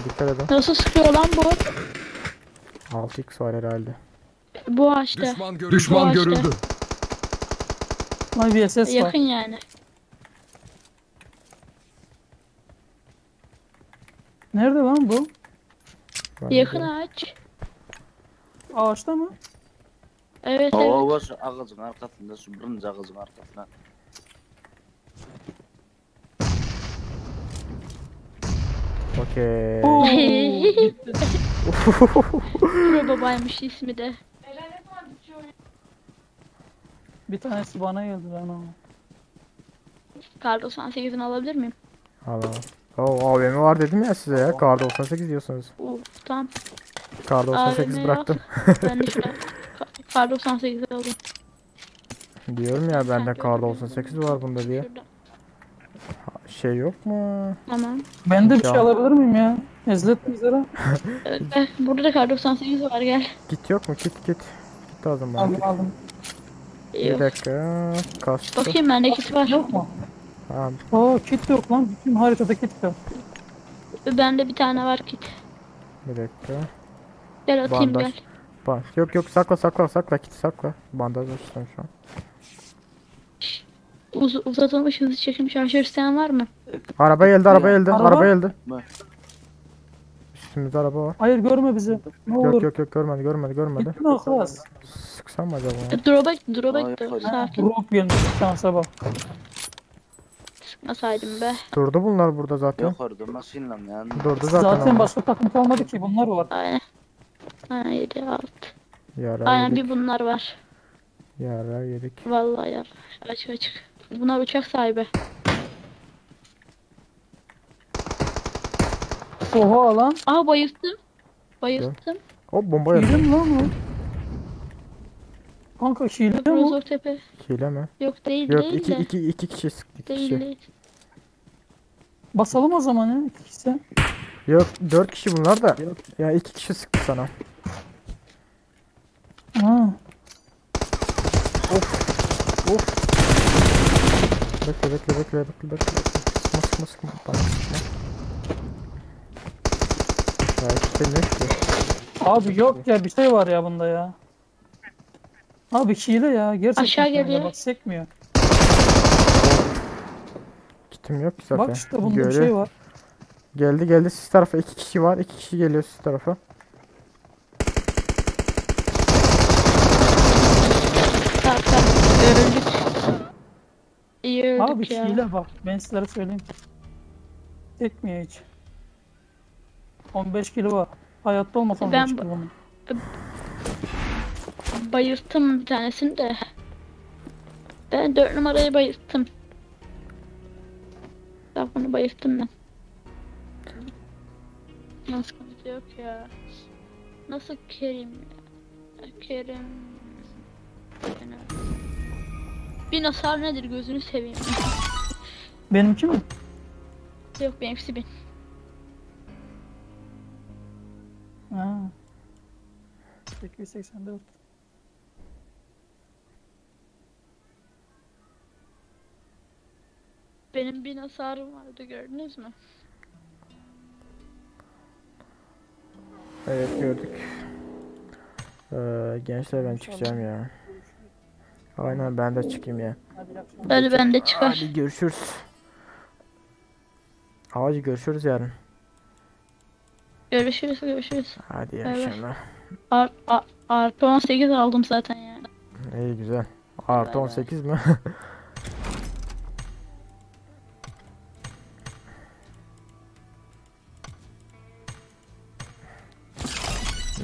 Dikkat edin. Nasıl sıkıyor lan bu? 6x var herhalde. Bu ağaçta. Düşman görüldü. Bu Düşman ağaçta. görüldü. Lan bir ses var. Yakın yani. Nerede lan bu? Ben Yakın de- ağaç. Ağaçta mı? Evet evet. Ova şu ağacın arkasında şu birinci ağacın arkasında. Okey. Oo, gitti. Pro babaymış ismi de. Bir tanesi bana geldi lan ama. Kar 98'ini alabilir miyim? Al al. Oo AVM var dedim ya size ya. Kar 98 diyorsunuz. Oo, tamam. Kar 98 AVM bıraktım. Ben de şurada Kar 98'i alayım. Diyorum ya bende Sen kar gördün mü? 98 var bunda diye. Şurada. Şey yok mu? Tamam. Ben de bir şey Ya. alabilir miyim ya? Ezlet bizlere. Evet, eh, burada da kar 98 var gel. Kit yok mu? Kit kit. Kit lazım bana. Aldım Kit. aldım. Bir Yok. dakika. Kastı. Bakayım bende kit var. Yok mu? Tamam. Oo kit yok lan. Bütün haritada kit yok. Bende bir tane var kit. Bir dakika. Gel atayım Bandaj. gel. Ba yok yok sakla sakla sakla kit sakla. Bandaj açacağım şu an. Uzatılmış hızlı çekim şarjör isteyen var mı? Araba geldi araba geldi Araba? araba geldi. Ne? Üstümüzde araba var. Hayır görme bizi. Ne Yok olur. yok yok görmedi görmedi görmedi. Gitti mi o klas? Sıksam mı acaba? onu? Drop'a drop'a Aa, gitti. yok, Sakin. Drop gelmiş şansa bak. Sıkmasaydım be. Durdu bunlar burada zaten. Yok orada maşinle yani. Durdu zaten. Zaten ama. başka takım kalmadı ki bunlar var. Aynen. Aynen 7 6. Yara Aynen yedik. bir bunlar var. Yara yedik. Vallahi ya. Açık açık. Bunlar uçak sahibi. Oha lan. Aha bayılttım. Bayılttım. Hop bomba geldi. Hile mi lan bu? Kanka hile mi? bu? Rozok Tepe. Hile mi? Yok değil Yok değil iki de. iki iki kişi sıktı iki Değil kişi. değil. Basalım o zaman ya ikisi. Yok dört kişi bunlar da. Ya iki kişi sıktı sana. Ha. Of. Bekle bekle bekle bekle bekle. Sıkma sıkma sıkma. Bana sıkma. Ya hiç şey yok ki. Abi yok ya bir şey var ya bunda ya. Abi hile ya gerçekten Aşağı hile. geliyor. Bak sekmiyor. Kitim yok ki zaten. Bak işte bunda bir Görüyor. şey var. Geldi geldi siz tarafa iki kişi var. iki kişi geliyor siz tarafa. Tamam tamam. Öldük. İyi öldük Abi ya. hile bak ben sizlere söyleyeyim. Sekmiyor hiç. 15 kilo var. Hayatta olmasa 15 Ben- kilo bunun. Bayılttım bir tanesini de. Ben 4 numarayı bayılttım. Bak bunu bayılttım ben. Nasıl sıkıntı yok ya. Nasıl Kerim ya? Kerim. Bir hasar nedir gözünü seveyim. Benimki mi? Yok benimkisi bin. Ha. 884. Benim bin hasarım vardı gördünüz mü? Evet gördük. Gençler ben çıkacağım ya. Aynen ben de çıkayım ya. Hadi iyi akşamlar. Hadi ben de çıkar. Hadi görüşürüz. Hadi görüşürüz yarın. Görüşürüz görüşürüz. Hadi iyi Bay bay. akşamlar. Artı 18 aldım zaten yani. İyi güzel. Artı Bay bay. 18 mi?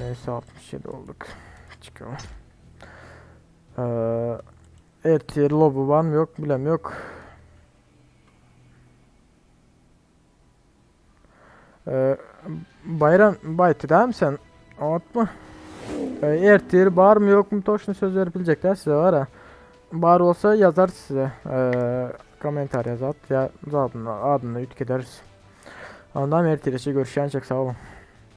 Neyse 67 olduk. Çıkalım. Ee, ertir lobu var mı yok bilem yok. Ee, Bayram baytı değil mi sen? Atma. Ee, ertir bar mı yok mu toşunu söz verip bilecekler size var ha. Bar olsa yazar size. Ee, komentar yazar ya adını, adını ütük ederiz. Ondan ertir işi görüşen çok sağ olun.